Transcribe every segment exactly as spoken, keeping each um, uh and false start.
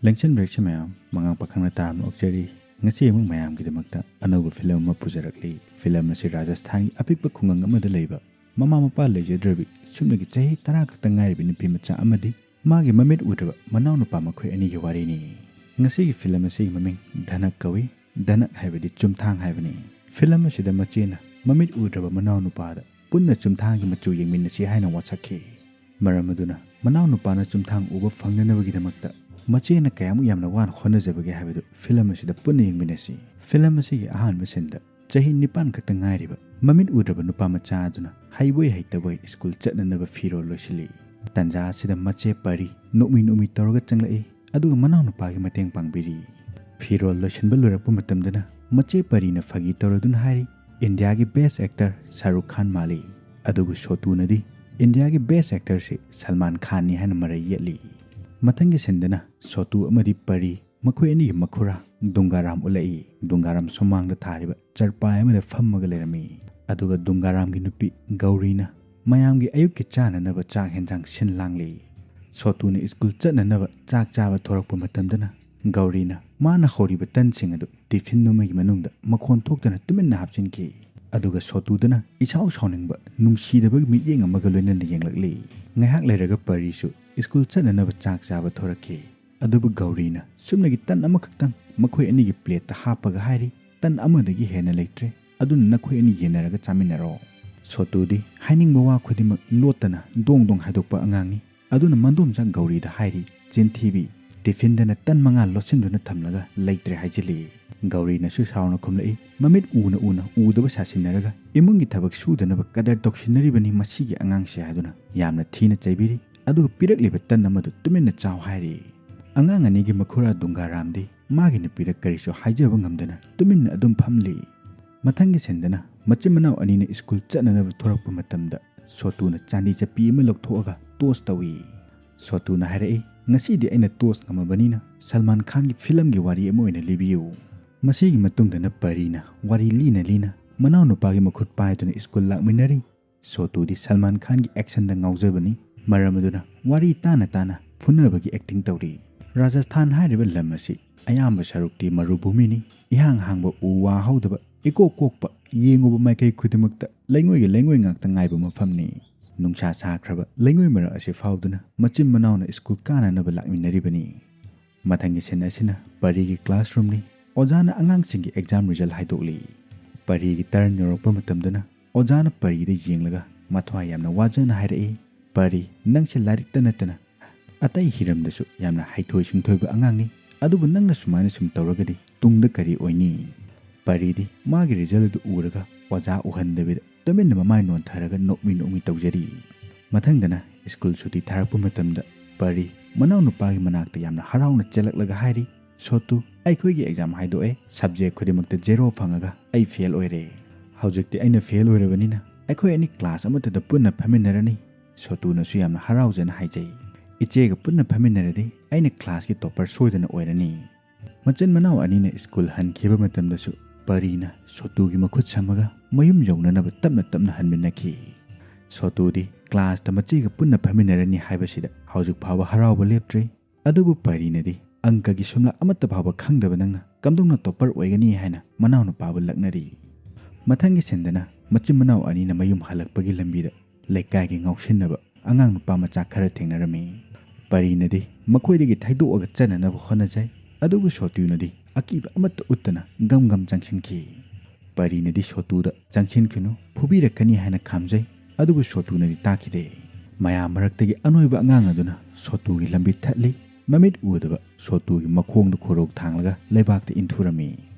ꯂꯦꯡꯁꯟꯕꯤꯔꯛꯁꯤ ꯃꯌꯥꯝ, ꯃꯉꯥꯡ ꯄꯥꯈꯪꯅ ꯇꯥꯔꯝꯅ ꯑꯣꯛꯆꯔꯤ꯫ ꯉꯁꯤ ꯑꯃꯨꯛ ꯃꯌꯥꯝꯒꯤꯗꯃꯛꯇ ꯑꯅꯧꯕ ꯐꯤꯂꯝ ꯑꯃ ꯄꯨꯖꯔꯛꯂꯤ꯫ ꯐꯤꯂꯝ ꯑꯁꯤ ꯔꯥꯖꯁꯊꯥꯟꯒꯤ ꯑꯄꯤꯛꯄ ꯈꯨꯡꯒꯪ ꯑꯃꯗ ꯂꯩꯕ ꯃꯃꯥ ꯃꯄꯥ ꯂꯩꯖꯗ꯭ꯔꯕꯤ ꯁꯨꯞꯅꯒꯤ ꯆꯍꯤ ꯇꯔꯥ ꯈꯛꯇ ꯉꯥꯏꯔꯤꯕꯤ ꯅꯨꯄꯤ ꯃꯆꯥ ꯑꯃꯗꯤ ꯃꯥꯒꯤ ꯃꯃꯤꯠ ꯎꯗ꯭ꯔꯕ ꯃꯅꯥꯎꯅꯨꯄꯥ ꯃꯈꯣꯏ ꯑꯅꯤꯒꯤ ꯋꯥꯔꯤꯅꯤ꯫ ꯉꯁꯤꯒꯤ ꯐꯤꯂꯝ ꯑꯁꯤꯒꯤ ꯃꯃꯤꯡ ꯙꯅꯛ ꯀꯧꯏ꯫ ꯙꯅꯛ ꯍꯥꯏꯕꯗꯤ ꯆꯨꯝꯊꯥꯡ ꯍꯥꯏꯕꯅꯤ꯫ ꯐꯤꯂꯝ ꯑꯁꯤꯗ ꯃꯆꯦꯅ ꯃꯃꯤꯠ ꯎꯗ꯭ꯔꯕ ꯃꯅꯥꯎꯅꯨꯄꯥꯗ ꯄꯨꯟꯅ ꯆꯨꯝꯊꯥꯡꯒꯤ ꯃꯆꯨ ꯌꯦꯡꯃꯤꯟꯅꯁꯤ ꯍꯥꯏꯅ ꯋꯥꯁꯛꯈꯤ꯫ ꯃꯔꯝ ꯑꯗꯨꯅ ꯃꯅꯥꯎꯅꯨꯄꯥꯅ ꯆꯨꯝꯊꯥꯡ ꯎꯕ ꯐꯪꯅꯅꯕꯒꯤꯗꯃꯛꯇ ꯃꯆꯦꯅ ꯀꯌꯥꯃꯨꯛ ꯌꯥꯝꯅ ꯋꯥꯅ ꯍꯣꯠꯅꯖꯕꯒꯦ ꯍꯥꯏꯕꯗꯨ ꯐꯤꯂꯝ ꯑꯁꯤꯗ ꯄꯨꯟꯅ ꯌꯦꯡꯃꯤꯟꯅꯁꯤ꯫ ꯐꯤꯂꯝ ꯑꯁꯤꯒꯤ ꯑꯍꯥꯟꯕ ꯁꯤꯟꯗ ꯆꯍꯤ ꯅꯤꯄꯥꯟ ꯈꯛꯇ ꯉꯥꯏꯔꯤꯕ ꯃꯃꯤꯠ ꯎꯗ꯭ꯔꯕ ꯅꯨꯄꯥ ꯃꯆꯥ ꯑꯗꯨꯅ ꯍꯩꯕꯣꯏ ꯍꯩꯇꯕꯣꯏ ꯁ꯭ꯀꯨꯜ ꯆꯠꯅꯅꯕ ꯐꯤꯔꯣꯜ ꯂꯣꯏꯁꯤꯜꯂꯤ꯫ ꯇꯟꯖꯥ ꯑꯁꯤꯗ ꯃꯆꯦ ꯄꯔꯤ ꯅꯣꯛꯃꯤ ꯅꯣꯛꯃꯤ ꯇꯧꯔꯒ ꯆꯪꯂꯛꯏ, ꯑꯗꯨꯒ ꯃꯅꯥꯎꯅꯨꯄꯥꯒꯤ ꯃꯇꯦꯡ ꯄꯥꯡꯕꯤꯔꯤ꯫ ꯐꯤꯔꯣꯜ ꯂꯣꯏꯁꯤꯟꯕ ꯂꯣꯏꯔꯛꯄ ꯃꯇꯝꯗꯅ ꯃꯆꯦ ꯄꯔꯤꯅ ꯐꯥꯒꯤ ꯇꯧꯔꯗꯨꯅ ꯍꯥꯏꯔꯤ, "ꯏꯟꯗꯤꯌꯥꯒꯤ ꯕꯦꯁ ꯑꯦꯛꯇꯔ ꯁꯥꯔꯨꯈ ꯈꯥꯟ ꯃꯥꯜꯂꯤ"꯫ ꯑꯗꯨꯕꯨ ꯁꯣꯇꯨꯅꯗꯤ ꯏꯟꯗꯤꯌꯥꯒꯤ ꯕꯦꯁ ꯑꯦꯛꯇꯔꯁꯤ ꯁꯜꯃꯥꯟ ꯈꯥꯟꯅꯤ ꯍꯥꯏꯅ ꯃꯔꯩ ꯌꯦꯠꯂꯤ꯫ ꯃꯊꯪꯒꯤ ꯁꯤꯟꯗꯅ ꯁꯣꯇꯨ ꯑꯃꯗꯤ ꯄꯔꯤ ꯃꯈꯣꯏ ꯑꯅꯤꯒꯤ ꯃꯈꯨꯔꯥ ꯗꯨꯡꯒꯥꯔꯥꯝ ꯎꯠꯂꯛꯏ꯫ ꯗꯨꯡꯒꯥꯔꯥꯝ ꯁꯨꯃꯥꯡꯗ ꯊꯥꯔꯤꯕ ꯆꯔꯄꯥꯏ ꯑꯃꯗ ꯐꯝꯃꯒ ꯂꯩꯔꯝꯃꯤ꯫ ꯑꯗꯨꯒ ꯗꯨꯡꯒꯥꯔꯥꯝꯒꯤ ꯅꯨꯄꯤ ꯒꯧꯔꯤꯅ ꯃꯌꯥꯝꯒꯤ ꯑꯌꯨꯛꯀꯤ ꯆꯥꯅꯅꯕ ꯆꯥꯛ ꯍꯦꯟꯖꯥꯡ ꯁꯤꯟ ꯂꯥꯡꯂꯤ꯫ ꯁꯣꯇꯨꯅ ꯁ꯭ꯀꯨꯜ ꯆꯠꯅꯅꯕ ꯆꯥꯛ ꯆꯥꯕ ꯊꯣꯔꯛꯄ ꯃꯇꯝꯗꯅ ꯒꯧꯔꯤꯅ ꯃꯥꯅ ꯍꯧꯔꯤꯕ ꯇꯟꯁꯤꯡ ꯑꯗꯨ ꯇꯤꯐꯤꯟ ꯑꯃꯒꯤ ꯃꯅꯨꯡꯗ ꯃꯈꯣꯟ ꯊꯣꯛꯇꯅ ꯇꯨꯃꯤꯟꯅ ꯍꯥꯞꯆꯤꯟꯈꯤ꯫ ꯑꯗꯨꯒ ꯁꯣꯇꯨꯗꯅ ꯏꯁꯥꯎ ꯁꯥꯎꯅꯤꯡꯕ, ꯅꯨꯡꯁꯤꯗꯕꯒꯤ ꯃꯤꯠꯌꯦꯡ ꯑꯃꯒ ꯂꯣꯏꯅꯅ ꯌꯦꯡꯂꯛꯂꯤ꯫ ꯉꯥꯏꯍꯥꯛ ꯂꯩꯔꯒ ꯄꯔꯤꯁꯨ ꯁ꯭ꯀꯨꯜ ꯆꯠꯅꯅꯕ ꯆꯥꯛ ꯆꯥꯕ ꯊꯣꯔꯛꯈꯤ꯫ ꯑꯗꯨꯕꯨ ꯒꯧꯔꯤꯅ ꯁꯨꯞꯅꯒꯤ ꯇꯟ ꯑꯃꯈꯛꯇꯪ ꯃꯈꯣꯏ ꯑꯅꯤꯒꯤ ꯄ꯭ꯂꯦꯠꯇ ꯍꯥꯞꯄꯒ ꯍꯥꯏꯔꯤ, "ꯇꯟ ꯑꯃꯗꯒꯤ ꯍꯦꯟꯅ ꯂꯩꯇ꯭ꯔꯦ, ꯑꯗꯨꯅ ꯅꯈꯣꯏ ꯑꯅꯤ ꯌꯦꯟꯅꯔꯒ ꯆꯥꯃꯤꯟꯅꯔꯣ"꯫ ꯁꯣꯇꯨꯗꯤ ꯍꯥꯏꯅꯤꯡꯕ ꯋꯥ ꯈꯨꯗꯤꯡꯃꯛ ꯂꯣꯠꯇꯅ ꯗꯣꯡ ꯗꯣꯡ ꯍꯥꯏꯗꯣꯛꯄ ꯑꯉꯥꯡꯅꯤ꯫ ꯑꯗꯨꯅ ꯃꯟꯗꯣꯝꯆꯥ ꯒꯧꯔꯤꯗ ꯍꯥꯏꯔꯤ, "ꯆꯤꯟꯊꯤꯕꯤ, ꯇꯤꯐꯤꯟꯗꯅ ꯇꯟ ꯃꯉꯥ ꯂꯣꯠꯁꯤꯟꯗꯨꯅ ꯊꯝꯂꯒ ꯂꯩꯇ꯭ꯔꯦ" ꯍꯥꯏꯖꯤꯜꯂꯤ꯫ ꯒꯧꯔꯤꯅꯁꯨ ꯁꯥꯎꯅ ꯈꯨꯝꯂꯛꯏ, "ꯃꯃꯤꯠ ꯎꯅ ꯎꯅ ꯎꯗꯕ ꯁꯥꯁꯤꯟꯅꯔꯒ ꯏꯃꯨꯡꯒꯤ ꯊꯕꯛ ꯁꯨꯗꯅꯕ ꯀꯗꯔ ꯇꯧꯁꯤꯟꯅꯔꯤꯕꯅꯤ ꯃꯁꯤꯒꯤ ꯑꯉꯥꯡꯁꯦ" ꯍꯥꯏꯗꯨꯅ ꯌꯥꯝꯅ ꯊꯤꯅ ꯆꯩꯕꯤꯔꯤ꯫ ꯑꯗꯨꯒ ꯄꯤꯔꯛꯂꯤꯕ ꯇꯟ ꯑꯃꯗꯨ ꯇꯨꯃꯤꯟꯅ ꯆꯥꯎ ꯍꯥꯏꯔꯤ꯫ ꯑꯉꯥꯡ ꯑꯅꯤꯒꯤ ꯃꯈꯨꯔꯥ ꯗꯨꯡꯒꯥꯔꯥꯝꯗꯤ ꯃꯥꯒꯤ ꯅꯨꯄꯤꯗ ꯀꯔꯤꯁꯨ ꯍꯥꯏꯖꯕ ꯉꯝꯗꯅ ꯇꯨꯃꯤꯟꯅ ꯑꯗꯨꯝ ꯐꯝꯂꯤ꯫ ꯃꯊꯪꯒꯤ ꯁꯤꯟꯗꯅ ꯃꯆꯤꯟ ꯃꯅꯥꯎ ꯑꯅꯤꯅ ꯁ꯭ꯀꯨꯜ ꯆꯠꯅꯅꯕ ꯊꯣꯔꯛꯄ ꯃꯇꯝꯗ ꯁꯣꯇꯨꯅ ꯆꯥꯟꯗꯤ ꯆꯠꯄꯤ ꯑꯃ ꯂꯧꯊꯣꯛꯑꯒ ꯇꯣꯁ ꯇꯧꯏ꯫ ꯁꯣꯇꯨꯅ ꯍꯥꯏꯔꯛꯏ, "ꯉꯁꯤꯗꯤ ꯑꯩꯅ ꯇꯣꯁ ꯉꯝꯃꯕꯅꯤꯅ ꯁꯜꯃꯥꯟ ꯈꯥꯟꯒꯤ ꯐꯤꯂꯝꯒꯤ ꯋꯥꯔꯤ ꯑꯃ ꯑꯣꯏꯅ ꯂꯤꯕꯤꯌꯨ"꯫ ꯃꯁꯤꯒꯤ ꯃꯇꯨꯡꯗꯅ ꯄꯔꯤꯅ ꯋꯥꯔꯤ ꯂꯤꯅ ꯂꯤꯅ ꯃꯅꯥꯎꯅꯨꯄꯥꯒꯤ ꯃꯈꯨꯠ ꯄꯥꯏꯗꯨꯅ ꯁ꯭ꯀꯨꯜ ꯂꯥꯛꯃꯤꯟꯅꯔꯤ꯫ ꯁꯣꯇꯨꯗꯤ ꯁꯜꯃꯥꯟ ꯈꯥꯟꯒꯤ ꯑꯦꯛꯁꯟꯗ ꯉꯥꯎꯖꯕꯅꯤ꯫ ꯃꯔꯝ ꯑꯗꯨꯅ ꯋꯥꯔꯤ ꯇꯥꯅ ꯇꯥꯅ ꯐꯨꯅꯕꯒꯤ ꯑꯦꯛꯇꯤꯡ ꯇꯧꯔꯤ꯫ ꯔꯥꯖꯁꯊꯥꯟ ꯍꯥꯏꯔꯤꯕ ꯂꯝ ꯑꯁꯤ ꯑꯌꯥꯝꯕ ꯁꯔꯨꯛꯇꯤ ꯃꯔꯨꯚꯨꯃꯤꯅꯤ꯫ ꯏꯍꯥꯡ ꯍꯥꯡꯕ ꯎ ꯋꯥ ꯍꯧꯗꯕ, ꯏꯀꯣꯛ ꯀꯣꯛꯄ, ꯌꯦꯡꯉꯨꯕ ꯃꯥꯏꯀꯩ ꯈꯨꯗꯤꯡꯃꯛꯇ ꯂꯩꯉꯣꯏꯒꯤ ꯂꯩꯉꯣꯏ ꯉꯥꯛꯇ ꯉꯥꯏꯕ ꯃꯐꯝꯅꯤ꯫ ꯅꯨꯡꯁꯥ ꯁꯥꯈ꯭ꯔꯕ ꯂꯩꯉꯣꯏ ꯃꯔꯛ ꯑꯁꯤ ꯐꯥꯎꯗꯨꯅ ꯃꯆꯤꯟ ꯃꯅꯥꯎꯅ ꯁ꯭ꯀꯨꯜ ꯀꯥꯅꯅꯕ ꯂꯥꯛꯃꯤꯟꯅꯔꯤꯕꯅꯤ꯫ ꯃꯊꯪꯒꯤ ꯁꯤꯟ ꯑꯁꯤꯅ ꯄꯔꯤꯒꯤ ꯀ꯭ꯂꯥꯁꯔꯨꯝꯅꯤ꯫ ꯑꯣꯖꯥꯅ ꯑꯉꯥꯡꯁꯤꯡꯒꯤ ꯑꯦꯛꯖꯥꯝ ꯔꯤꯖꯜ ꯍꯥꯏꯗꯣꯛꯂꯤ꯫ ꯄꯔꯤꯒꯤ ꯇꯔꯟ ꯌꯧꯔꯛꯄ ꯃꯇꯝꯗꯅ ꯑꯣꯖꯥꯅ ꯄꯔꯤꯗ ꯌꯦꯡꯂꯒ ꯃꯊ꯭ꯋꯥꯏ ꯌꯥꯝꯅ ꯋꯥꯖꯅ ꯍꯥꯏꯔꯛꯏ, "ꯄꯔꯤ, ꯅꯪꯁꯦ ꯂꯥꯏꯔꯤꯛꯇ ꯅꯠꯇꯅ ꯑꯇꯩ ꯍꯤꯔꯝꯗꯁꯨ ꯌꯥꯝꯅ ꯍꯩꯊꯣꯏ ꯁꯤꯡꯊꯣꯏꯕ ꯑꯉꯥꯡꯅꯤ, ꯑꯗꯨꯕꯨ ꯅꯪꯅ ꯁꯨꯃꯥꯏꯅ ꯁꯨꯝ ꯇꯧꯔꯒꯗꯤ ꯇꯨꯡꯗ ꯀꯔꯤ ꯑꯣꯏꯅꯤ?" ꯄꯔꯤꯗꯤ ꯃꯥꯒꯤ ꯔꯤꯖꯜ ꯑꯗꯨ ꯎꯔꯒ ꯑꯣꯖꯥ ꯎꯍꯟꯗꯕꯤꯗ ꯇꯨꯃꯤꯟꯅ ꯃꯃꯥꯏ ꯅꯣꯟꯊꯔꯒ ꯅꯣꯛꯃꯤ ꯅꯣꯛꯃꯤ ꯇꯧꯖꯔꯤ꯫ ꯃꯊꯪꯗꯅ ꯁ꯭ꯀꯨꯜ ꯁꯨꯇꯤ ꯊꯥꯔꯛꯄ ꯃꯇꯝꯗ ꯄꯔꯤ ꯃꯅꯥꯎꯅꯨꯄꯥꯒꯤ ꯃꯅꯥꯛꯇ ꯌꯥꯝꯅ ꯍꯔꯥꯎꯅ ꯆꯦꯜꯂꯛꯂꯒ ꯍꯥꯏꯔꯤ, "ꯁꯣꯇꯨ, ꯑꯩꯈꯣꯏꯒꯤ ꯑꯦꯛꯖꯥꯝ ꯍꯥꯏꯗꯣꯛꯑꯦ, ꯁꯕꯖꯦꯛ ꯈꯨꯗꯤꯡꯃꯛꯇ ꯖꯦꯔꯣ ꯐꯪꯉꯒ ꯑꯩ ꯐꯦꯜ ꯑꯣꯏꯔꯦ꯫ ꯍꯧꯖꯤꯛꯇꯤ ꯑꯩꯅ ꯐꯦꯜ ꯑꯣꯏꯔꯕꯅꯤꯅ ꯑꯩꯈꯣꯏ ꯑꯅꯤ ꯀ꯭ꯂꯥꯁ ꯑꯃꯠꯇꯗ ꯄꯨꯟꯅ ꯐꯝꯃꯤꯟꯅꯔꯅꯤ꯫" ꯁꯣꯇꯨꯅꯁꯨ ꯌꯥꯝꯅ ꯍꯔꯥꯎꯖꯅ ꯍꯥꯏꯖꯩ, "ꯏꯆꯦꯒ ꯄꯨꯟꯅ ꯐꯝꯃꯤꯟꯅꯔꯗꯤ ꯑꯩꯅ ꯀ꯭ꯂꯥꯁꯀꯤ ꯇꯣꯞꯄꯔ ꯁꯣꯏꯗꯅ ꯑꯣꯏꯔꯅꯤ꯫" ꯃꯆꯤꯟ ꯃꯅꯥꯎ ꯑꯅꯤꯅ ꯁ꯭ꯀꯨꯜ ꯍꯟꯈꯤꯕ ꯃꯇꯝꯗꯁꯨ ꯄꯔꯤꯅ ꯁꯣꯇꯨꯒꯤ ꯃꯈꯨꯠ ꯁꯝꯃꯒ ꯃꯌꯨꯝ ꯌꯧꯅꯅꯕ ꯇꯞꯅ ꯇꯞꯅ ꯍꯟꯃꯤꯟꯅꯈꯤ꯫ ꯁꯣꯇꯨꯗꯤ ꯀ꯭ꯂꯥꯁꯇ ꯃꯆꯦꯒ ꯄꯨꯟꯅ ꯐꯝꯃꯤꯟꯅꯔꯅꯤ ꯍꯥꯏꯕꯁꯤꯗ ꯍꯧꯖꯤꯛ ꯐꯥꯎꯕ ꯍꯔꯥꯎꯕ ꯂꯦꯞꯇ꯭ꯔꯤ꯫ ꯑꯗꯨꯕꯨ ꯄꯔꯤꯅꯗꯤ, "ꯑꯪꯀꯒꯤ ꯁꯨꯝꯂꯥ ꯑꯃꯠꯇ ꯐꯥꯎꯕ ꯈꯪꯗꯕ ꯅꯪꯅ ꯀꯝꯗꯧꯅ ꯇꯣꯞꯄꯔ ꯑꯣꯏꯒꯅꯤ?" ꯍꯥꯏꯅ ꯃꯅꯥꯎꯅꯨꯄꯥꯕꯨ ꯂꯛꯅꯔꯤ꯫ ꯃꯊꯪꯒꯤ ꯁꯤꯟꯗꯅ ꯃꯆꯤꯟ ꯃꯅꯥꯎ ꯑꯅꯤꯅ ꯃꯌꯨꯝ ꯍꯜꯂꯛꯄꯒꯤ ꯂꯝꯕꯤꯗ ꯂꯩꯀꯥꯏꯒꯤ ꯉꯥꯎꯁꯤꯟꯅꯕ ꯑꯉꯥꯡ ꯅꯨꯄꯥ ꯃꯆꯥ ꯈꯔ ꯊꯦꯡꯅꯔꯝꯃꯤ꯫ ꯄꯔꯤꯅꯗꯤ ꯃꯈꯣꯏꯗꯒꯤ ꯊꯩꯗꯣꯛꯑꯒ ꯆꯠꯅꯅꯕ ꯍꯣꯠꯅꯖꯩ, ꯑꯗꯨꯕꯨ ꯁꯣꯇꯨꯅꯗꯤ ꯑꯀꯤꯕ ꯑꯃꯠꯇ ꯎꯠꯇꯅ ꯒꯝ ꯒꯝ ꯆꯪꯁꯤꯟꯈꯤ꯫ ꯄꯔꯤꯅꯗꯤ ꯁꯣꯇꯨꯗ "ꯆꯪꯁꯤꯟꯈꯤꯅꯨ, ꯐꯨꯕꯤꯔꯛꯀꯅꯤ" ꯍꯥꯏꯅ ꯈꯥꯝꯖꯩ, ꯑꯗꯨꯕꯨ ꯁꯣꯇꯨꯅꯗꯤ ꯇꯥꯈꯤꯗꯦ꯫ ꯃꯌꯥꯝ ꯃꯔꯛꯇꯒꯤ ꯑꯅꯣꯏꯕ ꯑꯉꯥꯡ ꯑꯗꯨꯅ ꯁꯣꯇꯨꯒꯤ ꯂꯝꯕꯤ ꯊꯠꯂꯤ꯫ ꯃꯃꯤꯠ ꯎꯗꯕ ꯁꯣꯇꯨꯒꯤ ꯃꯈꯣꯡꯗ ꯈꯨꯔꯣꯛ ꯊꯥꯡꯂꯒ ꯂꯩꯕꯥꯛꯇ ꯏꯟꯊꯨꯔꯝꯃꯤ꯫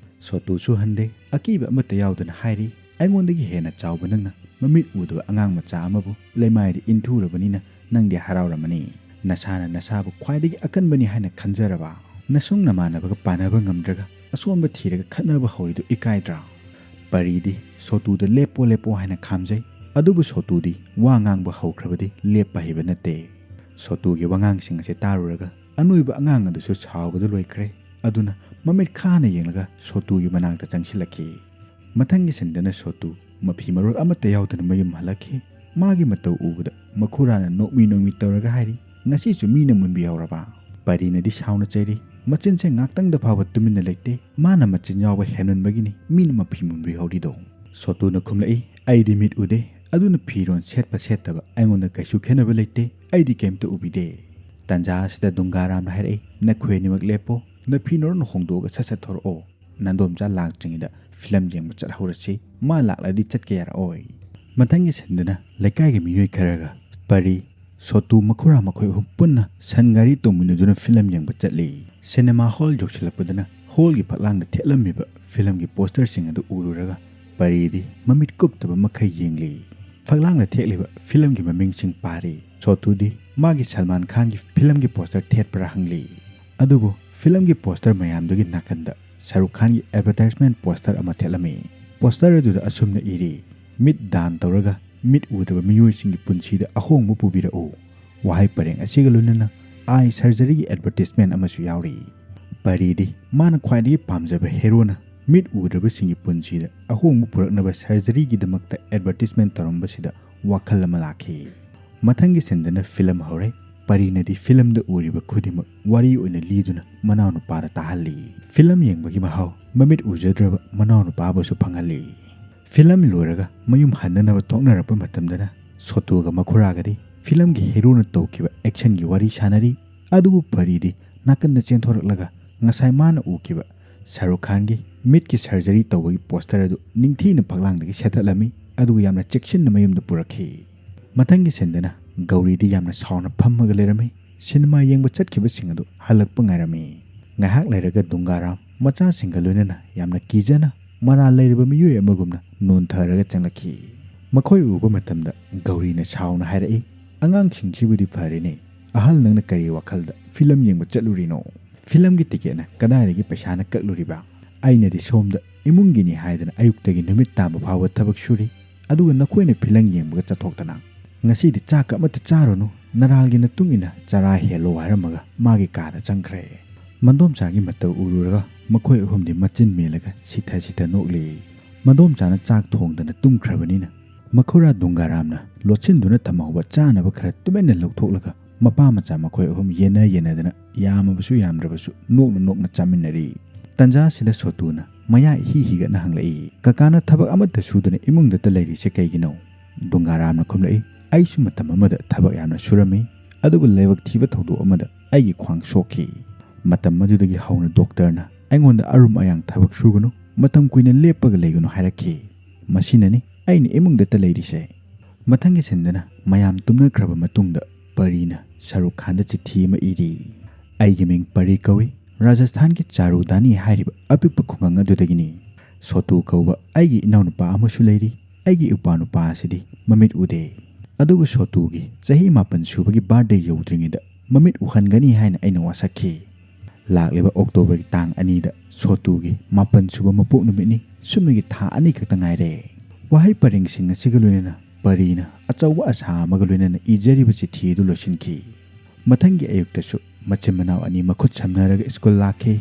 ꯁꯣꯇꯨꯁꯨ ꯍꯟꯗꯦ꯫ ꯑꯀꯤꯕ ꯑꯃꯠꯇ ꯌꯥꯎꯗꯅ ꯍꯥꯏꯔꯤ, "ꯑꯩꯉꯣꯟꯗꯒꯤ ꯍꯦꯟꯅ ꯆꯥꯎꯕ ꯅꯪꯅ ꯃꯃꯤꯠ ꯎꯗꯕ ꯑꯉꯥꯡ ꯃꯆꯥ ꯑꯃꯕꯨ ꯂꯩꯃꯥꯏꯗ ꯏꯟꯊꯨꯔꯕꯅꯤꯅ ꯅꯪꯗꯤ ꯍꯔꯥꯎꯔꯝꯃꯅꯤ꯫ ꯅꯁꯥꯅ ꯅꯁꯥꯕꯨ ꯈ꯭ꯋꯥꯏꯗꯒꯤ ꯑꯀꯟꯕꯅꯤ ꯍꯥꯏꯅ ꯈꯟꯖꯔꯕ? ꯅꯁꯨꯡ ꯅꯃꯥꯟꯅꯕꯒ ꯄꯥꯟꯅꯕ ꯉꯝꯗ꯭ꯔꯒ ꯑꯁꯣꯟꯕ ꯊꯤꯔꯒ ꯈꯠꯅꯕ ꯍꯧꯔꯤꯗꯨ ꯏꯀꯥꯏꯗ꯭ꯔꯥ?" ꯄꯔꯤꯗꯤ ꯁꯣꯇꯨꯗ "ꯂꯦꯞꯄꯣ, ꯂꯦꯞꯄꯣ" ꯍꯥꯏꯅ ꯈꯥꯝꯖꯩ, ꯑꯗꯨꯕꯨ ꯁꯣꯇꯨꯗꯤ ꯋꯥ ꯉꯥꯡꯕ ꯍꯧꯈ꯭ꯔꯕꯗꯤ ꯂꯦꯞꯄ ꯍꯩꯕ ꯅꯠꯇꯦ꯫ ꯁꯣꯇꯨꯒꯤ ꯋꯥꯉꯥꯡꯁꯤꯡ ꯑꯁꯤ ꯇꯥꯔꯨꯔꯒ ꯑꯅꯣꯏꯕ ꯑꯉꯥꯡ ꯑꯗꯨꯁꯨ ꯁꯥꯎꯕꯗ ꯂꯣꯏꯈ꯭ꯔꯦ꯫ ꯑꯗꯨꯅ ꯃꯃꯤꯠ ꯈꯥꯅ ꯌꯦꯡꯂꯒ ꯁꯣꯇꯨꯒꯤ ꯃꯅꯥꯛꯇ ꯆꯪꯁꯤꯜꯂꯛꯈꯤ꯫ ꯃꯊꯪꯒꯤ ꯁꯤꯟꯗꯅ ꯁꯣꯇꯨ ꯃꯐꯤ ꯃꯔꯣꯜ ꯑꯃꯠꯇ ꯌꯥꯎꯗꯅ ꯃꯌꯨꯝ ꯍꯜꯂꯛꯈꯤ꯫ ꯃꯥꯒꯤ ꯃꯇꯧ ꯎꯕꯗ ꯃꯈꯨꯔꯥꯅ ꯅꯣꯛꯃꯤ ꯅꯣꯛꯃꯤ ꯇꯧꯔꯒ ꯍꯥꯏꯔꯤ, "ꯉꯁꯤꯁꯨ ꯃꯤꯅ ꯃꯨꯟꯕꯤꯍꯧꯔꯕ?" ꯄꯔꯤꯅꯗꯤ ꯁꯥꯎꯅ ꯆꯩꯔꯤ꯫ "ꯃꯆꯤꯟꯁꯦ ꯉꯥꯛꯇꯪꯗ ꯐꯥꯎꯕ ꯇꯨꯃꯤꯟꯅ ꯂꯩꯇꯦ꯫ ꯃꯥꯅ ꯃꯆꯤꯟ ꯌꯥꯎꯕ ꯍꯦꯟꯃꯟꯕꯒꯤꯅꯤ ꯃꯤꯅ ꯃꯐꯤ ꯃꯨꯟꯕꯤꯍꯧꯔꯤꯗꯣ꯫" ꯁꯣꯇꯨꯅ ꯈꯨꯝꯂꯛꯏ, "ꯑꯩꯗꯤ ꯃꯤꯠ ꯎꯗꯦ, ꯑꯗꯨꯅ ꯐꯤꯔꯣꯟ ꯁꯦꯠꯄ ꯁꯦꯠꯇꯕ ꯑꯩꯉꯣꯟꯗ ꯀꯩꯁꯨ ꯈꯦꯠꯅꯕ ꯂꯩꯇꯦ꯫ ꯑꯩꯗꯤ ꯀꯩꯝꯇ ꯎꯕꯤꯗꯦ꯫" ꯇꯥꯟꯖꯥ ꯑꯁꯤꯗ ꯗꯨꯡꯒꯥꯔꯥꯝꯅ ꯍꯥꯏꯔꯛꯏ, "ꯅꯈꯣꯏ ꯑꯅꯤꯃꯛ ꯂꯦꯞꯄꯣ꯫ ꯅꯐꯤ ꯅꯔꯣꯟ ꯍꯣꯡꯗꯣꯛꯑꯒ ꯁꯠ ꯁꯠ ꯊꯣꯔꯛꯑꯣ꯫ ꯅꯥꯗꯣꯝꯆꯥ ꯂꯥꯛꯇ꯭ꯔꯤꯉꯩꯗ ꯐꯤꯂꯝ ꯌꯦꯡꯕ ꯆꯠꯍꯧꯔꯁꯤ꯫ ꯃꯥ ꯂꯥꯛꯂꯗꯤ ꯆꯠꯀꯦ ꯌꯥꯔꯛꯑꯣꯏ꯫" ꯃꯊꯪꯒꯤ ꯁꯤꯟꯗꯅ ꯂꯩꯀꯥꯏꯒꯤ ꯃꯤꯑꯣꯏ ꯈꯔꯒ ꯄꯔꯤ, ꯁꯣꯇꯨ ꯃꯈꯨꯔꯥ ꯃꯈꯣꯏ ꯑꯍꯨꯝ ꯄꯨꯟꯅ ꯁꯟ ꯒꯥꯔꯤ ꯇꯣꯡꯃꯤꯟꯅꯗꯨꯅ ꯐꯤꯂꯝ ꯌꯦꯡꯕ ꯆꯠꯂꯤ꯫ ꯁꯤꯅꯦꯃꯥ ꯍꯣꯜ ꯌꯧꯁꯤꯜꯂꯛꯄꯗꯅ ꯍꯣꯜꯒꯤ ꯐꯛꯂꯥꯡꯗ ꯊꯦꯠꯂꯝꯃꯤꯕ ꯐꯤꯂꯝꯒꯤ ꯄꯣꯁꯇꯔꯁꯤꯡ ꯑꯗꯨ ꯎꯔꯨꯔꯒ ꯄꯔꯤꯗꯤ ꯃꯃꯤꯠ ꯀꯨꯞꯇꯕ ꯃꯈꯩ ꯌꯦꯡꯂꯤ꯫ ꯐꯛꯂꯥꯡꯗ ꯊꯦꯠꯂꯤꯕ ꯐꯤꯂꯝꯒꯤ ꯃꯃꯤꯡꯁꯤꯡ ꯄꯥꯔꯤ꯫ ꯁꯣꯇꯨꯗꯤ ꯃꯥꯒꯤ ꯁꯜꯃꯥꯟ ꯈꯥꯟꯒꯤ ꯐꯤꯂꯝꯒꯤ ꯄꯣꯁꯇꯔ ꯊꯦꯠꯄ꯭ꯔꯥ ꯍꯪꯂꯤ꯫ ꯑꯗꯨꯕꯨ ꯐꯤꯂꯝꯒꯤ ꯄꯣꯁꯇꯔ ꯃꯌꯥꯝꯗꯨꯒꯤ ꯅꯥꯀꯟꯗ ꯁꯔꯨꯛ ꯈꯥꯟꯒꯤ ꯑꯦꯗꯚꯔꯇꯥꯏꯖꯃꯦꯟ ꯄꯣꯁꯇꯔ ꯑꯃ ꯊꯦꯠꯂꯝꯃꯤ꯫ ꯄꯣꯁꯇꯔ ꯑꯗꯨꯗ ꯑꯁꯨꯝꯅ ꯏꯔꯤ, "ꯃꯤꯠ ꯗꯥꯟ ꯇꯧꯔꯒ ꯃꯤꯠ ꯎꯗ꯭ꯔꯕ ꯃꯤꯑꯣꯏꯁꯤꯡꯒꯤ ꯄꯨꯟꯁꯤꯗ ꯑꯍꯣꯡꯕ ꯄꯨꯕꯤꯔꯛꯎ꯫" ꯋꯥꯍꯩ ꯄꯔꯦꯡ ꯑꯁꯤꯒ ꯂꯣꯏꯅꯅ ꯑꯥꯏ ꯁꯔꯖꯔꯤꯒꯤ ꯑꯦꯗꯚꯔꯇꯤꯁꯃꯦꯟ ꯑꯃꯁꯨ ꯌꯥꯎꯔꯤ꯫ ꯄꯔꯤꯗꯤ ꯃꯥꯅ ꯈ꯭ꯋꯥꯏꯗꯒꯤ ꯄꯥꯝꯖꯕ ꯍꯦꯔꯣꯅ ꯃꯤꯠ ꯎꯗ꯭ꯔꯕꯁꯤꯡꯒꯤ ꯄꯨꯟꯁꯤꯗ ꯑꯍꯣꯡꯕ ꯄꯨꯔꯛꯅꯕ ꯁꯔꯖꯔꯤꯒꯤꯗꯃꯛꯇ ꯑꯦꯗꯚꯔꯇꯤꯁꯃꯦꯟ ꯇꯧꯔꯝꯕꯁꯤꯗ ꯋꯥꯈꯜ ꯑꯃ ꯂꯥꯛꯈꯤ꯫ ꯃꯊꯪꯒꯤ ꯁꯤꯟꯗꯅ ꯐꯤꯂꯝ ꯍꯧꯔꯦ꯫ ꯄꯔꯤꯅꯗꯤ ꯐꯤꯂꯝꯗ ꯎꯔꯤꯕ ꯈꯨꯗꯤꯡꯃꯛ ꯋꯥꯔꯤ ꯑꯣꯏꯅ ꯂꯤꯗꯨꯅ ꯃꯅꯥꯎꯅꯨꯄꯥꯗ ꯇꯥꯍꯜꯂꯤ꯫ ꯐꯤꯂꯝ ꯌꯦꯡꯕꯒꯤ ꯃꯍꯥꯎ ꯃꯃꯤꯠ ꯎꯖꯗ꯭ꯔꯕ ꯃꯅꯥꯎꯅꯨꯄꯥꯕꯨꯁꯨ ꯐꯪꯍꯜꯂꯤ꯫ ꯐꯤꯂꯝ ꯂꯣꯏꯔꯒ ꯃꯌꯨꯝ ꯍꯟꯅꯅꯕ ꯊꯣꯛꯅꯔꯛꯄ ꯃꯇꯝꯗꯅ ꯁꯣꯇꯨꯒ ꯃꯈꯨꯔꯥꯒꯗꯤ ꯐꯤꯂꯝꯒꯤ ꯍꯦꯔꯣꯅ ꯇꯧꯈꯤꯕ ꯑꯦꯛꯁꯟꯒꯤ ꯋꯥꯔꯤ ꯁꯥꯟꯅꯔꯤ꯫ ꯑꯗꯨꯕꯨ ꯄꯔꯤꯗꯤ ꯅꯥꯀꯟꯗ ꯆꯦꯟꯊꯣꯔꯛꯂꯒ ꯉꯁꯥꯏ ꯃꯥꯅ ꯎꯈꯤꯕ ꯁꯥꯔꯨꯈ ꯈꯥꯟꯒꯤ ꯃꯤꯠꯀꯤ ꯁꯔꯖꯔꯤ ꯇꯧꯕꯒꯤ ꯄꯣꯁꯇꯔ ꯑꯗꯨ ꯅꯤꯡꯊꯤꯅ ꯐꯛꯂꯥꯡꯗꯒꯤ ꯁꯦꯠꯇꯠꯂꯝꯃꯤ, ꯑꯗꯨꯒ ꯌꯥꯝꯅ ꯆꯦꯛꯁꯤꯟꯅ ꯃꯌꯨꯝꯗ ꯄꯨꯔꯛꯈꯤ꯫ ꯃꯊꯪꯒꯤ ꯁꯤꯟꯗꯅ ꯒꯧꯔꯤꯗꯤ ꯌꯥꯝꯅ ꯁꯥꯎꯅ ꯐꯝꯃꯒ ꯂꯩꯔꯝꯃꯤ꯫ ꯁꯤꯅꯦꯃꯥ ꯌꯦꯡꯕ ꯆꯠꯈꯤꯕꯁꯤꯡ ꯑꯗꯨ ꯍꯜꯂꯛꯄ ꯉꯥꯏꯔꯝꯃꯤ꯫ ꯉꯥꯏꯍꯥꯛ ꯂꯩꯔꯒ ꯗꯨꯡꯒꯥꯔꯥꯝ ꯃꯆꯥꯁꯤꯡꯒ ꯂꯣꯏꯅꯅ ꯌꯥꯝꯅ ꯀꯤꯖꯅ ꯃꯔꯥꯜ ꯂꯩꯔꯕ ꯃꯤꯑꯣꯏ ꯑꯃꯒꯨꯝꯅ ꯅꯣꯟꯊꯔꯒ ꯆꯪꯂꯛꯈꯤ꯫ ꯃꯈꯣꯏ ꯎꯕ ꯃꯇꯝꯗ ꯒꯧꯔꯤꯅ ꯁꯥꯎꯅ ꯍꯥꯏꯔꯛꯏ, "ꯑꯉꯥꯡꯁꯤꯡꯁꯤꯕꯨꯗꯤ ꯐꯔꯦꯅꯦ, ꯑꯍꯜ ꯅꯪꯅ ꯀꯔꯤ ꯋꯥꯈꯜꯗ ꯐꯤꯂꯝ ꯌꯦꯡꯕ ꯆꯠꯂꯨꯔꯤꯅꯣ? ꯐꯤꯂꯝꯒꯤ ꯇꯤꯀꯦꯠꯅ ꯀꯗꯥꯏꯗꯒꯤ ꯄꯩꯁꯥꯅ ꯀꯛꯂꯨꯔꯤꯕ? ꯑꯩꯅꯗꯤ ꯁꯣꯝꯗ ꯏꯃꯨꯡꯒꯤꯅꯤ ꯍꯥꯏꯗꯅ ꯑꯌꯨꯛꯇꯒꯤ ꯅꯨꯃꯤꯠ ꯇꯥꯕ ꯐꯥꯎꯕ ꯊꯕꯛ ꯁꯨꯔꯤ, ꯑꯗꯨꯒ ꯅꯈꯣꯏꯅ ꯐꯤꯂꯝ ꯌꯦꯡꯕꯒ ꯆꯠꯊꯣꯛꯇꯅ꯫ ꯉꯁꯤꯗꯤ ꯆꯥꯛꯀ ꯑꯃꯠꯇ ꯆꯥꯔꯨꯅꯨ, ꯅꯔꯥꯜꯒꯤ ꯃꯇꯨꯡ ꯏꯟꯅ ꯆꯔꯥ ꯍꯦꯜꯂꯣ" ꯍꯥꯏꯔꯝꯃꯒ ꯃꯥꯒꯤ ꯀꯥꯗ ꯆꯪꯈ꯭ꯔꯦ꯫ ꯃꯟꯗꯣꯝꯆꯥꯒꯤ ꯃꯇꯧ ꯎꯔꯨꯔꯒ ꯃꯈꯣꯏ ꯑꯍꯨꯝꯗꯤ ꯃꯆꯤꯟ ꯃꯦꯜꯂꯒ ꯁꯤꯊ ꯁꯤꯊ ꯅꯣꯛꯂꯤ꯫ ꯃꯟꯗꯣꯝꯆꯥꯅ ꯆꯥꯛ ꯊꯣꯡꯗꯅ ꯇꯨꯝꯈ꯭ꯔꯕꯅꯤꯅ ꯃꯈꯨꯔꯥ ꯗꯨꯡꯒꯥꯔꯥꯝꯅ ꯂꯣꯠꯁꯤꯟꯗꯨꯅ ꯊꯝꯍꯧꯕ ꯆꯥꯅꯕ ꯈꯔ ꯇꯨꯃꯤꯟꯅ ꯂꯧꯊꯣꯛꯂꯒ ꯃꯄꯥ ꯃꯆꯥ ꯃꯈꯣꯏ ꯑꯍꯨꯝ ꯌꯦꯟꯅ ꯌꯦꯟꯅꯗꯅ ꯌꯥꯝꯃꯕꯁꯨ ꯌꯥꯝꯗ꯭ꯔꯕꯁꯨ ꯅꯣꯛꯅ ꯅꯣꯛꯅ ꯆꯥꯃꯤꯟꯅꯔꯤ꯫ ꯇꯟꯖꯥ ꯑꯁꯤꯗ ꯁꯣꯇꯨꯅ ꯃꯌꯥ ꯏꯍꯤ ꯍꯤꯒꯠꯅ ꯍꯪꯂꯛꯏ, "ꯀꯀꯥꯅ ꯊꯕꯛ ꯑꯃꯠꯇ ꯁꯨꯗꯅ ꯏꯃꯨꯡꯗꯇ ꯂꯩꯔꯤꯁꯦ ꯀꯩꯒꯤꯅꯣ?" ꯗꯨꯡꯒꯥꯔꯥꯝꯅ ꯈꯨꯝꯂꯛꯏ, "ꯑꯩꯁꯨ ꯃꯇꯝ ꯑꯃꯗ ꯊꯕꯛ ꯌꯥꯝꯅ ꯁꯨꯔꯝꯃꯤ, ꯑꯗꯨꯕꯨ ꯂꯥꯏꯕꯛ ꯊꯤꯕ ꯊꯧꯗꯣꯛ ꯑꯃꯗ ꯑꯩꯒꯤ ꯈ꯭ꯋꯥꯡ ꯁꯣꯛꯈꯤ꯫ ꯃꯇꯝ ꯑꯗꯨꯗꯒꯤ ꯍꯧꯅ ꯗꯣꯛꯇꯔꯅ ꯑꯩꯉꯣꯟꯗ ꯑꯔꯨꯝ ꯑꯌꯥꯡ ꯊꯕꯛ ꯁꯨꯒꯅꯨ, ꯃꯇꯝ ꯀꯨꯏꯅ ꯂꯦꯞꯄꯒ ꯂꯩꯒꯅꯨ ꯍꯥꯏꯔꯛꯈꯤ꯫ ꯃꯁꯤꯅꯅꯤ ꯑꯩꯅ ꯏꯃꯨꯡꯗꯇ ꯂꯩꯔꯤꯁꯦ꯫" ꯃꯊꯪꯒꯤ ꯁꯤꯟꯗꯅ ꯃꯌꯥꯝ ꯇꯨꯝꯅꯈ꯭ꯔꯕ ꯃꯇꯨꯡꯗ ꯄꯔꯤꯅ ꯁꯥꯔꯨꯈ ꯈꯥꯟꯗ ꯆꯤꯊꯤ ꯑꯃ ꯏꯔꯤ꯫ "ꯑꯩꯒꯤ ꯃꯤꯡ ꯄꯔꯤ ꯀꯧꯏ, ꯔꯥꯖꯁꯊꯥꯟꯒꯤ ꯆꯥꯔꯨꯗꯥꯅꯤ ꯍꯥꯏꯔꯤꯕ ꯑꯄꯤꯛꯄ ꯈꯨꯡꯒꯪ ꯑꯗꯨꯗꯒꯤꯅꯤ꯫ ꯁꯣꯇꯨ ꯀꯧꯕ ꯑꯩꯒꯤ ꯏꯅꯥꯎꯅꯨꯄꯥ ꯑꯃꯁꯨ ꯂꯩꯔꯤ꯫ ꯑꯩꯒꯤ ꯏꯄ꯭ꯋꯥꯅꯨꯄꯥ ꯑꯁꯤꯗꯤ ꯃꯃꯤꯠ ꯎꯗꯦ, ꯑꯗꯨꯕꯨ ꯁꯣꯇꯨꯒꯤ ꯆꯍꯤ ꯃꯥꯄꯟ ꯁꯨꯕꯒꯤ ꯕꯥꯔꯗꯦ ꯌꯧꯗ꯭ꯔꯤꯉꯩꯗ ꯃꯃꯤꯠ ꯎꯍꯟꯒꯅꯤ ꯍꯥꯏꯅ ꯑꯩꯅ ꯋꯥꯁꯛꯈꯤ꯫ ꯂꯥꯛꯂꯤꯕ ꯑꯣꯛꯇꯣꯕꯔꯒꯤ ꯇꯥꯡ ꯑꯅꯤꯗ ꯁꯣꯇꯨꯒꯤ ꯃꯥꯄꯟ ꯁꯨꯕ ꯃꯄꯣꯛ ꯅꯨꯃꯤꯠꯅꯤ꯫ ꯁꯨꯞꯅꯒꯤ ꯊꯥ ꯑꯅꯤ ꯈꯛꯇ ꯉꯥꯏꯔꯦ꯫" ꯋꯥꯍꯩ ꯄꯔꯦꯡꯁꯤꯡ ꯑꯁꯤꯒ ꯂꯣꯏꯅꯅ ꯄꯔꯤꯅ ꯑꯆꯧꯕ ꯑꯁꯥ ꯑꯃꯒ ꯂꯣꯏꯅꯅ ꯏꯖꯔꯤꯕ ꯆꯤꯊꯤ ꯑꯗꯨ ꯂꯣꯏꯁꯤꯟꯈꯤ꯫ ꯃꯊꯪꯒꯤ ꯑꯌꯨꯛꯇꯁꯨ ꯃꯆꯤꯟ ꯃꯅꯥꯎ ꯑꯅꯤ ꯃꯈꯨꯠ ꯁꯝꯅꯔꯒ ꯁ꯭ꯀꯨꯜ ꯂꯥꯛꯈꯤ꯫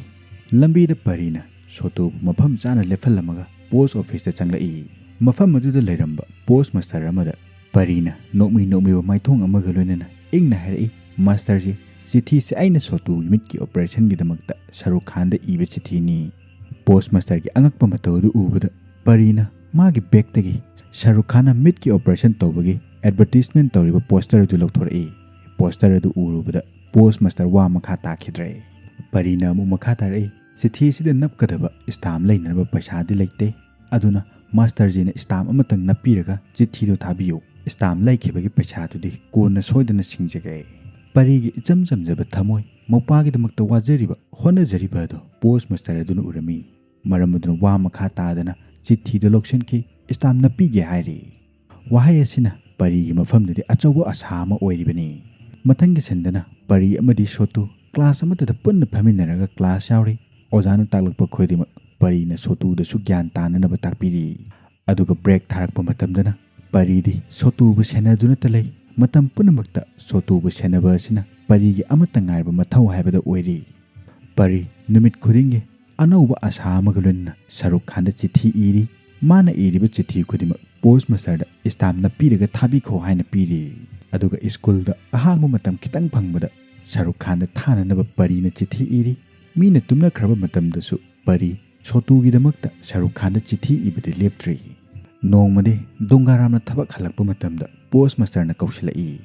ꯂꯝꯕꯤꯗ ꯄꯔꯤꯅ ꯁꯣꯇꯨꯕꯨ ꯃꯐꯝ ꯆꯥꯅ ꯂꯦꯞꯍꯜꯂꯝꯃꯒ ꯄꯣꯁ ꯑꯣꯐꯤꯁꯇ ꯆꯪꯂꯛꯏ꯫ ꯃꯐꯝ ꯑꯗꯨꯗ ꯂꯩꯔꯝꯕ ꯄꯣꯁ ꯃꯥꯁꯇꯔ ꯑꯃꯗ ꯄꯔꯤꯅ ꯅꯣꯛꯃꯤ ꯅꯣꯛꯃꯤꯕ ꯃꯥꯏꯊꯣꯡ ꯑꯃꯒ ꯂꯣꯏꯅꯅ ꯏꯪꯅ ꯍꯥꯏꯔꯛꯏ, "ꯃꯥꯁꯇꯔꯖꯤ, ꯆꯤꯊꯤꯁꯦ ꯑꯩꯅ ꯁꯣꯇꯨꯒꯤ ꯃꯤꯠꯀꯤ ꯑꯣꯄꯔꯦꯁꯟꯒꯤꯗꯃꯛꯇ ꯁꯥꯔꯨꯈ ꯈꯥꯟꯗ ꯏꯕ ꯆꯤꯊꯤꯅꯤ꯫" ꯄꯣꯁ ꯃꯥꯁꯇꯔꯒꯤ ꯑꯉꯛꯄ ꯃꯇꯧ ꯑꯗꯨ ꯎꯕꯗ ꯄꯔꯤꯅ ꯃꯥꯒꯤ ꯕꯦꯒꯇꯒꯤ ꯁꯥꯔꯨꯈ ꯈꯥꯟꯅ ꯃꯤꯠꯀꯤ ꯑꯣꯄꯔꯦꯁꯟ ꯇꯧꯕꯒꯤ ꯑꯦꯗꯚꯔꯇꯤꯁꯃꯦꯟ ꯇꯧꯔꯤꯕ ꯄꯣꯁꯇꯔ ꯑꯗꯨ ꯂꯧꯊꯣꯔꯛꯏ꯫ ꯄꯣꯁꯇꯔ ꯑꯗꯨ ꯎꯔꯨꯕꯗ ꯄꯣꯁ ꯃꯥꯁꯇꯔ ꯋꯥ ꯃꯈꯥ ꯇꯥꯈꯤꯗ꯭ꯔꯦ꯫ ꯄꯔꯤꯅ ꯑꯃꯨꯛ ꯃꯈꯥ ꯇꯥꯔꯛꯏ, "ꯆꯤꯊꯤ ꯑꯁꯤꯗ ꯅꯞꯀꯗꯕ ꯁ꯭ꯇꯥꯝ ꯂꯩꯅꯅꯕ ꯄꯩꯁꯥꯗꯤ ꯂꯩꯇꯦ, ꯑꯗꯨꯅ ꯃꯥꯁꯇꯔꯖꯤꯅ ꯁ꯭ꯇꯥꯝ ꯑꯃꯇꯪ ꯅꯞꯄꯤꯔꯒ ꯆꯤꯊꯤꯗꯨ ꯊꯥꯕꯤꯌꯨ꯫ ꯁ꯭ꯇꯥꯝ ꯂꯩꯈꯤꯕꯒꯤ ꯄꯩꯁꯥꯗꯨꯗꯤ ꯀꯣꯟꯅ ꯁꯣꯏꯗꯅ ꯁꯤꯡꯖꯒꯦ꯫" ꯄꯔꯤꯒꯤ ꯏꯆꯝ ꯆꯝꯖꯕ ꯊꯃꯣꯏ, ꯃꯧꯄꯥꯒꯤꯗꯃꯛꯇ ꯋꯥꯖꯔꯤꯕ, ꯍꯣꯠꯅꯖꯔꯤꯕ ꯑꯗꯨ ꯄꯣꯁ ꯃꯥꯁꯇꯔ ꯑꯗꯨꯅ ꯎꯔꯝꯃꯤ꯫ ꯃꯔꯝ ꯑꯗꯨꯅ ꯋꯥ ꯃꯈꯥ ꯇꯥꯗꯅ ꯆꯤꯊꯤꯗꯨ ꯂꯧꯁꯤꯟꯈꯤ, ꯁ꯭ꯇꯥꯝ ꯅꯞꯄꯤꯒꯦ ꯍꯥꯏꯔꯤ꯫ ꯋꯥꯍꯩ ꯑꯁꯤꯅ ꯄꯔꯤꯒꯤ ꯃꯐꯝꯗꯗꯤ ꯑꯆꯧꯕ ꯑꯁꯥ ꯑꯃ ꯑꯣꯏꯔꯤꯕꯅꯤ꯫ ꯃꯊꯪꯒꯤ ꯁꯤꯟꯗꯅ ꯄꯔꯤ ꯑꯃꯗꯤ ꯁꯣꯇꯨ ꯀ꯭ꯂꯥꯁ ꯑꯃꯠꯇꯗ ꯄꯨꯟꯅ ꯐꯝꯃꯤꯟꯅꯔꯒ ꯀ꯭ꯂꯥꯁ ꯌꯥꯎꯔꯤ꯫ ꯑꯣꯖꯥꯅ ꯇꯥꯛꯂꯛꯄ ꯈꯨꯗꯤꯡꯃꯛ ꯄꯔꯤꯅ ꯁꯣꯇꯨꯗꯁꯨ ꯒ꯭ꯌꯥꯟ ꯇꯥꯅꯅꯕ ꯇꯥꯛꯄꯤꯔꯤ꯫ ꯑꯗꯨꯒ ꯕ꯭ꯔꯦꯛ ꯊꯥꯔꯛꯄ ꯃꯇꯝꯗꯅ ꯄꯔꯤꯗꯤ ꯁꯣꯇꯨꯕꯨ ꯁꯦꯟꯅꯗꯨꯅꯇ ꯂꯩ꯫ ꯃꯇꯝ ꯄꯨꯝꯅꯃꯛꯇ ꯁꯣꯇꯨꯕꯨ ꯁꯦꯟꯅꯕ ꯑꯁꯤꯅ ꯄꯔꯤꯒꯤ ꯑꯃꯠꯇ ꯉꯥꯏꯔꯕ ꯃꯊꯧ ꯍꯥꯏꯕꯗꯨ ꯑꯣꯏꯔꯤ꯫ ꯄꯔꯤ ꯅꯨꯃꯤꯠ ꯈꯨꯗꯤꯡꯒꯤ ꯑꯅꯧꯕ ꯑꯁꯥ ꯑꯃꯒ ꯂꯣꯏꯅꯅ ꯁꯥꯔꯨꯈ ꯈꯥꯟꯗ ꯆꯤꯊꯤ ꯏꯔꯤ꯫ ꯃꯥꯅ ꯏꯔꯤꯕ ꯆꯤꯊꯤ ꯈꯨꯗꯤꯡꯃꯛ ꯄꯣꯁ ꯃꯥꯁꯇꯔꯗ ꯁ꯭ꯇꯥꯝ ꯅꯞꯄꯤꯔꯒ ꯊꯥꯕꯤꯈꯣ ꯍꯥꯏꯅ ꯄꯤꯔꯤ꯫ ꯑꯗꯨꯒ ꯁ꯭ꯀꯨꯜꯗ ꯑꯍꯥꯡꯕ ꯃꯇꯝ ꯈꯤꯇꯪ ꯐꯪꯕꯗ ꯁꯥꯔꯨꯈ ꯈꯥꯟꯗ ꯊꯥꯅꯅꯕ ꯄꯔꯤꯅ ꯆꯤꯊꯤ ꯏꯔꯤ꯫ ꯃꯤꯅ ꯇꯨꯝꯅꯈ꯭ꯔꯕ ꯃꯇꯝꯗꯁꯨ ꯄꯔꯤ ꯁꯣꯇꯨꯒꯤꯗꯃꯛꯇ ꯁꯥꯔꯨꯈ ꯈꯥꯟꯗ ꯆꯤꯊꯤ ꯏꯕꯗꯤ ꯂꯦꯞꯇ꯭ꯔꯤ꯫ ꯅꯣꯡꯃꯗꯤ ꯗꯨꯡꯒꯥꯔꯥꯝꯅ ꯊꯕꯛ ꯍꯜꯂꯛꯄ ꯃꯇꯝꯗ ꯄꯣꯁ ꯃꯥꯁꯇꯔꯅ ꯀꯧꯁꯤꯜꯂꯛꯏ꯫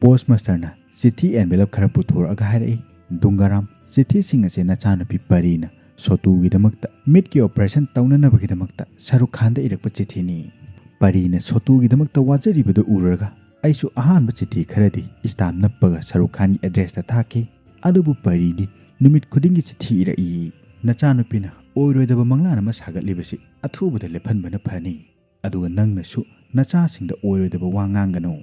ꯄꯣꯁ ꯃꯥꯁꯇꯔꯅ ꯆꯤꯊꯤ ꯑꯦꯟꯚꯦꯂꯞ ꯈꯔ ꯄꯨꯊꯣꯔꯛꯑꯒ ꯍꯥꯏꯔꯛꯏ, "ꯗꯨꯡꯒꯥꯔꯥꯝ, ꯆꯤꯊꯤꯁꯤꯡ ꯑꯁꯤ ꯅꯆꯥꯅꯨꯄꯤ ꯄꯔꯤꯅ ꯁꯣꯇꯨꯒꯤꯗꯃꯛꯇ ꯃꯤꯠꯀꯤ ꯑꯣꯄꯔꯦꯁꯟ ꯇꯧꯅꯅꯕꯒꯤꯗꯃꯛꯇ ꯁꯥꯔꯨꯈ ꯈꯥꯟꯗ ꯏꯔꯛꯄ ꯆꯤꯊꯤꯅꯤ꯫ ꯄꯔꯤꯅ ꯁꯣꯇꯨꯒꯤꯗꯃꯛꯇ ꯋꯥꯖꯔꯤꯕꯗꯨ ꯎꯔꯒ ꯑꯩꯁꯨ ꯑꯍꯥꯟꯕ ꯆꯤꯊꯤ ꯈꯔꯗꯤ ꯁ꯭ꯇꯥꯝ ꯅꯞꯄꯒ ꯁꯥꯔꯨꯈ ꯈꯥꯟꯒꯤ ꯑꯦꯗ꯭ꯔꯦꯁꯇ ꯊꯥꯈꯤ꯫ ꯑꯗꯨꯕꯨ ꯄꯔꯤꯗꯤ ꯅꯨꯃꯤꯠ ꯈꯨꯗꯤꯡꯒꯤ ꯆꯤꯊꯤ ꯏꯔꯛꯏ꯫ ꯅꯆꯥꯅꯨꯄꯤꯅ ꯑꯣꯏꯔꯣꯏꯗꯕ ꯃꯪꯂꯥꯟ ꯑꯃ ꯁꯥꯒꯠꯂꯤꯕꯁꯤ ꯑꯊꯨꯕꯗ ꯂꯦꯞꯍꯟꯕꯅ ꯐꯅꯤ꯫ ꯑꯗꯨꯒ ꯅꯪꯅꯁꯨ ꯅꯆꯥꯁꯤꯡꯗ ꯑꯣꯏꯔꯣꯏꯗꯕ ꯋꯥ ꯉꯥꯡꯒꯅꯨ꯫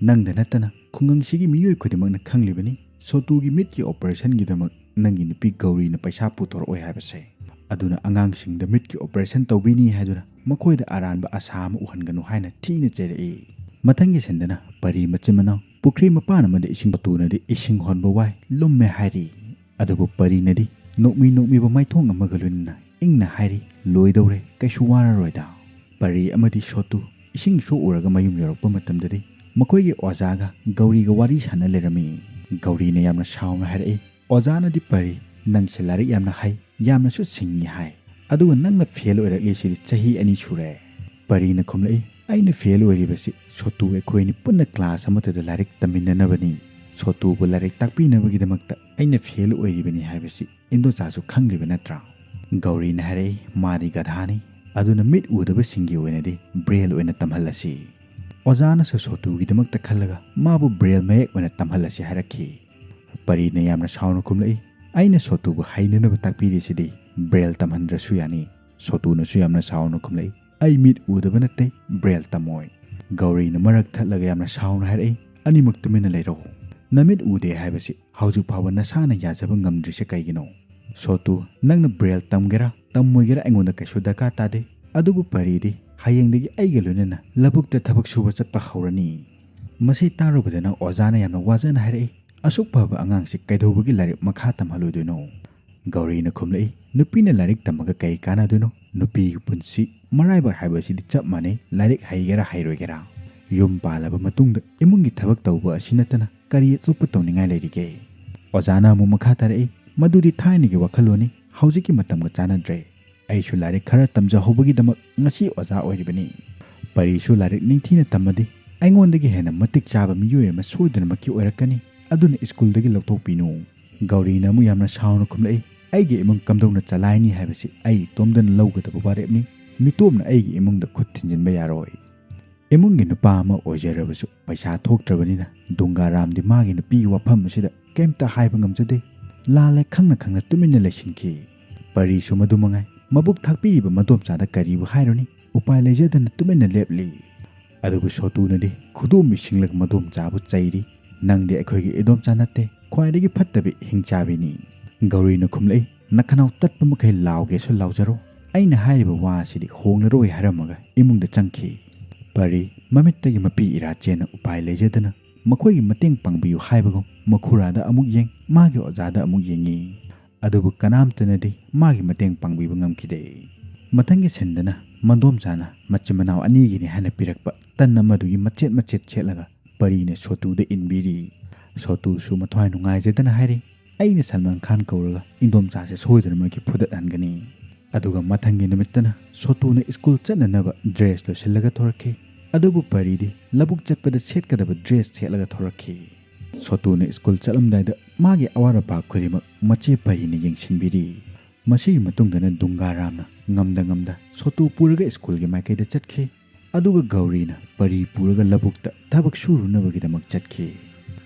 ꯅꯪꯗ ꯅꯠꯇꯅ ꯈꯨꯡꯒꯪꯁꯤꯒꯤ ꯃꯤꯑꯣꯏ ꯈꯨꯗꯤꯡꯃꯛꯅ ꯈꯪꯂꯤꯕꯅꯤ, ꯁꯣꯇꯨꯒꯤ ꯃꯤꯠꯀꯤ ꯑꯣꯄꯔꯦꯁꯟꯒꯤꯗꯃꯛ ꯅꯪꯒꯤ ꯅꯨꯄꯤ ꯒꯧꯔꯤꯅ ꯄꯩꯁꯥ ꯄꯨꯊꯣꯔꯛꯑꯣꯏ ꯍꯥꯏꯕꯁꯦ꯫ ꯑꯗꯨꯅ ꯑꯉꯥꯡꯁꯤꯡꯗ ꯃꯤꯠꯀꯤ ꯑꯣꯄꯔꯦꯁꯟ ꯇꯧꯕꯤꯅꯤ ꯍꯥꯏꯗꯨꯅ ꯃꯈꯣꯏꯗ ꯑꯔꯥꯟꯕ ꯑꯁꯥ ꯑꯃ ꯎꯍꯟꯒꯅꯨ" ꯍꯥꯏꯅ ꯊꯤꯅ ꯆꯩꯔꯛꯏ꯫ ꯃꯊꯪꯒꯤ ꯁꯤꯟꯗꯅ ꯄꯔꯤ ꯃꯆꯤꯟ ꯃꯅꯥꯎ ꯄꯨꯈ꯭ꯔꯤ ꯃꯄꯥꯟ ꯑꯃꯗ ꯏꯁꯤꯡ ꯁꯣꯇꯨꯅꯗꯤ ꯏꯁꯤꯡ ꯍꯣꯟꯕ ꯋꯥꯏ, ꯂꯨꯝꯃꯦ ꯍꯥꯏꯔꯤ꯫ ꯑꯗꯨꯕꯨ ꯄꯔꯤꯅꯗꯤ ꯅꯣꯛꯃꯤ ꯅꯣꯛꯃꯤꯕ ꯃꯥꯏꯊꯣꯡ ꯑꯃꯒ ꯂꯣꯏꯅꯅ ꯏꯪꯅ ꯍꯥꯏꯔꯤ, "ꯂꯣꯏꯗꯧꯔꯦ, ꯀꯩꯁꯨ ꯋꯥꯔꯔꯣꯏꯗ"꯫ ꯄꯔꯤ ꯑꯃꯗꯤ ꯁꯣꯇꯨ ꯏꯁꯤꯡ ꯁꯣꯛꯎꯔꯒ ꯃꯌꯨꯝ ꯌꯧꯔꯛꯄ ꯃꯇꯝꯗꯗꯤ ꯃꯈꯣꯏꯒꯤ ꯑꯣꯖꯥꯒ ꯒꯧꯔꯤꯒ ꯋꯥꯔꯤ ꯁꯥꯟꯅ ꯂꯩꯔꯝꯃꯤ꯫ ꯒꯧꯔꯤꯅ ꯌꯥꯝꯅ ꯁꯥꯎꯅ ꯍꯥꯏꯔꯛꯏ, "ꯑꯣꯖꯥꯅꯗꯤ ꯄꯔꯤ, ꯅꯪꯁꯦ ꯂꯥꯏꯔꯤꯛ ꯌꯥꯝꯅ ꯍꯩ, ꯌꯥꯝꯅꯁꯨ ꯁꯤꯡꯉꯤ ꯍꯥꯏ, ꯑꯗꯨꯒ ꯅꯪꯅ ꯐꯦꯜ ꯑꯣꯏꯔꯛꯂꯤꯁꯤꯗꯤ ꯆꯍꯤ ꯑꯅꯤ ꯁꯨꯔꯦ"꯫ ꯄꯔꯤꯅ ꯈꯨꯝꯂꯛꯏ, "ꯑꯩꯅ ꯐꯦꯜ ꯑꯣꯏꯔꯤꯕꯁꯤ ꯁꯣꯇꯨ ꯑꯩꯈꯣꯏ ꯑꯅꯤ ꯄꯨꯟꯅ ꯀ꯭ꯂꯥꯁ ꯑꯃꯠꯇꯗ ꯂꯥꯏꯔꯤꯛ ꯇꯝꯃꯤꯟꯅꯅꯕꯅꯤ꯫ ꯁꯣꯇꯨꯕꯨ ꯂꯥꯏꯔꯤꯛ ꯇꯥꯛꯄꯤꯅꯕꯒꯤꯗꯃꯛꯇ ꯑꯩꯅ ꯐꯦꯜ ꯑꯣꯏꯔꯤꯕꯅꯤ ꯍꯥꯏꯕꯁꯤ ꯏꯟꯗꯣꯆꯥꯁꯨ ꯈꯪꯂꯤꯕ ꯅꯠꯇ꯭ꯔꯥ?" ꯒꯧꯔꯤꯅ ꯍꯥꯏꯔꯛꯏ, "ꯃꯥꯗꯤ ꯒꯙꯥꯅꯤ, ꯑꯗꯨꯅ ꯃꯤꯠ ꯎꯗꯕꯁꯤꯡꯒꯤ ꯑꯣꯏꯅꯗꯤ ꯕ꯭ꯔꯦꯜ ꯑꯣꯏꯅ ꯇꯝꯍꯜꯂꯁꯤ"꯫ ꯑꯣꯖꯥꯅꯁꯨ ꯁꯣꯇꯨꯒꯤꯗꯃꯛꯇ ꯈꯜꯂꯒ ꯃꯥꯕꯨ ꯕ꯭ꯔꯦꯜ ꯃꯌꯦꯛ ꯑꯣꯏꯅ ꯇꯝꯍꯜꯂꯁꯤ ꯍꯥꯏꯔꯛꯈꯤ꯫ ꯄꯔꯤꯅ ꯌꯥꯝꯅ ꯁꯥꯎꯅ ꯈꯨꯝꯂꯛꯏ, "ꯑꯩꯅ ꯁꯣꯇꯨꯕꯨ ꯍꯩꯅꯅꯕ ꯇꯥꯛꯄꯤꯔꯤꯁꯤꯗꯤ, ꯕ꯭ꯔꯦꯜ ꯇꯝꯍꯟꯗ꯭ꯔꯁꯨ ꯌꯥꯅꯤ"꯫ ꯁꯣꯇꯨꯅꯁꯨ ꯌꯥꯝꯅ ꯁꯥꯎꯅ ꯈꯨꯝꯂꯛꯏ, "ꯑꯩ ꯃꯤꯠ ꯎꯗꯕ ꯅꯠꯇꯦ, ꯕ꯭ꯔꯦꯜ ꯇꯝꯃꯣꯏ"꯫ ꯒꯧꯔꯤꯅ ꯃꯔꯛ ꯊꯠꯂꯒ ꯌꯥꯝꯅ ꯁꯥꯎꯅ ꯍꯥꯏꯔꯛꯏ, "ꯑꯅꯤꯃꯛ ꯇꯨꯃꯤꯟꯅ ꯂꯩꯔꯣ꯫ ꯅꯃꯤꯠ ꯎꯗꯦ ꯍꯥꯏꯕꯁꯤ ꯍꯧꯖꯤꯛ ꯐꯥꯎꯕ ꯅꯁꯥꯅ ꯌꯥꯖꯕ ꯉꯝꯗ꯭ꯔꯤꯁꯦ ꯀꯩꯒꯤꯅꯣ? ꯁꯣꯇꯨ, ꯅꯪꯅ ꯕ꯭ꯔꯦꯜ ꯇꯝꯒꯦꯔꯥ ꯇꯝꯃꯣꯏꯒꯦꯔꯥ ꯑꯩꯉꯣꯟꯗ ꯀꯩꯁꯨ ꯗꯔꯀꯥꯔ ꯇꯥꯗꯦ꯫ ꯑꯗꯨꯕꯨ ꯄꯔꯤꯗꯤ ꯍꯌꯦꯡꯗꯒꯤ ꯑꯩꯒ ꯂꯣꯏꯅꯅ ꯂꯧꯕꯨꯛꯇ ꯊꯕꯛ ꯁꯨꯕ ꯆꯠꯄ ꯍꯧꯔꯅꯤ"꯫ ꯃꯁꯤ ꯇꯥꯔꯨꯕꯗꯅ ꯑꯣꯖꯥꯅ ꯌꯥꯝꯅ ꯋꯥꯖꯅ ꯍꯥꯏꯔꯛꯏ, "ꯑꯁꯨꯛ ꯐꯕ ꯑꯉꯥꯡꯁꯤ ꯀꯩꯗꯧꯕꯒꯤ ꯂꯥꯏꯔꯤꯛ ꯃꯈꯥ ꯇꯝꯍꯜꯂꯣꯏꯗꯣꯏꯅꯣ?" ꯒꯧꯔꯤꯅ ꯈꯨꯝꯂꯛꯏ, "ꯅꯨꯄꯤꯅ ꯂꯥꯏꯔꯤꯛ ꯇꯝꯃꯒ ꯀꯩ ꯀꯥꯟꯅꯗꯣꯏꯅꯣ? ꯅꯨꯄꯤꯒꯤ ꯄꯨꯟꯁꯤ ꯃꯔꯥꯏꯕꯛ ꯍꯥꯏꯕꯁꯤꯗꯤ ꯆꯞ ꯃꯥꯟꯅꯩ, ꯂꯥꯏꯔꯤꯛ ꯍꯩꯒꯦꯔꯥ ꯍꯩꯔꯣꯏꯒꯦꯔꯥ"꯫ ꯌꯨꯝ ꯄꯥꯜꯂꯕ ꯃꯇꯨꯡꯗ ꯏꯃꯨꯡꯒꯤ ꯊꯕꯛ ꯇꯧꯕ ꯑꯁꯤ ꯅꯠꯇꯅ ꯀꯔꯤ ꯑꯇꯣꯞꯄ ꯇꯧꯅꯤꯡꯉꯥꯏ ꯂꯩꯔꯤꯒꯦ? ꯑꯣꯖꯥꯅ ꯑꯃꯨꯛ ꯃꯈꯥ ꯇꯥꯔꯛꯏ, "ꯃꯗꯨꯗꯤ ꯊꯥꯏꯅꯒꯤ ꯋꯥꯈꯜꯂꯣꯟꯅꯤ, ꯍꯧꯖꯤꯛꯀꯤ ꯃꯇꯝꯒ ꯆꯥꯟꯅꯗ꯭ꯔꯦ꯫ ꯑꯩꯁꯨ ꯂꯥꯏꯔꯤꯛ ꯈꯔ ꯇꯝꯖꯍꯧꯕꯒꯤꯗꯃꯛ ꯉꯁꯤ ꯑꯣꯖꯥ ꯑꯣꯏꯔꯤꯕꯅꯤ꯫ ꯄꯔꯤꯁꯨ ꯂꯥꯏꯔꯤꯛ ꯅꯤꯡꯊꯤꯅ ꯇꯝꯃꯗꯤ ꯑꯩꯉꯣꯟꯗꯒꯤ ꯍꯦꯟꯅ ꯃꯇꯤꯛ ꯆꯥꯕ ꯃꯤꯑꯣꯏ ꯑꯃ ꯁꯣꯏꯗꯅꯃꯛꯀꯤ ꯑꯣꯏꯔꯛꯀꯅꯤ꯫ ꯑꯗꯨꯅ ꯁ꯭ꯀꯨꯜꯗꯒꯤ ꯂꯧꯊꯣꯛꯄꯤꯅꯨ꯫" ꯒꯧꯔꯤꯅ ꯑꯃꯨꯛ ꯌꯥꯝꯅ ꯁꯥꯎꯅ ꯈꯨꯝꯂꯛꯏ, "ꯑꯩꯒꯤ ꯏꯃꯨꯡ ꯀꯝꯗꯧꯅ ꯆꯂꯥꯏꯅꯤ ꯍꯥꯏꯕꯁꯤ ꯑꯩ ꯏꯇꯣꯝꯗꯅ ꯂꯧꯒꯗꯕ ꯋꯥꯔꯦꯞꯅꯤ꯫ ꯃꯤꯇꯣꯞꯅ ꯑꯩꯒꯤ ꯏꯃꯨꯡꯗ ꯈꯨꯠ ꯊꯤꯟꯖꯤꯟꯕ ꯌꯥꯔꯣꯏ꯫ ꯏꯃꯨꯡꯒꯤ ꯅꯨꯄꯥ ꯑꯃ ꯑꯣꯏꯖꯔꯕꯁꯨ ꯄꯩꯁꯥ ꯊꯣꯛꯇ꯭ꯔꯕꯅꯤꯅ ꯗꯨꯡꯒꯥꯔꯥꯝꯗꯤ ꯃꯥꯒꯤ ꯅꯨꯄꯤꯒꯤ ꯋꯥꯐꯝ ꯑꯁꯤꯗ ꯀꯩꯝꯇ ꯍꯥꯏꯕ ꯉꯝꯖꯗꯦ꯫ ꯂꯥꯜꯂꯦ ꯈꯪꯅ ꯈꯪꯅ ꯇꯨꯃꯤꯟꯅ ꯂꯩꯁꯤꯟꯈꯤ꯫ ꯄꯔꯤꯁꯨ ꯃꯗꯨ ꯃꯉꯥꯏ꯫ ꯃꯕꯨꯛ ꯊꯥꯛꯄꯤꯔꯤꯕ ꯃꯗꯣꯝꯆꯥꯗ ꯀꯔꯤꯕꯨ ꯍꯥꯏꯔꯨꯅꯤ? ꯎꯄꯥꯏ ꯂꯩꯖꯗꯅ ꯇꯨꯃꯤꯟꯅ ꯂꯦꯞꯂꯤ꯫ ꯑꯗꯨꯕꯨ ꯁꯣꯇꯨꯅꯗꯤ ꯈꯨꯗꯣꯝꯕꯤ ꯁꯤꯡꯂꯒ ꯃꯗꯣꯝꯆꯥꯕꯨ ꯆꯩꯔꯤ꯫ "ꯅꯪꯗꯤ ꯑꯩꯈꯣꯏꯒꯤ ꯏꯗꯣꯝꯆꯥ ꯅꯠꯇꯦ, ꯈ꯭ꯋꯥꯏꯗꯒꯤ ꯐꯠꯇꯕꯤ ꯍꯤꯡꯆꯥꯕꯤꯅꯤ꯫" ꯒꯧꯔꯤꯅ ꯈꯨꯝꯂꯛꯏ, "ꯅꯈꯅꯥꯎ ꯇꯠꯄ ꯃꯈꯩ ꯂꯥꯎꯒꯦꯁꯨ ꯂꯥꯎꯖꯔꯣ, ꯑꯩꯅ ꯍꯥꯏꯔꯤꯕ ꯋꯥ ꯑꯁꯤꯗꯤ ꯍꯣꯡꯂꯔꯣꯏ" ꯍꯥꯏꯔꯝꯃꯒ ꯏꯃꯨꯡꯗ ꯆꯪꯈꯤ꯫ ꯄꯔꯤ ꯃꯃꯤꯠꯇꯒꯤ ꯃꯄꯤ ꯏꯔꯥ ꯆꯦꯟꯅ ꯎꯄꯥꯏ ꯂꯩꯖꯗꯅ ꯃꯈꯣꯏꯒꯤ ꯃꯇꯦꯡ ꯄꯥꯡꯕꯤꯌꯨ ꯍꯥꯏꯕꯒꯨꯝ ꯃꯈꯨꯔꯥꯗ ꯑꯃꯨꯛ ꯌꯦꯡ, ꯃꯥꯒꯤ ꯑꯣꯖꯥꯗ ꯑꯃꯨꯛ ꯌꯦꯡꯉꯤ꯫ ꯑꯗꯨꯕꯨ ꯀꯅꯥꯝꯇꯅꯗꯤ ꯃꯥꯒꯤ ꯃꯇꯦꯡ ꯄꯥꯡꯕꯤꯕ ꯉꯝꯈꯤꯗꯦ꯫ ꯃꯊꯪꯒꯤ ꯁꯤꯟꯗꯅ ꯃꯟꯗꯣꯝꯆꯥꯅ ꯃꯆꯤꯟ ꯃꯅꯥꯎ ꯑꯅꯤꯒꯤꯅꯤ ꯍꯥꯏꯅ ꯄꯤꯔꯛꯄ ꯇꯟ ꯑꯃꯗꯨꯒꯤ ꯃꯆꯦꯠ ꯃꯆꯦꯠ ꯁꯦꯠꯂꯒ ꯄꯔꯤꯅ ꯁꯣꯇꯨꯗ ꯏꯟꯕꯤꯔꯤ꯫ ꯁꯣꯇꯨꯁꯨ ꯃꯊ꯭ꯋꯥꯏ ꯅꯨꯡꯉꯥꯏꯖꯗꯅ ꯍꯥꯏꯔꯤ, "ꯑꯩꯅ ꯁꯜꯃꯥꯟ ꯈꯥꯟ ꯀꯧꯔꯒ ꯏꯟꯗꯣꯝꯆꯥꯁꯦ ꯁꯣꯏꯗꯅꯃꯛꯀꯤ ꯐꯨꯗꯠꯍꯟꯒꯅꯤ꯫" ꯑꯗꯨꯒ ꯃꯊꯪꯒꯤ ꯅꯨꯃꯤꯠꯇꯅ ꯁꯣꯇꯨꯅ ꯁ꯭ꯀꯨꯜ ꯆꯠꯅꯅꯕ ꯗ꯭ꯔꯦꯁ ꯂꯣꯏꯁꯤꯜꯂꯒ ꯊꯣꯔꯛꯈꯤ꯫ ꯑꯗꯨꯕꯨ ꯄꯔꯤꯗꯤ ꯂꯧꯕꯨꯛ ꯆꯠꯄꯗ ꯁꯦꯠꯀꯗꯕ ꯗ꯭ꯔꯦꯁ ꯁꯦꯠꯂꯒ ꯊꯣꯔꯛꯈꯤ꯫ ꯁꯣꯇꯨꯅ ꯁ꯭ꯀꯨꯜ ꯆꯠꯂꯝꯗꯥꯏꯗ ꯃꯥꯒꯤ ꯑꯋꯥꯠ ꯑꯄꯥ ꯈꯨꯗꯤꯡꯃꯛ ꯃꯆꯦ ꯄꯔꯤꯅ ꯌꯦꯡꯁꯤꯟꯕꯤꯔꯤ꯫ ꯃꯁꯤꯒꯤ ꯃꯇꯨꯡꯗꯅ ꯗꯨꯡꯒꯥꯔꯥꯝꯅ ꯉꯝꯗ ꯉꯝꯗ ꯁꯣꯇꯨ ꯄꯨꯔꯒ ꯁ꯭ꯀꯨꯜꯒꯤ ꯃꯥꯏꯀꯩꯗ ꯆꯠꯈꯤ꯫ ꯑꯗꯨꯒ ꯒꯧꯔꯤꯅ ꯄꯔꯤ ꯄꯨꯔꯒ ꯂꯧꯕꯨꯛꯇ ꯊꯕꯛ ꯁꯨꯔꯨꯅꯕꯒꯤꯗꯃꯛ ꯆꯠꯈꯤ꯫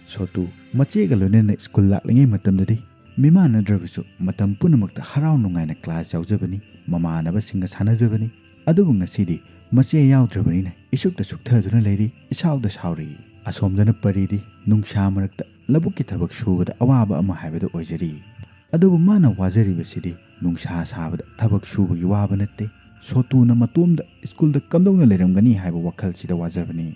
ꯁꯣꯇꯨ ꯃꯆꯦꯒ ꯂꯣꯏꯅꯅ ꯁ꯭ꯀꯨꯜ ꯂꯥꯛꯂꯤꯉꯩ ꯃꯇꯝꯗꯗꯤ ꯃꯤꯃꯥꯟꯅꯗ꯭ꯔꯕꯁꯨ ꯃꯇꯝ ꯄꯨꯝꯅꯃꯛꯇ ꯍꯔꯥꯎ ꯅꯨꯡꯉꯥꯏꯅ ꯀ꯭ꯂꯥꯁ ꯌꯥꯎꯖꯕꯅꯤ, ꯃꯃꯥꯟꯅꯕꯁꯤꯡꯒ ꯁꯥꯟꯅꯖꯕꯅꯤ꯫ ꯑꯗꯨꯕꯨ ꯉꯁꯤꯗꯤ ꯃꯆꯦ ꯌꯥꯎꯗ꯭ꯔꯕꯅꯤꯅ ꯏꯁꯨꯛꯇ ꯁꯨꯛꯊꯗꯨꯅ ꯂꯩꯔꯤ, ꯏꯁꯥꯎꯗ ꯁꯥꯎꯔꯤ꯫ ꯑꯁꯣꯝꯗꯅ ꯄꯔꯤꯗꯤ ꯅꯨꯡꯁꯥ ꯃꯔꯛꯇ ꯂꯧꯕꯨꯛꯀꯤ ꯊꯕꯛ ꯁꯨꯕꯗ ꯑꯋꯥꯕ ꯑꯃ ꯍꯥꯏꯕꯗꯨ ꯑꯣꯏꯖꯔꯤ꯫ ꯑꯗꯨꯕꯨ ꯃꯥꯅ ꯋꯥꯖꯔꯤꯕꯁꯤꯗꯤ ꯅꯨꯡꯁꯥ ꯁꯥꯕꯗ ꯊꯕꯛ ꯁꯨꯕꯒꯤ ꯋꯥꯕ ꯅꯠꯇꯦ, ꯁꯣꯇꯨꯅ ꯃꯇꯣꯝꯗ ꯁ꯭ꯀꯨꯜꯗ ꯀꯝꯗꯧꯅ ꯂꯩꯔꯝꯒꯅꯤ ꯍꯥꯏꯕ ꯋꯥꯈꯜꯁꯤꯗ ꯋꯥꯖꯕꯅꯤ꯫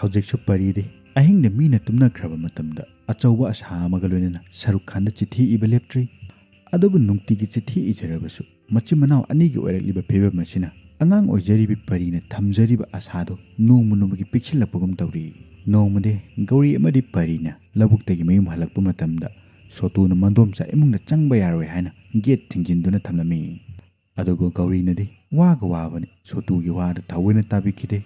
ꯍꯧꯖꯤꯛꯁꯨ ꯄꯔꯤꯗꯤ ꯑꯍꯤꯡꯗ ꯃꯤꯅ ꯇꯨꯝꯅꯈ꯭ꯔꯕ ꯃꯇꯝꯗ ꯑꯆꯧꯕ ꯑꯁꯥ ꯑꯃꯒ ꯂꯣꯏꯅꯅ ꯁꯥꯔꯨꯛ ꯈꯥꯟꯗ ꯆꯤꯊꯤ ꯏꯕ ꯂꯦꯞꯇ꯭ꯔꯤ꯫ ꯑꯗꯨꯕꯨ ꯅꯨꯡꯇꯤꯒꯤ ꯆꯤꯊꯤ ꯏꯖꯔꯕꯁꯨ ꯃꯆꯤꯟ ꯃꯅꯥꯎ ꯑꯅꯤꯒꯤ ꯑꯣꯏꯔꯛꯂꯤꯕ ꯐꯤꯕꯝ ꯑꯁꯤꯅ ꯑꯉꯥꯡ ꯑꯣꯏꯖꯔꯤꯕꯤ ꯄꯔꯤꯅ ꯊꯝꯖꯔꯤꯕ ꯑꯁꯥꯗꯨ ꯅꯣꯡꯃ ꯅꯣꯡꯃꯒꯤ ꯄꯤꯛꯁꯤꯜꯂꯛꯄꯒꯨꯝ ꯇꯧꯔꯤ꯫ ꯅꯣꯡꯃꯗꯤ ꯒꯧꯔꯤ ꯑꯃꯗꯤ ꯄꯔꯤꯅ ꯂꯧꯕꯨꯛꯇꯒꯤ ꯃꯌꯨꯝ ꯍꯜꯂꯛꯄ ꯃꯇꯝꯗ ꯁꯣꯇꯨꯅ ꯃꯟꯗꯣꯝꯆꯥ ꯏꯃꯨꯡꯗ ꯆꯪꯕ ꯌꯥꯔꯣꯏ ꯍꯥꯏꯅ ꯒꯦꯠ ꯊꯤꯡꯖꯤꯟꯗꯨꯅ ꯊꯝꯂꯝꯃꯤ꯫ ꯑꯗꯨꯕꯨ ꯒꯧꯔꯤꯅꯗꯤ ꯋꯥꯒ ꯋꯥꯕꯅꯤ, ꯁꯣꯇꯨꯒꯤ ꯋꯥꯗꯨ ꯊꯑꯣꯏꯅ ꯇꯥꯕꯤꯈꯤꯗꯦ꯫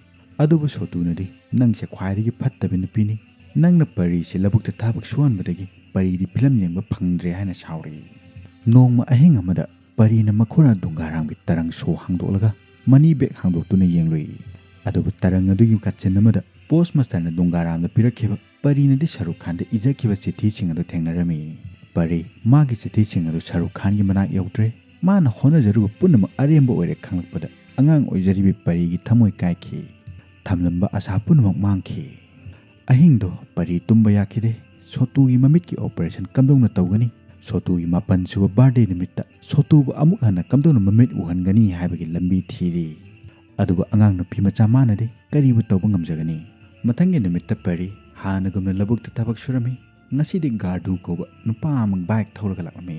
ꯑꯗꯨꯕꯨ ꯁꯣꯇꯨꯅꯗꯤ, "ꯅꯪꯁꯦ ꯈ꯭ꯋꯥꯏꯗꯒꯤ ꯐꯠꯇꯕ ꯅꯨꯄꯤꯅꯤ꯫ ꯅꯪꯅ ꯄꯔꯤꯁꯦ ꯂꯧꯕꯨꯛꯇ ꯊꯕꯛ ꯁꯨꯍꯟꯕꯗꯒꯤ ꯄꯔꯤꯗꯤ ꯐꯤꯂꯝ ꯌꯦꯡꯕ ꯐꯪꯗ꯭ꯔꯦ" ꯍꯥꯏꯅ ꯁꯥꯎꯔꯛꯏ꯫ ꯅꯣꯡꯃ ꯑꯍꯤꯡ ꯑꯃꯗ ꯄꯔꯤꯅ ꯃꯈꯨꯔꯥ ꯗꯨꯡꯒꯥꯔꯥꯝꯒꯤ ꯇꯔꯪ ꯁꯣ ꯍꯥꯡꯗꯣꯛꯂꯒ ꯃꯅꯤ ꯕꯦꯒ ꯍꯥꯡꯗꯣꯛꯇꯨꯅ ꯌꯦꯡꯂꯨꯏ꯫ ꯑꯗꯨꯕꯨ ꯇꯔꯪ ꯑꯗꯨꯒꯤ ꯀꯥꯆꯤꯟ ꯑꯃꯗ ꯄꯣꯁ ꯃꯥꯁꯇꯔꯅ ꯗꯨꯡꯒꯥꯔꯥꯝꯗ ꯄꯤꯔꯛꯈꯤꯕ ꯄꯔꯤꯅꯗꯤ ꯁꯔꯨꯛ ꯈꯥꯟꯗ ꯏꯖꯈꯤꯕ ꯆꯤꯊꯤꯁꯤꯡ ꯑꯗꯨ ꯊꯦꯡꯅꯔꯝꯃꯤ꯫ ꯄꯔꯤ ꯃꯥꯒꯤ ꯆꯤꯊꯤꯁꯤꯡ ꯑꯗꯨ ꯁꯔꯨꯛ ꯈꯥꯟꯒꯤ ꯃꯅꯥꯛ ꯌꯧꯗ꯭ꯔꯦ꯫ ꯃꯥꯅ ꯍꯣꯠꯅꯖꯔꯨꯕ ꯄꯨꯝꯅꯃꯛ ꯑꯔꯦꯝꯕ ꯑꯣꯏꯔꯦ ꯈꯪꯂꯛꯄꯗ ꯑꯉꯥꯡ ꯑꯣꯏꯖꯔꯤꯕꯤ ꯄꯔꯤꯒꯤ ꯊꯃꯣꯏ ꯀꯥꯏꯈꯤ꯫ ꯊꯝꯂꯝꯕ ꯑꯁꯥ ꯄꯨꯝꯅꯃꯛ ꯃꯥꯡꯈꯤ꯫ ꯑꯍꯤꯡꯗꯣ ꯄꯔꯤ ꯇꯨꯝꯕ ꯌꯥꯈꯤꯗꯦ꯫ ꯁꯣꯇꯨꯒꯤ ꯃꯃꯤꯠꯀꯤ ꯑꯣꯄꯔꯦꯁꯟ ꯀꯝꯗꯧꯅ ꯇꯧꯒꯅꯤ? ꯁꯣꯇꯨꯒꯤ ꯃꯥꯄꯟ ꯁꯨꯕ ꯕꯥꯔꯗꯦ ꯅꯨꯃꯤꯠꯇ ꯁꯣꯇꯨꯕꯨ ꯑꯃꯨꯛ ꯍꯟꯅ ꯀꯝꯗꯧꯅ ꯃꯃꯤꯠ ꯎꯍꯟꯒꯅꯤ ꯍꯥꯏꯕꯒꯤ ꯂꯝꯕꯤ ꯊꯤꯔꯤ꯫ ꯑꯗꯨꯕꯨ ꯑꯉꯥꯡ ꯅꯨꯄꯤ ꯃꯆꯥ ꯃꯥꯅꯗꯤ ꯀꯔꯤꯕꯨ ꯇꯧꯕ ꯉꯝꯖꯒꯅꯤ? ꯃꯊꯪꯒꯤ ꯅꯨꯃꯤꯠꯇ ꯄꯔꯤ ꯍꯥꯟꯅꯒꯨꯝꯅ ꯂꯧꯕꯨꯛꯇ ꯊꯕꯛ ꯁꯨꯔꯝꯃꯤ꯫ ꯉꯁꯤꯗꯤ ꯒꯥꯔꯗꯨ ꯀꯧꯕ ꯅꯨꯄꯥ ꯑꯃ ꯕꯥꯏꯛ ꯊꯧꯔꯒ ꯂꯥꯛꯂꯝꯃꯤ꯫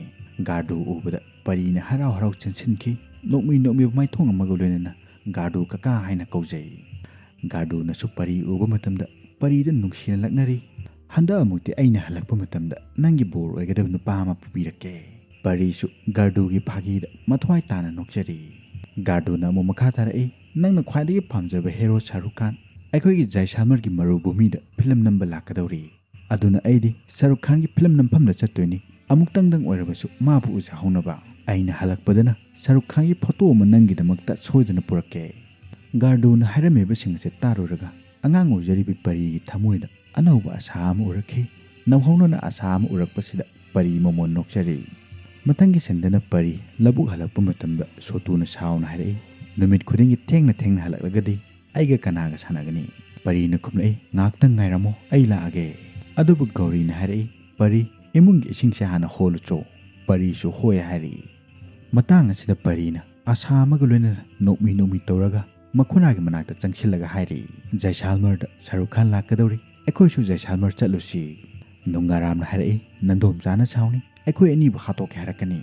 ꯒꯥꯔꯗꯨ ꯎꯕꯗ ꯄꯔꯤꯅ ꯍꯔꯥꯎ ꯍꯔꯥꯎ ꯆꯦꯟꯁꯤꯟꯈꯤ꯫ ꯅꯣꯛꯃꯤ ꯅꯣꯛꯃꯤꯕ ꯃꯥꯏꯊꯣꯡ ꯑꯃꯒ ꯂꯣꯏꯅꯅ ꯒꯥꯔꯗꯨ ꯀꯀꯥ ꯍꯥꯏꯅ ꯀꯧꯖꯩ꯫ ꯒꯥꯔꯗꯨꯅꯁꯨ ꯄꯔꯤ ꯎꯕ ꯃꯇꯝꯗ ꯄꯔꯤꯗ ꯅꯨꯡꯁꯤꯅ ꯂꯛꯅꯔꯤ꯫ "ꯍꯟꯗꯛ ꯑꯃꯨꯛꯇꯤ ꯑꯩꯅ ꯍꯜꯂꯛꯄ ꯃꯇꯝꯗ ꯅꯪꯒꯤ ꯕꯣꯔ ꯑꯣꯏꯒꯗꯕ ꯅꯨꯄꯥ ꯑꯃ ꯄꯨꯕꯤꯔꯛꯀꯦ"꯫ ꯄꯔꯤꯁꯨ ꯒꯥꯔꯗꯨꯒꯤ ꯐꯥꯒꯤꯗ ꯃꯊ꯭ꯋꯥꯏ ꯇꯥꯅ ꯅꯣꯛꯆꯔꯤ꯫ ꯒꯥꯔꯗꯨꯅ ꯑꯃꯨꯛ ꯃꯈꯥ ꯇꯥꯔꯛꯏ, "ꯅꯪꯅ ꯈ꯭ꯋꯥꯏꯗꯒꯤ ꯄꯥꯝꯖꯕ ꯍꯦꯔꯣ ꯁꯥꯔꯨꯈ ꯈꯥꯟ ꯑꯩꯈꯣꯏꯒꯤ ꯖꯥꯏꯁꯥꯜꯃꯔꯒꯤ ꯃꯔꯨꯚꯨꯃꯤꯗ ꯐꯤꯂꯝ ꯅꯝꯕ ꯂꯥꯛꯀꯗꯧꯔꯤ꯫ ꯑꯗꯨꯅ ꯑꯩꯗꯤ ꯁꯥꯔꯨꯈ ꯈꯥꯟꯒꯤ ꯐꯤꯂꯝ ꯅꯝꯐꯝꯗ ꯆꯠꯇꯣꯏꯅꯤ꯫ ꯑꯃꯨꯛꯇꯪꯗꯪ ꯑꯣꯏꯔꯕꯁꯨ ꯃꯥꯕꯨ ꯎꯖꯍꯧꯅꯕ꯫ ꯑꯩꯅ ꯍꯜꯂꯛꯄꯗꯅ ꯁꯥꯔꯨꯈ ꯈꯥꯟꯒꯤ ꯐꯣꯇꯣ ꯑꯃ ꯅꯪꯒꯤꯗꯃꯛꯇ ꯁꯣꯏꯗꯅ ꯄꯨꯔꯛꯀꯦ"꯫ ꯒꯥꯔꯗꯨꯅ ꯍꯥꯏꯔꯝꯃꯤꯕꯁꯤꯡ ꯑꯁꯤ ꯇꯥꯔꯨꯔꯒ ꯑꯉꯥꯡ ꯑꯣꯏꯖꯔꯤꯕꯤ ꯄꯔꯤꯒꯤ ꯊꯃꯣꯏꯗ ꯑꯅꯧꯕ ꯑꯁꯥ ꯑꯃ ꯎꯔꯛꯈꯤ꯫ ꯅꯧꯍꯧꯅꯅ ꯑꯁꯥ ꯑꯃ ꯎꯔꯛꯄꯁꯤꯗ ꯄꯔꯤ ꯃꯃꯣꯟ ꯅꯣꯛꯆꯔꯤ꯫ ꯃꯊꯪꯒꯤ ꯁꯟꯗꯅ ꯄꯔꯤ ꯂꯧꯕꯨꯛ ꯍꯜꯂꯛꯄ ꯃꯇꯝꯗ ꯁꯣꯇꯨꯅ ꯁꯥꯎꯅ ꯍꯥꯏꯔꯛꯏ, "ꯅꯨꯃꯤꯠ ꯈꯨꯗꯤꯡꯒꯤ ꯊꯦꯡꯅ ꯊꯦꯡꯅ ꯍꯜꯂꯛꯂꯒꯗꯤ ꯑꯩꯒ ꯀꯅꯥꯒ ꯁꯥꯟꯅꯒꯅꯤ?" ꯄꯔꯤꯅ ꯈꯨꯝꯂꯛꯏ, "ꯉꯥꯏꯍꯥꯛꯇꯪ ꯉꯥꯏꯔꯝꯃꯣ, ꯑꯩ ꯂꯥꯛꯑꯒꯦ"꯫ ꯑꯗꯨꯕꯨ ꯒꯧꯔꯤꯅ ꯍꯥꯏꯔꯛꯏ, "ꯄꯔꯤ, ꯏꯃꯨꯡꯒꯤ ꯏꯁꯤꯡꯁꯦ ꯍꯥꯟꯅ ꯍꯣꯜꯂꯨꯆꯣ"꯫ ꯄꯔꯤꯁꯨ ꯍꯣꯏ ꯍꯥꯏꯔꯛꯏ꯫ ꯃꯇꯥꯡ ꯑꯁꯤꯗ ꯄꯔꯤꯅ ꯑꯁꯥ ꯑꯃꯒ ꯂꯣꯏꯅꯅ ꯅꯣꯛꯃꯤ ꯅꯣꯛꯃꯤ ꯇꯧꯔꯒ ꯃꯈꯨꯔꯥꯒꯤ ꯃꯅꯥꯛꯇ ꯆꯪꯁꯤꯜꯂꯒ ꯍꯥꯏꯔꯛꯏ, "ꯖꯥꯏꯁꯥꯜꯃꯔꯗ ꯁꯥꯔꯨꯈ ꯈꯥꯟ ꯂꯥꯛꯀꯗꯧꯔꯤ, ꯑꯩꯈꯣꯏꯁꯨ ꯖꯥꯏꯁꯥꯜꯃꯔ ꯆꯠꯂꯨꯁꯤ"꯫ ꯅꯨꯡꯒꯥꯔꯥꯝꯅ ꯍꯥꯏꯔꯛꯏ, "ꯅꯟꯗꯣꯝꯆꯥꯅ ꯁꯥꯎꯅꯤ, ꯑꯩꯈꯣꯏ ꯑꯅꯤꯕꯨ ꯍꯥꯠꯇꯣꯛꯀꯦ ꯍꯥꯏꯔꯛꯀꯅꯤ"꯫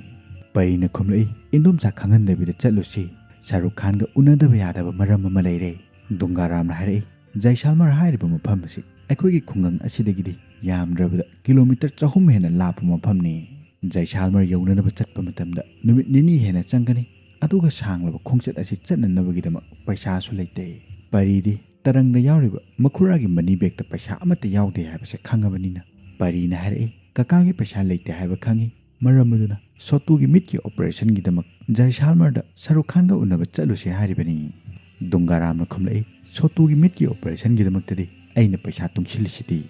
ꯄꯔꯤꯅ ꯈꯨꯝꯂꯛꯏ, "ꯏꯟꯗꯣꯝꯆꯥ ꯈꯪꯍꯟꯗꯕꯤꯗ ꯆꯠꯂꯨꯁꯤ, ꯁꯥꯍꯔꯨꯈ ꯈꯥꯟꯒ ꯎꯅꯗꯕ ꯌꯥꯗꯕ ꯃꯔꯝ ꯑꯃ ꯂꯩꯔꯦ꯫ ꯗꯨꯡꯒꯥꯔꯥꯝꯅ ꯍꯥꯏꯔꯛꯏ, "ꯖꯥꯏꯁꯥꯜꯃꯔ ꯍꯥꯏꯔꯤꯕ ꯃꯐꯝ ꯑꯁꯤ ꯑꯩꯈꯣꯏꯒꯤ ꯈꯨꯡꯒꯪ ꯑꯁꯤꯗꯒꯤꯗꯤ ꯌꯥꯝꯗ꯭ꯔꯕꯗ ꯀꯤꯂꯣꯃꯤꯇꯔ ꯆꯍꯨꯝ ꯍꯦꯟꯅ ꯂꯥꯞꯄ ꯃꯐꯝꯅꯤ꯫ ꯖꯥꯏꯁꯥꯜꯃꯔ ꯌꯧꯅꯅꯕ ꯆꯠꯄ ꯃꯇꯝꯗ ꯅꯨꯃꯤꯠ ꯅꯤꯅꯤ ꯍꯦꯟꯅ ꯆꯪꯒꯅꯤ, ꯑꯗꯨꯒ ꯁꯥꯡꯂꯕ ꯈꯣꯡꯆꯠ ꯑꯁꯤ ꯆꯠꯅꯅꯕꯒꯤꯗꯃꯛ ꯄꯩꯁꯥꯁꯨ ꯂꯩꯇꯦ꯫" ꯄꯔꯤꯗꯤ ꯇꯔꯪꯗ ꯌꯥꯎꯔꯤꯕ ꯃꯈꯨꯔꯥꯒꯤ ꯃꯅꯤ ꯕꯦꯒꯇ ꯄꯩꯁꯥ ꯑꯃꯠꯇ ꯌꯥꯎꯗꯦ ꯍꯥꯏꯕꯁꯦ ꯈꯪꯉꯕꯅꯤꯅ, ꯄꯔꯤꯅ ꯍꯥꯏꯔꯛꯏ, "ꯀꯀꯥꯒꯤ ꯄꯩꯁꯥ ꯂꯩꯇꯦ ꯍꯥꯏꯕ ꯈꯪꯉꯤ, ꯃꯔꯝ ꯑꯗꯨꯅ ꯁꯣꯇꯨꯒꯤ ꯃꯤꯠꯀꯤ ꯑꯣꯄꯔꯦꯁꯟꯒꯤꯗꯃꯛ ꯖꯥꯏꯁꯥꯜꯃꯔꯗ ꯁꯥꯍꯔꯨꯈ ꯈꯥꯟꯒ ꯎꯅꯕ ꯆꯠꯂꯨꯁꯦ ꯍꯥꯏꯔꯤꯕꯅꯤ꯫" ꯗꯨꯡꯒꯥꯔꯥꯝꯅ ꯈꯨꯝꯂꯛꯏ, "ꯁꯣꯇꯨꯒꯤ ꯃꯤꯠꯀꯤ ꯑꯣꯄꯔꯦꯁꯟꯒꯤꯗꯃꯛꯇꯗꯤ ꯑꯩꯅ ꯄꯩꯁꯥ ꯇꯨꯡꯁꯤꯜꯂꯤꯁꯤꯗꯤ,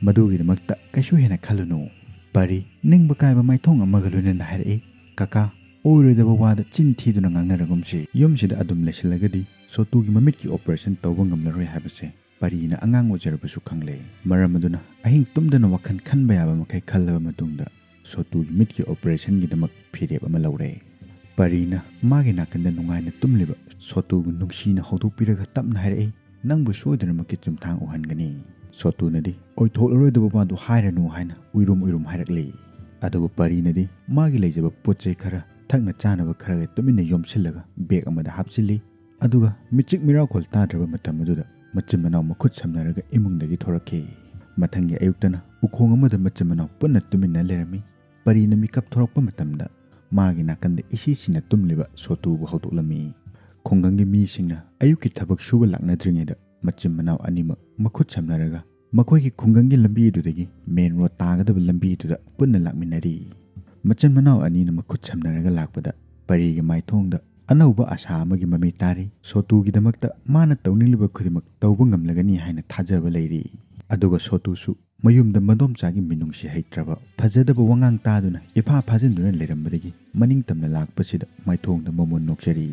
ꯃꯗꯨꯒꯤꯗꯃꯛꯇ ꯀꯩꯁꯨ ꯍꯦꯟꯅ ꯈꯜꯂꯨꯅꯨ꯫" ꯄꯔꯤ ꯅꯤꯡꯕ ꯀꯥꯏꯕ ꯃꯥꯏꯊꯣꯡ ꯑꯃꯒ ꯂꯣꯏꯅꯅ ꯍꯥꯏꯔꯛꯏ, "ꯀꯀꯥ, ꯑꯣꯏꯔꯣꯏꯗꯕ ꯋꯥꯗ ꯆꯤꯟ ꯊꯤꯗꯨꯅ ꯉꯥꯡꯅꯔꯒꯨꯝꯁꯤ꯫ ꯌꯨꯝꯁꯤꯗ ꯑꯗꯨꯝ ꯂꯩꯁꯤꯜꯂꯒꯗꯤ ꯁꯣꯇꯨꯒꯤ ꯃꯃꯤꯠꯀꯤ ꯑꯣꯄꯔꯦꯁꯟ ꯇꯧꯕ ꯉꯝꯂꯔꯣꯏ ꯍꯥꯏꯕꯁꯦ ꯄꯔꯤꯅ ꯑꯉꯥꯡ ꯑꯣꯏꯖꯔꯕꯁꯨ ꯈꯪꯂꯦ꯫ ꯃꯔꯝ ꯑꯗꯨꯅ ꯑꯍꯤꯡ ꯇꯨꯝꯗꯅ ꯋꯥꯈꯜ ꯈꯟꯕ ꯌꯥꯕ ꯃꯈꯩ ꯈꯜꯂꯕ ꯃꯇꯨꯡꯗ ꯁꯣꯇꯨꯒꯤ ꯃꯤꯠꯀꯤ ꯑꯣꯄꯔꯦꯁꯟꯒꯤꯗꯃꯛ ꯐꯤꯔꯦꯞ ꯑꯃ ꯂꯧꯔꯦ꯫" ꯄꯔꯤꯅ ꯃꯥꯒꯤ ꯅꯥꯀꯟꯗ ꯅꯨꯡꯉꯥꯏꯅ ꯇꯨꯝꯂꯤꯕ ꯁꯣꯇꯨꯕꯨ ꯅꯨꯡꯁꯤꯅ ꯍꯧꯗꯣꯛꯄꯤꯔꯒ ꯇꯞꯅ ꯍꯥꯏꯔꯛꯏ, "ꯅꯪꯕꯨ ꯁꯣꯏꯗꯅꯃꯛꯀꯤ ꯆꯨꯝꯊꯥꯡ ꯎꯍꯟꯒꯅꯤ꯫" ꯁꯣꯇꯨꯅꯗꯤ ꯑꯣꯏꯊꯣꯛꯂꯔꯣꯏꯗꯕ ꯋꯥꯗꯨ ꯍꯥꯏꯔꯅꯨ ꯍꯥꯏꯅ ꯎꯏꯔꯨꯝ ꯎꯏꯔꯨꯝ ꯍꯥꯏꯔꯛꯂꯤ꯫ ꯑꯗꯨꯕꯨ ꯄꯔꯤꯅꯗꯤ ꯃꯥꯒꯤ ꯂꯩꯖꯕ ꯄꯣꯠ ꯆꯩ ꯈꯔ, ꯊꯛꯅ ꯆꯥꯅꯕ ꯈꯔꯒ ꯇꯨꯃꯤꯟꯅ ꯌꯣꯝꯁꯤꯜꯂꯒ ꯕꯦꯒ ꯑꯃꯗ ꯍꯥꯞꯆꯤꯜꯂꯤ꯫ ꯑꯗꯨꯒ ꯃꯤꯆꯤꯛ ꯃꯤꯔꯥꯎꯈꯣꯜ ꯇꯥꯗ꯭ꯔꯕ ꯃꯇꯝ ꯑꯗꯨꯗ ꯃꯆꯤꯟ ꯃꯅꯥꯎ ꯃꯈꯨꯠ ꯁꯝꯅꯔꯒ ꯏꯃꯨꯡꯗꯒꯤ ꯊꯣꯔꯛꯈꯤ꯫ ꯃꯊꯪꯒꯤ ꯑꯌꯨꯛꯇꯅ ꯎꯈꯣꯡ ꯑꯃꯗ ꯃꯆꯤꯟ ꯃꯅꯥꯎ ꯄꯨꯟꯅ ꯇꯨꯃꯤꯟꯅ ꯂꯩꯔꯝꯃꯤ꯫ ꯄꯔꯤꯅ ꯃꯤꯀꯞ ꯊꯣꯔꯛꯄ ꯃꯇꯝꯗ ꯃꯥꯒꯤ ꯅꯥꯀꯟꯗ ꯏꯁꯤ ꯁꯤꯅ ꯇꯨꯝꯂꯤꯕ ꯁꯣꯇꯨꯕꯨ ꯍꯧꯗꯣꯛꯂꯝꯃꯤ꯫ ꯈꯨꯡꯒꯪꯒꯤ ꯃꯤꯁꯤꯡꯅ ꯑꯌꯨꯛꯀꯤ ꯊꯕꯛ ꯁꯨꯕ ꯂꯥꯛꯅꯗ꯭ꯔꯤꯉꯩꯗ ꯃꯆꯤꯟ ꯃꯅꯥꯎ ꯑꯅꯤꯃꯛ ꯃꯈꯨꯠ ꯁꯝꯅꯔꯒ ꯃꯈꯣꯏꯒꯤ ꯈꯨꯡꯒꯪꯒꯤ ꯂꯝꯕꯤ ꯑꯗꯨꯗꯒꯤ ꯃꯦꯟ ꯔꯣꯗ ꯇꯥꯒꯗꯕ ꯂꯝꯕꯤ ꯑꯗꯨꯗ ꯄꯨꯟꯅ ꯂꯥꯛꯃꯤꯟꯅꯔꯤ꯫ ꯃꯆꯤꯟ ꯃꯅꯥꯎ ꯑꯅꯤꯅ ꯃꯈꯨꯠ ꯁꯝꯅꯔꯒ ꯂꯥꯛꯄꯗ ꯄꯔꯤꯒꯤ ꯃꯥꯏꯊꯣꯡꯗ ꯑꯅꯧꯕ ꯑꯥꯁꯥ ꯑꯃꯒꯤ ꯃꯃꯤ ꯇꯥꯔꯤ꯫ ꯁꯣꯇꯨꯒꯤꯗꯃꯛꯇ ꯃꯥꯅ ꯇꯧꯅꯤꯡꯂꯤꯕ ꯈꯨꯗꯤꯡꯃꯛ ꯇꯧꯕ ꯉꯝꯂꯒꯅꯤ ꯍꯥꯏꯅ ꯊꯥꯖꯕ ꯂꯩꯔꯤ꯫ ꯑꯗꯨꯒ ꯁꯣꯇꯨꯁꯨ ꯃꯌꯨꯝꯗ ꯃꯗꯣꯝꯆꯥꯒꯤ ꯃꯤꯅꯨꯡꯁꯤ ꯍꯩꯇ꯭ꯔꯕ, ꯐꯖꯗꯕ ꯋꯥꯉꯥꯡ ꯇꯥꯗꯨꯅ ꯏꯐꯥ ꯐꯥꯖꯤꯟꯗꯨꯅ ꯂꯩꯔꯝꯕꯗꯒꯤ ꯃꯅꯤꯡ ꯇꯝꯅ ꯂꯥꯛꯄꯁꯤꯗ ꯃꯥꯏꯊꯣꯡꯗ ꯃꯃꯣꯟ ꯅꯣꯛꯆꯔꯤ꯫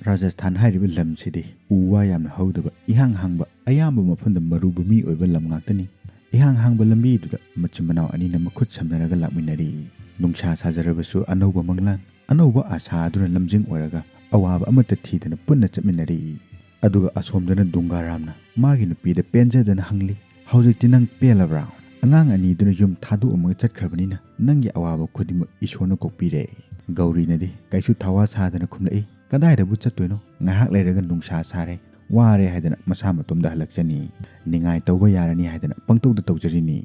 ꯔꯥꯖꯁꯊꯥꯟ ꯍꯥꯏꯔꯤꯕ ꯂꯝꯁꯤꯗꯤ ꯎ ꯋꯥ ꯌꯥꯝꯅ ꯍꯧꯗꯕ, ꯏꯍꯥꯡ ꯍꯥꯡꯕ, ꯑꯌꯥꯝꯕ ꯃꯐꯝꯗ ꯃꯔꯨꯚꯨꯃꯤ ꯑꯣꯏꯕ ꯂꯝ ꯉꯥꯛꯇꯅꯤ꯫ ꯏꯍꯥꯡ ꯍꯥꯡꯕ ꯂꯝꯕꯤꯗꯨꯗ ꯃꯆꯤꯟ ꯃꯅꯥꯎ ꯑꯅꯤꯅ ꯃꯈꯨꯠ ꯁꯝꯅꯔꯒ ꯂꯥꯛꯃꯤꯟꯅꯔꯤ꯫ ꯅꯨꯡꯁꯥ ꯁꯥꯖꯔꯕꯁꯨ ꯑꯅꯧꯕ ꯃꯪꯂꯥꯟ, ꯑꯅꯧꯕ ꯑꯥꯁꯥ ꯑꯗꯨꯅ ꯂꯝꯖꯤꯡ ꯑꯣꯏꯔꯒ ꯑꯋꯥꯕ ꯑꯃꯠꯇ ꯊꯤꯗꯅ ꯄꯨꯟꯅ ꯆꯠꯃꯤꯟꯅꯔꯤ꯫ ꯑꯗꯨꯒ ꯑꯁꯣꯝꯗꯅ ꯗꯨꯡꯒꯥꯔꯥꯝꯅ ꯃꯥꯒꯤ ꯅꯨꯄꯤꯗ ꯄꯦꯟꯖꯗꯅ ꯍꯪꯂꯤ, "ꯍꯧꯖꯤꯛꯇꯤ ꯅꯪ ꯄꯦꯜꯂꯕ꯭ꯔꯥ? ꯑꯉꯥꯡ ꯑꯅꯤꯗꯨꯅ ꯌꯨꯝ ꯊꯥꯗꯣꯛꯑꯝꯃꯒ ꯆꯠꯈ꯭ꯔꯕꯅꯤꯅ ꯅꯪꯒꯤ ꯑꯋꯥꯕ ꯈꯨꯗꯤꯡꯃꯛ ꯏꯁꯣꯔꯅ ꯀꯣꯛꯄꯤꯔꯦ꯫" ꯒꯧꯔꯤꯅꯗꯤ ꯀꯩꯁꯨ ꯊꯋꯥ ꯁꯥꯗꯅ ꯈꯨꯝꯂꯛꯏ, "ꯀꯗꯥꯏꯗꯕꯨ ꯆꯠꯇꯣꯏꯅꯣ? ꯉꯥꯏꯍꯥꯛ ꯂꯩꯔꯒ ꯅꯨꯡꯁꯥ ꯁꯥꯔꯦ, ꯋꯥꯔꯦ" ꯍꯥꯏꯗꯅ ꯃꯁꯥ ꯃꯇꯣꯝꯗ ꯍꯜꯂꯛꯆꯅꯤ꯫ ꯅꯤꯡꯉꯥꯏ ꯇꯧꯕ ꯌꯥꯔꯅꯤ ꯍꯥꯏꯗꯅ ꯄꯪꯇꯧꯗ ꯇꯧꯖꯔꯤꯅꯤ꯫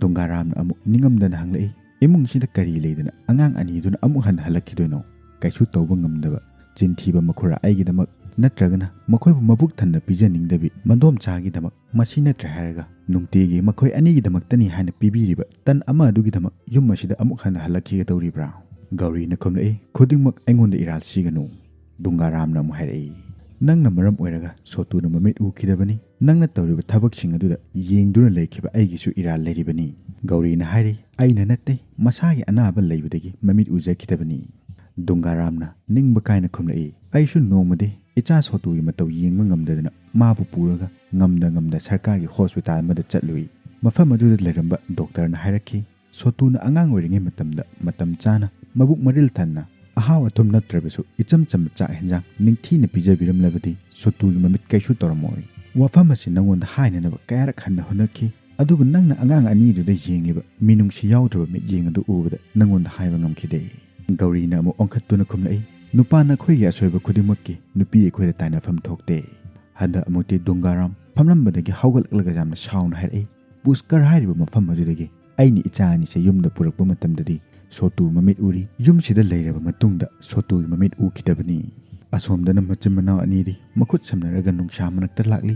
ꯗꯨꯡꯒꯥꯔꯥꯝꯅ ꯑꯃꯨꯛ ꯅꯤꯡꯉꯝꯗꯅ ꯍꯪꯂꯛꯏ, "ꯏꯃꯨꯡꯁꯤꯗ ꯀꯔꯤ ꯂꯩꯗꯅ ꯑꯉꯥꯡ ꯑꯅꯤꯗꯨꯅ ꯑꯃꯨꯛ ꯍꯟꯅ ꯍꯜꯂꯛꯈꯤꯗꯣꯏꯅꯣ? ꯀꯩꯁꯨ ꯇꯧꯕ ꯉꯝꯗꯕ ꯆꯤꯟꯊꯤꯕ ꯃꯈꯨꯔꯥ ꯑꯩꯒꯤꯗꯃꯛ, ꯅꯠꯇ꯭ꯔꯒꯅ ꯃꯈꯣꯏꯕꯨ ꯃꯕꯨꯛ ꯊꯟꯅ ꯄꯤꯖꯅꯤꯡꯗꯕꯤ ꯃꯟꯗꯣꯝꯆꯥꯒꯤꯗꯃꯛ, ꯃꯁꯤ ꯅꯠꯇ꯭ꯔꯦ ꯍꯥꯏꯔꯒ ꯅꯨꯡꯇꯤꯒꯤ ꯃꯈꯣꯏ ꯑꯅꯤꯒꯤꯗꯃꯛꯇꯅꯤ ꯍꯥꯏꯅ ꯄꯤꯕꯤꯔꯤꯕ ꯇꯟ ꯑꯃ ꯑꯗꯨꯒꯤꯗꯃꯛ ꯌꯨꯝ ꯑꯁꯤꯗ ꯑꯃꯨꯛ ꯍꯟꯅ ꯍꯜꯂꯛꯈꯤꯒꯗꯧꯔꯤꯕ꯭ꯔꯥ?" ꯒꯧꯔꯤꯅ ꯈꯨꯝꯂꯛꯏ, "ꯈꯨꯗꯤꯡꯃꯛ ꯑꯩꯉꯣꯟꯗ ꯏꯔꯥꯜ ꯁꯤꯒꯅꯨ"꯫ ꯗꯨꯡꯒꯥꯔꯥꯝꯅ ꯑꯃꯨꯛ ꯍꯥꯏꯔꯛꯏ, "ꯅꯪꯅ ꯃꯔꯝ ꯑꯣꯏꯔꯒ ꯁꯣꯇꯨꯅ ꯃꯃꯤꯠ ꯎꯈꯤꯗꯕꯅꯤ꯫ ꯅꯪꯅ ꯇꯧꯔꯤꯕ ꯊꯕꯛꯁꯤꯡ ꯑꯗꯨꯗ ꯌꯦꯡꯗꯨꯅ ꯂꯩꯈꯤꯕ ꯑꯩꯒꯤꯁꯨ ꯏꯔꯥꯜ ꯂꯩꯔꯤꯕꯅꯤ"꯫ ꯒꯧꯔꯤꯅ ꯍꯥꯏꯔꯤ, "ꯑꯩꯅ ꯅꯠꯇꯦ, ꯃꯁꯥꯒꯤ ꯑꯅꯥꯕ ꯂꯩꯕꯗꯒꯤ ꯃꯃꯤꯠ ꯎꯖꯈꯤꯗꯕꯅꯤ"꯫ ꯗꯨꯡꯒꯥꯔꯥꯝꯅ ꯅꯤꯡꯕ ꯀꯥꯏꯅ ꯈꯨꯝꯂꯛꯏ, "ꯑꯩꯁꯨ ꯅꯣꯡꯃꯗꯤ ꯏꯆꯥ ꯁꯣꯇꯨꯒꯤ ꯃꯇꯧ ꯌꯦꯡꯕ ꯉꯝꯗꯗꯅ ꯃꯥꯕꯨ ꯄꯨꯔꯒ ꯉꯝꯗ ꯉꯝꯗ ꯁꯔꯀꯥꯔꯒꯤ ꯍꯣꯁꯄꯤꯇꯥꯜ ꯑꯃꯗ ꯆꯠꯂꯨꯏ꯫ ꯃꯐꯝ ꯑꯗꯨꯗ ꯂꯩꯔꯝꯕ ꯗꯣꯛꯇꯔꯅ ꯍꯥꯏꯔꯛꯈꯤ, ꯁꯣꯇꯨꯅ ꯑꯉꯥꯡ ꯑꯣꯏꯔꯤꯉꯩ ꯃꯇꯝꯗ ꯃꯇꯝ ꯆꯥꯅ ꯃꯕꯨꯛ ꯃꯔꯤꯜ ꯊꯟꯅ ꯑꯍꯥꯎ ꯑꯊꯨꯝ ꯅꯠꯇ꯭ꯔꯕꯁꯨ ꯏꯆꯝ ꯆꯝꯕ ꯆꯥꯛ ꯍꯦꯟꯖꯥꯡ ꯅꯤꯡꯊꯤꯅ ꯄꯤꯖꯕꯤꯔꯝꯂꯕꯗꯤ ꯁꯣꯇꯨꯒꯤ ꯃꯃꯤꯠ ꯀꯩꯁꯨ ꯇꯧꯔꯝꯃꯣꯏ꯫ ꯋꯥꯐꯝ ꯑꯁꯤ ꯅꯉꯣꯟꯗ ꯍꯥꯏꯅꯅꯕ ꯀꯌꯥꯔꯛ ꯍꯟꯅ ꯍꯣꯠꯅꯈꯤ, ꯑꯗꯨꯕꯨ ꯅꯪꯅ ꯑꯉꯥꯡ ꯑꯅꯤꯗꯨꯗ ꯌꯦꯡꯂꯤꯕ ꯃꯤꯅꯨꯡꯁꯤ ꯌꯥꯎꯗ꯭ꯔꯕ ꯃꯤꯠꯌꯦꯡ ꯑꯗꯨ ꯎꯕꯗ ꯅꯉꯣꯟꯗ ꯍꯥꯏꯕ ꯉꯝꯈꯤꯗꯦ"꯫ ꯒꯧꯔꯤꯅ ꯑꯃꯨꯛ ꯑꯣꯟꯈꯠꯇꯨꯅ ꯈꯨꯝꯂꯛꯏ, "ꯅꯨꯄꯥ ꯅꯈꯣꯏꯒꯤ ꯑꯁꯣꯏꯕ ꯈꯨꯗꯤꯡꯃꯛꯀꯤ ꯅꯨꯄꯤ ꯑꯩꯈꯣꯏꯗ ꯇꯥꯏꯅꯐꯝ ꯊꯣꯛꯇꯦ"꯫ ꯍꯟꯗꯛ ꯑꯃꯨꯛꯇꯤ ꯗꯨꯡꯒꯥꯔꯥꯝ ꯐꯝꯂꯝꯕꯗꯒꯤ ꯍꯧꯒꯠꯂꯛꯂꯒ ꯌꯥꯝꯅ ꯁꯥꯎꯅ ꯍꯥꯏꯔꯛꯏ, "ꯄꯨꯁꯀꯔ ꯍꯥꯏꯔꯤꯕ ꯃꯐꯝ ꯑꯗꯨꯗꯒꯤ ꯑꯩꯅ ꯏꯆꯥ ꯑꯅꯤꯁꯦ ꯌꯨꯝꯗ ꯄꯨꯔꯛꯄ ꯃꯇꯝꯗꯗꯤ ꯁꯣꯇꯨ ꯃꯃꯤꯠ ꯎꯔꯤ, ꯌꯨꯝꯁꯤꯗ ꯂꯩꯔꯕ ꯃꯇꯨꯡꯗ ꯁꯣꯇꯨꯒꯤ ꯃꯃꯤꯠ ꯎꯈꯤꯗꯕꯅꯤ"꯫ ꯑꯁꯣꯝꯗꯅ ꯃꯆꯤꯟ ꯃꯅꯥꯎ ꯑꯅꯤꯗꯤ ꯃꯈꯨꯠ ꯁꯝꯅꯔꯒ ꯅꯨꯡꯁꯥ ꯃꯔꯛꯇ ꯂꯥꯛꯂꯤ꯫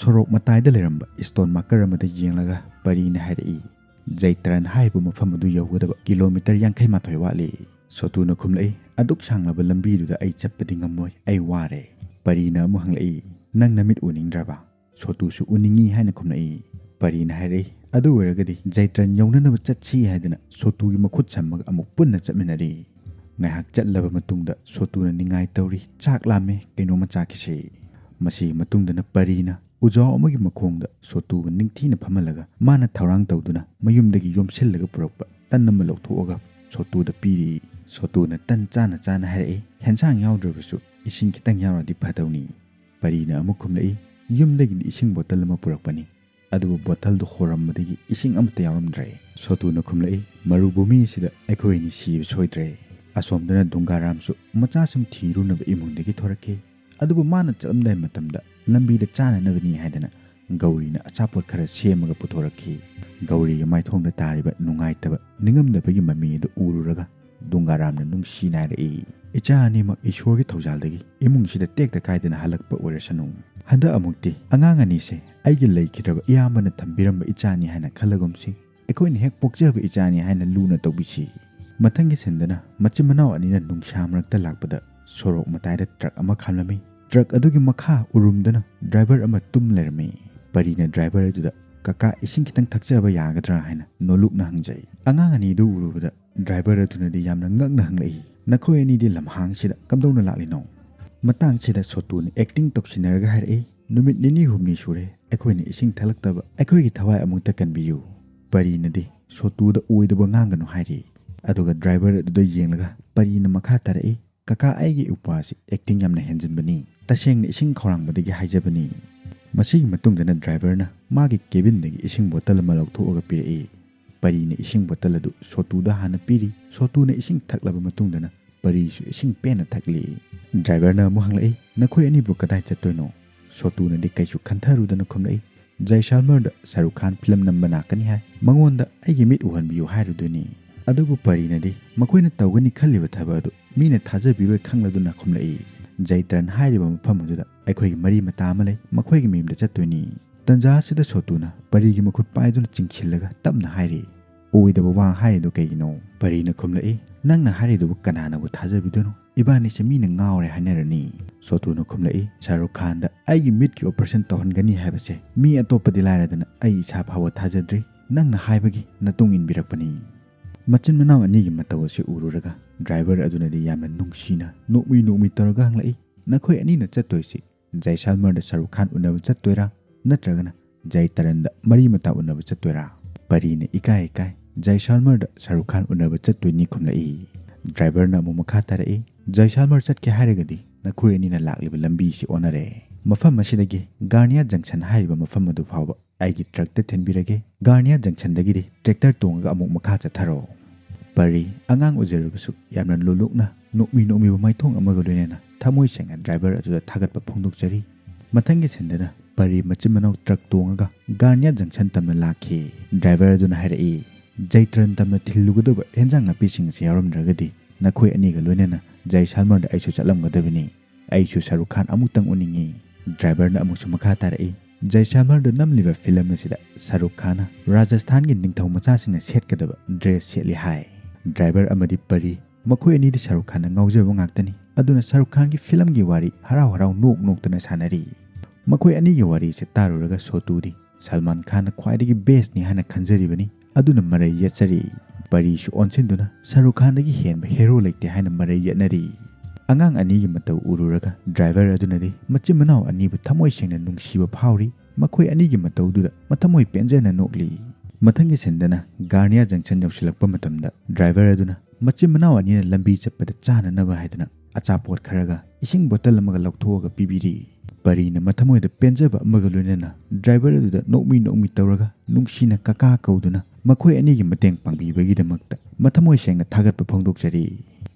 ꯁꯣꯔꯣꯛ ꯃꯇꯥꯏꯗ ꯂꯩꯔꯝꯕ ꯏꯁꯇꯣꯟ ꯃꯥꯔꯀꯔ ꯑꯃꯗ ꯌꯦꯡꯂꯒ ꯄꯔꯤꯅ ꯍꯥꯏꯔꯛꯏ, "ꯖꯩꯇ꯭ꯔꯟ ꯍꯥꯏꯔꯤꯕ ꯃꯐꯝ ꯑꯗꯨ ꯌꯧꯒꯗꯕ ꯀꯤꯂꯣꯃꯤꯇꯔ ꯌꯥꯡꯈꯩ ꯃꯥꯊꯣꯏ ꯋꯥꯠꯂꯤ"꯫ ꯁꯣꯇꯨꯅ ꯈꯨꯝꯂꯛꯏ, "ꯑꯗꯨꯛ ꯁꯥꯡꯂꯕ ꯂꯝꯕꯤꯗꯨꯗ ꯑꯩ ꯆꯠꯄꯗꯤ ꯉꯝꯃꯣꯏ, ꯑꯩ ꯋꯥꯔꯦ"꯫ ꯄꯔꯤꯅ ꯑꯃꯨꯛ ꯍꯪꯂꯛꯏ, "ꯅꯪ ꯅꯃꯤꯠ ꯎꯅꯤꯡꯗ꯭ꯔꯕ?" "ꯁꯣꯇꯨꯁꯨ ꯎꯅꯤꯡꯉꯤ" ꯍꯥꯏꯅ ꯈꯨꯝꯂꯛꯏ꯫ ꯄꯔꯤꯅ ꯍꯥꯏꯔꯛꯏ, "ꯑꯗꯨ ꯑꯣꯏꯔꯒꯗꯤ ꯖꯩꯇ꯭ꯔꯟ ꯌꯧꯅꯅꯕ ꯆꯠꯁꯤ" ꯍꯥꯏꯗꯨꯅ ꯁꯣꯇꯨꯒꯤ ꯃꯈꯨꯠ ꯁꯝꯃꯒ ꯑꯃꯨꯛ ꯄꯨꯟꯅ ꯆꯠꯃꯤꯟꯅꯔꯤ꯫ ꯉꯥꯏꯍꯥꯛ ꯆꯠꯂꯕ ꯃꯇꯨꯡꯗ ꯁꯣꯇꯨꯅ ꯅꯤꯡꯉꯥꯏ ꯇꯧꯔꯤ, "ꯆꯥꯛ ꯂꯥꯝꯃꯦ, ꯀꯩꯅꯣꯝꯃ ꯆꯥꯈꯤꯁꯤ"꯫ ꯃꯁꯤꯒꯤ ꯃꯇꯨꯡꯗꯅ ꯄꯔꯤꯅ ꯎꯖꯥꯎ ꯑꯃꯒꯤ ꯃꯈꯣꯡꯗ ꯁꯣꯇꯨꯕꯨ ꯅꯤꯡꯊꯤꯅ ꯐꯝꯍꯜꯂꯒ ꯃꯥꯅ ꯊꯧꯔꯥꯡ ꯇꯧꯗꯨꯅ ꯃꯌꯨꯝꯗꯒꯤ ꯌꯣꯝꯁꯤꯜꯂꯒ ꯄꯨꯔꯛꯄ ꯇꯟ ꯑꯃ ꯂꯧꯊꯣꯛꯑꯒ ꯁꯣꯇꯨꯗ ꯄꯤꯔꯤ꯫ ꯁꯣꯇꯨꯅ ꯇꯟ ꯆꯥꯅ ꯆꯥꯅ ꯍꯥꯏꯔꯛꯏ, "ꯍꯦꯟꯁꯥꯡ ꯌꯥꯎꯗ꯭ꯔꯕꯁꯨ ꯏꯁꯤꯡ ꯈꯤꯇꯪ ꯌꯥꯎꯔꯗꯤ ꯐꯗꯧꯅꯤ"꯫ ꯄꯔꯤꯅ ꯑꯃꯨꯛ ꯈꯨꯝꯂꯛꯏ, "ꯌꯨꯝꯗꯒꯤꯗꯤ ꯏꯁꯤꯡ ꯕꯣꯇꯜ ꯑꯃ ꯄꯨꯔꯛꯄꯅꯤ, ꯑꯗꯨꯕꯨ ꯕꯣꯇꯜꯗꯨ ꯍꯣꯔꯝꯕꯗꯒꯤ ꯏꯁꯤꯡ ꯑꯃꯠꯇ ꯌꯥꯎꯔꯝꯗ꯭ꯔꯦ"꯫ ꯁꯣꯇꯨꯅ ꯈꯨꯝꯂꯛꯏ, "ꯃꯔꯨꯚꯨꯃꯤ ꯑꯁꯤꯗ ꯑꯩꯈꯣꯏ ꯑꯅꯤ ꯁꯤꯕ ꯁꯣꯏꯗ꯭ꯔꯦ"꯫ ꯑꯁꯣꯝꯗꯅ ꯗꯨꯡꯒꯥꯔꯥꯝꯁꯨ ꯃꯆꯥꯁꯤꯡ ꯊꯤꯔꯨꯅꯕ ꯏꯃꯨꯡꯗꯒꯤ ꯊꯣꯔꯛꯈꯤ꯫ ꯑꯗꯨꯕꯨ ꯃꯥꯅ ꯆꯠꯂꯝꯗꯥꯏ ꯃꯇꯝꯗ ꯂꯝꯕꯤꯗ ꯆꯥꯅꯅꯕꯅꯤ ꯍꯥꯏꯗꯅ ꯒꯧꯔꯤꯅ ꯑꯆꯥꯄꯣꯠ ꯈꯔ ꯁꯦꯝꯃꯒ ꯄꯨꯊꯣꯔꯛꯈꯤ꯫ ꯒꯧꯔꯤꯒꯤ ꯃꯥꯏꯊꯣꯡꯗ ꯇꯥꯔꯤꯕ ꯅꯨꯡꯉꯥꯏꯇꯕ, ꯅꯤꯡꯉꯝꯗꯕꯒꯤ ꯃꯃꯤ ꯑꯗꯨ ꯎꯔꯨꯔꯒ ꯗꯨꯡꯒꯥꯔꯥꯝꯅ ꯅꯨꯡꯁꯤꯅ ꯍꯥꯏꯔꯛꯏ, "ꯏꯆꯥ ꯑꯅꯤꯃꯛ ꯏꯁꯣꯔꯒꯤ ꯊꯧꯖꯥꯜꯗꯒꯤ ꯏꯃꯨꯡꯁꯤꯗ ꯇꯦꯛꯇ ꯀꯥꯏꯗꯅ ꯍꯜꯂꯛꯄ ꯑꯣꯏꯔꯁꯅꯨ꯫ ꯍꯟꯗꯛ ꯑꯃꯨꯛꯇꯤ ꯑꯉꯥꯡ ꯑꯅꯤꯁꯦ ꯑꯩꯒꯤ ꯂꯩꯈꯤꯗ꯭ꯔꯕ ꯏꯌꯥꯝꯕꯅ ꯊꯝꯕꯤꯔꯝꯕ ꯏꯆꯥꯅꯤ ꯍꯥꯏꯅ ꯈꯜꯂꯒꯨꯝꯁꯤ꯫ ꯑꯩꯈꯣꯏꯅ ꯍꯦꯛ ꯄꯣꯛꯆꯕ ꯏꯆꯥꯅꯤ ꯍꯥꯏꯅ ꯂꯨꯅ ꯇꯧꯕꯤꯁꯤ꯫" ꯃꯊꯪꯒꯤ ꯁꯤꯟꯗꯅ ꯃꯆꯤꯟ ꯃꯅꯥꯎ ꯑꯅꯤꯅ ꯅꯨꯡꯁꯥ ꯃꯔꯛꯇ ꯂꯥꯛꯄꯗ ꯁꯣꯔꯣꯛ ꯃꯇꯥꯏꯗ ꯇ꯭ꯔꯛ ꯑꯃ ꯈꯥꯝꯂꯝꯃꯤ꯫ ꯇ꯭ꯔꯛ ꯑꯗꯨꯒꯤ ꯃꯈꯥ ꯎꯔꯨꯝꯗꯅ ꯗ꯭ꯔꯥꯏꯚꯔ ꯑꯃ ꯇꯨꯝ ꯂꯩꯔꯝꯃꯤ꯫ ꯄꯔꯤꯅ ꯗ꯭ꯔꯥꯏꯚꯔ ꯑꯗꯨꯗ, "ꯀꯀꯥ, ꯏꯁꯤꯡ ꯈꯤꯇꯪ ꯊꯛꯆꯕ ꯌꯥꯒꯗ꯭ꯔꯥ?" ꯍꯥꯏꯅ ꯅꯣꯂꯨꯛꯅ ꯍꯪꯖꯩ꯫ ꯑꯉꯥꯡ ꯑꯅꯤꯗꯨ ꯎꯔꯨꯕꯗ ꯗ꯭ꯔꯥꯏꯚꯔ ꯑꯗꯨꯅꯗꯤ ꯌꯥꯝꯅ ꯉꯛꯅ ꯍꯪꯂꯛꯏ, "ꯅꯈꯣꯏ ꯑꯅꯤꯗꯤ ꯂꯝꯍꯥꯡꯁꯤꯗ ꯀꯝꯗꯧꯅ ꯂꯥꯛꯂꯤꯅꯣ?" ꯃꯇꯥꯡꯁꯤꯗ ꯁꯣꯇꯨꯅ ꯑꯦꯛꯇꯤꯡ ꯇꯧꯁꯤꯟꯅꯔꯒ ꯍꯥꯏꯔꯛꯏ, "ꯅꯨꯃꯤꯠ ꯅꯤꯅꯤ ꯍꯨꯝꯅꯤ ꯁꯨꯔꯦ ꯑꯩꯈꯣꯏꯅ ꯏꯁꯤꯡ ꯊꯛꯂꯛꯇꯕ, ꯑꯩꯈꯣꯏꯒꯤ ꯊꯋꯥꯏ ꯑꯃꯨꯛꯇ ꯀꯟꯕꯤꯌꯨ꯫" ꯄꯔꯤꯅꯗꯤ ꯁꯣꯇꯨꯗ ꯑꯣꯏꯗꯕ ꯉꯥꯡꯒꯅꯨ ꯍꯥꯏꯔꯤ꯫ ꯑꯗꯨꯒ ꯗ꯭ꯔꯥꯏꯚꯔ ꯑꯗꯨꯗ ꯌꯦꯡꯂꯒ ꯄꯔꯤꯅ ꯃꯈꯥ ꯇꯥꯔꯛꯏ, "ꯀꯀꯥ, ꯑꯩꯒꯤ ꯏꯄ꯭ꯋꯥꯁꯤ ꯑꯦꯛꯇꯤꯡ ꯌꯥꯝꯅ ꯍꯦꯟꯖꯤꯟꯕꯅꯤ꯫ ꯇꯁꯦꯡꯅ ꯏꯁꯤꯡ ꯈꯧꯔꯥꯡꯕꯗꯒꯤ ꯍꯥꯏꯖꯕꯅꯤ꯫" ꯃꯁꯤꯒꯤ ꯃꯇꯨꯡꯗꯅ ꯗ꯭ꯔꯥꯏꯚꯔꯅ ꯃꯥꯒꯤ ꯀꯦꯕꯤꯟꯗꯒꯤ ꯏꯁꯤꯡ ꯕꯣꯇꯜ ꯑꯃ ꯂꯧꯊꯣꯛꯑꯒ ꯄꯤꯔꯛꯏ꯫ ꯄꯔꯤꯅ ꯏꯁꯤꯡ ꯕꯣꯇꯜ ꯑꯗꯨ ꯁꯣꯇꯨꯗ ꯍꯥꯟꯅ ꯄꯤꯔꯤ꯫ ꯁꯣꯇꯨꯅ ꯏꯁꯤꯡ ꯊꯛꯂꯕ ꯃꯇꯨꯡꯗꯅ ꯄꯔꯤꯁꯨ ꯏꯁꯤꯡ ꯄꯦꯟꯅ ꯊꯛꯂꯤ꯫ ꯗ꯭ꯔꯥꯏꯚꯔꯅ ꯑꯃꯨꯛ ꯍꯪꯂꯛꯏ, "ꯅꯈꯣꯏ ꯑꯅꯤꯕꯨ ꯀꯗꯥꯏ ꯆꯠꯇꯣꯏꯅꯣ?" ꯁꯣꯇꯨꯅꯗꯤ ꯀꯩꯁꯨ ꯈꯟꯊꯔꯨꯗꯅ ꯈꯨꯝꯂꯛꯏ, "ꯖꯥꯏꯁꯜꯃꯔꯗ ꯁꯥꯔꯨꯈ ꯈꯥꯟ ꯐꯤꯂꯝ ꯅꯝꯕ ꯂꯥꯛꯀꯅꯤ ꯍꯥꯏ, ꯃꯉꯣꯟꯗ ꯑꯩꯒꯤ ꯃꯤꯠ ꯎꯍꯟꯕꯤꯌꯨ ꯍꯥꯏꯔꯨꯗꯣꯏꯅꯤ꯫" ꯑꯗꯨꯕꯨ ꯄꯔꯤꯅꯗꯤ ꯃꯈꯣꯏꯅ ꯇꯧꯒꯅꯤ ꯈꯜꯂꯤꯕ ꯊꯕꯛ ꯑꯗꯨ ꯃꯤꯅ ꯊꯥꯖꯕꯤꯔꯣꯏ ꯈꯪꯂꯗꯨꯅ ꯈꯨꯝꯂꯛꯏ, "ꯖꯩꯇꯔꯟ ꯍꯥꯏꯔꯤꯕ ꯃꯐꯝ ꯑꯗꯨꯗ ꯑꯩꯈꯣꯏꯒꯤ ꯃꯔꯤ ꯃꯇꯥ ꯑꯃ ꯂꯩ, ꯃꯈꯣꯏꯒꯤ ꯃꯌꯨꯝꯗ ꯆꯠꯇꯣꯏꯅꯤ꯫" ꯇꯟꯖꯥ ꯑꯁꯤꯗ ꯁꯣꯇꯨꯅ ꯄꯔꯤꯒꯤ ꯃꯈꯨꯠ ꯄꯥꯏꯗꯨꯅ ꯆꯤꯡꯁꯤꯜꯂꯒ ꯇꯞꯅ ꯍꯥꯏꯔꯤ, "ꯑꯣꯏꯗꯕ ꯋꯥ ꯍꯥꯏꯔꯤꯗꯣ ꯀꯩꯒꯤꯅꯣ?" ꯄꯔꯤꯅ ꯈꯨꯝꯂꯛꯏ, "ꯅꯪꯅ ꯍꯥꯏꯔꯤꯗꯨꯕꯨ ꯀꯅꯥꯅꯕꯨ ꯊꯥꯖꯕꯤꯗꯣꯏꯅꯣ? ꯏꯕꯥꯅꯤꯁꯦ ꯃꯤꯅ ꯉꯥꯎꯔꯦ ꯍꯥꯏꯅꯔꯅꯤ꯫" ꯁꯣꯇꯨꯅ ꯈꯨꯝꯂꯛꯏ, "ꯁꯥꯔꯨꯈ ꯈꯥꯟꯗ ꯑꯩꯒꯤ ꯃꯤꯠꯀꯤ ꯑꯣꯄꯔꯦꯁꯟ ꯇꯧꯍꯟꯒꯅꯤ ꯍꯥꯏꯕꯁꯦ ꯃꯤ ꯑꯇꯣꯞꯄꯗꯤ ꯂꯥꯏꯔꯗꯅ ꯑꯩ ꯏꯁꯥ ꯐꯥꯎꯕ ꯊꯥꯖꯗ꯭ꯔꯤ꯫ ꯅꯪꯅ ꯍꯥꯏꯕꯒꯤ ꯃꯇꯨꯡ ꯏꯟꯕꯤꯔꯛꯄꯅꯤ꯫" ꯃꯆꯤꯟ ꯃꯅꯥꯎ ꯑꯅꯤꯒꯤ ꯃꯇꯧ ꯑꯁꯤ ꯎꯔꯨꯔꯒ ꯗ꯭ꯔꯥꯏꯚꯔ ꯑꯗꯨꯅꯗꯤ ꯌꯥꯝꯅ ꯅꯨꯡꯁꯤꯅ ꯅꯣꯛꯃꯤ ꯅꯣꯛꯃꯤ ꯇꯧꯔꯒ ꯍꯪꯂꯛꯏ, "ꯅꯈꯣꯏ ꯑꯅꯤꯅ ꯆꯠꯇꯣꯏꯁꯤ ꯖꯥꯏꯁꯜꯃꯔꯗ ꯁꯥꯔꯨꯈ ꯈꯥꯟ ꯎꯅꯕ ꯆꯠꯇꯣꯏꯔꯥ, ꯅꯠꯇ꯭ꯔꯒꯅ ꯖꯥꯏ ꯇꯔꯟꯗ ꯃꯔꯤ ꯃꯇꯥ ꯎꯅꯕ ꯆꯠꯇꯣꯏꯔꯥ?" ꯄꯔꯤꯅ ꯏꯀꯥꯏ ꯏꯀꯥꯏ, "ꯖꯥꯏꯁꯜꯃꯔꯗ ꯁꯥꯔꯨꯈ ꯈꯥꯟ ꯎꯅꯕ ꯆꯠꯇꯣꯏꯅꯤ" ꯈꯨꯝꯂꯛꯏ꯫ ꯗ꯭ꯔꯥꯏꯚꯔꯅ ꯑꯃꯨꯛ ꯃꯈꯥ ꯇꯥꯔꯛꯏ, "ꯖꯥꯏꯁꯜꯃꯔ ꯆꯠꯀꯦ ꯍꯥꯏꯔꯒꯗꯤ ꯅꯈꯣꯏ ꯑꯅꯤꯅ ꯂꯥꯛꯂꯤꯕ ꯂꯝꯕꯤꯁꯤ ꯑꯣꯟꯅꯔꯦ꯫ ꯃꯐꯝ ꯑꯁꯤꯗꯒꯤ ꯒꯥꯔꯅꯤꯌꯥ ꯖꯪꯁꯟ ꯍꯥꯏꯔꯤꯕ ꯃꯐꯝ ꯑꯗꯨ ꯐꯥꯎꯕ ꯑꯩꯒꯤ ꯇ꯭ꯔꯛꯇ ꯊꯤꯟꯕꯤꯔꯒꯦ꯫ ꯒꯥꯔꯅꯤꯌꯥ ꯖꯪꯁꯟꯗꯒꯤꯗꯤ ꯇ꯭ꯔꯦꯛꯇꯔ ꯇꯣꯡꯉꯒ ꯑꯃꯨꯛ ꯃꯈꯥ ꯆꯠꯊꯔꯣ꯫" ꯄꯔꯤ ꯑꯉꯥꯡ ꯑꯣꯏꯖꯔꯕꯁꯨ ꯌꯥꯝꯅ ꯂꯨꯂꯨꯛꯅ ꯅꯣꯛꯃꯤ ꯅꯣꯛꯃꯤꯕ ꯃꯥꯏꯊꯣꯡ ꯑꯃꯒ ꯂꯣꯏꯅꯅ ꯊꯃꯣꯏ ꯁꯦꯡꯅ ꯗ꯭ꯔꯥꯏꯚꯔ ꯑꯗꯨꯗ ꯊꯥꯒꯠꯄ ꯐꯣꯡꯗꯣꯛꯆꯔꯤ꯫ ꯃꯊꯪꯒꯤ ꯁꯤꯟꯗꯅ ꯄꯔꯤ ꯃꯆꯤꯟ ꯃꯅꯥꯎ ꯇ꯭ꯔꯛ ꯇꯣꯡꯉꯒ ꯒꯥꯔꯅꯤꯌꯥ ꯖꯪꯁꯟ ꯇꯝꯅ ꯂꯥꯛꯈꯤ꯫ ꯗ꯭ꯔꯥꯏꯚꯔ ꯑꯗꯨꯅ ꯍꯥꯏꯔꯛꯏ, "ꯖꯩꯇ꯭ꯔꯟ ꯇꯝꯅ ꯊꯤꯜꯂꯨꯒꯗꯕ ꯍꯦꯟꯖꯥꯡ ꯅꯥꯄꯤꯁꯤꯡ ꯑꯁꯤ ꯌꯥꯎꯔꯝꯗ꯭ꯔꯒꯗꯤ ꯅꯈꯣꯏ ꯑꯅꯤꯒ ꯂꯣꯏꯅꯅ ꯖꯩꯁꯥꯜꯃꯔꯗ ꯑꯩꯁꯨ ꯆꯠꯂꯝꯒꯗꯕꯅꯤ꯫ ꯑꯩꯁꯨ ꯁꯥꯔꯨꯈ ꯈꯥꯟ ꯑꯃꯨꯛꯇꯪ ꯎꯅꯤꯡꯉꯤ"꯫ ꯗ꯭ꯔꯥꯏꯚꯔꯅ ꯑꯃꯨꯛꯁꯨ ꯃꯈꯥ ꯇꯥꯔꯛꯏ, "ꯖꯩꯁꯥꯜꯃꯔꯗ ꯅꯝꯂꯤꯕ ꯐꯤꯂꯝ ꯑꯁꯤꯗ ꯁꯥꯔꯨꯈ ꯈꯥꯟꯅ ꯔꯥꯖꯁꯊꯥꯟꯒꯤ ꯅꯤꯡꯊꯧ ꯃꯆꯥꯁꯤꯡꯅ ꯁꯦꯠꯀꯗꯕ ꯗ꯭ꯔꯦꯁ ꯁꯦꯠꯂꯤ ꯍꯥꯏ"꯫ ꯗ꯭ꯔꯥꯏꯚꯔ ꯑꯃꯗꯤ ꯄꯔꯤ, ꯃꯈꯣꯏ ꯑꯅꯤꯗꯤ ꯁꯥꯔꯨꯈ ꯈꯥꯟꯗ ꯉꯥꯎꯖꯕ ꯉꯥꯛꯇꯅꯤ꯫ ꯑꯗꯨꯅ ꯁꯥꯔꯨꯈ ꯈꯥꯟꯒꯤ ꯐꯤꯂꯝꯒꯤ ꯋꯥꯔꯤ ꯍꯔꯥꯎ ꯍꯔꯥꯎ ꯅꯣꯛ ꯅꯣꯛꯇꯅ ꯁꯥꯟꯅꯔꯤ꯫ ꯃꯈꯣꯏ ꯑꯅꯤꯒꯤ ꯋꯥꯔꯤꯁꯦ ꯇꯥꯔꯨꯔꯒ ꯁꯣꯇꯨꯗꯤ ꯁꯜꯃꯥꯟ ꯈꯥꯟꯅ ꯈ꯭ꯋꯥꯏꯗꯒꯤ ꯕꯦꯁꯅꯤ ꯍꯥꯏꯅ ꯈꯟꯖꯔꯤꯕꯅꯤ꯫ ꯑꯗꯨꯅ ꯃꯔꯩ ꯌꯦꯠꯆꯔꯤ꯫ ꯄꯔꯤꯁꯨ ꯑꯣꯟꯁꯤꯟꯗꯨꯅ ꯁꯥꯔꯨꯈ ꯈꯥꯟꯗꯒꯤ ꯍꯦꯟꯕ ꯍꯦꯔꯣ ꯂꯩꯇꯦ ꯍꯥꯏꯅ ꯃꯔꯩ ꯌꯦꯠꯅꯔꯤ꯫ ꯑꯉꯥꯡ ꯑꯅꯤꯒꯤ ꯃꯇꯧ ꯎꯔꯨꯔꯒ ꯗ꯭ꯔꯥꯏꯚꯔ ꯑꯗꯨꯅꯗꯤ ꯃꯆꯤꯟ ꯃꯅꯥꯎ ꯑꯅꯤꯕꯨ ꯊꯃꯣꯏ ꯁꯦꯡꯅ ꯅꯨꯡꯁꯤꯕ ꯐꯥꯎꯔꯤ꯫ ꯃꯈꯣꯏ ꯑꯅꯤꯒꯤ ꯃꯇꯧꯗꯨꯗ ꯃꯊꯃꯣꯏ ꯄꯦꯟꯖꯅ ꯅꯣꯛꯂꯤ꯫ ꯃꯊꯪꯒꯤ ꯁꯤꯟꯗꯅ ꯒꯥꯔꯅꯤꯌꯥ ꯖꯪꯁꯟ ꯌꯧꯁꯤꯜꯂꯛꯄ ꯃꯇꯝꯗ ꯗ꯭ꯔꯥꯏꯚꯔ ꯑꯗꯨꯅ ꯃꯆꯤꯟ ꯃꯅꯥꯎ ꯑꯅꯤꯅ ꯂꯝꯕꯤ ꯆꯠꯄꯗ ꯆꯥꯅꯅꯕ ꯍꯥꯏꯗꯨꯅ ꯑꯆꯥꯄꯣꯠ ꯈꯔꯒ ꯏꯁꯤꯡ ꯕꯣꯇꯜ ꯑꯃꯒ ꯂꯧꯊꯣꯛꯑꯒ ꯄꯤꯕꯤꯔꯤ꯫ ꯄꯔꯤꯅ ꯃꯊꯃꯣꯏꯗ ꯄꯦꯟꯖꯕ ꯑꯃꯒ ꯂꯣꯏꯅꯅ ꯗ꯭ꯔꯥꯏꯚꯔ ꯑꯗꯨꯗ ꯅꯣꯛꯃꯤ ꯅꯣꯛꯃꯤ ꯇꯧꯔꯒ ꯅꯨꯡꯁꯤꯅ ꯀꯀꯥ ꯀꯧꯗꯨꯅ ꯃꯈꯣꯏ ꯑꯅꯤꯒꯤ ꯃꯇꯦꯡ ꯄꯥꯡꯕꯤꯕꯒꯤꯗꯃꯛꯇ ꯃꯊꯃꯣꯏ ꯁꯦꯡꯅ ꯊꯥꯒꯠꯄ ꯐꯣꯡꯗꯣꯛꯆꯔꯤ꯫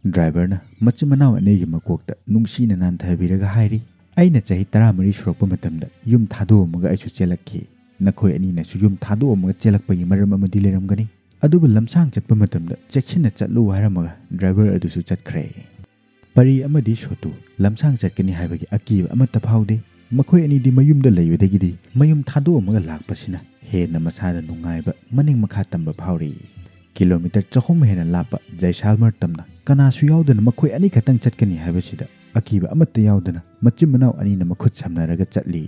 ꯗ꯭ꯔꯥꯏꯚꯔꯅ ꯃꯆꯤꯟ ꯃꯅꯥꯎ ꯑꯅꯤꯒꯤ ꯃꯀꯣꯛꯇ ꯅꯨꯡꯁꯤꯅ ꯅꯥꯟꯊꯕꯤꯔꯒ ꯍꯥꯏꯔꯤ, "ꯑꯩꯅ ꯆꯍꯤ ꯇꯔꯥꯃꯔꯤ ꯁꯨꯔꯛꯄ ꯃꯇꯝꯗ ꯌꯨꯝ ꯊꯥꯗꯣꯛꯑꯝꯃꯒ ꯑꯩꯁꯨ ꯆꯦꯜꯂꯛꯈꯤ꯫ ꯅꯈꯣꯏ ꯑꯅꯤꯅꯁꯨ ꯌꯨꯝ ꯊꯥꯗꯣꯛꯑꯝꯃꯒ ꯆꯦꯜꯂꯛꯄꯒꯤ ꯃꯔꯝ ꯑꯃꯗꯤ ꯂꯩꯔꯝꯒꯅꯤ꯫ ꯑꯗꯨꯕꯨ ꯂꯝꯁꯥꯡ ꯆꯠꯄ ꯃꯇꯝꯗ ꯆꯦꯛꯁꯤꯟꯅ ꯆꯠꯂꯨ" ꯍꯥꯏꯔꯝꯃꯒ ꯗ꯭ꯔꯥꯏꯚꯔ ꯑꯗꯨꯁꯨ ꯆꯠꯈ꯭ꯔꯦ꯫ ꯄꯔꯤ ꯑꯃꯗꯤ ꯁꯣꯇꯨ ꯂꯝꯁꯥꯡ ꯆꯠꯀꯅꯤ ꯍꯥꯏꯕꯒꯤ ꯑꯀꯤꯕ ꯑꯃꯠꯇ ꯐꯥꯎꯗꯦ꯫ ꯃꯈꯣꯏ ꯑꯅꯤꯗꯤ ꯃꯌꯨꯝꯗ ꯂꯩꯕꯗꯒꯤꯗꯤ ꯃꯌꯨꯝ ꯊꯥꯗꯣꯛꯑꯝꯃꯒ ꯂꯥꯛꯄꯁꯤꯅ ꯍꯦꯟꯅ ꯃꯁꯥꯗ ꯅꯨꯡꯉꯥꯏꯕ, ꯃꯅꯤꯡ ꯃꯈꯥ ꯇꯝꯕ ꯐꯥꯎꯔꯤ꯫ ꯀꯤꯂꯣꯃꯤꯇꯔ ꯆꯍꯨꯝ ꯍꯦꯟꯅ ꯂꯥꯞꯄ ꯖꯩꯁꯥꯜꯃꯔ ꯇꯝꯅ ꯀꯅꯥꯁꯨ ꯌꯥꯎꯗꯅ ꯃꯈꯣꯏ ꯑꯅꯤꯈꯛꯇꯪ ꯆꯠꯀꯅꯤ ꯍꯥꯏꯕꯁꯤꯗ ꯑꯀꯤꯕ ꯑꯃꯠꯇ ꯌꯥꯎꯗꯅ ꯃꯆꯤꯟ ꯃꯅꯥꯎ ꯑꯅꯤꯅ ꯃꯈꯨꯠ ꯁꯝꯅꯔꯒ ꯆꯠꯂꯤ꯫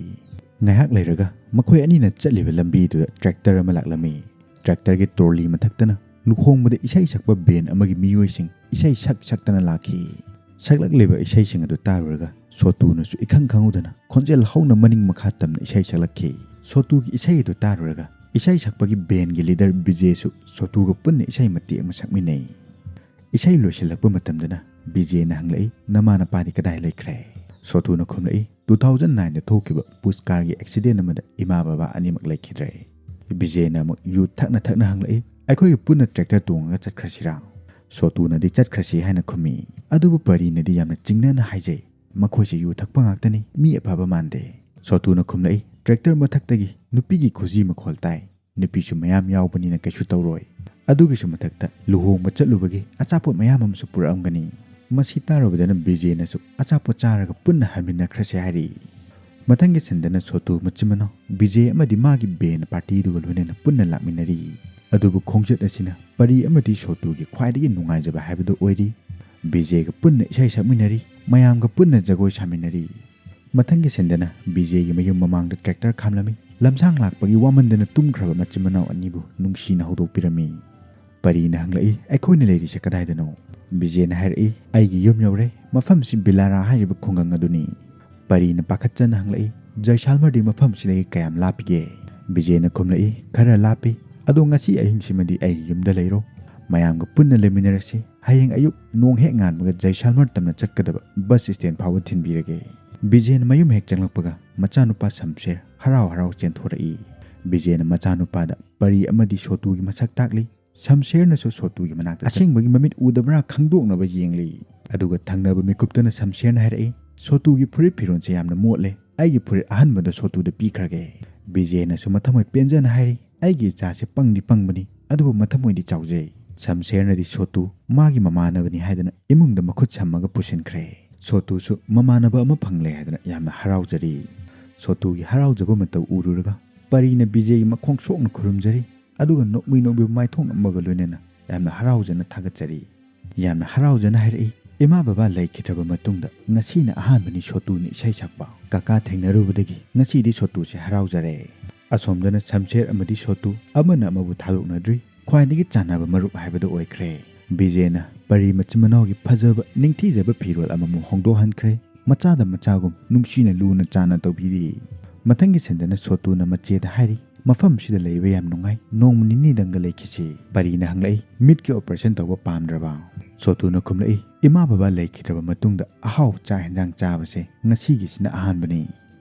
ꯉꯥꯏꯍꯥꯛ ꯂꯩꯔꯒ ꯃꯈꯣꯏ ꯑꯅꯤꯅ ꯆꯠꯂꯤꯕ ꯂꯝꯕꯤꯗꯨꯗ ꯇ꯭ꯔꯦꯛꯇꯔ ꯑꯃ ꯂꯥꯛꯂꯝꯃꯤ꯫ ꯇ꯭ꯔꯦꯛꯇꯔꯒꯤ ꯇ꯭ꯔꯣꯂꯤ ꯃꯊꯛꯇꯅ ꯂꯨꯍꯣꯡꯕꯗ ꯏꯁꯩ ꯁꯛꯄ ꯕꯦꯟ ꯑꯃꯒꯤ ꯃꯤꯑꯣꯏꯁꯤꯡ ꯏꯁꯩ ꯁꯛ ꯁꯛꯇꯅ ꯂꯥꯛꯈꯤ꯫ ꯁꯛꯂꯛꯂꯤꯕ ꯏꯁꯩꯁꯤꯡ ꯑꯗꯨ ꯇꯥꯔꯨꯔꯒ ꯁꯣꯇꯨꯅꯁꯨ ꯏꯈꯪ ꯈꯪꯍꯧꯗꯅ ꯈꯣꯟꯖꯦꯜ ꯍꯧꯅ ꯃꯅꯤꯡ ꯃꯈꯥ ꯇꯝꯅ ꯏꯁꯩ ꯁꯛꯂꯛꯈꯤ꯫ ꯁꯣꯇꯨꯒꯤ ꯏꯁꯩ ꯑꯗꯨ ꯇꯥꯔꯨꯔꯒ ꯏꯁꯩ ꯁꯛꯄꯒꯤ ꯕꯦꯟꯒꯤ ꯂꯤꯗꯔ ꯕꯤꯖꯦꯁꯨ ꯁꯣꯇꯨꯒ ꯄꯨꯟꯅ ꯏꯁꯩ ꯃꯇꯦꯛ ꯑꯃ ꯁꯛꯃꯤꯟꯅꯩ꯫ ꯏꯁꯩ ꯂꯣꯏꯁꯤꯜꯂꯛꯄ ꯃꯇꯝꯗꯅ ꯕꯤꯖꯦꯅ ꯍꯪꯂꯛꯏ, "ꯅꯃꯥ ꯅꯄꯥꯗꯤ ꯀꯗꯥꯏ ꯂꯩꯈ꯭ꯔꯦ?" ꯁꯣꯇꯨꯅ ꯈꯨꯝꯂꯛꯏ, "ꯇꯨ ꯊꯥꯎꯖꯟ ꯅꯥꯏꯟꯗ ꯊꯣꯛꯈꯤꯕ ꯄꯨꯁꯀꯥꯔꯒꯤ ꯑꯦꯛꯁꯤꯗꯦꯟ ꯑꯃꯗ ꯏꯃꯥ ꯕꯕꯥ ꯑꯅꯤꯃꯛ ꯂꯩꯈꯤꯗ꯭ꯔꯦ"꯫ ꯕꯤꯖꯦꯅ ꯑꯃꯨꯛ ꯌꯨ ꯊꯛꯅ ꯊꯛꯅ ꯍꯪꯂꯛꯏ, "ꯑꯩꯈꯣꯏꯒ ꯄꯨꯟꯅ ꯇ꯭ꯔꯦꯛꯇꯔ ꯇꯣꯡꯉꯒ ꯆꯠꯈ꯭ꯔꯁꯤꯔꯥ?" ꯁꯣꯇꯨꯅꯗꯤ "ꯆꯠꯈ꯭ꯔꯁꯤ" ꯍꯥꯏꯅ ꯈꯨꯝꯃꯤ꯫ ꯑꯗꯨꯕꯨ ꯄꯔꯤꯅꯗꯤ ꯌꯥꯝꯅ ꯆꯤꯡꯅꯅ ꯍꯥꯏꯖꯩ, "ꯃꯈꯣꯏꯁꯦ ꯌꯨ ꯊꯛꯄ ꯉꯥꯛꯇꯅꯤ, ꯃꯤ ꯑꯐꯕ ꯃꯥꯟꯗꯦ"꯫ ꯁꯣꯇꯨꯅ ꯈꯨꯝꯂꯛꯏ, "ꯇ꯭ꯔꯦꯛꯇꯔ ꯃꯊꯛꯇꯒꯤ ꯅꯨꯄꯤꯒꯤ ꯈꯨꯖꯤ ꯃꯈꯣꯜ ꯇꯥꯏ꯫ ꯅꯨꯄꯤꯁꯨ ꯃꯌꯥꯝ ꯌꯥꯎꯕꯅꯤꯅ ꯀꯩꯁꯨ ꯇꯧꯔꯣꯏ꯫ ꯑꯗꯨꯒꯤꯁꯨ ꯃꯊꯛꯇ ꯂꯨꯍꯣꯡꯕ ꯆꯠꯂꯨꯕꯒꯤ ꯑꯆꯥꯄꯣꯠ ꯃꯌꯥꯝ ꯑꯃꯁꯨ ꯄꯨꯔꯛꯑꯝꯒꯅꯤ"꯫ ꯃꯁꯤ ꯇꯥꯔꯨꯕꯗꯅ ꯕꯤꯖꯦꯅꯁꯨ ꯑꯆꯥꯄꯣꯠ ꯆꯥꯔꯒ ꯄꯨꯟꯅ ꯍꯟꯃꯤꯟꯅꯈ꯭ꯔꯁꯦ ꯍꯥꯏꯔꯤ꯫ ꯃꯊꯪꯒꯤ ꯁꯤꯟꯗꯅ ꯁꯣꯇꯨ ꯃꯆꯤꯟ ꯃꯅꯥꯎ ꯕꯤꯖꯦ ꯑꯃꯗꯤ ꯃꯥꯒꯤ ꯕꯦꯟ ꯄꯥꯔꯇꯤꯗꯨꯒ ꯂꯣꯏꯅꯅ ꯄꯨꯟꯅ ꯂꯥꯛꯃꯤꯟꯅꯔꯤ꯫ ꯑꯗꯨꯕꯨ ꯈꯣꯡꯆꯠ ꯑꯁꯤꯅ ꯄꯔꯤ ꯑꯃꯗꯤ ꯁꯣꯇꯨꯒꯤ ꯈ꯭ꯋꯥꯏꯗꯒꯤ ꯅꯨꯡꯉꯥꯏꯖꯕ ꯍꯥꯏꯕꯗꯨ ꯑꯣꯏꯔꯤ꯫ ꯕꯤꯖꯦꯒ ꯄꯨꯟꯅ ꯏꯁꯩ ꯁꯛꯃꯤꯟꯅꯔꯤ, ꯃꯌꯥꯝꯒ ꯄꯨꯟꯅ ꯖꯒꯣꯏ ꯁꯥꯃꯤꯟꯅꯔꯤ꯫ ꯃꯊꯪꯒꯤ ꯁꯤꯟꯗꯅ ꯕꯤꯖꯦꯒꯤ ꯃꯌꯨꯝ ꯃꯃꯥꯡꯗ ꯇ꯭ꯔꯦꯛꯇꯔ ꯈꯥꯝꯂꯝꯃꯤ꯫ ꯂꯝꯁꯥꯡ ꯂꯥꯛꯄꯒꯤ ꯋꯥꯃꯟꯗꯅ ꯇꯨꯝꯈ꯭ꯔꯕ ꯃꯆꯤꯟ ꯃꯅꯥꯎ ꯑꯅꯤꯕꯨ ꯅꯨꯡꯁꯤꯅ ꯍꯧꯗꯣꯛꯄꯤꯔꯝꯃꯤ꯫ ꯄꯔꯤꯅ ꯍꯪꯂꯛꯏ, "ꯑꯩꯈꯣꯏꯅ ꯂꯩꯔꯤꯁꯦ ꯀꯗꯥꯏꯗꯅꯣ?" ꯕꯤꯖꯦꯅ ꯍꯥꯏꯔꯛꯏ, "ꯑꯩꯒꯤ ꯌꯨꯝ ꯌꯧꯔꯦ, ꯃꯐꯝꯁꯤ ꯕꯤꯂꯥꯔꯥ ꯍꯥꯏꯔꯤꯕ ꯈꯨꯡꯒꯪ ꯑꯗꯨꯅꯤ"꯫ ꯄꯔꯤꯅ ꯄꯥꯈꯠꯆꯅ ꯍꯪꯂꯛꯏ, "ꯖꯩꯁꯥꯜꯃꯔꯗꯤ ꯃꯐꯝꯁꯤꯗꯒꯤ ꯀꯌꯥꯝ ꯂꯥꯞꯄꯤꯒꯦ?" ꯕꯤꯖꯦꯅ ꯈꯨꯝꯂꯛꯏ, "ꯈꯔ ꯂꯥꯞꯄꯤ, ꯑꯗꯣ ꯉꯁꯤ ꯑꯍꯤꯡꯁꯤꯃꯗꯤ ꯑꯩꯒꯤ ꯌꯨꯝꯗ ꯂꯩꯔꯣ꯫ ꯃꯌꯥꯝꯒ ꯄꯨꯟꯅ ꯂꯩꯃꯤꯟꯅꯔꯁꯤ꯫ ꯍꯌꯦꯡ ꯑꯌꯨꯛ ꯅꯣꯡ ꯍꯦꯛ ꯉꯥꯟꯕꯒ ꯖꯩꯁꯥꯜꯃꯔ ꯇꯝꯅ ꯆꯠꯀꯗꯕ ꯕꯁ ꯁ꯭ꯇꯦꯟ ꯐꯥꯎꯕ ꯊꯤꯟꯕꯤꯔꯒꯦ"꯫ ꯕꯤꯖꯦꯅ ꯃꯌꯨꯝ ꯍꯦꯛ ꯆꯪꯂꯛꯄꯒ ꯃꯆꯥꯅꯨꯄꯥ ꯁꯝꯁꯦꯔ ꯍꯔꯥꯎ ꯍꯔꯥꯎ ꯆꯦꯟꯊꯣꯔꯛꯏ꯫ ꯕꯤꯖꯦꯅ ꯃꯆꯥꯅꯨꯄꯥꯗ ꯄꯔꯤ ꯑꯃꯗꯤ ꯁꯣꯇꯨꯒꯤ ꯃꯁꯛ ꯇꯥꯛꯂꯤ꯫ ꯁꯝꯁꯦꯔꯅꯁꯨ ꯁꯣꯇꯨꯒꯤ ꯃꯅꯥꯛꯇ ꯆꯠ-, ꯑꯁꯦꯡꯕꯒꯤ ꯃꯃꯤꯠ ꯎꯗꯕ꯭ꯔꯥ ꯈꯪꯗꯣꯛꯅꯕ ꯌꯦꯡꯂꯤ꯫ ꯑꯗꯨꯒ ꯊꯪꯅꯕ ꯃꯤꯀꯨꯞꯇꯅ ꯁꯝꯁꯦꯔꯅ ꯍꯥꯏꯔꯛꯏ, "ꯁꯣꯇꯨꯒꯤ ꯐꯨꯔꯤꯠ ꯐꯤꯔꯣꯟꯁꯦ ꯌꯥꯝꯅ ꯃꯣꯠꯂꯦ, ꯑꯩꯒꯤ ꯐꯨꯔꯤꯠ ꯑꯍꯟꯕꯗꯣ ꯁꯣꯇꯨꯗ ꯄꯤꯈ꯭ꯔꯒꯦ"꯫ ꯕꯤꯖꯦꯅꯁꯨ ꯃꯊꯃꯣꯏ ꯄꯦꯟꯖꯅ ꯍꯥꯏꯔꯤ, "ꯑꯩꯒꯤ ꯏꯆꯥꯁꯦ ꯄꯪꯗꯤ ꯄꯪꯕꯅꯤ, ꯑꯗꯨꯕꯨ ꯃꯊꯃꯣꯏꯗꯤ ꯆꯥꯎꯖꯩ"꯫ ꯁꯝꯁꯦꯔꯅꯗꯤ ꯁꯣꯇꯨ ꯃꯥꯒꯤ ꯃꯃꯥꯟꯅꯕꯅꯤ ꯍꯥꯏꯗꯅ ꯏꯃꯨꯡꯗ ꯃꯈꯨꯠ ꯁꯝꯃꯒ ꯄꯨꯁꯤꯟꯈ꯭ꯔꯦ꯫ ꯁꯣꯇꯨꯁꯨ ꯃꯃꯥꯟꯅꯕ ꯑꯃ ꯐꯪꯂꯦ ꯍꯥꯏꯗꯅ ꯌꯥꯝꯅ ꯍꯔꯥꯎꯖꯔꯤ꯫ ꯁꯣꯇꯨꯒꯤ ꯍꯔꯥꯎꯖꯕ ꯃꯇꯧ ꯎꯔꯨꯔꯒ ꯄꯔꯤꯅ ꯕꯤꯖꯦꯒꯤ ꯃꯈꯣꯡ ꯁꯣꯛꯅ ꯈꯨꯔꯨꯝꯖꯔꯤ, ꯑꯗꯨꯒ ꯅꯣꯛꯃꯤ ꯅꯣꯛꯃꯤ ꯃꯥꯏꯊꯣꯡ ꯅꯝꯃꯒ ꯂꯣꯏꯅꯅ ꯌꯥꯝꯅ ꯍꯔꯥꯎꯖꯅ ꯊꯥꯒꯠꯆꯔꯤ꯫ ꯌꯥꯝꯅ ꯍꯔꯥꯎꯖꯅ ꯍꯥꯏꯔꯛꯏ, "ꯏꯃꯥ ꯕꯕꯥ ꯂꯩꯈꯤꯗ꯭ꯔꯕ ꯃꯇꯨꯡꯗ ꯉꯁꯤꯅ ꯑꯍꯥꯟꯕꯅꯤ ꯁꯣꯇꯨꯅ ꯏꯁꯩ ꯁꯛꯄ꯫ ꯀꯀꯥ ꯊꯦꯡꯅꯔꯨꯕꯗꯒꯤ ꯉꯁꯤꯗꯤ ꯁꯣꯇꯨꯁꯦ ꯍꯔꯥꯎꯖꯔꯦ"꯫ ꯑꯁꯣꯝꯗꯅ ꯁꯝꯁꯦꯔ ꯑꯃꯗꯤ ꯁꯣꯇꯨ ꯑꯃꯅ ꯑꯃꯕꯨ ꯊꯥꯗꯣꯛꯅꯗ꯭ꯔꯤ꯫ ꯈ꯭ꯋꯥꯏꯗꯒꯤ ꯆꯥꯟꯅꯕ ꯃꯔꯨꯞ ꯍꯥꯏꯕꯗꯨ ꯑꯣꯏꯈ꯭ꯔꯦ꯫ ꯕꯤꯖꯦꯅ ꯄꯔꯤ ꯃꯆꯤꯟ ꯃꯅꯥꯎꯒꯤ ꯐꯖꯕ ꯅꯤꯡꯊꯤꯖꯕ ꯐꯤꯔꯣꯜ ꯑꯃꯃꯝ ꯍꯣꯡꯗꯣꯛꯍꯟꯈ꯭ꯔꯦ꯫ ꯃꯆꯥꯗ ꯃꯆꯥꯒꯨꯝ ꯅꯨꯡꯁꯤꯅ ꯂꯨꯅ ꯆꯥꯟꯅ ꯇꯧꯕꯤꯔꯤ꯫ ꯃꯊꯪꯒꯤ ꯁꯤꯟꯗꯅ ꯁꯣꯇꯨꯅ ꯃꯆꯦꯗ ꯍꯥꯏꯔꯤ, "ꯃꯐꯝꯁꯤꯗ ꯂꯩꯕ ꯌꯥꯝ ꯅꯨꯡꯉꯥꯏ, ꯅꯣꯡꯃ ꯅꯤꯅꯤꯗꯪꯒ ꯂꯩꯈꯤꯁꯤ"꯫ ꯄꯔꯤꯅ ꯍꯪꯂꯛꯏ, "ꯃꯤꯠꯀꯤ ꯑꯣꯄꯔꯦꯁꯟ ꯇꯧꯕ ꯄꯥꯝꯗ꯭ꯔꯕ?" ꯁꯣꯇꯨꯅ ꯈꯨꯝꯂꯛꯏ, "ꯏꯃꯥ ꯕꯕꯥ ꯂꯩꯈꯤꯗ꯭ꯔꯕ ꯃꯇꯨꯡꯗ ꯑꯍꯥꯎ ꯆꯥꯛ ꯍꯦꯟꯖꯥꯡ ꯆꯥꯕꯁꯦ ꯉꯁꯤꯒꯤꯁꯤꯅ ꯑꯍꯥꯟꯕꯅꯤ"꯫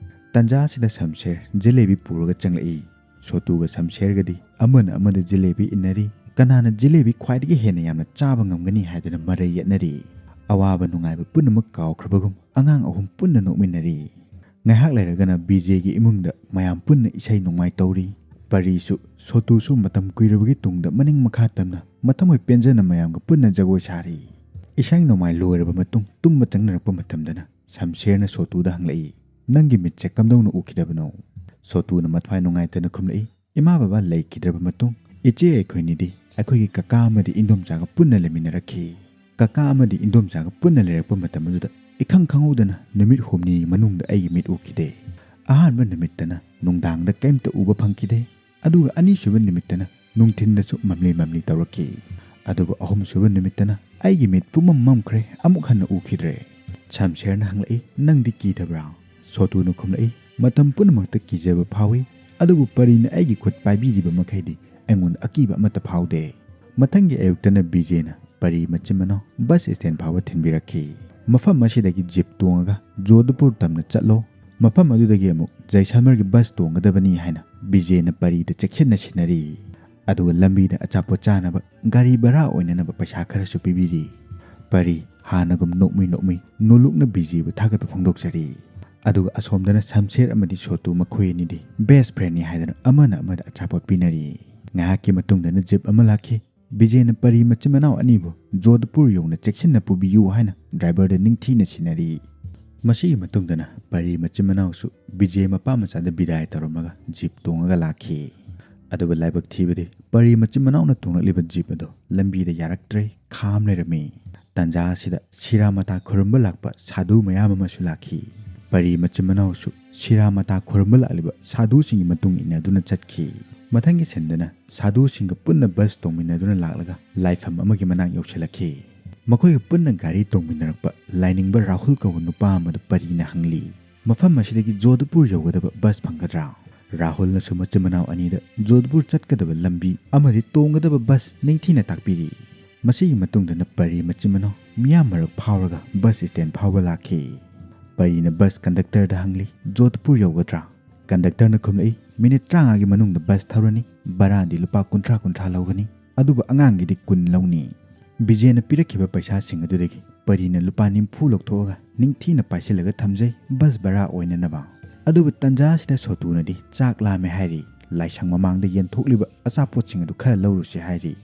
ꯇꯟꯖꯥ ꯑꯁꯤꯗ ꯁꯝꯁꯦꯔ ꯖꯤꯂꯦꯕꯤ ꯄꯨꯔꯒ ꯆꯪꯂꯛꯏ꯫ ꯁꯣꯇꯨꯒ ꯁꯝꯁꯦꯔꯒꯗꯤ ꯑꯃꯅ ꯑꯃꯗ ꯖꯤꯂꯦꯕꯤ ꯏꯟꯅꯔꯤ꯫ ꯀꯅꯥꯅ ꯖꯤꯂꯦꯕꯤ ꯈ꯭ꯋꯥꯏꯗꯒꯤ ꯍꯦꯟꯅ ꯌꯥꯝꯅ ꯆꯥꯕ ꯉꯝꯒꯅꯤ ꯍꯥꯏꯗꯨꯅ ꯃꯔꯩ ꯌꯦꯠꯅꯔꯤ꯫ ꯑꯋꯥꯕ ꯅꯨꯡꯉꯥꯏꯕ ꯄꯨꯝꯅꯃꯛ ꯀꯥꯎꯈ꯭ꯔꯕꯒꯨꯝ ꯑꯉꯥꯡ ꯑꯍꯨꯝ ꯄꯨꯟꯅ ꯅꯣꯛꯃꯤꯟꯅꯔꯤ꯫ ꯉꯥꯏꯍꯥꯛ ꯂꯩꯔꯒꯅ ꯕꯤꯖꯦꯒꯤ ꯏꯃꯨꯡꯗ ꯃꯌꯥꯝ ꯄꯨꯟꯅ ꯏꯁꯩ ꯅꯣꯡꯃꯥꯏ ꯇꯧꯔꯤ꯫ ꯄꯔꯤꯁꯨ ꯁꯣꯇꯨꯁꯨ ꯃꯇꯝ ꯀꯨꯏꯔꯕꯒꯤ ꯇꯨꯡꯗ ꯃꯅꯤꯡ ꯃꯈꯥ ꯇꯝꯅ ꯃꯊꯃꯣꯏ ꯄꯦꯟꯖꯅ ꯃꯌꯥꯝꯒ ꯄꯨꯟꯅ ꯖꯒꯣꯏ ꯁꯥꯔꯤ꯫ ꯏꯁꯩ ꯅꯣꯡꯃꯥꯏ ꯂꯣꯏꯔꯕ ꯃꯇꯨꯡ ꯇꯨꯝꯕ ꯆꯪꯅꯔꯛꯄ ꯃꯇꯝꯗꯅ ꯁꯝꯁꯦꯔꯅ ꯁꯣꯇꯨꯗ ꯍꯪꯂꯛꯏ, "ꯅꯪꯒꯤ ꯃꯤꯠꯁꯦ ꯀꯝꯗꯧꯅ ꯎꯈꯤꯗꯕꯅꯣ?" ꯁꯣꯇꯨꯅ ꯃꯊ꯭ꯋꯥꯏ ꯅꯨꯡꯉꯥꯏꯇꯅ ꯈꯨꯝꯂꯛꯏ, "ꯏꯃꯥ ꯕꯕꯥ ꯂꯩꯈꯤꯗ꯭ꯔꯕ ꯃꯇꯨꯡ ꯏꯆꯦ ꯑꯩꯈꯣꯏꯅꯤꯗꯤ ꯑꯩꯈꯣꯏꯒꯤ ꯀꯀꯥ ꯑꯃꯗꯤ ꯏꯟꯗꯣꯝꯆꯥꯒ ꯄꯨꯟꯅ ꯂꯩꯃꯤꯟꯅꯔꯛꯈꯤ꯫ ꯀꯀꯥ ꯑꯃꯗꯤ ꯏꯟꯗꯣꯝꯆꯥꯒ ꯄꯨꯟꯅ ꯂꯩꯔꯛꯄ ꯃꯇꯝ ꯑꯗꯨꯗ ꯏꯈꯪ ꯈꯪꯍꯧꯗꯅ ꯅꯨꯃꯤꯠ ꯍꯨꯝꯅꯤ ꯃꯅꯨꯡꯗ ꯑꯩꯒꯤ ꯃꯤꯠ ꯎꯈꯤꯗꯦ꯫ ꯑꯍꯥꯟꯕ ꯅꯨꯃꯤꯠꯇꯅ ꯅꯨꯡꯗꯥꯡꯗ ꯀꯔꯤꯝꯇ ꯎꯕ ꯐꯪꯈꯤꯗꯦ꯫ ꯑꯗꯨꯒ ꯑꯅꯤꯁꯨꯕ ꯅꯨꯃꯤꯠꯇꯅ ꯅꯨꯡꯊꯤꯟꯗꯁꯨ ꯃꯝꯂꯤ ꯃꯝꯂꯤ ꯇꯧꯔꯛꯈꯤ꯫ ꯑꯗꯨꯕꯨ ꯑꯍꯨꯝꯁꯨꯕ ꯅꯨꯃꯤꯠꯇꯅ ꯑꯩꯒꯤ ꯃꯤꯠ ꯄꯨꯝꯃꯝ ꯃꯝꯈ꯭ꯔꯦ, ꯑꯃꯨꯛ ꯍꯟꯅ ꯎꯈꯤꯗ꯭ꯔꯦ꯫" ꯁꯝꯁꯦꯔꯅ ꯍꯪꯂꯛꯏ, "ꯅꯪꯗꯤ ꯀꯤꯗꯕ꯭ꯔꯥ?" ꯁꯣꯇꯨꯅ ꯈꯨꯝꯂꯛꯏ, "ꯃꯇꯝ ꯄꯨꯝꯅꯃꯛꯇ ꯀꯤꯖꯕ ꯐꯥꯎꯏ, ꯑꯗꯨꯕꯨ ꯄꯔꯤꯅ ꯑꯩꯒꯤ ꯈꯨꯠ ꯄꯥꯏꯕꯤꯔꯤꯕ ꯃꯈꯩꯗꯤ ꯑꯩꯉꯣꯟꯗ ꯑꯀꯤꯕ ꯑꯃꯠꯇ ꯐꯥꯎꯗꯦ꯫" ꯃꯊꯪꯒꯤ ꯑꯌꯨꯛꯇꯅ ꯕꯤꯖꯦꯅ ꯄꯔꯤ ꯃꯆꯤꯟ ꯃꯅꯥꯎ ꯕꯁ ꯁ꯭ꯇꯦꯟ ꯐꯥꯎꯕ ꯊꯤꯟꯕꯤꯔꯛꯈꯤ꯫ ꯃꯐꯝ ꯑꯁꯤꯗꯒꯤ ꯖꯤꯞ ꯇꯣꯡꯉꯒ ꯖꯣꯙꯄꯨꯔ ꯇꯝꯅ ꯆꯠꯂꯣ, ꯃꯐꯝ ꯑꯗꯨꯗꯒꯤ ꯑꯃꯨꯛ ꯖꯩꯁꯜꯃꯔꯒꯤ ꯕꯁ ꯇꯣꯡꯒꯗꯕꯅꯤ ꯍꯥꯏꯅ ꯕꯤꯖꯦꯅ ꯄꯔꯤꯗ ꯆꯦꯛꯁꯤꯟꯅ ꯁꯤꯟꯅꯔꯤ꯫ ꯑꯗꯨꯒ ꯂꯝꯕꯤꯗ ꯑꯆꯥꯄꯣꯠ ꯆꯥꯅꯕ ꯒꯥꯔꯤ ꯚꯔꯥ ꯑꯣꯏꯅꯅꯕ ꯄꯩꯁꯥ ꯈꯔꯁꯨ ꯄꯤꯕꯤꯔꯤ꯫ ꯄꯔꯤ ꯍꯥꯟꯅꯒꯨꯝ ꯅꯣꯛꯃꯤ ꯅꯣꯛꯃꯤ ꯅꯣꯂꯨꯛꯅ ꯕꯤꯖꯦꯕꯨ ꯊꯥꯒꯠꯄ ꯐꯣꯡꯗꯣꯛꯆꯔꯤ꯫ ꯑꯗꯨꯒ ꯑꯁꯣꯝꯗꯅ ꯁꯝꯁꯦꯔ ꯑꯃꯗꯤ ꯁꯣꯇꯨ ꯃꯈꯣꯏ ꯑꯅꯤꯗꯤ ꯕꯦꯁ ꯐ꯭ꯔꯦꯟꯅꯤ ꯍꯥꯏꯗꯨꯅ ꯑꯃꯅ ꯑꯃꯗ ꯑꯆꯥꯄꯣꯠ ꯄꯤꯅꯔꯤ꯫ ꯉꯥꯏꯍꯥꯛꯀꯤ ꯃꯇꯨꯡꯗꯅ ꯖꯤꯞ ꯑꯃ ꯂꯥꯛꯈꯤ꯫ ꯕꯤꯖꯦꯅ ꯄꯔꯤ ꯃꯆꯤꯟ ꯃꯅꯥꯎ ꯑꯅꯤꯕꯨ ꯖꯣꯙꯄꯨꯔ ꯌꯧꯅ ꯆꯦꯛꯁꯤꯟꯅ ꯄꯨꯕꯤꯌꯨ ꯍꯥꯏꯅ ꯗ꯭ꯔꯥꯏꯚꯔꯗ ꯅꯤꯡꯊꯤꯅ ꯁꯤꯟꯅꯔꯤ꯫ ꯃꯁꯤꯒꯤ ꯃꯇꯨꯡꯗꯅ ꯄꯔꯤ ꯃꯆꯤꯟ ꯃꯅꯥꯎꯁꯨ ꯕꯤꯖꯦ ꯃꯄꯥ ꯃꯆꯥꯗ ꯕꯤꯗꯥꯏ ꯇꯧꯔꯝꯃꯒ ꯖꯤꯞ ꯇꯣꯡꯉꯒ ꯂꯥꯛꯈꯤ꯫ ꯑꯗꯨꯕꯨ ꯂꯥꯏꯕꯛ ꯊꯤꯕꯗꯤ ꯄꯔꯤ ꯃꯆꯤꯟ ꯃꯅꯥꯎꯅ ꯇꯣꯡꯂꯛꯂꯤꯕ ꯖꯤꯞ ꯑꯗꯨ ꯂꯝꯕꯤꯗ ꯌꯥꯔꯛꯇ꯭ꯔꯦ, ꯈꯥꯝ ꯂꯩꯔꯝꯃꯤ꯫ ꯇꯥꯟꯖꯥ ꯑꯁꯤꯗ ꯁꯤꯔꯥ ꯃꯇꯥ ꯈꯨꯔꯨꯝꯕ ꯂꯥꯛꯄ ꯁꯥꯙꯨ ꯃꯌꯥꯝ ꯑꯃꯁꯨ ꯂꯥꯛꯈꯤ꯫ ꯄꯔꯤ ꯃꯆꯤꯟ ꯃꯅꯥꯎꯁꯨ ꯁꯤꯔꯥ ꯃꯇꯥ ꯈꯨꯔꯨꯝꯕ ꯂꯥꯛꯂꯤꯕ ꯁꯥꯙꯨꯁꯤꯡꯒꯤ ꯃꯇꯨꯡ ꯏꯟꯅꯗꯨꯅ ꯆꯠꯈꯤ꯫ ꯃꯊꯪꯒꯤ ꯁꯤꯟꯗꯅ ꯁꯥꯙꯨꯁꯤꯡꯒ ꯄꯨꯟꯅ ꯕꯁ ꯇꯣꯡꯃꯤꯟꯅꯗꯨꯅ ꯂꯥꯛꯂꯒ ꯂꯥꯏꯐꯝ ꯑꯃꯒꯤ ꯃꯅꯥꯛ ꯌꯧꯁꯤꯜꯂꯛꯈꯤ꯫ ꯃꯈꯣꯏꯒ ꯄꯨꯟꯅ ꯒꯥꯔꯤ ꯇꯣꯡꯃꯤꯟꯅꯔꯛꯄ ꯂꯥꯏꯅꯤꯡꯕ ꯔꯥꯍꯨꯜ ꯀꯧꯕ ꯅꯨꯄꯥ ꯑꯃꯗ ꯄꯔꯤꯅ ꯍꯪꯂꯤ, "ꯃꯐꯝ ꯑꯁꯤꯗꯒꯤ ꯖꯣꯙꯄꯨꯔ ꯌꯧꯒꯗꯕ ꯕꯁ ꯐꯪꯒꯗ꯭ꯔꯥ?" ꯔꯥꯍꯨꯜꯅꯁꯨ ꯃꯆꯤꯟ ꯃꯅꯥꯎ ꯑꯅꯤꯗ ꯖꯣꯙꯄꯨꯔ ꯆꯠꯀꯗꯕ ꯂꯝꯕꯤ ꯑꯃꯗꯤ ꯇꯣꯡꯒꯗꯕ ꯕꯁ ꯅꯤꯡꯊꯤꯅ ꯇꯥꯛꯄꯤꯔꯤ꯫ ꯃꯁꯤꯒꯤ ꯃꯇꯨꯡꯗꯅ ꯄꯔꯤ ꯃꯆꯤꯟ ꯃꯅꯥꯎ ꯃꯤꯌꯥꯝ ꯃꯔꯛ ꯐꯥꯎꯔꯒ ꯕꯁ ꯁ꯭ꯇꯦꯟ ꯐꯥꯎꯕ ꯂꯥꯛꯈꯤ꯫ ꯄꯔꯤꯅ ꯕꯁ ꯀꯟꯗꯛꯇꯔꯗ ꯍꯪꯂꯤ, "ꯖꯣꯙꯄꯨꯔ ꯌꯧꯒꯗ꯭ꯔꯥ?" ꯀꯟꯗꯛꯇꯔꯅ ꯈꯨꯝꯂꯛꯏ, "ꯃꯤꯅꯤꯠ ꯇꯔꯥꯃꯉꯥꯒꯤ ꯃꯅꯨꯡꯗ ꯕꯁ ꯊꯧꯔꯅꯤ, ꯚꯔꯥꯗꯤ ꯂꯨꯄꯥ ꯀꯨꯟꯊ꯭ꯔꯥ ꯀꯨꯟꯊ꯭ꯔꯥ ꯂꯧꯒꯅꯤ, ꯑꯗꯨꯕꯨ ꯑꯉꯥꯡꯒꯤꯗꯤ ꯀꯨꯟ ꯂꯧꯅꯤ꯫" ꯕꯤꯖꯦꯅ ꯄꯤꯔꯛꯈꯤꯕ ꯄꯩꯁꯥꯁꯤꯡ ꯑꯗꯨꯗꯒꯤ ꯄꯔꯤꯅ ꯂꯨꯄꯥ ꯅꯤꯐꯨ ꯂꯧꯊꯣꯛꯑꯒ ꯅꯤꯡꯊꯤꯅ ꯄꯥꯏꯁꯤꯜꯂꯒ ꯊꯝꯖꯩ, ꯕꯁ ꯚꯔꯥ ꯑꯣꯏꯅꯅꯕ꯫ ꯑꯗꯨꯕꯨ ꯇꯟꯖꯥ ꯑꯁꯤꯗ ꯁꯣꯇꯨꯅꯗꯤ ꯆꯥꯛ ꯂꯥꯝꯃꯦ ꯍꯥꯏꯔꯤ, ꯂꯥꯏꯁꯪ ꯃꯃꯥꯡꯗ ꯌꯦꯟꯊꯣꯛꯂꯤꯕ ꯑꯆꯥꯄꯣꯠꯁꯤꯡ ꯑꯗꯨ ꯈꯔ ꯂꯧꯔꯨꯁꯤ ꯍꯥꯏꯔꯤ꯫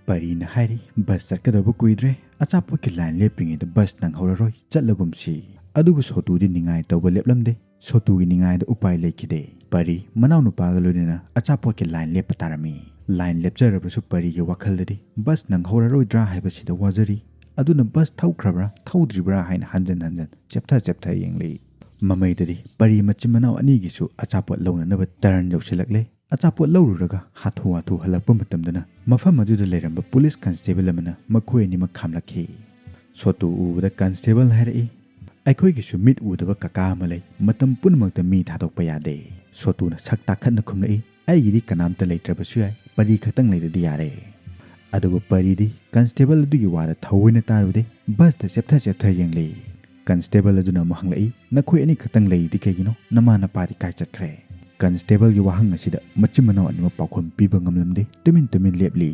ꯄꯔꯤꯅ ꯍꯥꯏꯔꯤ, "ꯕꯁ ꯆꯠꯀꯗꯧꯕ ꯀꯨꯏꯗ꯭ꯔꯦ, ꯑꯆꯥꯄꯣꯠꯀꯤ ꯂꯥꯏꯟ ꯂꯦꯞꯄꯤꯉꯩꯗ ꯕꯁ ꯅꯪꯍꯧꯔꯔꯣꯏ, ꯆꯠꯂꯒꯨꯝꯁꯤ꯫" ꯑꯗꯨꯕꯨ ꯁꯣꯇꯨꯗꯤ ꯅꯤꯡꯉꯥꯏ ꯇꯧꯕ ꯂꯦꯞꯂꯝꯗꯦ꯫ ꯁꯣꯇꯨꯒꯤ ꯅꯤꯡꯉꯥꯏꯗ ꯎꯄꯥꯏ ꯂꯩꯈꯤꯗꯦ꯫ ꯄꯔꯤ ꯃꯅꯥꯎꯅꯨꯄꯥꯒ ꯂꯣꯏꯅꯅ ꯑꯆꯥꯄꯣꯠꯀꯤ ꯂꯥꯏꯟ ꯂꯦꯞꯄ ꯇꯥꯔꯝꯃꯤ꯫ ꯂꯥꯏꯟ ꯂꯦꯞꯆꯔꯕꯁꯨ ꯄꯔꯤꯒꯤ ꯋꯥꯈꯜꯗꯗꯤ ꯕꯁ ꯅꯪꯍꯧꯔꯔꯣꯏꯗ꯭ꯔꯥ ꯍꯥꯏꯕꯁꯤꯗ ꯋꯥꯖꯔꯤ꯫ ꯑꯗꯨꯅ ꯕꯁ ꯊꯧꯈ꯭ꯔꯕ꯭ꯔꯥ ꯊꯧꯗ꯭ꯔꯤꯕ꯭ꯔꯥ ꯍꯥꯏꯅ ꯍꯟꯖꯟ ꯍꯟꯖꯟ ꯆꯦꯞꯊ ꯆꯦꯞꯊ ꯌꯦꯡꯂꯤ꯫ ꯃꯃꯩꯗꯗꯤ ꯄꯔꯤ ꯃꯆꯤꯟ ꯃꯅꯥꯎ ꯑꯅꯤꯒꯤꯁꯨ ꯑꯆꯥꯄꯣꯠ ꯂꯧꯅꯅꯕ ꯇꯔꯟ ꯌꯧꯁꯤꯜꯂꯛꯂꯦ꯫ ꯑꯆꯥꯄꯣꯠ ꯂꯧꯔꯨꯔꯒ ꯍꯥꯊꯨ ꯍꯥꯊꯨ ꯍꯜꯂꯛꯄ ꯃꯇꯝꯗꯅ ꯃꯐꯝ ꯑꯗꯨꯗ ꯂꯩꯔꯝꯕ ꯄꯨꯂꯤꯁ ꯀꯟꯁꯇꯦꯕꯜ ꯑꯃꯅ ꯃꯈꯣꯏ ꯑꯅꯤꯃꯛ ꯈꯥꯝꯂꯛꯈꯤ꯫ ꯁꯣꯇꯨ ꯎꯕꯗ ꯀꯟꯁꯇꯦꯕꯜ ꯍꯥꯏꯔꯛꯏ, "ꯑꯩꯈꯣꯏꯒꯤꯁꯨ ꯃꯤꯠ ꯎꯗꯕ ꯀꯀꯥ ꯑꯃ ꯂꯩ, ꯃꯇꯝ ꯄꯨꯝꯅꯃꯛꯇ ꯃꯤ ꯊꯥꯗꯣꯛꯄ ꯌꯥꯗꯦ꯫" ꯁꯣꯇꯨꯅ ꯁꯛ ꯇꯥꯈꯠꯅ ꯈꯨꯝꯂꯛꯏ, "ꯑꯩꯒꯤꯗꯤ ꯀꯅꯥꯝꯇ ꯂꯩꯇ꯭ꯔꯕꯁꯨ ꯌꯥꯏ, ꯄꯔꯤ ꯈꯛꯇꯪ ꯂꯩꯔꯗꯤ ꯌꯥꯔꯦ꯫" ꯑꯗꯨꯕꯨ ꯄꯔꯤꯗꯤ ꯀꯟꯁꯇꯦꯕꯜ ꯑꯗꯨꯒꯤ ꯋꯥꯗ ꯊꯑꯣꯏꯅ ꯇꯥꯔꯨꯗꯦ, ꯕꯁꯇ ꯆꯦꯞꯊ ꯆꯦꯞꯊ ꯌꯦꯡꯂꯤ꯫ ꯀꯟꯁꯇꯦꯕꯜ ꯑꯗꯨꯅ ꯑꯃꯨꯛ ꯍꯪꯂꯛꯏ, "ꯅꯈꯣꯏ ꯑꯅꯤ ꯈꯛꯇꯪ ꯂꯩꯔꯤꯗꯤ ꯀꯩꯒꯤꯅꯣ? ꯅꯃꯥ ꯅꯄꯥꯗꯤ ꯀꯥꯏ ꯆꯠꯈ꯭ꯔꯦ?" ꯀꯟꯁꯇꯦꯕꯜꯒꯤ ꯋꯥꯍꯪ ꯑꯁꯤꯗ ꯃꯆꯤꯟ ꯃꯅꯥꯎ ꯑꯅꯤꯃꯛ ꯄꯥꯎꯈꯨꯝ ꯄꯤꯕ ꯉꯝꯂꯝꯗꯦ, ꯇꯨꯃꯤꯟ ꯇꯨꯃꯤꯟ ꯂꯦꯞꯂꯤ꯫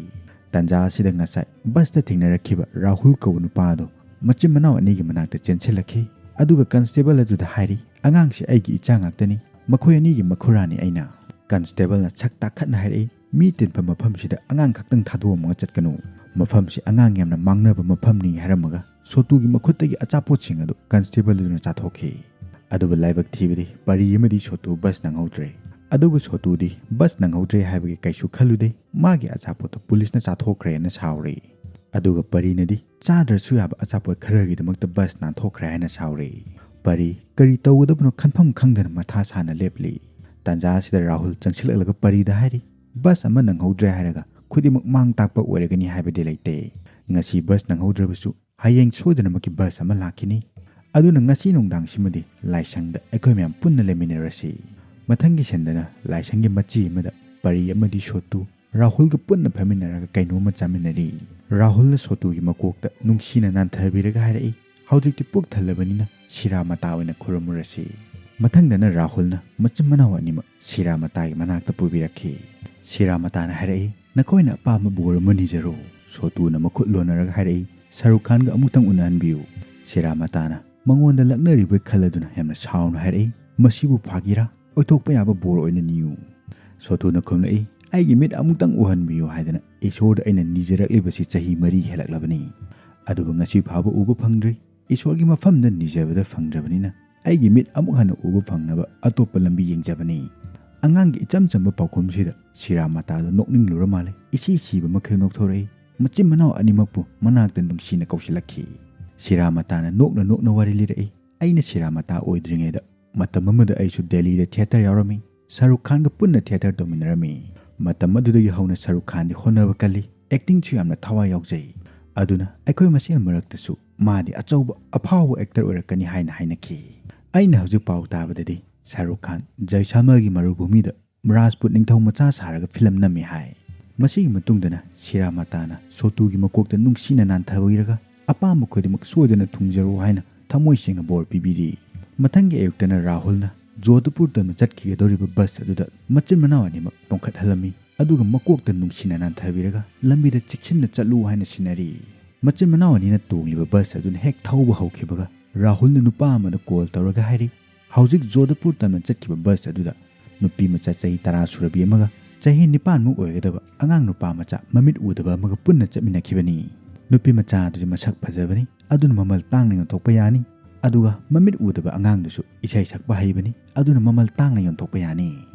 ꯇꯥꯟꯖꯥ ꯑꯁꯤꯗ ꯉꯁꯥꯏ ꯕꯁꯇ ꯊꯦꯡꯅꯔꯛꯈꯤꯕ ꯔꯥꯍꯨꯜ ꯀꯧꯕ ꯅꯨꯄꯥ ꯑꯗꯨ ꯃꯆꯤꯟ ꯃꯅꯥꯎ ꯑꯅꯤꯒꯤ ꯃꯅꯥꯛꯇ ꯆꯦꯟꯁꯤꯜꯂꯛꯈꯤ꯫ ꯑꯗꯨꯒ ꯀꯟꯁꯇꯦꯕꯜ ꯑꯗꯨꯗ ꯍꯥꯏꯔꯤ, "ꯑꯉꯥꯡꯁꯤ ꯑꯩꯒꯤ ꯏꯆꯥ ꯉꯥꯛꯇꯅꯤ, ꯃꯈꯣꯏ ꯑꯅꯤꯒꯤ ꯃꯈꯨꯔꯥꯅꯤ ꯑꯩꯅ꯫" ꯀꯟꯁꯇꯦꯕꯜꯅ ꯁꯛ ꯇꯥꯈꯠꯅ ꯍꯥꯏꯔꯛꯏ, "ꯃꯤ ꯇꯤꯟꯐꯝ ꯃꯐꯝꯁꯤꯗ ꯑꯉꯥꯡ ꯈꯛꯇꯪ ꯊꯥꯗꯣꯛꯑꯝꯃꯒ ꯆꯠꯀꯅꯨ꯫ ꯃꯐꯝꯁꯤ ꯑꯉꯥꯡ ꯌꯥꯝꯅ ꯃꯥꯡꯅꯕ ꯃꯐꯝꯅꯤ" ꯍꯥꯏꯔꯝꯃꯒ ꯁꯣꯇꯨꯒꯤ ꯃꯈꯨꯠꯇꯒꯤ ꯑꯆꯥꯄꯣꯠꯁꯤꯡ ꯑꯗꯨ ꯀꯟꯁꯇꯦꯕꯜ ꯑꯗꯨꯅ ꯆꯥꯊꯣꯛꯈꯤ꯫ ꯑꯗꯨꯕꯨ ꯂꯥꯏꯕꯛ ꯊꯤꯕꯗꯤ ꯄꯔꯤ ꯑꯃꯗꯤ ꯁꯣꯇꯨ ꯕꯁ ꯅꯪꯍꯧꯗ꯭ꯔꯦ꯫ ꯑꯗꯨꯕꯨ ꯁꯣꯇꯨꯗꯤ ꯕꯁ ꯅꯪꯍꯧꯗ꯭ꯔꯦ ꯍꯥꯏꯕꯒꯤ ꯀꯩꯁꯨ ꯈꯜꯂꯨꯗꯦ꯫ ꯃꯥꯒꯤ ꯑꯆꯥꯄꯣꯠꯇꯨ ꯄꯨꯂꯤꯁꯅ ꯆꯥꯊꯣꯛꯈ꯭ꯔꯦꯅ ꯁꯥꯎꯔꯤ꯫ ꯑꯗꯨꯒ ꯄꯔꯤꯅꯗꯤ ꯆꯥꯗ꯭ꯔꯁꯨ ꯌꯥꯕ ꯑꯆꯥꯄꯣꯠ ꯈꯔꯒꯤꯗꯃꯛꯇ ꯕꯁ ꯅꯥꯟꯊꯣꯛꯈ꯭ꯔꯦ ꯍꯥꯏꯅ ꯁꯥꯎꯔꯤ꯫ ꯄꯔꯤ ꯀꯔꯤ ꯇꯧꯒꯗꯕꯅꯣ ꯈꯟꯐꯝ ꯈꯪꯗꯅ ꯃꯊꯥ ꯁꯥꯅ ꯂꯦꯞꯂꯤ꯫ ꯇꯥꯟꯖꯥ ꯑꯁꯤꯗ ꯔꯥꯍꯨꯜ ꯆꯪꯁꯤꯜꯂꯛꯂꯒ ꯄꯔꯤꯗ ꯍꯥꯏꯔꯤ, "ꯕꯁ ꯑꯃ ꯅꯪꯍꯧꯗ꯭ꯔꯦ ꯍꯥꯏꯔꯒ ꯈꯨꯗꯤꯡꯃꯛ ꯃꯥꯡ ꯇꯥꯛꯄ ꯑꯣꯏꯔꯒꯅꯤ ꯍꯥꯏꯕꯗꯤ ꯂꯩꯇꯦ꯫ ꯉꯁꯤ ꯕꯁ ꯅꯪꯍꯧꯗ꯭ꯔꯕꯁꯨ ꯍꯌꯦꯡ ꯁꯣꯏꯗꯅꯃꯛꯀꯤ ꯕꯁ ꯑꯃ ꯂꯥꯛꯈꯤꯅꯤ꯫ ꯑꯗꯨꯅ ꯉꯁꯤ ꯅꯨꯡꯗꯥꯡꯁꯤꯃꯗꯤ ꯂꯥꯏꯁꯪꯗ ꯑꯩꯈꯣꯏ ꯃꯌꯥꯝ ꯄꯨꯟꯅ ꯂꯩꯃꯤꯟꯅꯔꯁꯤ꯫" ꯃꯊꯪꯒꯤ ꯁꯟꯗꯅ ꯂꯥꯏꯁꯪꯒꯤ ꯃꯆꯤ ꯑꯃꯗ ꯄꯔꯤ ꯑꯃꯗꯤ ꯁꯣꯇꯨ ꯔꯥꯍꯨꯜꯒ ꯄꯨꯟꯅ ꯐꯝꯃꯤꯟꯅꯔꯒ ꯀꯩꯅꯣꯝꯃ ꯆꯥꯃꯤꯟꯅꯔꯤ꯫ ꯔꯥꯍꯨꯜꯅ ꯁꯣꯇꯨꯒꯤ ꯃꯀꯣꯛꯇ ꯅꯨꯡꯁꯤꯅ ꯅꯥꯟꯊꯕꯤꯔꯒ ꯍꯥꯏꯔꯛꯏ, "ꯍꯧꯖꯤꯛꯇꯤ ꯄꯨꯛ ꯊꯜꯂꯕꯅꯤꯅ ꯁꯤꯔꯥ ꯃꯇꯥ ꯑꯣꯏꯅ ꯈꯨꯔꯨꯝꯃꯨꯔꯁꯤ꯫" ꯃꯊꯪꯗꯅ ꯔꯥꯍꯨꯜꯅ ꯃꯆꯤꯟ ꯃꯅꯥꯎ ꯑꯅꯤꯃꯛ ꯁꯤꯔꯥꯃꯇꯥꯒꯤ ꯃꯅꯥꯛꯇ ꯄꯨꯕꯤꯔꯛꯈꯤ꯫ ꯁꯤꯔꯥꯃꯇꯥꯅ ꯍꯥꯏꯔꯛꯏ, "ꯅꯈꯣꯏꯅ ꯑꯄꯥꯝꯕ ꯕꯣꯔ ꯑꯃ ꯅꯤꯖꯔꯣ꯫" ꯁꯣꯇꯨꯅ ꯃꯈꯨꯠ ꯂꯣꯟꯅꯔꯒ ꯍꯥꯏꯔꯛꯏ, "ꯁꯥꯔꯨꯈ ꯈꯥꯟꯒ ꯑꯃꯨꯛꯇꯪ ꯎꯅꯍꯟꯕꯤꯌꯨ꯫" ꯁꯤꯔꯥꯃꯇꯥꯅ ꯃꯉꯣꯟꯗ ꯂꯛꯅꯔꯤꯕꯣꯏ ꯈꯜꯂꯗꯨꯅ ꯌꯥꯝꯅ ꯁꯥꯎꯅ ꯍꯥꯏꯔꯛꯏ, "ꯃꯁꯤꯕꯨ ꯐꯥꯒꯤꯔꯥ? ꯑꯣꯏꯊꯣꯛꯄ ꯌꯥꯕ ꯕꯣꯔ ꯑꯣꯏꯅ ꯅꯤꯌꯨ꯫" ꯁꯣꯇꯨꯅ ꯈꯨꯝꯂꯛꯏ, "ꯑꯩꯒꯤ ꯃꯤꯠ ꯑꯃꯨꯛꯇꯪ ꯎꯍꯟꯕꯤꯌꯨ ꯍꯥꯏꯗꯅ ꯏꯁꯣꯔꯗ ꯑꯩꯅ ꯅꯤꯖꯔꯛꯂꯤꯕꯁꯤ ꯆꯍꯤ ꯃꯔꯤ ꯍꯦꯜꯂꯛꯂꯕꯅꯤ, ꯑꯗꯨꯕꯨ ꯉꯁꯤ ꯐꯥꯎꯕ ꯎꯕ ꯐꯪꯗ꯭ꯔꯤ꯫ ꯏꯁꯣꯔꯒꯤ ꯃꯐꯝꯗ ꯅꯤꯖꯕꯗ ꯐꯪꯗ꯭ꯔꯕꯅꯤꯅ ꯑꯩꯒꯤ ꯃꯤꯠ ꯑꯃꯨꯛ ꯍꯟꯅ ꯎꯕ ꯐꯪꯅꯕ ꯑꯇꯣꯞꯄ ꯂꯝꯕꯤ ꯌꯦꯡꯖꯕꯅꯤ꯫" ꯑꯉꯥꯡꯒꯤ ꯏꯆꯝ ꯆꯝꯕ ꯄꯥꯎꯈꯨꯝꯁꯤꯗ ꯁꯤꯔꯥꯃꯇꯥꯗꯣ ꯅꯣꯛꯅꯤꯡꯂꯨꯔ ꯃꯥꯜꯂꯦ꯫ ꯏꯁꯤ ꯁꯤꯕ ꯃꯈꯩ ꯅꯣꯛꯊꯣꯔꯛꯏ꯫ ꯃꯆꯤꯟ ꯃꯅꯥꯎ ꯑꯅꯤꯃꯛꯄꯨ ꯃꯅꯥꯛꯇ ꯅꯨꯡꯁꯤꯅ ꯀꯧꯁꯤꯜꯂꯛꯈꯤ꯫ ꯁꯤꯔꯥꯃꯇꯥꯅ ꯅꯣꯛꯅ ꯅꯣꯛꯅ ꯋꯥꯔꯤ ꯂꯤꯔꯛꯏ, "ꯑꯩꯅ ꯁꯤꯔꯥꯃꯇꯥ ꯑꯣꯏꯗ꯭ꯔꯤꯉꯩꯗ ꯃꯇꯝ ꯑꯃꯗ ꯑꯩꯁꯨ ꯗꯦꯜꯂꯤꯗ ꯊꯤꯌꯦꯇꯔ ꯌꯥꯎꯔꯝꯃꯤ꯫ ꯁꯥꯔꯨꯈ ꯈꯥꯟꯒ ꯄꯨꯟꯅ ꯊꯤꯌꯦꯇꯔ ꯇꯧꯃꯤꯟꯅꯔꯝꯃꯤ꯫ ꯃꯇꯝ ꯑꯗꯨꯗꯒꯤ ꯍꯧꯅ ꯁꯥꯔꯨꯈ ꯈꯥꯟꯗꯤ ꯍꯣꯠꯅꯕ ꯀꯜꯂꯤ, ꯑꯦꯛꯇꯤꯡꯁꯨ ꯌꯥꯝꯅ ꯊꯋꯥꯏ ꯌꯥꯎꯖꯩ꯫ ꯑꯗꯨꯅ ꯑꯩꯈꯣꯏ ꯃꯁꯦꯜ ꯃꯔꯛꯇꯁꯨ ꯃꯥꯗꯤ ꯑꯆꯧꯕ ꯑꯐꯥꯎꯕ ꯑꯦꯛꯇꯔ ꯑꯣꯏꯔꯛꯀꯅꯤ ꯍꯥꯏꯅ ꯍꯥꯏꯅꯈꯤ꯫" ꯑꯩꯅ ꯍꯧꯖꯤꯛ ꯄꯥꯎ ꯇꯥꯕꯗꯗꯤ ꯁꯥꯔꯨꯈ ꯈꯥꯟ ꯖꯩꯁꯜꯃꯔꯒꯤ ꯃꯔꯨꯚꯨꯃꯤꯗ ꯔꯥꯖꯄꯨꯠ ꯅꯤꯡꯊꯧ ꯃꯆꯥ ꯁꯥꯔꯒ ꯐꯤꯂꯝ ꯅꯝꯃꯤ ꯍꯥꯏ꯫ ꯃꯁꯤꯒꯤ ꯃꯇꯨꯡꯗꯅ ꯁꯤꯔꯥꯃꯇꯥꯅ ꯁꯣꯇꯨꯒꯤ ꯃꯀꯣꯛꯇ ꯅꯨꯡꯁꯤꯅ ꯅꯥꯟꯊꯕꯤꯔꯒ ꯑꯄꯥꯝꯕ ꯈꯨꯗꯤꯡꯃꯛ ꯁꯣꯏꯗꯅ ꯊꯨꯡꯖꯔꯣ ꯍꯥꯏꯅ ꯊꯃꯣꯏ ꯁꯦꯡꯅ ꯕꯣꯔ ꯄꯤꯕꯤꯔꯤ꯫ ꯃꯊꯪꯒꯤ ꯑꯌꯨꯛꯇꯅ ꯔꯥꯍꯨꯜꯅ ꯖꯣꯙꯄꯨꯔ ꯇꯝꯅ ꯆꯠꯈꯤꯒꯗꯧꯔꯤꯕ ꯕꯁ ꯑꯗꯨꯗ ꯃꯆꯤꯟ ꯃꯅꯥꯎ ꯑꯅꯤꯃꯛ ꯇꯣꯡꯈꯠꯍꯜꯂꯝꯃꯤ, ꯑꯗꯨꯒ ꯃꯀꯣꯛꯇ ꯅꯨꯡꯁꯤꯅ ꯅꯥꯟꯊꯕꯤꯔꯒ ꯂꯝꯕꯤꯗ ꯆꯦꯛꯁꯤꯟꯅ ꯆꯠꯂꯨ ꯍꯥꯏꯅ ꯁꯤꯟꯅꯔꯤ꯫ ꯃꯆꯤꯟ ꯃꯅꯥꯎ ꯑꯅꯤꯅ ꯇꯣꯡꯂꯤꯕ ꯕꯁ ꯑꯗꯨꯅ ꯍꯦꯛ ꯊꯧꯕ ꯍꯧꯈꯤꯕꯒ ꯔꯥꯍꯨꯜꯅ ꯅꯨꯄꯥ ꯑꯃꯗ ꯀꯣꯜ ꯇꯧꯔꯒ ꯍꯥꯏꯔꯤ, "ꯍꯧꯖꯤꯛ ꯖꯣꯙꯄꯨꯔ ꯇꯝꯅ ꯆꯠꯈꯤꯕ ꯕꯁ ꯑꯗꯨꯗ ꯅꯨꯄꯤ ꯃꯆꯥ ꯆꯍꯤ ꯇꯔꯥ ꯁꯨꯔꯕꯤ ꯑꯃꯒ ꯆꯍꯤ ꯅꯤꯄꯥꯟꯃꯨꯛ ꯑꯣꯏꯒꯗꯕ ꯑꯉꯥꯡ ꯅꯨꯄꯥ ꯃꯆꯥ ꯃꯃꯤꯠ ꯎꯗꯕ ꯑꯃꯒ ꯄꯨꯟꯅ ꯆꯠꯃꯤꯟꯅꯈꯤꯕꯅꯤ꯫ ꯅꯨꯄꯤ ꯃꯆꯥ ꯑꯗꯨꯗꯤ ꯃꯁꯛ ꯐꯖꯕꯅꯤ, ꯑꯗꯨꯅ ꯃꯃꯜ ꯇꯥꯡꯅ ꯌꯣꯟꯊꯣꯛꯄ ꯌꯥꯅꯤ꯫ ꯑꯗꯨꯒ ꯃꯃꯤꯠ ꯎꯗꯕ ꯑꯉꯥꯡꯗꯨꯁꯨ ꯏꯁꯩ ꯁꯛꯄ ꯍꯩꯕꯅꯤ, ꯑꯗꯨꯅ ꯃꯃꯜ ꯇꯥꯡꯅ ꯌꯣꯟꯊꯣꯛꯄ ꯌꯥꯅꯤ꯫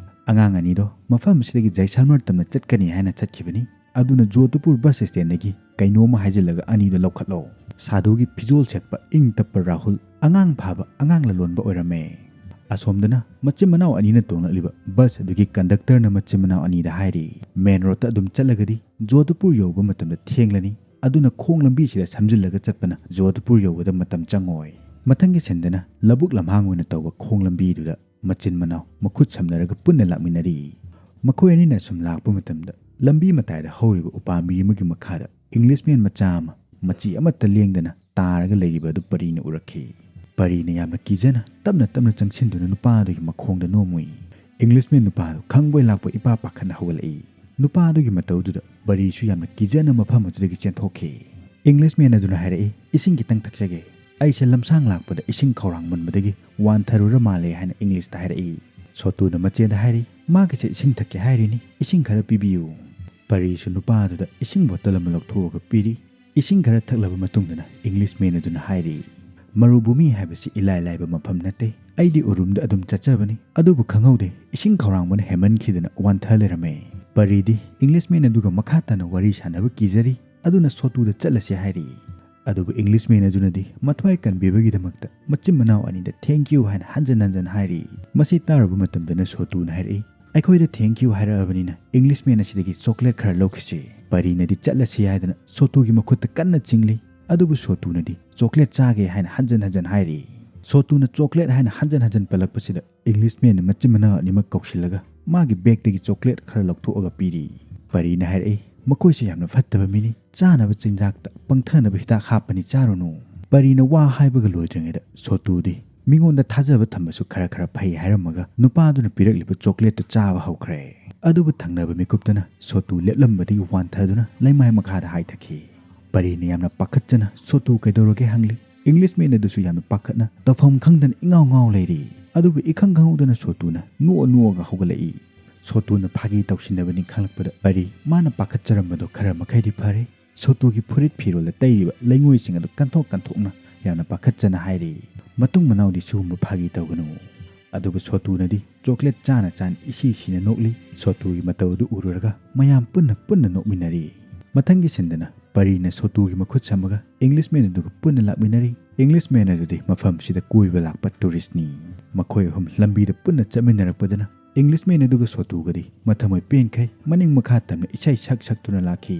ꯑꯉꯥꯡ ꯑꯅꯤꯗꯣ ꯃꯐꯝ ꯑꯁꯤꯗꯒꯤ ꯖꯩꯁꯜꯃꯔ ꯇꯝꯅ ꯆꯠꯀꯅꯤ ꯍꯥꯏꯅ ꯆꯠꯈꯤꯕꯅꯤ, ꯑꯗꯨꯅ ꯖꯣꯙꯄꯨꯔ ꯕꯁ ꯁ꯭ꯇꯦꯟꯗꯒꯤ ꯀꯩꯅꯣꯝꯃ ꯍꯥꯏꯖꯤꯜꯂꯒ ꯑꯅꯤꯗꯣ ꯂꯧꯈꯠꯂꯣ꯫" ꯁꯥꯙꯨꯒꯤ ꯐꯤꯖꯣꯜ ꯁꯦꯠꯄ ꯏꯪ ꯇꯞꯄ ꯔꯥꯍꯨꯜ ꯑꯉꯥꯡ ꯐꯥꯕ ꯑꯉꯥꯡ ꯂꯂꯣꯟꯕ ꯑꯣꯏꯔꯝꯃꯦ꯫ ꯑꯁꯣꯝꯗꯅ ꯃꯆꯤꯟ ꯃꯅꯥꯎ ꯑꯅꯤꯅ ꯇꯣꯡꯂꯛꯂꯤꯕ ꯕꯁ ꯑꯗꯨꯒꯤ ꯀꯟꯗꯛꯇꯔꯅ ꯃꯆꯤꯟ ꯃꯅꯥꯎ ꯑꯅꯤꯗ ꯍꯥꯏꯔꯤ, "ꯃꯦꯟ ꯔꯣꯗꯇ ꯑꯗꯨꯝ ꯆꯠꯂꯒꯗꯤ ꯖꯣꯙꯄꯨꯔ ꯌꯧꯕ ꯃꯇꯝꯗ ꯊꯦꯡꯂꯅꯤ, ꯑꯗꯨꯅ ꯈꯣꯡ ꯂꯝꯕꯤꯁꯤꯗ ꯁꯝꯖꯤꯜꯂꯒ ꯆꯠꯄꯅ ꯖꯣꯙꯄꯨꯔ ꯌꯧꯕꯗ ꯃꯇꯝ ꯆꯪꯉꯣꯏ꯫" ꯃꯊꯪꯒꯤ ꯁꯤꯟꯗꯅ ꯂꯧꯕꯨꯛ ꯂꯝꯍꯥꯡ ꯑꯣꯏꯅ ꯇꯧꯕ ꯈꯣꯡ ꯂꯝꯕꯤꯗꯨꯗ ꯃꯆꯤꯟ ꯃꯅꯥꯎ ꯃꯈꯨꯠ ꯁꯝꯅꯔꯒ ꯄꯨꯟꯅ ꯂꯥꯛꯃꯤꯟꯅꯔꯤ꯫ ꯃꯈꯣꯏ ꯑꯅꯤꯅ ꯁꯨꯝ ꯂꯥꯛꯄ ꯃꯇꯝꯗ ꯂꯝꯕꯤ ꯃꯇꯥꯏꯗ ꯍꯧꯔꯤꯕ ꯎꯄꯥꯝꯕꯤ ꯑꯃꯒꯤ ꯃꯈꯥꯗ ꯏꯪꯂꯤꯁꯃꯦꯟ ꯃꯆꯥ ꯑꯃ ꯃꯆꯤ ꯑꯃꯠꯇ ꯂꯦꯡꯗꯅ ꯇꯥꯔꯒ ꯂꯩꯔꯤꯕ ꯑꯗꯨ ꯄꯔꯤꯅ ꯎꯔꯛꯈꯤ꯫ ꯄꯔꯤꯅ ꯌꯥꯝꯅ ꯀꯤꯖꯅ ꯇꯞꯅ ꯇꯞꯅ ꯆꯪꯁꯤꯟꯗꯨꯅ ꯅꯨꯄꯥ ꯑꯗꯨꯒꯤ ꯃꯈꯣꯡꯗ ꯅꯣꯝꯃꯨꯏ꯫ ꯏꯪꯂꯤꯁꯃꯦꯟ ꯅꯨꯄꯥ ꯑꯗꯨ ꯈꯪꯕꯣꯏ ꯂꯥꯛꯄꯣꯏ ꯏꯄꯥ ꯄꯥꯈꯠꯅ ꯍꯧꯒꯠꯂꯛꯏ꯫ ꯅꯨꯄꯥ ꯑꯗꯨꯒꯤ ꯃꯇꯧꯗꯨꯗ ꯄꯔꯤꯁꯨ ꯌꯥꯝꯅ ꯀꯤꯖꯅ ꯃꯐꯝ ꯑꯗꯨꯗꯒꯤ ꯆꯦꯟꯊꯣꯛꯈꯤ꯫ ꯏꯪꯂꯤꯁꯃꯦꯟ ꯑꯗꯨꯅ ꯍꯥꯏꯔꯛꯏ, "ꯏꯁꯤꯡ ꯈꯤꯇꯪ ꯊꯛꯆꯒꯦ꯫ ꯑꯩꯁꯦ ꯂꯝꯁꯥꯡ ꯂꯥꯛꯄꯗ ꯏꯁꯤꯡ ꯈꯧꯔꯥꯡ ꯃꯨꯟꯕꯗꯒꯤ ꯋꯥꯟꯊꯔꯨꯔ ꯃꯥꯜꯂꯦ" ꯍꯥꯏꯅ ꯏꯪꯂꯤꯁꯇ ꯍꯥꯏꯔꯛꯏ꯫ ꯁꯣꯇꯨꯅ ꯃꯆꯦꯗ ꯍꯥꯏꯔꯤ, "ꯃꯥꯒꯤꯁꯦ ꯏꯁꯤꯡ ꯊꯛꯀꯦ ꯍꯥꯏꯔꯤꯅꯤ, ꯏꯁꯤꯡ ꯈꯔ ꯄꯤꯕꯤꯌꯨ"꯫ ꯄꯔꯤꯁꯨ ꯅꯨꯄꯥ ꯑꯗꯨꯗ ꯏꯁꯤꯡ ꯕꯣꯇꯜ ꯑꯃ ꯂꯧꯊꯣꯛꯑꯒ ꯄꯤꯔꯤ꯫ ꯏꯁꯤꯡ ꯈꯔ ꯊꯛꯂꯕ ꯃꯇꯨꯡꯗꯅ ꯏꯪꯂꯤꯁꯃꯦꯟ ꯑꯗꯨꯅ ꯍꯥꯏꯔꯤ, "ꯃꯔꯨꯚꯨꯃꯤ ꯍꯥꯏꯕꯁꯤ ꯏꯂꯥꯏ ꯂꯥꯏꯕ ꯃꯐꯝ ꯅꯠꯇꯦ꯫ ꯑꯩꯗꯤ ꯎꯔꯨꯝꯗ ꯑꯗꯨꯝ ꯆꯠꯆꯕꯅꯤ, ꯑꯗꯨꯕꯨ ꯈꯪꯍꯧꯗꯦ, ꯏꯁꯤꯡ ꯈꯧꯔꯥꯡꯕꯅ ꯍꯦꯟꯃꯟꯈꯤꯗꯅ ꯋꯥꯟꯊ ꯂꯩꯔꯝꯃꯦ"꯫ ꯄꯔꯤꯗꯤ ꯏꯪꯂꯤꯁꯃꯦꯟ ꯑꯗꯨꯒ ꯃꯈꯥ ꯇꯥꯅ ꯋꯥꯔꯤ ꯁꯥꯟꯅꯕ ꯀꯤꯖꯔꯤ, ꯑꯗꯨꯅ ꯁꯣꯇꯨꯗ ꯆꯠꯂꯁꯤ ꯍꯥꯏꯔꯤ꯫ ꯑꯗꯨꯕꯨ ꯏꯪꯂꯤꯁꯃꯦꯟ ꯑꯗꯨꯅꯗꯤ ꯃꯊ꯭ꯋꯥꯏ ꯀꯟꯕꯤꯕꯒꯤꯗꯃꯛꯇ ꯃꯆꯤꯟ ꯃꯅꯥꯎ ꯑꯅꯤꯗ "Thank you" ꯍꯥꯏꯅ ꯍꯟꯖꯟ ꯍꯟꯖꯟ ꯍꯥꯏꯔꯤ꯫ ꯃꯁꯤ ꯇꯥꯔꯨꯕ ꯃꯇꯝꯗꯅ ꯁꯣꯇꯨꯅ ꯍꯥꯏꯔꯛꯏ, "ꯑꯩꯈꯣꯏꯗ "Thank you" ꯍꯥꯏꯔꯛꯑꯕꯅꯤꯅ ꯏꯪꯂꯤꯁꯃꯦꯟ ꯑꯁꯤꯗꯒꯤ ꯆꯣꯀ꯭ꯂꯦꯠ ꯈꯔ ꯂꯧꯈꯤꯁꯤ"꯫ ꯄꯔꯤꯅꯗꯤ "ꯆꯠꯂꯁꯤ" ꯍꯥꯏꯗꯅ ꯁꯣꯇꯨꯒꯤ ꯃꯈꯨꯠꯇ ꯀꯟꯅ ꯆꯤꯡꯂꯤ꯫ ꯑꯗꯨꯕꯨ ꯁꯣꯇꯨꯅꯗꯤ "ꯆꯣꯀ꯭ꯂꯦꯠ ꯆꯥꯒꯦ" ꯍꯥꯏꯅ ꯍꯟꯖꯟ ꯍꯟꯖꯟ ꯍꯥꯏꯔꯤ꯫ ꯁꯣꯇꯨꯅ "ꯆꯣꯀ꯭ꯂꯦꯠ" ꯍꯥꯏꯅ ꯍꯟꯖꯟ ꯍꯟꯖꯟ ꯄꯜꯂꯛꯄꯁꯤꯗ ꯏꯪꯂꯤꯁꯃꯦꯟꯅ ꯃꯆꯤꯟ ꯃꯅꯥꯎ ꯑꯅꯤꯃꯛ ꯀꯧꯁꯤꯜꯂꯒ ꯃꯥꯒꯤ ꯕꯦꯒꯇꯒꯤ ꯆꯣꯀ꯭ꯂꯦꯠ ꯈꯔ ꯂꯧꯊꯣꯛꯑꯒ ꯄꯤꯔꯤ꯫ ꯄꯔꯤꯅ ꯍꯥꯏꯔꯛꯏ, "ꯃꯈꯣꯏꯁꯦ ꯌꯥꯝꯅ ꯐꯠꯇꯕ ꯃꯤꯅꯤ, ꯆꯥꯅꯕ ꯆꯤꯟꯖꯥꯛꯇ ꯄꯪꯊꯅꯕ ꯍꯤꯗꯥꯛ ꯍꯥꯞꯄꯅꯤ, ꯆꯥꯔꯨꯅꯨ"꯫ ꯄꯔꯤꯅ ꯋꯥ ꯍꯥꯏꯕꯒ ꯂꯣꯏꯗ꯭ꯔꯤꯉꯩꯗ ꯁꯣꯇꯨꯗꯤ ꯃꯤꯉꯣꯟꯗ ꯊꯥꯖꯕ ꯊꯝꯕꯁꯨ ꯈꯔ ꯈꯔ ꯐꯩ ꯍꯥꯏꯔꯝꯃꯒ ꯅꯨꯄꯥꯗꯨꯅ ꯄꯤꯔꯛꯂꯤꯕ ꯆꯣꯀ꯭ꯂꯦꯠꯇꯨ ꯆꯥꯕ ꯍꯧꯈ꯭ꯔꯦ꯫ ꯑꯗꯨꯕꯨ ꯊꯪꯅꯕ ꯃꯤꯀꯨꯞꯇꯅ ꯁꯣꯇꯨ ꯂꯦꯞꯂꯝꯕꯗꯒꯤ ꯋꯥꯟꯊꯗꯨꯅ ꯂꯩꯃꯥꯏ ꯃꯈꯥꯗ ꯍꯥꯏꯊꯈꯤ꯫ ꯄꯔꯤꯅ ꯌꯥꯝꯅ ꯄꯥꯈꯠꯆꯅ "ꯁꯣꯇꯨ ꯀꯩꯗꯧꯔꯒꯦ?" ꯍꯪꯂꯤ꯫ ꯏꯪꯂꯤꯁꯃꯦꯟ ꯑꯗꯨꯁꯨ ꯌꯥꯝꯅ ꯄꯥꯈꯠꯅ ꯇꯧꯐꯝ ꯈꯪꯗꯅ ꯏꯉꯥꯎ ꯉꯥꯎ ꯂꯩꯔꯤ꯫ ꯑꯗꯨꯕꯨ ꯏꯈꯪ ꯈꯪꯍꯧꯗꯅ ꯁꯣꯇꯨꯅ ꯅꯣꯛꯑ ꯅꯣꯛꯑꯒ ꯍꯧꯒꯠꯂꯛꯏ꯫ ꯁꯣꯇꯨꯅ ꯐꯥꯒꯤ ꯇꯧꯁꯤꯟꯅꯕꯅꯤ ꯈꯪꯂꯛꯄꯗ ꯄꯔꯤ ꯃꯥꯅ ꯄꯥꯈꯠꯆꯔꯝꯕꯗꯣ ꯈꯔ ꯃꯈꯩꯗꯤ ꯐꯔꯦ꯫ ꯁꯣꯇꯨꯒꯤ ꯐꯨꯔꯤꯠ ꯐꯤꯔꯣꯜꯗ ꯇꯩꯔꯤꯕ ꯂꯩꯉꯣꯏꯁꯤꯡ ꯑꯗꯨ ꯀꯟꯊꯣꯛ ꯀꯟꯊꯣꯛꯅ ꯌꯥꯝꯅ ꯄꯥꯈꯠꯆꯅ ꯍꯥꯏꯔꯤ, "ꯃꯇꯨꯡ ꯃꯅꯥꯎꯗꯤ ꯁꯤꯒꯨꯝꯕ ꯐꯥꯒꯤ ꯇꯧꯒꯅꯨ"꯫ ꯑꯗꯨꯕꯨ ꯁꯣꯇꯨꯅꯗꯤ ꯆꯣꯀ꯭ꯂꯦꯠ ꯆꯥꯅ ꯆꯥꯅ ꯏꯁꯤ ꯁꯤꯅ ꯅꯣꯛꯂꯤ꯫ ꯁꯣꯇꯨꯒꯤ ꯃꯇꯧ ꯑꯗꯨ ꯎꯔꯨꯔꯒ ꯃꯌꯥꯝ ꯄꯨꯟꯅ ꯄꯨꯟꯅ ꯅꯣꯛꯃꯤꯟꯅꯔꯤ꯫ ꯃꯊꯪꯒꯤ ꯁꯤꯟꯗꯅ ꯄꯔꯤꯅ ꯁꯣꯇꯨꯒꯤ ꯃꯈꯨꯠ ꯁꯝꯃꯒ ꯏꯪꯂꯤꯁꯃꯦꯟ ꯑꯗꯨꯒ ꯄꯨꯟꯅ ꯂꯥꯛꯃꯤꯟꯅꯔꯤ꯫ ꯏꯪꯂꯤꯁꯃꯦꯟ ꯑꯗꯨꯗꯤ ꯃꯐꯝꯁꯤꯗ ꯀꯣꯏꯕ ꯂꯥꯛꯄ ꯇꯨꯔꯤꯁꯅꯤ꯫ ꯃꯈꯣꯏ ꯑꯍꯨꯝ ꯂꯝꯕꯤꯗ ꯄꯨꯟꯅ ꯆꯠꯃꯤꯟꯅꯔꯛꯄꯗꯅ ꯏꯪꯂꯤꯁꯃꯦꯟ ꯑꯗꯨꯒ ꯁꯣꯇꯨꯒꯗꯤ ꯃꯊꯃꯣꯏ ꯄꯦꯟꯈꯩ ꯃꯅꯤꯡ ꯃꯈꯥ ꯇꯝꯅ ꯏꯁꯩ ꯁꯛ ꯁꯛꯇꯨꯅ ꯂꯥꯛꯈꯤ꯫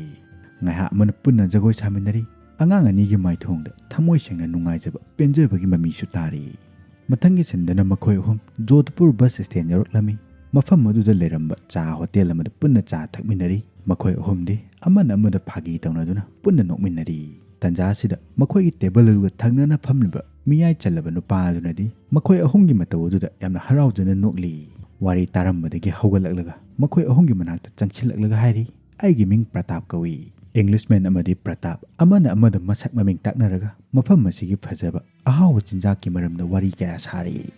ꯉꯥꯏꯍꯥꯛ ꯑꯃꯅ ꯄꯨꯟꯅ ꯖꯒꯣꯏ ꯁꯥꯃꯤꯟꯅꯔꯤ꯫ ꯑꯉꯥꯡ ꯑꯅꯤꯒꯤ ꯃꯥꯏꯊꯣꯡꯗ ꯊꯃꯣꯏ ꯁꯦꯡꯅ ꯅꯨꯡꯉꯥꯏꯖꯕ ꯄꯦꯟꯖꯕꯒꯤ ꯃꯃꯤꯁꯨ ꯇꯥꯔꯤ꯫ ꯃꯊꯪꯒꯤ ꯁꯤꯟꯗꯅ ꯃꯈꯣꯏ ꯑꯍꯨꯝ ꯖꯣꯙꯄꯨꯔ ꯕꯁ ꯁ꯭ꯇꯦꯟ ꯌꯧꯔꯛꯂꯝꯃꯤ꯫ ꯃꯐꯝ ꯑꯗꯨꯗ ꯂꯩꯔꯝꯕ ꯆꯥ ꯍꯣꯇꯦꯜ ꯑꯃꯗ ꯄꯨꯟꯅ ꯆꯥ ꯊꯛꯃꯤꯟꯅꯔꯤ꯫ ꯃꯈꯣꯏ ꯑꯍꯨꯝꯗꯤ ꯑꯃꯅ ꯑꯃꯗ ꯐꯥꯒꯤ ꯇꯧꯅꯗꯨꯅ ꯄꯨꯟꯅ ꯅꯣꯛꯃꯤꯟꯅꯔꯤ꯫ ꯇꯟꯖꯥ ꯑꯁꯤꯗ ꯃꯈꯣꯏꯒꯤ ꯇꯦꯕꯜ ꯑꯗꯨꯒ ꯊꯪꯅꯅ ꯐꯝꯂꯤꯕ ꯃꯤꯌꯥꯏ ꯆꯜꯂꯕ ꯅꯨꯄꯥ ꯑꯗꯨꯅꯗꯤ ꯃꯈꯣꯏ ꯑꯍꯨꯝꯒꯤ ꯃꯇꯧ ꯑꯗꯨꯗ ꯌꯥꯝꯅ ꯍꯔꯥꯎꯖꯅ ꯅꯣꯛꯂꯤ꯫ ꯋꯥꯔꯤ ꯇꯥꯔꯝꯕꯗꯒꯤ ꯍꯧꯒꯠꯂꯛꯂꯒ ꯃꯈꯣꯏ ꯑꯍꯨꯝꯒꯤ ꯃꯅꯥꯛꯇ ꯆꯪꯁꯤꯜꯂꯛꯂꯒ ꯍꯥꯏꯔꯤ, "ꯑꯩꯒꯤ ꯃꯤꯡ ꯄ꯭ꯔꯇꯥꯞ ꯀꯧꯏ꯫" ꯏꯪꯂꯤꯁꯃꯦꯟ ꯑꯃꯗꯤ ꯄ꯭ꯔꯇꯥꯞ ꯑꯃꯅ ꯑꯃꯗ ꯃꯁꯛ ꯃꯃꯤꯡ ꯇꯥꯛꯅꯔꯒ ꯃꯐꯝ ꯑꯁꯤꯒꯤ ꯐꯖꯕ ꯑꯍꯥꯎꯕ ꯆꯤꯟꯖꯥꯛꯀꯤ ꯃꯔꯝꯗ ꯋꯥꯔꯤ ꯀꯌꯥ ꯁꯥꯔꯤ꯫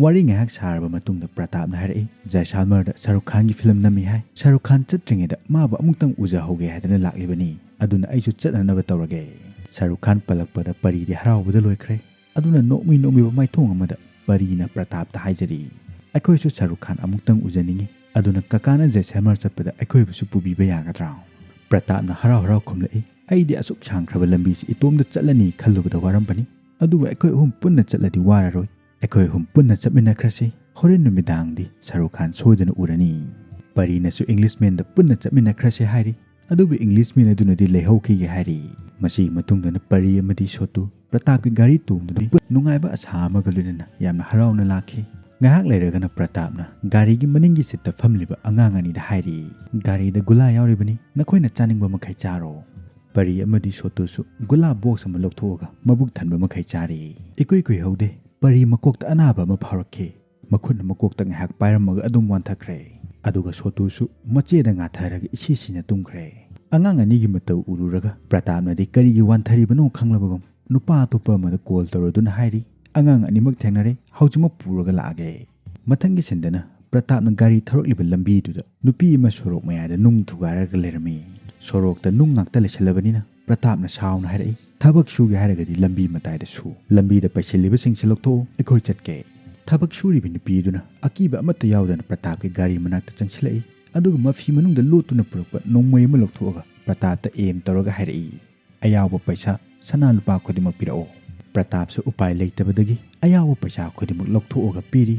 ꯋꯥꯔꯤ ꯉꯥꯏꯍꯥꯛ ꯁꯥꯔꯕ ꯃꯇꯨꯡꯗ ꯄ꯭ꯔꯇꯥꯞꯅ ꯍꯥꯏꯔꯛꯏ, "ꯖꯥꯏꯁꯜꯃꯔꯗ ꯁꯥꯔꯨꯈ ꯈꯥꯟꯒꯤ ꯐꯤꯂꯝ ꯅꯝꯃꯤ ꯍꯥꯏ꯫ ꯁꯥꯔꯨꯈ ꯈꯥꯟ ꯆꯠꯇ꯭ꯔꯤꯉꯩꯗ ꯃꯥꯕꯨ ꯑꯃꯨꯛꯇꯪ ꯎꯖꯍꯧꯒꯦ ꯍꯥꯏꯗꯨꯅ ꯂꯥꯛꯂꯤꯕꯅꯤ꯫ ꯑꯗꯨꯅ ꯑꯩꯁꯨ ꯆꯠꯅꯅꯕ ꯇꯧꯔꯒꯦ꯫" ꯁꯥꯔꯨꯈ ꯈꯥꯟ ꯄꯜꯂꯛꯄꯗ ꯄꯔꯤꯗꯤ ꯍꯔꯥꯎꯕꯗ ꯂꯣꯏꯈ꯭ꯔꯦ꯫ ꯑꯗꯨꯅ ꯅꯣꯛꯃꯤ ꯅꯣꯛꯃꯤꯕ ꯃꯥꯏꯊꯣꯡ ꯑꯃꯗ ꯄꯔꯤꯅ ꯄ꯭ꯔꯇꯥꯞꯇ ꯍꯥꯏꯖꯔꯤ, "ꯑꯩꯈꯣꯏꯁꯨ ꯁꯥꯔꯨꯈ ꯈꯥꯟ ꯑꯃꯨꯛꯇꯪ ꯎꯖꯅꯤꯡꯏ꯫ ꯑꯗꯨꯅ ꯀꯀꯥꯅ ꯖꯥꯏꯁꯜꯃꯔ ꯆꯠꯄꯗ ꯑꯩꯈꯣꯏꯕꯨꯁꯨ ꯄꯨꯕꯤꯕ ꯌꯥꯒꯗ꯭ꯔꯥ?" ꯄ꯭ꯔꯇꯥꯞꯅ ꯍꯔꯥꯎ ꯍꯔꯥꯎ ꯈꯨꯝꯂꯛꯏ, "ꯑꯩꯗꯤ ꯑꯁꯨꯛ ꯁꯥꯡꯈ꯭ꯔꯕ ꯂꯝꯕꯤꯁꯤ ꯏꯇꯣꯝꯇ ꯆꯠꯂꯅꯤ ꯈꯜꯂꯨꯕꯗ ꯋꯥꯔꯝꯕꯅꯤ꯫ ꯑꯗꯨꯕꯨ ꯑꯩꯈꯣꯏ ꯑꯍꯨꯝ ꯄꯨꯟꯅ ꯆꯠꯂꯗꯤ ꯋꯥꯔꯔꯣꯏ꯫ ꯑꯩꯈꯣꯏ ꯑꯍꯨꯝ ꯄꯨꯟꯅ ꯆꯠꯃꯤꯟꯅꯈ꯭ꯔꯁꯤ꯫ ꯍꯣꯔꯦꯟ ꯅꯨꯃꯤꯗꯥꯡꯗꯤ ꯁꯥꯔꯨꯈ ꯈꯥꯟ ꯁꯣꯏꯗꯅ ꯎꯔꯅꯤ꯫" ꯄꯔꯤꯅꯁꯨ ꯏꯪꯂꯤꯁꯃꯦꯟꯗ ꯄꯨꯟꯅ ꯆꯠꯃꯤꯟꯅꯈ꯭ꯔꯁꯤ ꯍꯥꯏꯔꯤ꯫ ꯑꯗꯨꯕꯨ ꯏꯪꯂꯤꯁꯃꯦꯟ ꯑꯗꯨꯅꯗꯤ ꯂꯩꯍꯧꯈꯤꯒꯦ ꯍꯥꯏꯔꯤ꯫ ꯃꯁꯤꯒꯤ ꯃꯇꯨꯡꯗꯅ ꯄꯔꯤ ꯑꯃꯗꯤ ꯁꯣꯇꯨ ꯄ꯭ꯔꯇꯥꯞꯀꯤ ꯒꯥꯔꯤ ꯇꯣꯡꯗꯨꯅ ꯅꯨꯡꯉꯥꯏꯕ ꯑꯁꯥ ꯑꯃꯒ ꯂꯣꯏꯅꯅ ꯌꯥꯝꯅ ꯍꯔꯥꯎꯅ ꯂꯥꯛꯈꯤ꯫ ꯉꯥꯏꯍꯥꯛ ꯂꯩꯔꯒꯅ ꯄ꯭ꯔꯇꯥꯞꯅ ꯒꯥꯔꯤꯒꯤ ꯃꯅꯤꯡꯒꯤ ꯁꯤꯠꯇ ꯐꯝꯂꯤꯕ ꯑꯉꯥꯡ ꯑꯅꯤꯗ ꯍꯥꯏꯔꯤ, "ꯒꯥꯔꯤꯗ ꯒꯨꯂꯥ ꯌꯥꯎꯔꯤꯕꯅꯤ, ꯅꯈꯣꯏꯅ ꯆꯥꯅꯤꯡꯕ ꯃꯈꯩ ꯆꯥꯔꯣ꯫" ꯄꯔꯤ ꯑꯃꯗꯤ ꯁꯣꯇꯨꯁꯨ ꯒꯨꯂꯥ ꯕꯣꯛꯁ ꯑꯃ ꯂꯧꯊꯣꯛꯑꯒ ꯃꯕꯨꯛ ꯊꯟꯕ ꯃꯈꯩ ꯆꯥꯔꯤ꯫ ꯏꯀꯨꯏ ꯀꯨꯏꯍꯧꯗꯦ, ꯄꯔꯤ ꯃꯀꯣꯛꯇ ꯑꯅꯥꯕ ꯑꯃ ꯐꯥꯎꯔꯛꯈꯤ꯫ ꯃꯈꯨꯠꯅ ꯃꯀꯣꯛꯇ ꯉꯥꯏꯍꯥꯛ ꯄꯥꯏꯔꯝꯃꯒ ꯑꯗꯨꯝ ꯋꯥꯟꯊꯈ꯭ꯔꯦ꯫ ꯑꯗꯨꯒ ꯁꯣꯇꯨꯁꯨ ꯃꯆꯦꯗ ꯉꯥꯊꯔꯒ ꯏꯁꯤ ꯁꯤꯅ ꯇꯨꯝꯈ꯭ꯔꯦ꯫ ꯑꯉꯥꯡ ꯑꯅꯤꯒꯤ ꯃꯇꯧ ꯎꯔꯨꯔꯒ ꯄ꯭ꯔꯇꯥꯞꯅꯗꯤ ꯀꯔꯤꯒꯤ ꯋꯥꯟꯊꯔꯤꯕꯅꯣ ꯈꯪꯂꯕꯒꯨꯝ ꯅꯨꯄꯥ ꯑꯇꯣꯞꯄ ꯑꯃꯗ ꯀꯣꯜ ꯇꯧꯔꯗꯨꯅ ꯍꯥꯏꯔꯤ, "ꯑꯉꯥꯡ ꯑꯅꯤꯃꯛ ꯊꯦꯡꯅꯔꯦ, ꯍꯧꯖꯤꯛꯃꯛ ꯄꯨꯔꯒ ꯂꯥꯛꯑꯒꯦ꯫" ꯃꯊꯪꯒꯤ ꯁꯤꯟꯗꯅ ꯄ꯭ꯔꯇꯥꯞꯅ ꯒꯥꯔꯤ ꯊꯧꯔꯛꯂꯤꯕ ꯂꯝꯕꯤꯗꯨꯗ ꯅꯨꯄꯤ ꯑꯃ ꯁꯣꯔꯣꯛ ꯃꯌꯥꯏꯗ ꯅꯨꯡ ꯊꯨꯒꯥꯏꯔꯒ ꯂꯩꯔꯝꯃꯤ꯫ ꯁꯣꯔꯣꯛꯇ ꯅꯨꯡ ꯉꯥꯛꯇ ꯂꯩꯁꯜꯂꯕꯅꯤꯅ ꯄ꯭ꯔꯇꯥꯞꯅ ꯁꯥꯎꯅ ꯍꯥꯏꯔꯛꯏ, "ꯊꯕꯛ ꯁꯨꯒꯦ ꯍꯥꯏꯔꯒꯗꯤ ꯂꯝꯕꯤ ꯃꯇꯥꯏꯗ ꯁꯨ꯫ ꯂꯝꯕꯤꯗ ꯄꯩꯁꯤꯜꯂꯤꯕꯁꯤꯡꯁꯦ ꯂꯧꯊꯣꯛꯎ, ꯑꯩꯈꯣꯏ ꯆꯠꯀꯦ꯫" ꯊꯕꯛ ꯁꯨꯔꯤꯕ ꯅꯨꯄꯤꯗꯨꯅ ꯑꯀꯤꯕ ꯑꯃꯠꯇ ꯌꯥꯎꯗꯅ ꯄ꯭ꯔꯇꯥꯞꯀꯤ ꯒꯥꯔꯤ ꯃꯅꯥꯛꯇ ꯆꯪꯁꯤꯜꯂꯛꯏ꯫ ꯑꯗꯨꯒ ꯃꯐꯤ ꯃꯅꯨꯡꯗ ꯂꯣꯠꯇꯨꯅ ꯄꯨꯔꯛꯄ ꯅꯣꯡꯃꯩ ꯑꯃ ꯂꯧꯊꯣꯛꯑꯒ ꯄ꯭ꯔꯇꯥꯞꯇ ꯑꯦꯝ ꯇꯧꯔꯒ ꯍꯥꯏꯔꯛꯏ, "ꯑꯌꯥꯎꯕ ꯄꯩꯁꯥ, ꯁꯅꯥ ꯂꯨꯄꯥ ꯈꯨꯗꯤꯡꯃꯛ ꯄꯤꯔꯛꯑꯣ꯫" ꯄ꯭ꯔꯇꯥꯞꯁꯨ ꯎꯄꯥꯏ ꯂꯩꯇꯕꯗꯒꯤ ꯑꯌꯥꯎꯕ ꯄꯩꯁꯥ ꯈꯨꯗꯤꯡꯃꯛ ꯂꯧꯊꯣꯛꯑꯒ ꯄꯤꯔꯤ꯫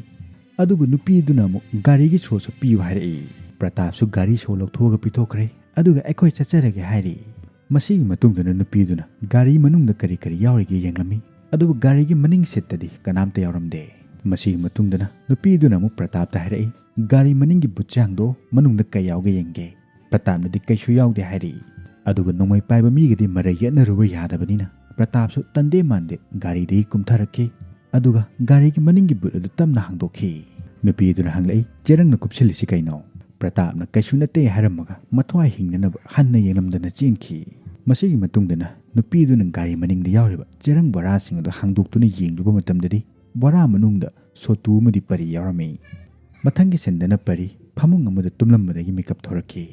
ꯑꯗꯨꯕꯨ ꯅꯨꯄꯤꯗꯨꯅ ꯑꯃꯨꯛ ꯒꯥꯔꯤꯒꯤ ꯁꯣꯁꯨ ꯄꯤꯌꯨ ꯍꯥꯏꯔꯛꯏ꯫ ꯄ꯭ꯔꯇꯥꯞꯁꯨ ꯒꯥꯔꯤ ꯁꯣ ꯂꯧꯊꯣꯛꯑꯒ ꯄꯤꯊꯣꯛꯈ꯭ꯔꯦ꯫ ꯑꯗꯨꯒ "ꯑꯩꯈꯣꯏ ꯆꯠꯆꯔꯒꯦ" ꯍꯥꯏꯔꯤ꯫ ꯃꯁꯤꯒꯤ ꯃꯇꯨꯡꯗꯅ ꯅꯨꯄꯤꯗꯨꯅ ꯒꯥꯔꯤ ꯃꯅꯨꯡꯗ ꯀꯔꯤ ꯀꯔꯤ ꯌꯥꯎꯔꯤꯒꯦ ꯌꯦꯡꯂꯝꯃꯤ꯫ ꯑꯗꯨꯕꯨ ꯒꯥꯔꯤꯒꯤ ꯃꯅꯤꯡ ꯁꯤꯠꯇꯗꯤ ꯀꯅꯥꯝꯇ ꯌꯥꯎꯔꯝꯗꯦ꯫ ꯃꯁꯤꯒꯤ ꯃꯇꯨꯡꯗꯅ ꯅꯨꯄꯤꯗꯨꯅ ꯑꯃꯨꯛ ꯄ꯭ꯔꯇꯥꯞꯇ ꯍꯥꯏꯔꯛꯏ, "ꯒꯥꯔꯤ ꯃꯅꯤꯡꯒꯤ ꯕꯨꯠꯁꯦ ꯍꯥꯡꯗꯣꯛꯑꯣ, ꯃꯅꯨꯡꯗ ꯀꯩ ꯌꯥꯎꯒꯦ ꯌꯦꯡꯒꯦ꯫" ꯄ꯭ꯔꯇꯥꯞꯅꯗꯤ ꯀꯩꯁꯨ ꯌꯥꯎꯗꯦ ꯍꯥꯏꯔꯛꯏ꯫ ꯑꯗꯨꯒ ꯅꯣꯡꯃꯩ ꯄꯥꯏꯕ ꯃꯤꯒꯗꯤ ꯃꯔꯩ ꯌꯦꯠꯅꯔꯨꯕ ꯌꯥꯗꯕꯅꯤꯅ ꯄ꯭ꯔꯇꯥꯞꯁꯨ ꯇꯟꯗꯦ ꯃꯥꯟꯗꯦ ꯒꯥꯔꯤꯗꯒꯤ ꯀꯨꯝꯊꯔꯛꯈꯤ꯫ ꯑꯗꯨꯒ ꯒꯥꯔꯤꯒꯤ ꯃꯅꯤꯡꯒꯤ ꯕꯨꯠ ꯑꯗꯨ ꯇꯞꯅ ꯍꯥꯡꯗꯣꯛꯈꯤ꯫ ꯅꯨꯄꯤꯗꯨꯅ ꯍꯪꯂꯛꯏ, "ꯆꯦꯔꯪꯅ ꯀꯨꯞꯁꯤꯜꯂꯤꯁꯤ ꯀꯩꯅꯣ?" ꯄ꯭ꯔꯇꯥꯞꯅ ꯀꯩꯁꯨ ꯅꯠꯇꯦ ꯍꯥꯏꯔꯝꯃꯒ ꯃꯊ꯭ꯋꯥꯏ ꯍꯤꯡꯅꯅꯕ ꯍꯟꯅ ꯌꯦꯡꯂꯝꯗꯅ ꯆꯦꯟꯈꯤ꯫ ꯃꯁꯤꯒꯤ ꯃꯇꯨꯡꯗꯅ ꯅꯨꯄꯤꯗꯨꯅ ꯒꯥꯔꯤ ꯃꯅꯤꯡꯗ ꯌꯥꯎꯔꯤꯕ ꯆꯦꯔꯪ ꯕꯣꯔꯥꯁꯤꯡ ꯑꯗꯨ ꯍꯥꯡꯗꯣꯛꯇꯨꯅ ꯌꯦꯡꯂꯨꯕ ꯃꯇꯝꯗꯗꯤ ꯕꯣꯔꯥ ꯃꯅꯨꯡꯗ ꯁꯣꯇꯨ ꯑꯃꯗꯤ ꯄꯔꯤ ꯌꯥꯎꯔꯝꯃꯤ꯫ ꯃꯊꯪꯒꯤ ꯁꯤꯟꯗꯅ ꯄꯔꯤ ꯐꯃꯨꯡ ꯑꯃꯗ ꯇꯨꯝꯂꯝꯕꯗꯒꯤ ꯃꯤꯀꯞ ꯊꯣꯔꯛꯈꯤ꯫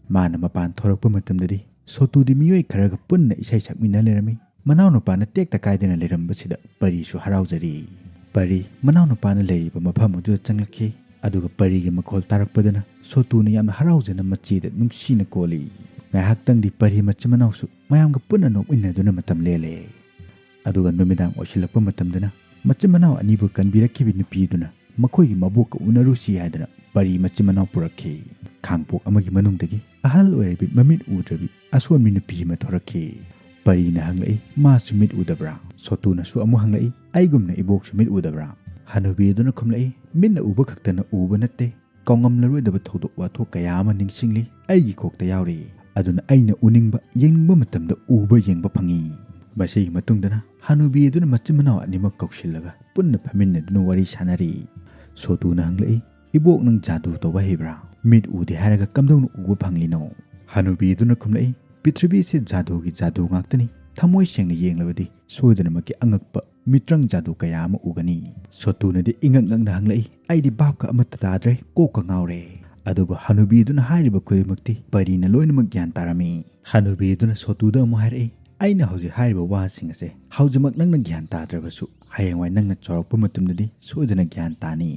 ꯃꯥꯅ ꯃꯄꯥꯟ ꯊꯣꯔꯛꯄ ꯃꯇꯝꯗꯗꯤ ꯁꯣꯇꯨꯗꯤ ꯃꯤꯑꯣꯏ ꯈꯔꯒ ꯄꯨꯟꯅ ꯏꯁꯩ ꯁꯛꯃꯤꯟꯅ ꯂꯩꯔꯝꯃꯤ꯫ ꯃꯅꯥꯎꯅꯨꯄꯥꯅ ꯇꯦꯛꯇ ꯀꯥꯏꯗꯅ ꯂꯩꯔꯝꯕꯁꯤꯗ ꯄꯔꯤꯁꯨ ꯍꯔꯥꯎꯖꯔꯤ꯫ ꯄꯔꯤ ꯃꯅꯥꯎꯅꯨꯄꯥꯅ ꯂꯩꯔꯤꯕ ꯃꯐꯝ ꯑꯗꯨꯗ ꯆꯪꯂꯛꯈꯤ꯫ ꯑꯗꯨꯒ ꯄꯔꯤꯒꯤ ꯃꯈꯣꯜ ꯇꯥꯔꯛꯄꯗꯅ ꯁꯣꯇꯨꯅ ꯌꯥꯝꯅ ꯍꯔꯥꯎꯖꯅ ꯃꯆꯦꯗ ꯅꯨꯡꯁꯤꯅ ꯀꯣꯜꯂꯤ꯫ ꯉꯥꯏꯍꯥꯛꯇꯪꯗꯤ ꯄꯔꯤ ꯃꯆꯤꯟ ꯃꯅꯥꯎꯁꯨ ꯃꯌꯥꯝꯒ ꯄꯨꯟꯅ ꯅꯣꯛꯃꯤꯟꯅꯗꯨꯅ ꯃꯇꯝ ꯂꯦꯜꯂꯦ꯫ ꯑꯗꯨꯒ ꯅꯨꯃꯤꯗꯥꯡ ꯑꯣꯏꯁꯤꯜꯂꯛꯄ ꯃꯇꯝꯗꯅ ꯃꯆꯤꯟ ꯃꯅꯥꯎ ꯑꯅꯤꯕꯨ ꯀꯟꯕꯤꯔꯛꯈꯤꯕ ꯅꯨꯄꯤꯗꯨꯅ ꯃꯈꯣꯏꯒꯤ ꯃꯕꯣꯛꯀ ꯎꯅꯔꯨꯁꯤ ꯍꯥꯏꯗꯅ ꯄꯔꯤ ꯃꯆꯤꯟ ꯃꯅꯥꯎ ꯄꯨꯔꯛꯈꯤ꯫ ꯈꯥꯡꯄꯣꯛ ꯑꯃꯒꯤ ꯃꯅꯨꯡꯗꯒꯤ ꯑꯍꯜ ꯑꯣꯏꯔꯕꯤ ꯃꯃꯤꯠ ꯎꯗ꯭ꯔꯕꯤ ꯑꯁꯣꯟꯕꯤ ꯅꯨꯄꯤ ꯑꯃ ꯊꯣꯔꯛꯈꯤ꯫ ꯄꯔꯤꯅ ꯍꯪꯂꯛꯏ, "ꯃꯥꯁꯨ ꯃꯤꯠ ꯎꯗꯕ꯭ꯔꯥ?" ꯁꯣꯇꯨꯅꯁꯨ ꯑꯃꯨꯛ ꯍꯪꯂꯛꯏ, "ꯑꯩꯒꯨꯝꯅ ꯏꯕꯣꯛꯁꯨ ꯃꯤꯠ ꯎꯗꯕ꯭ꯔꯥ?" ꯍꯅꯨꯕꯤ ꯑꯗꯨꯅ ꯈꯨꯝꯂꯛꯏ, "ꯃꯤꯠꯅ ꯎꯕ ꯈꯛꯇꯅ ꯎꯕ ꯅꯠꯇꯦ, ꯀꯥꯎꯉꯝꯂꯔꯣꯏꯗꯕ ꯊꯧꯗꯣꯛ ꯋꯥꯊꯣꯛ ꯀꯌꯥ ꯑꯃ ꯅꯤꯡꯁꯤꯡꯂꯤ, ꯑꯩꯒꯤ ꯀꯣꯛꯇ ꯌꯥꯎꯔꯤ꯫ ꯑꯗꯨꯅ ꯑꯩꯅ ꯎꯅꯤꯡꯕ, ꯌꯦꯡꯅꯤꯡꯕ ꯃꯇꯝꯗ ꯎꯕ ꯌꯦꯡꯕ ꯐꯪꯏ꯫" ꯃꯁꯤꯒꯤ ꯃꯇꯨꯡꯗꯅ ꯍꯅꯨꯕꯤ ꯑꯗꯨꯅ ꯃꯆꯤꯟ ꯃꯅꯥꯎ ꯑꯅꯤꯃꯛ ꯀꯧꯁꯤꯜꯂꯒ ꯄꯨꯟꯅ ꯐꯝꯃꯤꯟꯅꯗꯨꯅ ꯋꯥꯔꯤ ꯁꯥꯟꯅꯔꯤ꯫ ꯁꯣꯇꯨꯅ ꯍꯪꯂꯛꯏ, "ꯏꯕꯣꯛ, ꯅꯪ ꯖꯥꯗꯨ ꯇꯧꯕ ꯍꯩꯕ꯭ꯔꯥ? ꯃꯤꯠ ꯎꯗꯦ ꯍꯥꯏꯔꯒ ꯀꯝꯗꯧꯅ ꯎꯕ ꯐꯪꯂꯤꯅꯣ?" ꯍꯅꯨꯕꯤ ꯑꯗꯨꯅ ꯈꯨꯝꯂꯛꯏ, "ꯄ꯭ꯔꯤꯊꯤꯕꯤꯁꯦ ꯖꯥꯗꯨꯒꯤ ꯖꯥꯗꯨ ꯉꯥꯛꯇꯅꯤ꯫ ꯊꯃꯣꯏ ꯁꯦꯡꯅ ꯌꯦꯡꯂꯕꯗꯤ ꯁꯣꯏꯗꯅꯃꯛꯀꯤ ꯑꯉꯛꯄ ꯃꯤꯇ꯭ꯔꯪ ꯖꯥꯗꯨ ꯀꯌꯥ ꯑꯃ ꯎꯒꯅꯤ꯫" ꯁꯣꯇꯨꯅꯗꯤ ꯏꯉꯛ ꯉꯛꯅ ꯍꯪꯂꯛꯏ, "ꯑꯩꯗꯤ ꯚꯥꯞꯀ ꯑꯃꯠꯇ ꯇꯥꯗ꯭ꯔꯦ, ꯀꯣꯛꯀ ꯉꯥꯎꯔꯦ꯫" ꯑꯗꯨꯕꯨ ꯍꯅꯨꯕꯤꯗꯨꯅ ꯍꯥꯏꯔꯤꯕ ꯈꯨꯗꯤꯡꯃꯛꯇꯤ ꯄꯔꯤꯅ ꯂꯣꯏꯅꯃꯛ ꯒ꯭ꯌꯥꯟ ꯇꯥꯔꯝꯃꯤ꯫ ꯍꯅꯨꯕꯤꯗꯨꯅ ꯁꯣꯇꯨꯗ ꯑꯃꯨꯛ ꯍꯥꯏꯔꯛꯏ, "ꯑꯩꯅ ꯍꯧꯖꯤꯛ ꯍꯥꯏꯔꯤꯕ ꯋꯥꯁꯤꯡ ꯑꯁꯦ ꯍꯧꯖꯤꯛꯃꯛ ꯅꯪꯅ ꯒ꯭ꯌꯥꯟ ꯇꯥꯗ꯭ꯔꯕꯁꯨ ꯍꯌꯦꯡꯋꯥꯏ ꯅꯪꯅ ꯆꯥꯎꯔꯛꯄ ꯃꯇꯝꯗꯗꯤ ꯁꯣꯏꯗꯅ ꯒ꯭ꯌꯥꯟ ꯇꯥꯅꯤ꯫"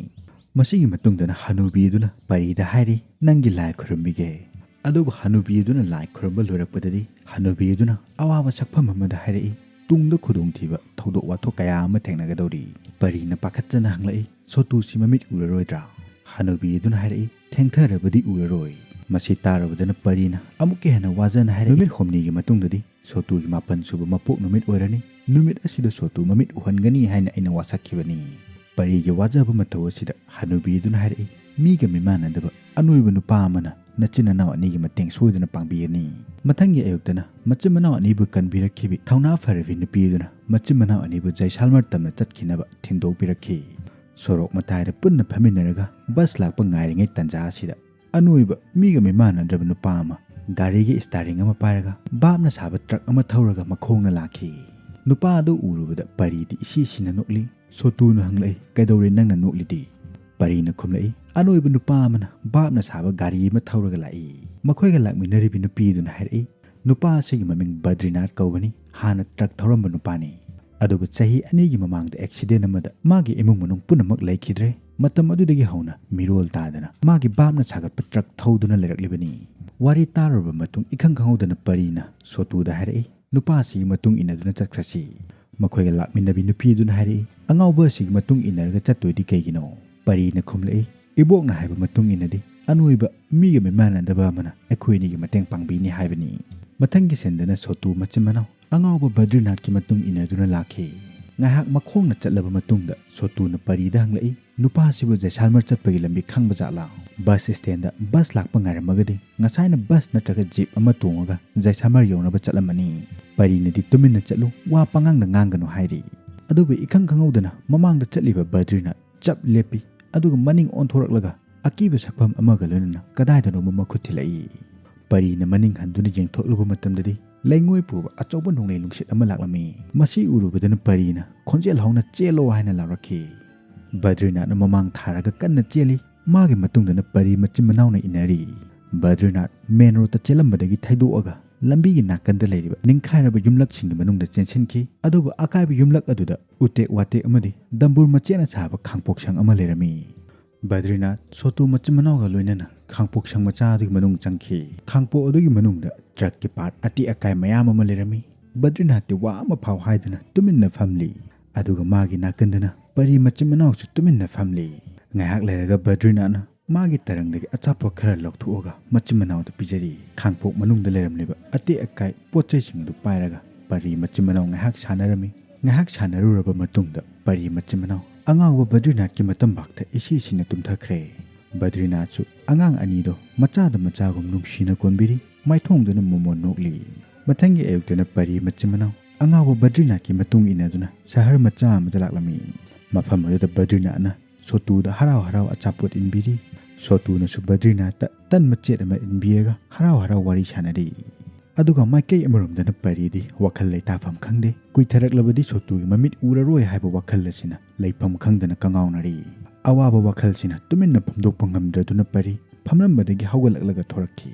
ꯃꯁꯤꯒꯤ ꯃꯇꯨꯡꯗꯅ ꯍꯅꯨꯕꯤꯗꯨꯅ ꯄꯔꯤꯗ ꯍꯥꯏꯔꯤ, "ꯅꯪꯒꯤ ꯂꯥꯏ ꯈꯨꯔꯨꯝꯕꯤꯒꯦ꯫" ꯑꯗꯨꯕꯨ ꯍꯅꯨꯕꯤ ꯑꯗꯨꯅ ꯂꯥꯏ ꯈꯨꯔꯨꯝꯕ ꯂꯣꯏꯔꯛꯄꯗꯗꯤ ꯍꯅꯨꯕꯤ ꯑꯗꯨꯅ ꯑꯋꯥꯕ ꯁꯛꯐꯝ ꯑꯃꯗ ꯍꯥꯏꯔꯛꯏ, "ꯇꯨꯡꯗ ꯈꯨꯗꯣꯡꯊꯤꯕ ꯊꯧꯗꯣꯛ ꯋꯥꯊꯣꯛ ꯀꯌꯥ ꯑꯃ ꯊꯦꯡꯅꯒꯗꯧꯔꯤ꯫" ꯄꯔꯤꯅ ꯄꯥꯈꯠꯆꯅ ꯍꯪꯂꯛꯏ, "ꯁꯣꯇꯨꯁꯤ ꯃꯃꯤꯠ ꯎꯔꯔꯣꯏꯗ꯭ꯔꯥ?" ꯍꯅꯨꯕꯤ ꯑꯗꯨꯅ ꯍꯥꯏꯔꯛꯏ, "ꯊꯦꯡꯊꯔꯕꯗꯤ ꯎꯔꯔꯣꯏ꯫" ꯃꯁꯤ ꯇꯥꯔꯨꯕꯗꯅ ꯄꯔꯤꯅ ꯑꯃꯨꯛꯀ ꯍꯦꯟꯅ ꯋꯥꯖꯅ ꯍꯥꯏꯔꯛꯏ, "ꯅꯨꯃꯤꯠ ꯍꯨꯝꯅꯤꯒꯤ ꯃꯇꯨꯡꯗꯗꯤ ꯁꯣꯇꯨꯒꯤ ꯃꯥꯄꯟ ꯁꯨꯕ ꯃꯄꯣꯛ ꯅꯨꯃꯤꯠ ꯑꯣꯏꯔꯅꯤ꯫ ꯅꯨꯃꯤꯠ ꯑꯁꯤꯗ ꯁꯣꯇꯨ ꯃꯃꯤꯠ ꯎꯍꯟꯒꯅꯤ ꯍꯥꯏꯅ ꯑꯩꯅ ꯋꯥꯁꯛꯈꯤꯕꯅꯤ꯫" ꯄꯔꯤꯒꯤ ꯋꯥꯖꯕ ꯃꯇꯧ ꯑꯁꯤꯗ ꯍꯅꯨꯕꯤ ꯑꯗꯨꯅ ꯍꯥꯏꯔꯛꯏ, "ꯃꯤꯒ ꯃꯤꯃꯥꯟꯅꯗꯕ ꯑꯅꯣꯏꯕ ꯅꯨꯄꯥ ꯑꯃꯅ ꯅꯆꯤꯟ ꯅꯅꯥꯎ ꯑꯅꯤꯒꯤ ꯃꯇꯦꯡ ꯁꯣꯏꯗꯅ ꯄꯥꯡꯕꯤꯒꯅꯤ꯫ ꯃꯊꯪꯒꯤ ꯑꯌꯨꯛꯇꯅ ꯃꯆꯤꯟ ꯃꯅꯥꯎ ꯑꯅꯤꯕꯨ ꯀꯟꯕꯤꯔꯛꯈꯤꯕꯤ ꯊꯧꯅꯥ ꯐꯔꯕꯤ ꯅꯨꯄꯤ ꯑꯗꯨꯅ ꯃꯆꯤꯟ ꯃꯅꯥꯎ ꯑꯅꯤꯕꯨ ꯖꯩꯁꯥꯜꯃꯔ ꯇꯝꯅ ꯆꯠꯈꯤꯅꯕ ꯊꯤꯟꯗꯣꯛꯄꯤꯔꯛꯈꯤ꯫ ꯁꯣꯔꯣꯛ ꯃꯇꯥꯏꯗ ꯄꯨꯟꯅ ꯐꯝꯃꯤꯟꯅꯔꯒ ꯕꯁ ꯂꯥꯛꯄ ꯉꯥꯏꯔꯤꯉꯩ ꯇꯥꯟꯖꯥ ꯑꯁꯤꯗ ꯑꯅꯣꯏꯕ ꯃꯤꯒ ꯃꯤꯃꯥꯟꯅꯗ꯭ꯔꯕ ꯅꯨꯄꯥ ꯑꯃ ꯒꯥꯔꯤꯒꯤ ꯏꯁꯇꯥꯔꯤꯡ ꯑꯃ ꯄꯥꯏꯔꯒ ꯚꯥꯞꯅ ꯁꯥꯕ ꯇ꯭ꯔꯛ ꯑꯃ ꯊꯧꯔꯒ ꯃꯈꯣꯡꯅ ꯂꯥꯛꯈꯤ꯫ ꯅꯨꯄꯥ ꯑꯗꯨ ꯎꯔꯨꯕꯗ ꯄꯔꯤꯗꯤ ꯏꯁꯤ ꯁꯤꯅ ꯅꯣꯛꯂꯤ꯫ ꯁꯣꯇꯨꯅ ꯍꯪꯂꯛꯏ, "ꯀꯩꯗꯧꯔꯦ ꯅꯪꯅ ꯅꯣꯛꯂꯤꯗꯤ?" ꯄꯔꯤꯅ ꯈꯨꯝꯂꯛꯏ, "ꯑꯅꯣꯏꯕ ꯅꯨꯄꯥ ꯑꯃꯅ ꯚꯥꯞꯅ ꯁꯥꯕ ꯒꯥꯔꯤ ꯑꯃ ꯊꯧꯔꯒ ꯂꯥꯛꯏ꯫" ꯃꯈꯣꯏꯒ ꯂꯥꯛꯃꯤꯟꯅꯔꯤꯕꯤ ꯅꯨꯄꯤꯗꯨꯅ ꯍꯥꯏꯔꯛꯏ, "ꯅꯨꯄꯥ ꯑꯁꯤꯒꯤ ꯃꯃꯤꯡ ꯕꯗ꯭ꯔꯤꯅꯥꯊ ꯀꯧꯕꯅꯤ, ꯍꯥꯟꯅ ꯇ꯭ꯔꯛ ꯊꯧꯔꯝꯕ ꯅꯨꯄꯥꯅꯤ꯫ ꯑꯗꯨꯕꯨ ꯆꯍꯤ ꯑꯅꯤꯒꯤ ꯃꯃꯥꯡꯗ ꯑꯦꯛꯁꯤꯗꯦꯟ ꯑꯃꯗ ꯃꯥꯒꯤ ꯏꯃꯨꯡ ꯃꯅꯨꯡ ꯄꯨꯝꯅꯃꯛ ꯂꯩꯈꯤꯗ꯭ꯔꯦ꯫ ꯃꯇꯝ ꯑꯗꯨꯗꯒꯤ ꯍꯧꯅ ꯃꯤꯔꯣꯜ ꯇꯥꯗꯅ ꯃꯥꯒꯤ ꯚꯥꯞꯅ ꯁꯥꯒꯠꯄ ꯇ꯭ꯔꯛ ꯊꯧꯗꯨꯅ ꯂꯩꯔꯛꯂꯤꯕꯅꯤ꯫" ꯋꯥꯔꯤ ꯇꯥꯔꯨꯔꯕ ꯃꯇꯨꯡ ꯏꯈꯪ ꯈꯪꯍꯧꯗꯅ ꯄꯔꯤꯅ ꯁꯣꯇꯨꯗ ꯍꯥꯏꯔꯛꯏ, "ꯅꯨꯄꯥ ꯑꯁꯤꯒꯤ ꯃꯇꯨꯡ ꯏꯟꯅꯗꯨꯅ ꯆꯠꯈ꯭ꯔꯁꯤ꯫" ꯃꯈꯣꯏꯒ ꯂꯥꯛꯃꯤꯟꯅꯕꯤ ꯅꯨꯄꯤꯗꯨꯅ ꯍꯥꯏꯔꯛꯏ, "ꯑꯉꯥꯎꯕ ꯑꯁꯤꯒꯤ ꯃꯇꯨꯡ ꯏꯟꯅꯔꯒ ꯆꯠꯇꯣꯏꯗꯤ ꯀꯩꯒꯤꯅꯣ?" ꯄꯔꯤꯅ ꯈꯨꯝꯂꯛꯏ, "ꯏꯕꯣꯛꯅ ꯍꯥꯏꯕ ꯃꯇꯨꯡ ꯏꯟꯅꯗꯤ ꯑꯅꯣꯏꯕ ꯃꯤꯒ ꯃꯤꯃꯥꯟꯅꯗꯕ ꯑꯃꯅ ꯑꯩꯈꯣꯏ ꯑꯅꯤꯒꯤ ꯃꯇꯦꯡ ꯄꯥꯡꯕꯤꯅꯤ ꯍꯥꯏꯕꯅꯤ꯫" ꯃꯊꯪꯒꯤ ꯁꯤꯟꯗꯅ ꯁꯣꯇꯨ ꯃꯆꯤꯟ ꯃꯅꯥꯎ ꯑꯉꯥꯎꯕ ꯕꯗ꯭ꯔꯤꯅꯥꯊꯀꯤ ꯃꯇꯨꯡ ꯏꯟꯅꯗꯨꯅ ꯂꯥꯛꯈꯤ꯫ ꯉꯥꯏꯍꯥꯛ ꯃꯈꯣꯡꯅ ꯆꯠꯂꯕ ꯃꯇꯨꯡꯗ ꯁꯣꯇꯨꯅ ꯄꯔꯤꯗ ꯍꯪꯂꯛꯏ, "ꯅꯨꯄꯥꯁꯤꯕꯨ ꯖꯩꯁꯥꯜꯃꯔ ꯆꯠꯄꯒꯤ ꯂꯝꯕꯤ ꯈꯪꯕ ꯖꯥꯠꯂꯥ? ꯕꯁ ꯁ꯭ꯇꯦꯟꯗ ꯕꯁ ꯂꯥꯛꯄ ꯉꯥꯏꯔꯝꯃꯒꯗꯤ ꯉꯁꯥꯏꯅ ꯕꯁ ꯅꯠꯇ꯭ꯔꯒ ꯖꯤꯞ ꯑꯃ ꯇꯣꯡꯉꯒ ꯖꯩꯁꯥꯜꯃꯔ ꯌꯧꯅꯕ ꯆꯠꯂꯝꯃꯅꯤ꯫" ꯄꯔꯤꯅꯗꯤ "ꯇꯨꯃꯤꯟꯅ ꯆꯠꯂꯨ, ꯋꯥ ꯄꯉꯥꯡꯗ ꯉꯥꯡꯒꯅꯨ" ꯍꯥꯏꯔꯤ꯫ ꯑꯗꯨꯕꯨ ꯏꯈꯪ ꯈꯪꯍꯧꯗꯅ ꯃꯃꯥꯡꯗ ꯆꯠꯂꯤꯕ ꯕꯗ꯭ꯔꯤꯅꯥꯊ ꯆꯞ ꯂꯦꯞꯄꯤ, ꯑꯗꯨꯒ ꯃꯅꯤꯡ ꯑꯣꯟꯊꯣꯔꯛꯂꯒ ꯑꯀꯤꯕ ꯁꯛꯐꯝ ꯑꯃꯒ ꯂꯣꯏꯅꯅ ꯀꯗꯥꯏꯗꯅꯣꯃ ꯃꯈꯨꯠ ꯊꯤꯜꯂꯛꯏ꯫ ꯄꯔꯤꯅ ꯃꯅꯤꯡ ꯍꯟꯗꯨꯅ ꯌꯦꯡꯊꯣꯛꯂꯨꯕ ꯃꯇꯝꯗꯗꯤ ꯂꯩꯉꯣꯏ ꯄꯨꯕ ꯑꯆꯧꯕ ꯅꯣꯡꯂꯩ ꯅꯨꯡꯁꯤꯠ ꯑꯃ ꯂꯥꯛꯂꯝꯃꯤ꯫ ꯃꯁꯤ ꯎꯔꯨꯕꯗꯅ ꯄꯔꯤꯅ ꯈꯣꯟꯖꯦꯜ ꯍꯧꯅ "ꯆꯦꯜꯂꯣ" ꯍꯥꯏꯅ ꯂꯥꯎꯔꯛꯈꯤ꯫ ꯕꯗ꯭ꯔꯤꯅꯥꯊꯅ ꯃꯃꯥꯡ ꯊꯥꯔꯒ ꯀꯟꯅ ꯆꯦꯜꯂꯤ꯫ ꯃꯥꯒꯤ ꯃꯇꯨꯡꯗꯅ ꯄꯔꯤ ꯃꯆꯤꯟ ꯃꯅꯥꯎꯅ ꯏꯟꯅꯔꯤ꯫ ꯕꯗ꯭ꯔꯤꯅꯥꯊ ꯃꯦꯟ ꯔꯣꯗꯇ ꯆꯦꯜꯂꯝꯕꯗꯒꯤ ꯊꯩꯗꯣꯛꯑꯒ ꯂꯝꯕꯤꯒꯤ ꯅꯥꯀꯟꯗ ꯂꯩꯔꯤꯕ ꯅꯤꯡꯈꯥꯏꯔꯕ ꯌꯨꯝꯂꯛꯁꯤꯡꯒꯤ ꯃꯅꯨꯡꯗ ꯆꯦꯟꯁꯤꯟꯈꯤ꯫ ꯑꯗꯨꯕꯨ ꯑꯀꯥꯏꯕ ꯌꯨꯝꯂꯛ ꯑꯗꯨꯗ ꯎꯇꯦꯛ ꯋꯥꯇꯦꯛ ꯑꯃꯗꯤ ꯗꯝꯕꯨꯔ ꯃꯆꯦꯠꯅ ꯁꯥꯕ ꯈꯥꯡꯄꯣꯛꯁꯪ ꯑꯃ ꯂꯩꯔꯝꯃꯤ꯫ ꯕꯗ꯭ꯔꯤꯅꯥꯊ ꯁꯣꯇꯨ ꯃꯆꯤꯟ ꯃꯅꯥꯎꯒ ꯂꯣꯏꯅꯅ ꯈꯥꯡꯄꯣꯛꯁꯪ ꯃꯆꯥ ꯑꯗꯨꯒꯤ ꯃꯅꯨꯡ ꯆꯪꯈꯤ꯫ ꯈꯥꯡꯄꯣꯛ ꯑꯗꯨꯒꯤ ꯃꯅꯨꯡꯗ ꯇ꯭ꯔꯛꯀꯤ ꯄꯥꯔꯠ ꯑꯇꯦꯛ ꯑꯀꯥꯏ ꯃꯌꯥꯝ ꯑꯃ ꯂꯩꯔꯝꯃꯤ꯫ ꯕꯗ꯭ꯔꯤꯅꯥꯊꯇꯤ ꯋꯥ ꯑꯃ ꯐꯥꯎ ꯍꯥꯏꯗꯅ ꯇꯨꯃꯤꯟꯅ ꯐꯝꯂꯤ꯫ ꯑꯗꯨꯒ ꯃꯥꯒꯤ ꯅꯥꯀꯟꯗꯅ ꯄꯔꯤ ꯃꯆꯤꯟ ꯃꯅꯥꯎꯁꯨ ꯇꯨꯃꯤꯟꯅ ꯐꯝꯂꯤ꯫ ꯉꯥꯏꯍꯥꯛ ꯂꯩꯔꯒ ꯕꯗ꯭ꯔꯤꯅꯥꯊꯅ ꯃꯥꯒꯤ ꯇꯔꯪꯗꯒꯤ ꯑꯆꯥꯄꯣꯠ ꯈꯔ ꯂꯧꯊꯣꯛꯑꯒ ꯃꯆꯤꯟ ꯃꯅꯥꯎꯗ ꯄꯤꯖꯔꯤ꯫ ꯈꯥꯡꯄꯣꯛ ꯃꯅꯨꯡꯗ ꯂꯩꯔꯝꯂꯤꯕ ꯑꯇꯦꯛ ꯑꯀꯥꯏ ꯄꯣꯠ ꯆꯩꯁꯤꯡ ꯑꯗꯨ ꯄꯥꯏꯔꯒ ꯄꯔꯤ ꯃꯆꯤꯟ ꯃꯅꯥꯎ ꯉꯥꯏꯍꯥꯛ ꯁꯥꯟꯅꯔꯝꯃꯤ꯫ ꯉꯥꯏꯍꯥꯛ ꯁꯥꯟꯅꯔꯨꯔꯕ ꯃꯇꯨꯡꯗ ꯄꯔꯤ ꯃꯆꯤꯟ ꯃꯅꯥꯎ ꯑꯉꯥꯎꯕ ꯕꯗ꯭ꯔꯤꯅꯥꯊꯀꯤ ꯃꯇꯝꯕꯥꯛꯇ ꯏꯁꯤ ꯁꯤꯅ ꯇꯨꯝꯊꯈ꯭ꯔꯦ꯫ ꯕꯗ꯭ꯔꯤꯅꯥꯊꯁꯨ ꯑꯉꯥꯡ ꯑꯅꯤꯗꯣ ꯃꯆꯥꯗ ꯃꯆꯥꯒꯨꯝ ꯅꯨꯡꯁꯤꯅ ꯀꯣꯟꯕꯤꯔꯤ꯫ ꯃꯥꯏꯊꯣꯡꯗꯨꯅ ꯃꯣꯃꯣꯟ ꯅꯣꯛꯂꯤ꯫ ꯃꯊꯪꯒꯤ ꯑꯌꯨꯛꯇꯅ ꯄꯔꯤ ꯃꯆꯤꯟ ꯃꯅꯥꯎ ꯑꯉꯥꯎꯕ ꯕꯗ꯭ꯔꯤꯅꯥꯊꯀꯤ ꯃꯇꯨꯡ ꯏꯟꯅꯗꯨꯅ ꯁꯍꯔ ꯃꯆꯥ ꯑꯃꯗ ꯂꯥꯛꯂꯝꯃꯤ꯫ ꯃꯐꯝ ꯑꯗꯨꯗ ꯕꯗ꯭ꯔꯤꯅꯥꯊꯅ ꯁꯣꯇꯨꯗ ꯍꯔꯥꯎ ꯍꯔꯥꯎ ꯑꯆꯥꯄꯣꯠ ꯏꯟꯕꯤꯔꯤ꯫ ꯁꯣꯇꯨꯅꯁꯨ ꯕꯗ꯭ꯔꯤꯅꯥꯊꯇ ꯇꯟ ꯃꯆꯦꯠ ꯑꯃ ꯏꯟꯕꯤꯔꯒ ꯍꯔꯥꯎ ꯍꯔꯥꯎ ꯋꯥꯔꯤ ꯁꯥꯟꯅꯔꯤ꯫ ꯑꯗꯨꯒ ꯃꯥꯏꯀꯩ ꯑꯃꯔꯣꯝꯗꯅ ꯄꯔꯤꯗꯤ ꯋꯥꯈꯜ ꯂꯩꯇꯥꯐꯝ ꯈꯪꯗꯦ꯫ ꯀꯨꯏꯊꯔꯛꯂꯕꯗꯤ ꯁꯣꯇꯨꯒꯤ ꯃꯃꯤꯠ ꯎꯔꯔꯣꯏ ꯍꯥꯏꯕ ꯋꯥꯈꯜ ꯑꯁꯤꯅ ꯂꯩꯐꯝ ꯈꯪꯗꯅ ꯀꯉꯥꯎꯅꯔꯤ꯫ ꯑꯋꯥꯕ ꯋꯥꯈꯜꯁꯤꯅ ꯇꯨꯃꯤꯟꯅ ꯐꯣꯡꯗꯣꯛꯄ ꯉꯝꯗ꯭ꯔꯗꯨꯅ ꯄꯔꯤ ꯐꯝꯂꯝꯕꯗꯒꯤ ꯍꯧꯒꯠꯂꯛꯂꯒ ꯊꯣꯔꯛꯈꯤ꯫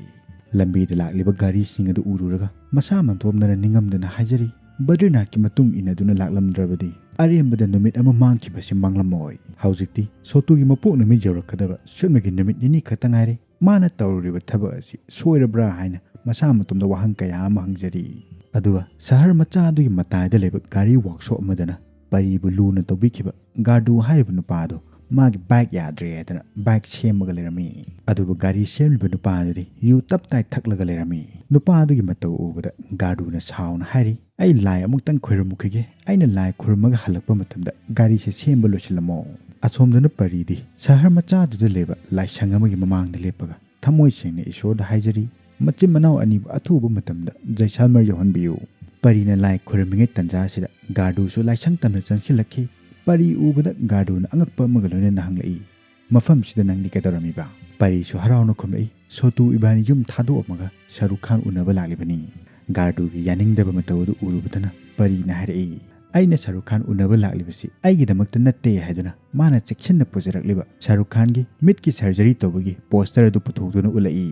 ꯂꯝꯕꯤꯗ ꯂꯥꯛꯂꯤꯕ ꯒꯥꯔꯤꯁꯤꯡ ꯑꯗꯨ ꯎꯔꯨꯔꯒ ꯃꯁꯥ ꯃꯇꯣꯝꯗꯅ ꯅꯤꯡꯉꯝꯗꯅ ꯍꯥꯏꯖꯔꯤ, ꯕꯗ꯭ꯔꯤꯅꯥꯊꯀꯤ ꯃꯇꯨꯡ ꯏꯟꯅꯗꯨꯅ ꯂꯥꯛꯂꯝꯗ꯭ꯔꯕꯗꯤ ꯑꯔꯦꯝꯕꯗ ꯅꯨꯃꯤꯠ ꯑꯃ ꯃꯥꯡꯈꯤꯕꯁꯤ ꯃꯥꯡꯂꯝꯃꯣꯏ꯫ ꯍꯧꯖꯤꯛꯇꯤ ꯁꯣꯇꯨꯒꯤ ꯃꯄꯣꯛ ꯅꯨꯃꯤꯠ ꯌꯧꯔꯛꯀꯗꯕ ꯁꯨꯞꯅꯒꯤ ꯅꯨꯃꯤꯠ ꯅꯤꯅꯤ ꯈꯛꯇ ꯉꯥꯏꯔꯦ꯫ ꯃꯥꯅ ꯇꯧꯔꯨꯔꯤꯕ ꯊꯕꯛ ꯑꯁꯤ ꯁꯣꯏꯔꯕ꯭ꯔꯥ ꯍꯥꯏꯅ ꯃꯁꯥ ꯃꯇꯣꯝꯗ ꯋꯥꯍꯪ ꯀꯌꯥ ꯑꯃ ꯍꯪꯖꯔꯤ꯫ ꯑꯗꯨꯒ ꯁꯍꯔ ꯃꯆꯥ ꯑꯗꯨꯒꯤ ꯃꯇꯥꯏꯗ ꯂꯩꯕ ꯒꯥꯔꯤ ꯋꯥꯛꯁꯣꯞ ꯑꯃꯗꯅ ꯄꯔꯤꯕꯨ ꯂꯨꯅ ꯇꯧꯕꯤꯈꯤꯕ ꯒꯥꯔꯗꯨ ꯍꯥꯏꯔꯤꯕ ꯅꯨꯄꯥ ꯑꯗꯨ ꯃꯥꯒꯤ ꯕꯥꯏꯛ ꯌꯥꯗ꯭ꯔꯦ ꯍꯥꯏꯗꯅ ꯕꯥꯏꯛ ꯁꯦꯝꯃꯒ ꯂꯩꯔꯝꯃꯤ꯫ ꯑꯗꯨꯕꯨ ꯒꯥꯔꯤ ꯁꯦꯝꯂꯤꯕ ꯅꯨꯄꯥ ꯑꯗꯨꯗꯤ ꯌꯨ ꯇꯞ ꯇꯥꯏ ꯊꯛꯂꯒ ꯂꯩꯔꯝꯃꯤ꯫ ꯅꯨꯄꯥ ꯑꯗꯨꯒꯤ ꯃꯇꯧ ꯎꯕꯗ ꯒꯥꯔꯗꯨꯅ ꯁꯥꯎꯅ ꯍꯥꯏꯔꯤ, "ꯑꯩ ꯂꯥꯏ ꯑꯃꯨꯛꯇꯪ ꯈꯣꯏꯔꯝꯃꯨꯈꯤꯒꯦ꯫ ꯑꯩꯅ ꯂꯥꯏ ꯈꯨꯔꯨꯝꯃꯒ ꯍꯜꯂꯛꯄ ꯃꯇꯝꯗ ꯒꯥꯔꯤꯁꯦ ꯁꯦꯝꯕ ꯂꯣꯏꯁꯤꯜꯂꯝꯃꯣ"꯫ ꯑꯁꯣꯝꯗꯅ ꯄꯔꯤꯗꯤ ꯁꯍꯔ ꯃꯆꯥꯗꯨꯗ ꯂꯩꯕ ꯂꯥꯏꯁꯪ ꯑꯃꯒꯤ ꯃꯃꯥꯡꯗ ꯂꯦꯞꯄꯒ ꯊꯃꯣꯏ ꯁꯦꯡꯅ ꯏꯁꯣꯔꯗ ꯍꯥꯏꯖꯔꯤ, ꯃꯆꯤꯟ ꯃꯅꯥꯎ ꯑꯅꯤꯕꯨ ꯑꯊꯨꯕ ꯃꯇꯝꯗ ꯖꯩꯁꯥꯜꯃꯔ ꯌꯧꯍꯟꯕꯤꯌꯨ꯫ ꯄꯔꯤꯅ ꯂꯥꯏ ꯈꯨꯔꯨꯝꯃꯤꯉꯩ ꯇꯟꯖꯥ ꯑꯁꯤꯗ ꯒꯥꯔꯗꯨꯁꯨ ꯂꯥꯏꯁꯪ ꯇꯝꯅ ꯆꯪꯁꯤꯜꯂꯛꯈꯤ꯫ ꯄꯔꯤ ꯎꯕꯗ ꯒꯥꯔꯗꯨꯅ ꯑꯉꯛꯄ ꯑꯃꯒ ꯂꯣꯏꯅꯅ ꯍꯪꯂꯛꯏ, "ꯃꯐꯝꯁꯤꯗ ꯅꯪꯗꯤ ꯀꯩꯗꯧꯔꯝꯃꯤꯕ?" ꯄꯔꯤꯁꯨ ꯍꯔꯥꯎꯅ ꯈꯨꯝꯂꯛꯏ, "ꯁꯣꯇꯨ ꯏꯕꯥꯅꯤ ꯌꯨꯝ ꯊꯥꯗꯣꯛꯑꯝꯃꯒ ꯁꯔꯨꯛ ꯈꯥꯟ ꯎꯅꯕ ꯂꯥꯛꯂꯤꯕꯅꯤ"꯫ ꯒꯥꯔꯗꯨꯒꯤ ꯌꯥꯅꯤꯡꯗꯕ ꯃꯇꯧ ꯑꯗꯨ ꯎꯔꯨꯕꯗꯅ ꯄꯔꯤꯅ ꯍꯥꯏꯔꯛꯏ, "ꯑꯩꯅ ꯁꯔꯨꯛ ꯈꯥꯟ ꯎꯅꯕ ꯂꯥꯛꯂꯤꯕꯁꯤ ꯑꯩꯒꯤꯗꯃꯛꯇ ꯅꯠꯇꯦ" ꯍꯥꯏꯗꯨꯅ ꯃꯥꯅ ꯆꯦꯛꯁꯤꯟꯅ ꯄꯨꯖꯔꯛꯂꯤꯕ ꯁꯔꯨꯛ ꯈꯥꯟꯒꯤ ꯃꯤꯠꯀꯤ ꯁꯔꯖꯔꯤ ꯇꯧꯕꯒꯤ ꯄꯣꯁꯇꯔ ꯑꯗꯨ ꯄꯨꯊꯣꯛꯇꯨꯅ ꯎꯠꯂꯛꯏ꯫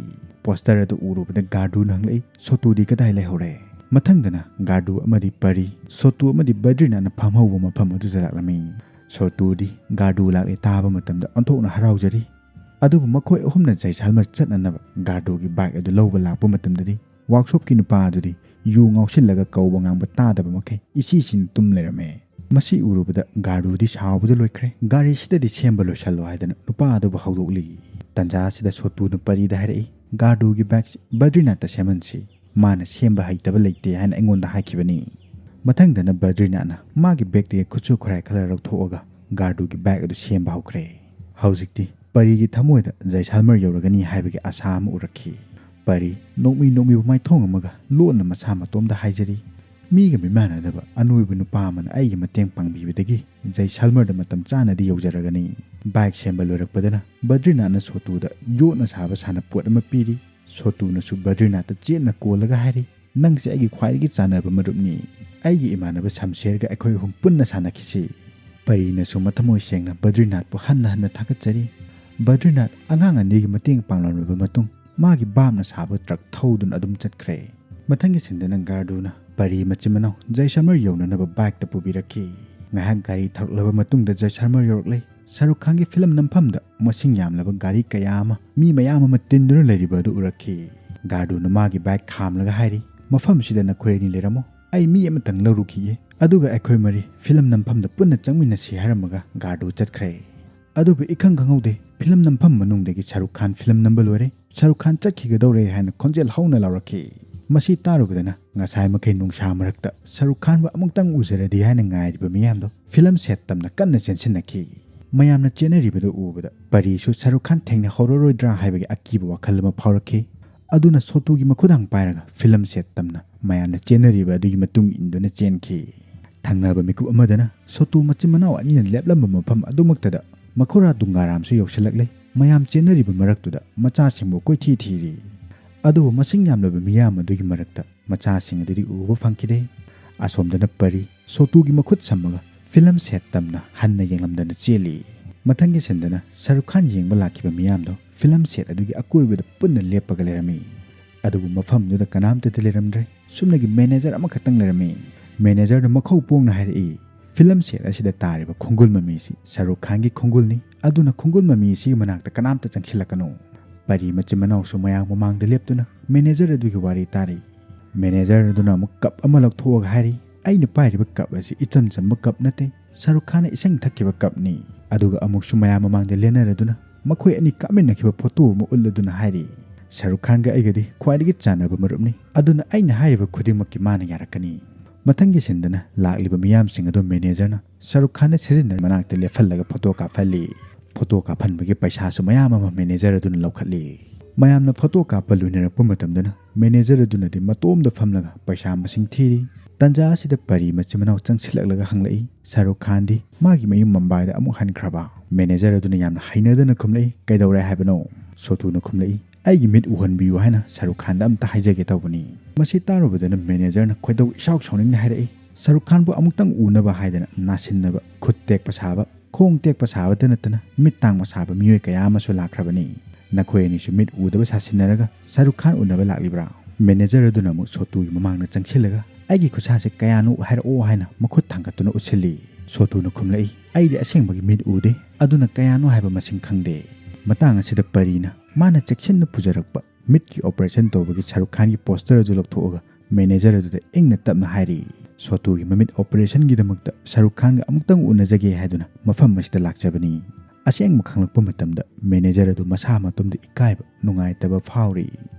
ꯄꯣꯁꯇꯔ ꯑꯗꯨ ꯎꯔꯨꯕꯗ ꯒꯥꯔꯗꯨꯅ ꯍꯪꯂꯛꯏ, "ꯁꯣꯇꯨꯗꯤ ꯀꯗꯥꯏ ꯂꯩꯍꯧꯔꯦ?" ꯃꯊꯪꯗꯅ ꯒꯥꯔꯗꯨ ꯑꯃꯗꯤ ꯄꯔꯤ, ꯁꯣꯇꯨ ꯑꯃꯗꯤ ꯕꯗ꯭ꯔꯤꯅꯥꯊꯅ ꯐꯝꯍꯧꯕ ꯃꯐꯝ ꯑꯗꯨꯗ ꯂꯥꯛꯂꯝꯃꯤ꯫ ꯁꯣꯇꯨꯗꯤ ꯒꯥꯔꯗꯨ ꯂꯥꯛꯂꯦ ꯇꯥꯕ ꯃꯇꯝꯗ ꯑꯣꯟꯊꯣꯛꯅ ꯍꯔꯥꯎꯖꯔꯤ꯫ ꯑꯗꯨꯕꯨ ꯃꯈꯣꯏ ꯑꯍꯨꯝꯅ ꯖꯩꯁꯥꯜꯃꯔ ꯆꯠꯅꯅꯕ ꯒꯥꯔꯗꯨꯒꯤ ꯕꯥꯏꯛ ꯑꯗꯨ ꯂꯧꯕ ꯂꯥꯛꯄ ꯃꯇꯝꯗꯗꯤ ꯋꯥꯛꯁꯣꯞꯀꯤ ꯅꯨꯄꯥ ꯑꯗꯨꯗꯤ ꯌꯨ ꯉꯥꯎꯁꯤꯜꯂꯒ ꯀꯧꯕ ꯉꯥꯡꯕ ꯇꯥꯗꯕ ꯃꯈꯩ ꯏꯁꯤꯁꯤꯅ ꯇꯨꯝ ꯂꯩꯔꯝꯃꯦ꯫ ꯃꯁꯤ ꯎꯔꯨꯕꯗ ꯒꯥꯔꯗꯨꯗꯤ ꯁꯥꯎꯕꯗ ꯂꯣꯏꯈ꯭ꯔꯦ꯫ "ꯒꯥꯔꯤꯁꯤꯗꯗꯤ ꯁꯦꯝꯕ ꯂꯣꯏꯁꯜꯂꯣ" ꯍꯥꯏꯗꯅ ꯅꯨꯄꯥ ꯑꯗꯨꯕꯨ ꯍꯧꯗꯣꯛꯂꯤ꯫ ꯇꯟꯖꯥ ꯑꯁꯤꯗ ꯁꯣꯇꯨꯅ ꯄꯔꯤꯗ ꯍꯥꯏꯔꯛꯏ, "ꯒꯥꯔꯗꯨꯒꯤ ꯕꯥꯏꯛꯁꯤ ꯕꯗ꯭ꯔꯤꯅꯥꯊꯇ ꯁꯦꯝꯍꯟꯁꯤ꯫ ꯃꯥꯅ ꯁꯦꯝꯕ ꯍꯩꯇꯕ ꯂꯩꯇꯦ ꯍꯥꯏꯅ ꯑꯩꯉꯣꯟꯗ ꯍꯥꯏꯈꯤꯕꯅꯤ"꯫ ꯃꯊꯪꯗꯅ ꯕꯗ꯭ꯔꯤꯅꯥꯊꯅ ꯃꯥꯒꯤ ꯕꯦꯛꯇꯒꯤ ꯈꯨꯠꯁꯨ ꯈꯨꯠꯂꯥꯏ ꯈꯔ ꯂꯧꯊꯣꯛꯑꯒ ꯒꯥꯔꯗꯨꯒꯤ ꯕꯥꯏꯛ ꯑꯗꯨ ꯁꯦꯝꯕ ꯍꯧꯈ꯭ꯔꯦ꯫ ꯍꯧꯖꯤꯛꯇꯤ ꯄꯔꯤꯒꯤ ꯊꯃꯣꯏꯗ ꯖꯥꯏꯁꯜꯃꯔ ꯌꯧꯔꯒꯅꯤ ꯍꯥꯏꯕꯒꯤ ꯑꯥꯁꯥ ꯑꯃ ꯎꯔꯛꯈꯤ꯫ ꯄꯔꯤ ꯅꯣꯛꯃꯤ ꯅꯣꯛꯃꯤꯕ ꯃꯥꯏꯊꯣꯡ ꯑꯃꯒ ꯂꯣꯟꯅ ꯃꯁꯥ ꯃꯇꯣꯝꯗ ꯍꯥꯏꯖꯔꯤ, "ꯃꯤꯒ ꯃꯤꯃꯥꯟꯅꯗꯕ ꯑꯅꯣꯏꯕ ꯅꯨꯄꯥ ꯑꯃꯅ ꯑꯩꯒꯤ ꯃꯇꯦꯡ ꯄꯥꯡꯕꯤꯕꯗꯒꯤ ꯖꯥꯏꯁꯜꯃꯔꯗ ꯃꯇꯝ ꯆꯥꯅꯗꯤ ꯌꯧꯖꯔꯒꯅꯤ"꯫ ꯕꯥꯏꯛ ꯁꯦꯝꯕ ꯂꯣꯏꯔꯛꯄꯗꯅ ꯕꯗ꯭ꯔꯤꯅꯥꯊꯅ ꯁꯣꯇꯨꯗ ꯌꯣꯠꯅ ꯁꯥꯕ ꯁꯥꯟꯅꯄꯣꯠ ꯑꯃ ꯄꯤꯔꯤ꯫ ꯁꯣꯇꯨꯅꯁꯨ ꯕꯗ꯭ꯔꯤꯅꯥꯊꯇ ꯆꯦꯠꯅ ꯀꯣꯜꯂꯒ ꯍꯥꯏꯔꯤ, "ꯅꯪꯁꯦ ꯑꯩꯒꯤ ꯈ꯭ꯋꯥꯏꯗꯒꯤ ꯆꯥꯟꯅꯕ ꯃꯔꯨꯞꯅꯤ꯫ ꯑꯩꯒꯤ ꯏꯃꯥꯟꯅꯕ ꯁꯝꯁꯦꯔꯒ ꯑꯩꯈꯣꯏ ꯑꯍꯨꯝ ꯄꯨꯟꯅ ꯁꯥꯟꯅꯈꯤꯁꯤ"꯫ ꯄꯔꯤꯅꯁꯨ ꯃꯊꯃꯣꯏ ꯁꯦꯡꯅ ꯕꯗ꯭ꯔꯤꯅꯥꯊꯄꯨ ꯍꯟꯅ ꯍꯟꯅ ꯊꯥꯒꯠꯆꯔꯤ꯫ ꯕꯗ꯭ꯔꯤꯅꯥꯊ ꯑꯉꯥꯡ ꯑꯅꯤꯒꯤ ꯃꯇꯦꯡ ꯄꯥꯡꯂꯝꯂꯕ ꯃꯇꯨꯡ, ꯃꯥꯒꯤ ꯚꯥꯞꯅ ꯁꯥꯕ ꯇ꯭ꯔꯛ ꯊꯧꯗꯨꯅ ꯑꯗꯨꯝ ꯆꯠꯈ꯭ꯔꯦ꯫ ꯃꯊꯪꯒꯤ ꯁꯤꯟꯗꯅ ꯒꯥꯔꯗꯨꯅ ꯄꯔꯤ ꯃꯆꯤꯟ ꯃꯅꯥꯎ ꯖꯥꯏꯁꯜꯃꯔ ꯌꯧꯅꯅꯕ ꯕꯥꯏꯛꯇ ꯄꯨꯕꯤꯔꯛꯈꯤ꯫ ꯉꯥꯏꯍꯥꯛ ꯒꯥꯔꯤ ꯊꯧꯔꯛꯂꯕ ꯃꯇꯨꯡꯗ ꯖꯥꯏꯁꯜꯃꯔ ꯌꯧꯔꯛꯂꯦ꯫ ꯁꯥꯔꯨꯈ ꯈꯥꯟꯒꯤ ꯐꯤꯂꯝ ꯅꯝꯐꯝꯗ ꯃꯁꯤꯡ ꯌꯥꯝꯂꯕ ꯒꯥꯔꯤ ꯀꯌꯥ ꯑꯃ, ꯃꯤ ꯃꯌꯥꯝ ꯑꯃ ꯇꯤꯟꯗꯨꯅ ꯂꯩꯔꯤꯕ ꯑꯗꯨ ꯎꯔꯛꯈꯤ꯫ ꯒꯥꯔꯗꯨꯅ ꯃꯥꯒꯤ ꯕꯥꯏꯛ ꯈꯥꯝꯂꯒ ꯍꯥꯏꯔꯤ, "ꯃꯐꯝꯁꯤꯗ ꯅꯈꯣꯏ ꯑꯅꯤ ꯂꯩꯔꯝꯃꯣ, ꯑꯩ ꯃꯤ ꯑꯃꯇꯪ ꯂꯧꯔꯨꯈꯤꯒꯦ, ꯑꯗꯨꯒ ꯑꯩꯈꯣꯏ ꯃꯔꯤ ꯐꯤꯂꯝ ꯅꯝꯐꯝꯗ ꯄꯨꯟꯅ ꯆꯪꯃꯤꯟꯅꯁꯤ" ꯍꯥꯏꯔꯝꯃꯒ ꯒꯥꯔꯗꯨ ꯆꯠꯈ꯭ꯔꯦ꯫ ꯑꯗꯨꯕꯨ ꯏꯈꯪ ꯈꯪꯍꯧꯗꯦ, ꯐꯤꯂꯝ ꯅꯝꯐꯝ ꯃꯅꯨꯡꯗꯒꯤ ꯁꯥꯔꯨꯈ ꯈꯥꯟ ꯐꯤꯂꯝ ꯅꯝꯕ ꯂꯣꯏꯔꯦ, ꯁꯥꯔꯨꯈ ꯈꯥꯟ ꯆꯠꯈꯤꯒꯗꯧꯔꯦ ꯍꯥꯏꯅ ꯈꯣꯟꯖꯦꯜ ꯍꯧꯅ ꯂꯥꯎꯔꯛꯈꯤ꯫ ꯃꯁꯤ ꯇꯥꯔꯨꯕꯗꯅ ꯉꯁꯥꯏ ꯃꯈꯩ ꯅꯨꯡꯁꯥ ꯃꯔꯛꯇ ꯁꯥꯔꯨꯈ ꯈꯥꯟꯕꯨ ꯑꯃꯨꯛꯇꯪ ꯎꯖꯔꯗꯤ ꯍꯥꯏꯅ ꯉꯥꯏꯔꯤꯕ ꯃꯤꯌꯥꯝꯗꯣ ꯐꯤꯂꯝ ꯁꯦꯠ ꯇꯝꯅ ꯀꯟꯅ ꯆꯦꯟꯁꯤꯟꯅꯈꯤ꯫ ꯃꯌꯥꯝꯅ ꯆꯦꯟꯅꯔꯤꯕꯗꯨ ꯎꯕꯗ ꯄꯔꯤꯁꯨ ꯁꯥꯔꯨꯈ ꯈꯥꯟ ꯊꯦꯡꯅꯍꯧꯔꯔꯣꯏꯗ꯭ꯔꯥ ꯍꯥꯏꯕꯒꯤ ꯑꯀꯤꯕ ꯋꯥꯈꯜ ꯑꯃ ꯐꯥꯎꯔꯛꯈꯤ꯫ ꯑꯗꯨꯅ ꯁꯣꯇꯨꯒꯤ ꯃꯈꯨꯗꯥꯡ ꯄꯥꯏꯔꯒ ꯐꯤꯂꯝ ꯁꯦꯠ ꯇꯝꯅ ꯃꯌꯥꯝꯅ ꯆꯦꯟꯅꯔꯤꯕ ꯑꯗꯨꯒꯤ ꯃꯇꯨꯡ ꯏꯟꯗꯨꯅ ꯆꯦꯟꯈꯤ꯫ ꯊꯪꯅꯕ ꯃꯤꯀꯨꯞ ꯑꯃꯗꯅ ꯁꯣꯇꯨ ꯃꯆꯤꯟ ꯃꯅꯥꯎ ꯑꯅꯤꯅ ꯂꯦꯞꯂꯝꯕ ꯃꯐꯝ ꯑꯗꯨꯃꯛꯇꯗ ꯃꯈꯨꯔꯥ ꯗꯨꯡꯒꯥꯔꯥꯝꯁꯨ ꯌꯧꯁꯤꯜꯂꯛꯂꯦ꯫ ꯃꯌꯥꯝ ꯆꯦꯟꯅꯔꯤꯕ ꯃꯔꯛꯇꯨꯗ ꯃꯆꯥꯁꯤꯡꯕꯨ ꯀꯣꯏꯊꯤ ꯊꯤꯔꯤ꯫ ꯑꯗꯨꯕꯨ ꯃꯁꯤꯡ ꯌꯥꯝꯂꯕ ꯃꯤꯌꯥꯝ ꯑꯗꯨꯒꯤ ꯃꯔꯛꯇ ꯃꯆꯥꯁꯤꯡ ꯑꯗꯨꯗꯤ ꯎꯕ ꯐꯪꯈꯤꯗꯦ꯫ ꯑꯁꯣꯝꯗꯅ ꯄꯔꯤ ꯁꯣꯇꯨꯒꯤ ꯃꯈꯨꯠ ꯁꯝꯃꯒ ꯐꯤꯂꯝ ꯁꯦꯠ ꯇꯝꯅ ꯍꯟꯅ ꯌꯦꯡꯂꯝꯗꯅ ꯆꯦꯜꯂꯤ꯫ ꯃꯊꯪꯒꯤ ꯁꯤꯟꯗꯅ ꯁꯥꯔꯨꯈ ꯈꯥꯟ ꯌꯦꯡꯕ ꯂꯥꯛꯈꯤꯕ ꯃꯤꯌꯥꯝꯗꯣ ꯐꯤꯂꯝ ꯁꯦꯠ ꯑꯗꯨꯒꯤ ꯑꯀꯣꯏꯕꯗ ꯄꯨꯟꯅ ꯂꯦꯞꯄꯒ ꯂꯩꯔꯝꯃꯤ꯫ ꯑꯗꯨꯕꯨ ꯃꯐꯝꯗꯨꯗ ꯀꯅꯥꯝꯇꯗꯤ ꯂꯩꯔꯝꯗ꯭ꯔꯦ꯫ ꯁꯨꯞꯅꯒꯤ ꯃꯦꯅꯦꯖꯔ ꯑꯃꯈꯛꯇꯪ ꯂꯩꯔꯝꯃꯤ꯫ ꯃꯦꯅꯦꯖꯔꯅ ꯃꯈꯧ ꯄꯣꯡꯅ ꯍꯥꯏꯔꯛꯏ, "ꯐꯤꯂꯝ ꯁꯦꯠ ꯑꯁꯤꯗ ꯇꯥꯔꯤꯕ ꯈꯣꯡꯒꯨꯜ ꯃꯃꯤꯁꯤ ꯁꯥꯔꯨꯈ ꯈꯥꯟꯒꯤ ꯈꯣꯡꯒꯨꯜꯅꯤ, ꯑꯗꯨꯅ ꯈꯣꯡꯒꯨꯜ ꯃꯃꯤ ꯑꯁꯤꯒꯤ ꯃꯅꯥꯛꯇ ꯀꯅꯥꯝꯇ ꯆꯪꯁꯤꯜꯂꯛꯀꯅꯨ"꯫ ꯄꯔꯤ ꯃꯆꯤꯟ ꯃꯅꯥꯎꯁꯨ ꯃꯌꯥꯝ ꯃꯃꯥꯡꯗ ꯂꯦꯞꯇꯨꯅ ꯃꯦꯅꯦꯖꯔ ꯑꯗꯨꯒꯤ ꯋꯥꯔꯤ ꯇꯥꯔꯤ꯫ ꯃꯦꯅꯦꯖꯔ ꯑꯗꯨꯅ ꯑꯃꯨꯛ ꯀꯞ ꯑꯃ ꯂꯧꯊꯣꯛꯑꯒ ꯍꯥꯏꯔꯤ, "ꯑꯩꯅ ꯄꯥꯏꯔꯤꯕ ꯀꯞ ꯑꯁꯤ ꯏꯆꯝ ꯆꯝꯕ ꯀꯞ ꯅꯠꯇꯦ, ꯁꯥꯔꯨꯈ ꯈꯥꯟꯅ ꯏꯁꯤꯡ ꯊꯛꯈꯤꯕ ꯀꯞꯅꯤ"꯫ ꯑꯗꯨꯒ ꯑꯃꯨꯛꯁꯨ ꯃꯌꯥꯝ ꯃꯃꯥꯡꯗ ꯂꯦꯟꯅꯔꯗꯨꯅ ꯃꯈꯣꯏ ꯑꯅꯤ ꯀꯥꯞꯃꯤꯟꯅꯈꯤꯕ ꯐꯣꯇꯣ ꯑꯃ ꯎꯠꯂꯗꯨꯅ ꯍꯥꯏꯔꯤ, "ꯁꯥꯔꯨꯈ ꯈꯥꯟꯒ ꯑꯩꯒꯗꯤ ꯈ꯭ꯋꯥꯏꯗꯒꯤ ꯆꯥꯟꯅꯕ ꯃꯔꯨꯞꯅꯤ, ꯑꯗꯨꯅ ꯑꯩꯅ ꯍꯥꯏꯔꯤꯕ ꯈꯨꯗꯤꯡꯃꯛꯀꯤ ꯃꯥꯅ ꯌꯥꯔꯛꯀꯅꯤ"꯫ ꯃꯊꯪꯒꯤ ꯁꯤꯟꯗꯅ ꯂꯥꯛꯂꯤꯕ ꯃꯤꯌꯥꯝꯁꯤꯡ ꯑꯗꯨ ꯃꯦꯅꯦꯖꯔꯅ ꯁꯥꯔꯨꯈ ꯈꯥꯟꯅ ꯁꯤꯖꯤꯟꯅꯔꯤꯕ ꯃꯅꯥꯛꯇ ꯂꯦꯞꯍꯜꯂꯒ ꯐꯣꯇꯣ ꯀꯥꯞꯍꯜꯂꯤ꯫ ꯐꯣꯇꯣ ꯀꯥꯞꯍꯟꯕꯒꯤ ꯄꯩꯁꯥꯁꯨ ꯃꯌꯥꯝ ꯑꯃ ꯃꯦꯅꯦꯖꯔ ꯑꯗꯨꯅ ꯂꯧꯈꯠꯂꯤ꯫ ꯃꯌꯥꯝꯅ ꯐꯣꯇꯣ ꯀꯥꯞꯄ ꯂꯣꯏꯅꯔꯛꯄ ꯃꯇꯝꯗꯅ ꯃꯦꯅꯦꯖꯔ ꯑꯗꯨꯅꯗꯤ ꯃꯇꯣꯝꯗ ꯐꯝꯂꯒ ꯄꯩꯁꯥ ꯃꯁꯤꯡ ꯊꯤꯔꯤ꯫ ꯇꯟꯖꯥ ꯑꯁꯤꯗ ꯄꯔꯤ ꯃꯆꯤꯟ ꯃꯅꯥꯎ ꯆꯪꯁꯤꯜꯂꯛꯂꯒ ꯍꯪꯂꯛꯏ, "ꯁꯥꯔꯨꯈ ꯈꯥꯟꯗꯤ ꯃꯥꯒꯤ ꯃꯌꯨꯝ ꯃꯨꯝꯕꯥꯏꯗ ꯑꯃꯨꯛ ꯍꯟꯈ꯭ꯔꯕ?" ꯃꯦꯅꯦꯖꯔ ꯑꯗꯨꯅ ꯌꯥꯝꯅ ꯍꯩꯅꯗꯅ ꯈꯨꯝꯂꯛꯏ, "ꯀꯩꯗꯧꯔꯦ ꯍꯥꯏꯕꯅꯣ?" ꯁꯣꯇꯨꯅ ꯈꯨꯝꯂꯛꯏ, "ꯑꯩꯒꯤ ꯃꯤꯠ ꯎꯍꯟꯕꯤꯌꯨ" ꯍꯥꯏꯅ ꯁꯥꯔꯨꯈ ꯈꯥꯟꯗ ꯑꯝꯇ ꯍꯥꯏꯖꯒꯦ ꯇꯧꯕꯅꯤ꯫ ꯃꯁꯤ ꯇꯥꯔꯨꯕꯗꯅ ꯃꯦꯅꯦꯖꯔꯅ ꯈꯣꯏꯗꯧ ꯏꯁꯥꯎ ꯁꯥꯎꯅꯤꯡꯅ ꯍꯥꯏꯔꯛꯏ, "ꯁꯥꯔꯨꯈ ꯈꯥꯟꯕꯨ ꯑꯃꯨꯛꯇꯪ ꯎꯅꯕ ꯍꯥꯏꯗꯅ ꯅꯥꯁꯤꯟꯅꯕ, ꯈꯨꯠ ꯇꯦꯛꯄ ꯁꯥꯕ, ꯈꯣꯡ ꯇꯦꯛꯄ ꯁꯥꯕꯇ ꯅꯠꯇꯅ ꯃꯤꯠ ꯇꯥꯡꯕ ꯁꯥꯕ ꯃꯤꯑꯣꯏ ꯀꯌꯥ ꯑꯃꯁꯨ ꯂꯥꯛꯈ꯭ꯔꯕꯅꯤ꯫ ꯅꯈꯣꯏ ꯑꯅꯤꯁꯨ ꯃꯤꯠ ꯎꯗꯕ ꯁꯥꯁꯤꯟꯅꯔꯒ ꯁꯥꯔꯨꯈ ꯈꯥꯟ ꯎꯅꯕ ꯂꯥꯛꯂꯤꯕ꯭ꯔꯥ?" ꯃꯦꯅꯦꯖꯔ ꯑꯗꯨꯅ ꯑꯃꯨꯛ ꯁꯣꯇꯨꯒꯤ ꯃꯃꯥꯡꯗ ꯆꯪꯁꯤꯜꯂꯒ, "ꯑꯩꯒꯤ ꯈꯨꯠꯁꯥꯁꯦ ꯀꯌꯥꯅꯣ ꯍꯥꯏꯔꯛꯑꯣ" ꯍꯥꯏꯅ ꯃꯈꯨꯠ ꯊꯥꯡꯒꯠꯇꯨꯅ ꯎꯠꯁꯤꯜꯂꯤ꯫ ꯁꯣꯇꯨꯅ ꯈꯨꯝꯂꯛꯏ, "ꯑꯩꯗꯤ ꯑꯁꯦꯡꯕꯒꯤ ꯃꯤꯠ ꯎꯗꯦ, ꯑꯗꯨꯅ ꯀꯌꯥꯅꯣ ꯍꯥꯏꯕ ꯃꯁꯤꯡ ꯈꯪꯗꯦ"꯫ ꯃꯇꯥꯡ ꯑꯁꯤꯗ ꯄꯔꯤꯅ ꯃꯥꯅ ꯆꯦꯛꯁꯤꯟꯅ ꯄꯨꯖꯔꯛꯄ ꯃꯤꯠꯀꯤ ꯑꯣꯄꯔꯦꯁꯟ ꯇꯧꯕꯒꯤ ꯁꯥꯔꯨꯈ ꯈꯥꯟꯒꯤ ꯄꯣꯁꯇꯔ ꯑꯗꯨ ꯂꯧꯊꯣꯛꯑꯒ ꯃꯦꯅꯦꯖꯔ ꯑꯗꯨꯗ ꯏꯪꯅ ꯇꯞꯅ ꯍꯥꯏꯔꯤ, "ꯁꯣꯇꯨꯒꯤ ꯃꯃꯤꯠ ꯑꯣꯄꯔꯦꯁꯟꯒꯤꯗꯃꯛꯇ ꯁꯥꯔꯨꯈ ꯈꯥꯟꯒ ꯑꯃꯨꯛꯇꯪ ꯎꯅꯖꯒꯦ ꯍꯥꯏꯗꯨꯅ ꯃꯐꯝ ꯑꯁꯤꯗ ꯂꯥꯛꯆꯕꯅꯤ꯫ ꯑꯁꯦꯡꯕ ꯈꯪꯂꯛꯄ ꯃꯇꯝꯗ ꯃꯦꯅꯦꯖꯔ ꯑꯗꯨ ꯃꯁꯥ ꯃꯇꯣꯝꯗ ꯏꯀꯥꯏꯕ, ꯅꯨꯡꯉꯥꯏꯇꯕ ꯐꯥꯎꯔꯤ꯫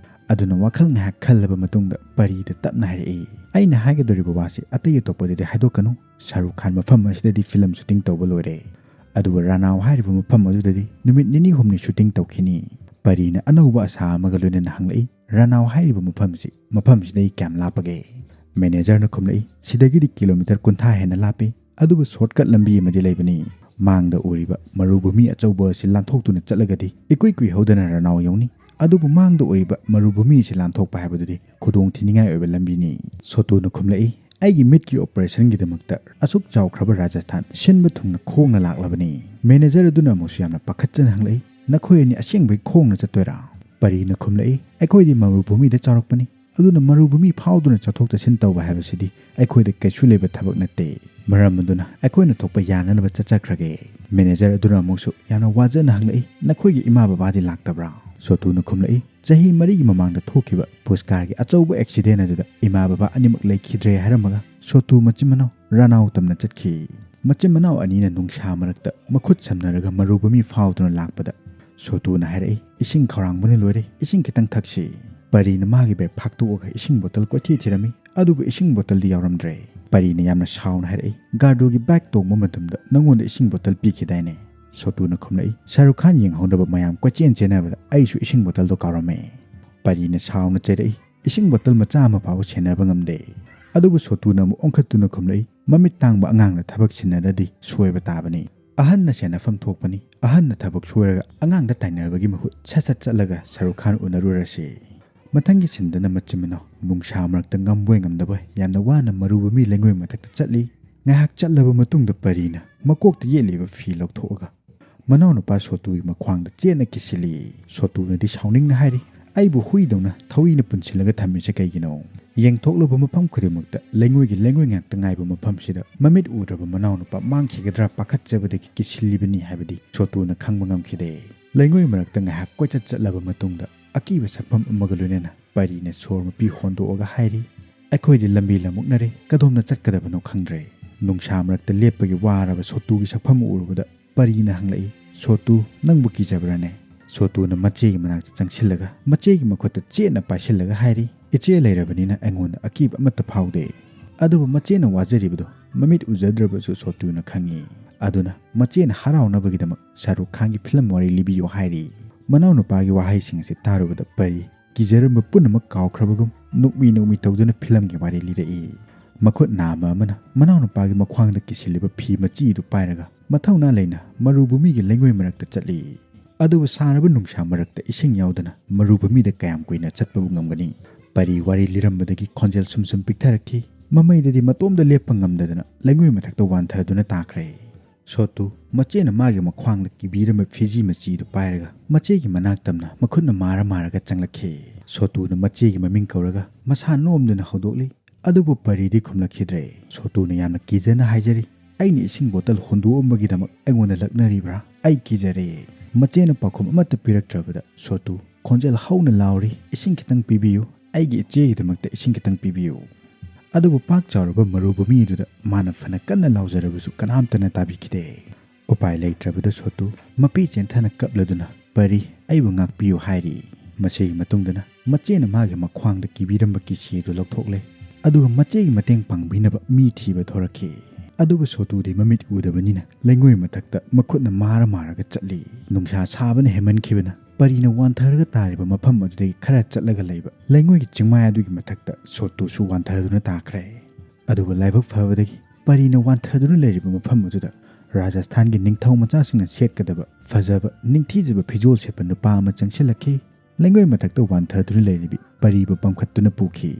ꯑꯗꯨꯅ ꯋꯥꯈꯜ ꯉꯥꯏꯍꯥꯛ ꯈꯜꯂꯕ ꯃꯇꯨꯡꯗ ꯄꯔꯤꯗ ꯇꯞꯅ ꯍꯥꯏꯔꯛꯏ, "ꯑꯩꯅ ꯍꯥꯏꯒꯗꯧꯔꯤꯕ ꯋꯥꯁꯤ ꯑꯇꯩ ꯑꯇꯣꯞꯄꯗꯗꯤ ꯍꯥꯏꯗꯣꯛꯀꯅꯨ꯫ ꯁꯥꯔꯨꯈ ꯈꯥꯟ ꯃꯐꯝ ꯑꯁꯤꯗꯗꯤ ꯐꯤꯂꯝ ꯁꯨꯇꯤꯡ ꯇꯧꯕ ꯂꯣꯏꯔꯦ꯫ ꯑꯗꯨꯒ ꯔꯥꯅꯥꯎ ꯍꯥꯏꯔꯤꯕ ꯃꯐꯝ ꯑꯗꯨꯗꯗꯤ ꯅꯨꯃꯤꯠ ꯅꯤꯅꯤ ꯍꯨꯝꯅꯤ ꯁꯨꯇꯤꯡ ꯇꯧꯈꯤꯅꯤ"꯫ ꯄꯔꯤꯅ ꯑꯅꯧꯕ ꯑꯁꯥ ꯑꯃꯒ ꯂꯣꯏꯅꯅ ꯍꯪꯂꯛꯏ, "ꯔꯥꯅꯥꯎ ꯍꯥꯏꯔꯤꯕ ꯃꯐꯝꯁꯤ, ꯃꯐꯝꯁꯤꯗꯒꯤ ꯀꯌꯥꯝ ꯂꯥꯞꯄꯒꯦ?" ꯃꯦꯅꯦꯖꯔꯅ ꯈꯨꯝꯂꯛꯏ, "ꯁꯤꯗꯒꯤꯗꯤ ꯀꯤꯂꯣꯃꯤꯇꯔ ꯀꯨꯟꯊ꯭ꯔꯥ ꯍꯦꯟꯅ ꯂꯥꯞꯄꯤ, ꯑꯗꯨꯕꯨ ꯁꯣꯔꯠꯀꯠ ꯂꯝꯕꯤ ꯑꯃꯗꯤ ꯂꯩꯕꯅꯤ꯫ ꯃꯥꯡꯗ ꯎꯔꯤꯕ ꯃꯔꯨꯚꯨꯃꯤ ꯑꯆꯧꯕ ꯑꯁꯤ ꯂꯥꯟꯊꯣꯛꯇꯨꯅ ꯆꯠꯂꯒꯗꯤ ꯏꯀꯨꯏ ꯀꯨꯏꯍꯧꯗꯅ ꯔꯥꯅꯥꯎ ꯌꯧꯅꯤ꯫ ꯑꯗꯨꯕꯨ ꯃꯥꯡꯗ ꯎꯔꯤꯕ ꯃꯔꯨꯚꯨꯃꯤ ꯑꯁꯤ ꯂꯥꯟꯊꯣꯛꯄ ꯍꯥꯏꯕꯗꯨꯗꯤ ꯈꯨꯗꯣꯡ ꯊꯤꯅꯤꯡꯉꯥꯏ ꯑꯣꯏꯕ ꯂꯝꯕꯤꯅꯤ"꯫ ꯁꯣꯇꯨꯅ ꯈꯨꯝꯂꯛꯏ, "ꯑꯩꯒꯤ ꯃꯤꯠꯀꯤ ꯑꯣꯄꯔꯦꯁꯟꯒꯤꯗꯃꯛꯇ ꯑꯁꯨꯛ ꯆꯥꯎꯈ꯭ꯔꯕ ꯔꯥꯖꯁꯊꯥꯟ ꯁꯤꯟꯕ ꯊꯨꯡꯅ ꯈꯣꯡꯅ ꯂꯥꯛꯂꯕꯅꯤ"꯫ ꯃꯦꯅꯦꯖꯔ ꯑꯗꯨꯅ ꯑꯃꯨꯛꯁꯨ ꯌꯥꯝꯅ ꯄꯥꯈꯠꯆꯅ ꯍꯪꯂꯛꯏ, "ꯅꯈꯣꯏ ꯑꯅꯤ ꯑꯁꯦꯡꯕꯩ ꯈꯣꯡꯅ ꯆꯠꯇꯣꯏꯔꯥ?" ꯄꯔꯤꯅ ꯈꯨꯝꯂꯛꯏ, "ꯑꯩꯈꯣꯏꯗꯤ ꯃꯔꯨꯚꯨꯃꯤꯗ ꯆꯥꯎꯔꯛꯄꯅꯤ, ꯑꯗꯨꯅ ꯃꯔꯨꯚꯨꯃꯤ ꯐꯥꯎꯗꯨꯅ ꯆꯠꯊꯣꯛ ꯆꯠꯁꯤꯟ ꯇꯧꯕ ꯍꯥꯏꯕꯁꯤꯗꯤ ꯑꯩꯈꯣꯏꯗ ꯀꯩꯁꯨ ꯂꯩꯕ ꯊꯕꯛ ꯅꯠꯇꯦ꯫ ꯃꯔꯝ ꯑꯗꯨꯅ ꯑꯩꯈꯣꯏꯅ ꯊꯣꯛꯄ ꯌꯥꯅꯅꯕ ꯆꯠꯆꯈ꯭ꯔꯒꯦ"꯫ ꯃꯦꯅꯦꯖꯔ ꯑꯗꯨꯅ ꯑꯃꯨꯛꯁꯨ ꯌꯥꯝꯅ ꯋꯥꯖꯅ ꯍꯪꯂꯛꯏ, "ꯅꯈꯣꯏꯒꯤ ꯏꯃꯥ ꯕꯕꯥꯗꯤ ꯂꯥꯛꯇꯕ꯭ꯔꯥ?" ꯁꯣꯇꯨꯅ ꯈꯨꯝꯂꯛꯏ, "ꯆꯍꯤ ꯃꯔꯤꯒꯤ ꯃꯃꯥꯡꯗ ꯊꯣꯛꯈꯤꯕ ꯄꯨꯁꯀꯥꯔꯒꯤ ꯑꯆꯧꯕ ꯑꯦꯛꯁꯤꯗꯦꯟ ꯑꯗꯨꯗ ꯏꯃꯥ ꯕꯕꯥ ꯑꯅꯤꯃꯛ ꯂꯩꯈꯤꯗ꯭ꯔꯦ" ꯍꯥꯏꯔꯝꯃꯒ ꯁꯣꯇꯨ ꯃꯆꯤꯟ ꯃꯅꯥꯎ ꯔꯥꯅꯥꯎ ꯇꯝꯅ ꯆꯠꯈꯤ꯫ ꯃꯆꯤꯟ ꯃꯅꯥꯎ ꯑꯅꯤꯅ ꯅꯨꯡꯁꯥ ꯃꯔꯛꯇ ꯃꯈꯨꯠ ꯁꯝꯅꯔꯒ ꯃꯔꯨꯚꯨꯃꯤ ꯐꯥꯎꯗꯨꯅ ꯂꯥꯛꯄꯗ ꯁꯣꯇꯨꯅ ꯍꯥꯏꯔꯛꯏ, "ꯏꯁꯤꯡ ꯈꯧꯔꯥꯡꯕꯅ ꯂꯣꯏꯔꯦ, ꯏꯁꯤꯡ ꯈꯤꯇꯪ ꯊꯛꯁꯤ"꯫ ꯄꯔꯤꯅ ꯃꯥꯒꯤ ꯕꯦꯒ ꯐꯥꯛꯇꯣꯛꯑꯒ ꯏꯁꯤꯡ ꯕꯣꯇꯜ ꯀꯣꯏꯊꯤ ꯊꯤꯔꯝꯃꯤ, ꯑꯗꯨꯕꯨ ꯏꯁꯤꯡ ꯕꯣꯇꯜꯗꯤ ꯌꯥꯎꯔꯝꯗ꯭ꯔꯦ꯫ ꯄꯔꯤꯅ ꯌꯥꯝꯅ ꯁꯥꯎꯅ ꯍꯥꯏꯔꯛꯏ, "ꯒꯥꯔꯗꯨꯒꯤ ꯕꯦꯒ ꯇꯣꯡꯕ ꯃꯇꯝꯗ ꯅꯉꯣꯟꯗ ꯏꯁꯤꯡ ꯕꯣꯇꯜ ꯄꯤꯈꯤꯗꯥꯏꯅꯦ?" ꯁꯣꯇꯨꯅ ꯈꯨꯝꯂꯛꯏ꯫ ꯁꯥꯔꯨꯈ ꯈꯥꯟ ꯌꯦꯡꯍꯧꯅꯕ ꯃꯌꯥꯝ ꯀꯣꯏꯆꯦꯟ ꯆꯦꯟꯅꯕꯗ ꯑꯩꯁꯨ ꯏꯁꯤꯡ ꯕꯣꯇꯜꯗꯣ ꯀꯥꯎꯔꯝꯃꯦ꯫ ꯄꯔꯤꯅ ꯁꯥꯎꯅ ꯆꯩꯔꯛꯏ꯫ ꯏꯁꯤꯡ ꯕꯣꯇꯜ ꯃꯆꯥ ꯑꯃ ꯐꯥꯎꯕ ꯁꯦꯟꯅꯕ ꯉꯝꯗꯦ꯫ ꯑꯗꯨꯕꯨ ꯁꯣꯇꯨꯅ ꯑꯃꯨꯛ ꯑꯣꯟꯈꯠꯇꯨꯅ ꯈꯨꯝꯂꯛꯏ, "ꯃꯃꯤꯠ ꯇꯥꯡꯕ ꯑꯉꯥꯡꯅ ꯊꯕꯛ ꯁꯤꯟꯅꯔꯗꯤ ꯁꯣꯏꯕ ꯇꯥꯕꯅꯤ꯫ ꯑꯍꯟꯅ ꯁꯦꯟꯅꯐꯝ ꯊꯣꯛꯄꯅꯤ꯫ ꯑꯍꯟꯅ ꯊꯕꯛ ꯁꯣꯏꯔꯒ ꯑꯉꯥꯡꯗ ꯇꯥꯏꯅꯕꯒꯤ ꯃꯍꯨꯠ ꯁꯠ ꯁꯠ ꯆꯠꯂꯒ ꯁꯥꯔꯨꯈ ꯈꯥꯟ ꯎꯅꯔꯨꯔꯁꯤ꯫" ꯃꯊꯪꯒꯤ ꯁꯤꯟꯗꯅ ꯃꯆꯤꯟ ꯃꯅꯥꯎ ꯅꯨꯡꯁꯥ ꯃꯔꯛꯇ ꯉꯝꯕꯣꯏ ꯉꯝꯗꯕꯣꯏ ꯌꯥꯝꯅ ꯋꯥꯅ ꯃꯔꯨꯚꯨꯃꯤ ꯂꯩꯉꯣꯏ ꯃꯊꯛꯇ ꯆꯠꯂꯤ꯫ ꯉꯥꯏꯍꯥꯛ ꯆꯠꯂꯕ ꯃꯇꯨꯡꯗ ꯄꯔꯤꯅ ꯃꯀꯣꯛꯇ ꯌꯦꯠꯂꯤꯕ ꯐꯤ ꯂꯧꯊꯣꯛꯑꯒ ꯃꯅꯥꯎꯅꯨꯄꯥ ꯁꯣꯇꯨꯒꯤ ꯃꯈ꯭ꯋꯥꯡꯗ ꯆꯦꯠꯅ ꯀꯤꯁꯤꯜꯂꯤ꯫ ꯁꯣꯇꯨꯅꯗꯤ ꯁꯥꯎꯅꯤꯡꯅ ꯍꯥꯏꯔꯤ, "ꯑꯩꯕꯨ ꯍꯨꯏꯗꯧꯅ ꯊꯧꯔꯤꯅ ꯄꯨꯟꯁꯤꯜꯂꯒ ꯊꯝꯃꯤꯁꯦ ꯀꯩꯒꯤꯅꯣ?" ꯌꯦꯡꯊꯣꯛꯂꯕ ꯃꯐꯝ ꯈꯨꯗꯤꯡꯃꯛꯇ ꯂꯩꯉꯣꯏꯒꯤ ꯂꯩꯉꯣꯏ ꯉꯥꯛꯇ ꯉꯥꯏꯕ ꯃꯐꯝꯁꯤꯗ ꯃꯃꯤꯠ ꯎꯗ꯭ꯔꯕ ꯃꯅꯥꯎꯅꯨꯄꯥ ꯃꯥꯡꯈꯤꯒꯗ꯭ꯔꯥ ꯄꯥꯈꯠꯆꯕꯗꯒꯤ ꯀꯤꯁꯤꯜꯂꯤꯕꯅꯤ ꯍꯥꯏꯕꯗꯤ ꯁꯣꯇꯨꯅ ꯈꯪꯕ ꯉꯝꯈꯤꯗꯦ꯫ ꯂꯩꯉꯣꯏ ꯃꯔꯛꯇ ꯉꯥꯏꯍꯥꯛ ꯀꯣꯏꯆꯠ ꯆꯠꯂꯕ ꯃꯇꯨꯡꯗ ꯑꯀꯤꯕ ꯁꯛꯐꯝ ꯑꯃꯒ ꯂꯣꯏꯅꯅ ꯄꯔꯤꯅ ꯁꯣꯔ ꯃꯄꯤ ꯍꯣꯟꯗꯣꯛꯑꯒ ꯍꯥꯏꯔꯤ, "ꯑꯩꯈꯣꯏꯗꯤ ꯂꯝꯕꯤ ꯂꯥꯃꯨꯛꯅꯔꯦ, ꯀꯗꯣꯝꯗ ꯆꯠꯀꯗꯕꯅꯣ ꯈꯪꯗ꯭ꯔꯦ꯫" ꯅꯨꯡꯁꯥ ꯃꯔꯛꯇ ꯂꯦꯞꯄꯒꯤ ꯋꯥꯔꯕ ꯁꯣꯇꯨꯒꯤ ꯁꯛꯐꯝ ꯎꯔꯨꯕꯗ ꯄꯔꯤꯅ ꯍꯪꯂꯛꯏ, "ꯁꯣꯇꯨ, ꯅꯪꯕꯨ ꯀꯤꯖꯕ꯭ꯔꯥꯅꯦ?" ꯁꯣꯇꯨꯅ ꯃꯆꯦꯒꯤ ꯃꯅꯥꯛꯇ ꯆꯪꯁꯤꯜꯂꯒ ꯃꯆꯦꯒꯤ ꯃꯈꯨꯠꯇ ꯆꯦꯠꯅ ꯄꯥꯏꯁꯤꯜꯂꯒ ꯍꯥꯏꯔꯤ, "ꯏꯆꯦ ꯂꯩꯔꯕꯅꯤꯅ ꯑꯩꯉꯣꯟꯗ ꯑꯀꯤꯕ ꯑꯃꯠꯇ ꯐꯥꯎꯗꯦ꯫" ꯑꯗꯨꯕꯨ ꯃꯆꯦꯅ ꯋꯥꯖꯔꯤꯕꯗꯨ ꯃꯃꯤꯠ ꯎꯖꯗ꯭ꯔꯕꯁꯨ ꯁꯣꯇꯨꯅ ꯈꯪꯏ꯫ ꯑꯗꯨꯅ ꯃꯆꯦꯅ ꯍꯔꯥꯎꯅꯕꯒꯤꯗꯃꯛ ꯁꯥꯔꯨꯈ ꯈꯥꯟꯒꯤ ꯐꯤꯂꯝ ꯋꯥꯔꯤ ꯂꯤꯕꯤꯌꯨ ꯍꯥꯏꯔꯤ꯫ ꯃꯅꯥꯎꯅꯨꯄꯥꯒꯤ ꯋꯥꯍꯩꯁꯤꯡ ꯑꯁꯤ ꯇꯥꯔꯨꯕꯗ ꯄꯔꯤ ꯀꯤꯖꯔꯝꯕ ꯄꯨꯝꯅꯃꯛ ꯀꯥꯎꯈ꯭ꯔꯕꯒꯨꯝ ꯅꯣꯛꯃꯤ ꯅꯣꯛꯃꯤ ꯇꯧꯗꯨꯅ ꯐꯤꯂꯝꯒꯤ ꯋꯥꯔꯤ ꯂꯤꯔꯛꯏ꯫ ꯃꯈꯨꯠ ꯅꯥꯝꯃ ꯑꯃꯅ ꯃꯅꯥꯎꯅꯨꯄꯥꯒꯤ ꯃꯈ꯭ꯋꯥꯡꯗ ꯀꯤꯁꯤꯜꯂꯤꯕ ꯐꯤ ꯃꯆꯤꯗꯨ ꯄꯥꯏꯔꯒ ꯃꯊꯧꯅꯥ ꯂꯩꯅ ꯃꯔꯨꯚꯨꯃꯤꯒꯤ ꯂꯩꯉꯣꯏ ꯃꯔꯛꯇ ꯆꯠꯂꯤ꯫ ꯑꯗꯨꯕꯨ ꯁꯥꯔꯕ ꯅꯨꯡꯁꯥ ꯃꯔꯛꯇ ꯏꯁꯤꯡ ꯌꯥꯎꯗꯅ ꯃꯔꯨꯚꯨꯃꯤꯗ ꯀꯌꯥꯝ ꯀꯨꯏꯅ ꯆꯠꯄꯕꯨ ꯉꯝꯒꯅꯤ? ꯄꯔꯤ ꯋꯥꯔꯤ ꯂꯤꯔꯝꯕꯗꯒꯤ ꯈꯣꯟꯖꯦꯜ ꯁꯨꯝ ꯁꯨꯝ ꯄꯤꯛꯊꯔꯛꯈꯤ꯫ ꯃꯃꯩꯗꯗꯤ ꯃꯇꯣꯝꯗ ꯂꯦꯞꯄ ꯉꯝꯗꯗꯅ ꯂꯩꯉꯣꯏ ꯃꯊꯛꯇ ꯋꯥꯟꯊꯗꯨꯅ ꯇꯥꯈ꯭ꯔꯦ꯫ ꯁꯣꯇꯨ, ꯃꯆꯦꯅ ꯃꯥꯒꯤ ꯃꯈ꯭ꯋꯥꯡꯗ ꯀꯤꯕꯤꯔꯝꯕ ꯐꯤꯖꯤ ꯃꯆꯤꯗꯨ ꯄꯥꯏꯔꯒ ꯃꯆꯦꯒꯤ ꯃꯅꯥꯛ ꯇꯝꯅ ꯃꯈꯨꯠꯅ ꯃꯥꯔ ꯃꯥꯔꯒ ꯆꯪꯂꯛꯈꯤ꯫ ꯁꯣꯇꯨꯅ ꯃꯆꯦꯒꯤ ꯃꯃꯤꯡ ꯀꯧꯔꯒ ꯃꯁꯥ ꯅꯣꯝꯗꯨꯅ ꯍꯧꯗꯣꯛꯂꯤ꯫ ꯑꯗꯨꯕꯨ ꯄꯔꯤꯗꯤ ꯈꯨꯝꯂꯛꯈꯤꯗ꯭ꯔꯦ꯫ ꯁꯣꯇꯨꯅ ꯌꯥꯝꯅ ꯀꯤꯖꯅ ꯍꯥꯏꯖꯔꯤ, "ꯑꯩꯅ ꯏꯁꯤꯡ ꯕꯣꯇꯜ ꯍꯨꯟꯗꯣꯛꯑꯝꯕꯒꯤꯗꯃꯛ ꯑꯩꯉꯣꯟꯗ ꯂꯛꯅꯔꯤꯕ꯭ꯔꯥ? ꯑꯩ ꯀꯤꯖꯔꯦ꯫" ꯃꯆꯦꯅ ꯄꯥꯎꯈꯨꯝ ꯑꯃꯠꯇ ꯄꯤꯔꯛꯇ꯭ꯔꯕꯗ ꯁꯣꯇꯨ ꯈꯣꯟꯖꯦꯜ ꯍꯧꯅ ꯂꯥꯎꯔꯤ, "ꯏꯁꯤꯡ ꯈꯤꯇꯪ ꯄꯤꯕꯤꯌꯨ, ꯑꯩꯒꯤ ꯏꯆꯦꯒꯤꯗꯃꯛꯇ ꯏꯁꯤꯡ ꯈꯤꯇꯪ ꯄꯤꯕꯤꯌꯨ꯫" ꯑꯗꯨꯕꯨ ꯄꯥꯛ ꯆꯥꯎꯔꯕ ꯃꯔꯨꯚꯨꯃꯤ ꯑꯗꯨꯗ ꯃꯥꯅ ꯐꯅ ꯀꯟꯅ ꯂꯥꯎꯖꯔꯕꯁꯨ ꯀꯅꯥꯝꯇꯅ ꯇꯥꯕꯤꯈꯤꯗꯦ꯫ ꯎꯄꯥꯏ ꯂꯩꯇ꯭ꯔꯕꯗ ꯁꯣꯇꯨ ꯃꯄꯤ ꯆꯦꯟꯊꯅ ꯀꯞꯂꯗꯨꯅ, "ꯄꯔꯤ, ꯑꯩꯕꯨ ꯉꯥꯛꯄꯤꯌꯨ" ꯍꯥꯏꯔꯤ꯫ ꯃꯁꯤꯒꯤ ꯃꯇꯨꯡꯗꯅ ꯃꯆꯦꯅ ꯃꯥꯒꯤ ꯃꯈ꯭ꯋꯥꯡꯗ ꯀꯤꯕꯤꯔꯝꯕ ꯀꯤꯁꯤ ꯑꯗꯨ ꯂꯧꯊꯣꯛꯂꯦ꯫ ꯑꯗꯨꯒ ꯃꯆꯦꯒꯤ ꯃꯇꯦꯡ ꯄꯥꯡꯕꯤꯅꯕ ꯃꯤ ꯊꯤꯕ ꯊꯣꯔꯛꯈꯤ꯫ ꯑꯗꯨꯕꯨ ꯁꯣꯇꯨꯗꯤ ꯃꯃꯤꯠ ꯎꯗꯕꯅꯤꯅ ꯂꯩꯉꯣꯏ ꯃꯊꯛꯇ ꯃꯈꯨꯠꯅ ꯃꯥꯔ ꯃꯥꯔꯒ ꯆꯠꯂꯤ꯫ ꯅꯨꯡꯁꯥ ꯁꯥꯕꯅ ꯍꯦꯟꯃꯟꯈꯤꯕꯅ ꯄꯔꯤꯅ ꯋꯥꯟꯊꯔꯒ ꯇꯥꯔꯤꯕ ꯃꯐꯝ ꯑꯗꯨꯗꯒꯤ ꯈꯔ ꯆꯠꯂꯒ ꯂꯩꯕ ꯂꯩꯉꯣꯏꯒꯤ ꯆꯤꯡꯃꯥꯏ ꯑꯗꯨꯒꯤ ꯃꯊꯛꯇ ꯁꯣꯇꯨꯁꯨ ꯋꯥꯟꯊꯗꯨꯅ ꯇꯥꯈ꯭ꯔꯦ꯫ ꯑꯗꯨꯕꯨ ꯂꯥꯏꯕꯛ ꯐꯕꯗꯒꯤ ꯄꯔꯤꯅ ꯋꯥꯟꯊꯗꯨꯅ ꯂꯩꯔꯤꯕ ꯃꯐꯝ ꯑꯗꯨꯗ ꯔꯥꯖꯁꯊꯥꯟꯒꯤ ꯅꯤꯡꯊꯧ ꯃꯆꯥꯁꯤꯡꯅ ꯁꯦꯠꯀꯗꯕ ꯐꯖꯕ ꯅꯤꯡꯊꯤꯖꯕ ꯐꯤꯖꯣꯜ ꯁꯦꯠꯄ ꯅꯨꯄꯥ ꯑꯃ ꯆꯪꯁꯤꯜꯂꯛꯈꯤ꯫ ꯂꯩꯉꯣꯏ ꯃꯊꯛꯇ ꯋꯥꯟꯊꯗꯨꯅ ꯂꯩꯔꯤꯕꯤ ꯄꯔꯤꯕꯨ ꯄꯝꯈꯠꯇꯨꯅ ꯄꯨꯈꯤ꯫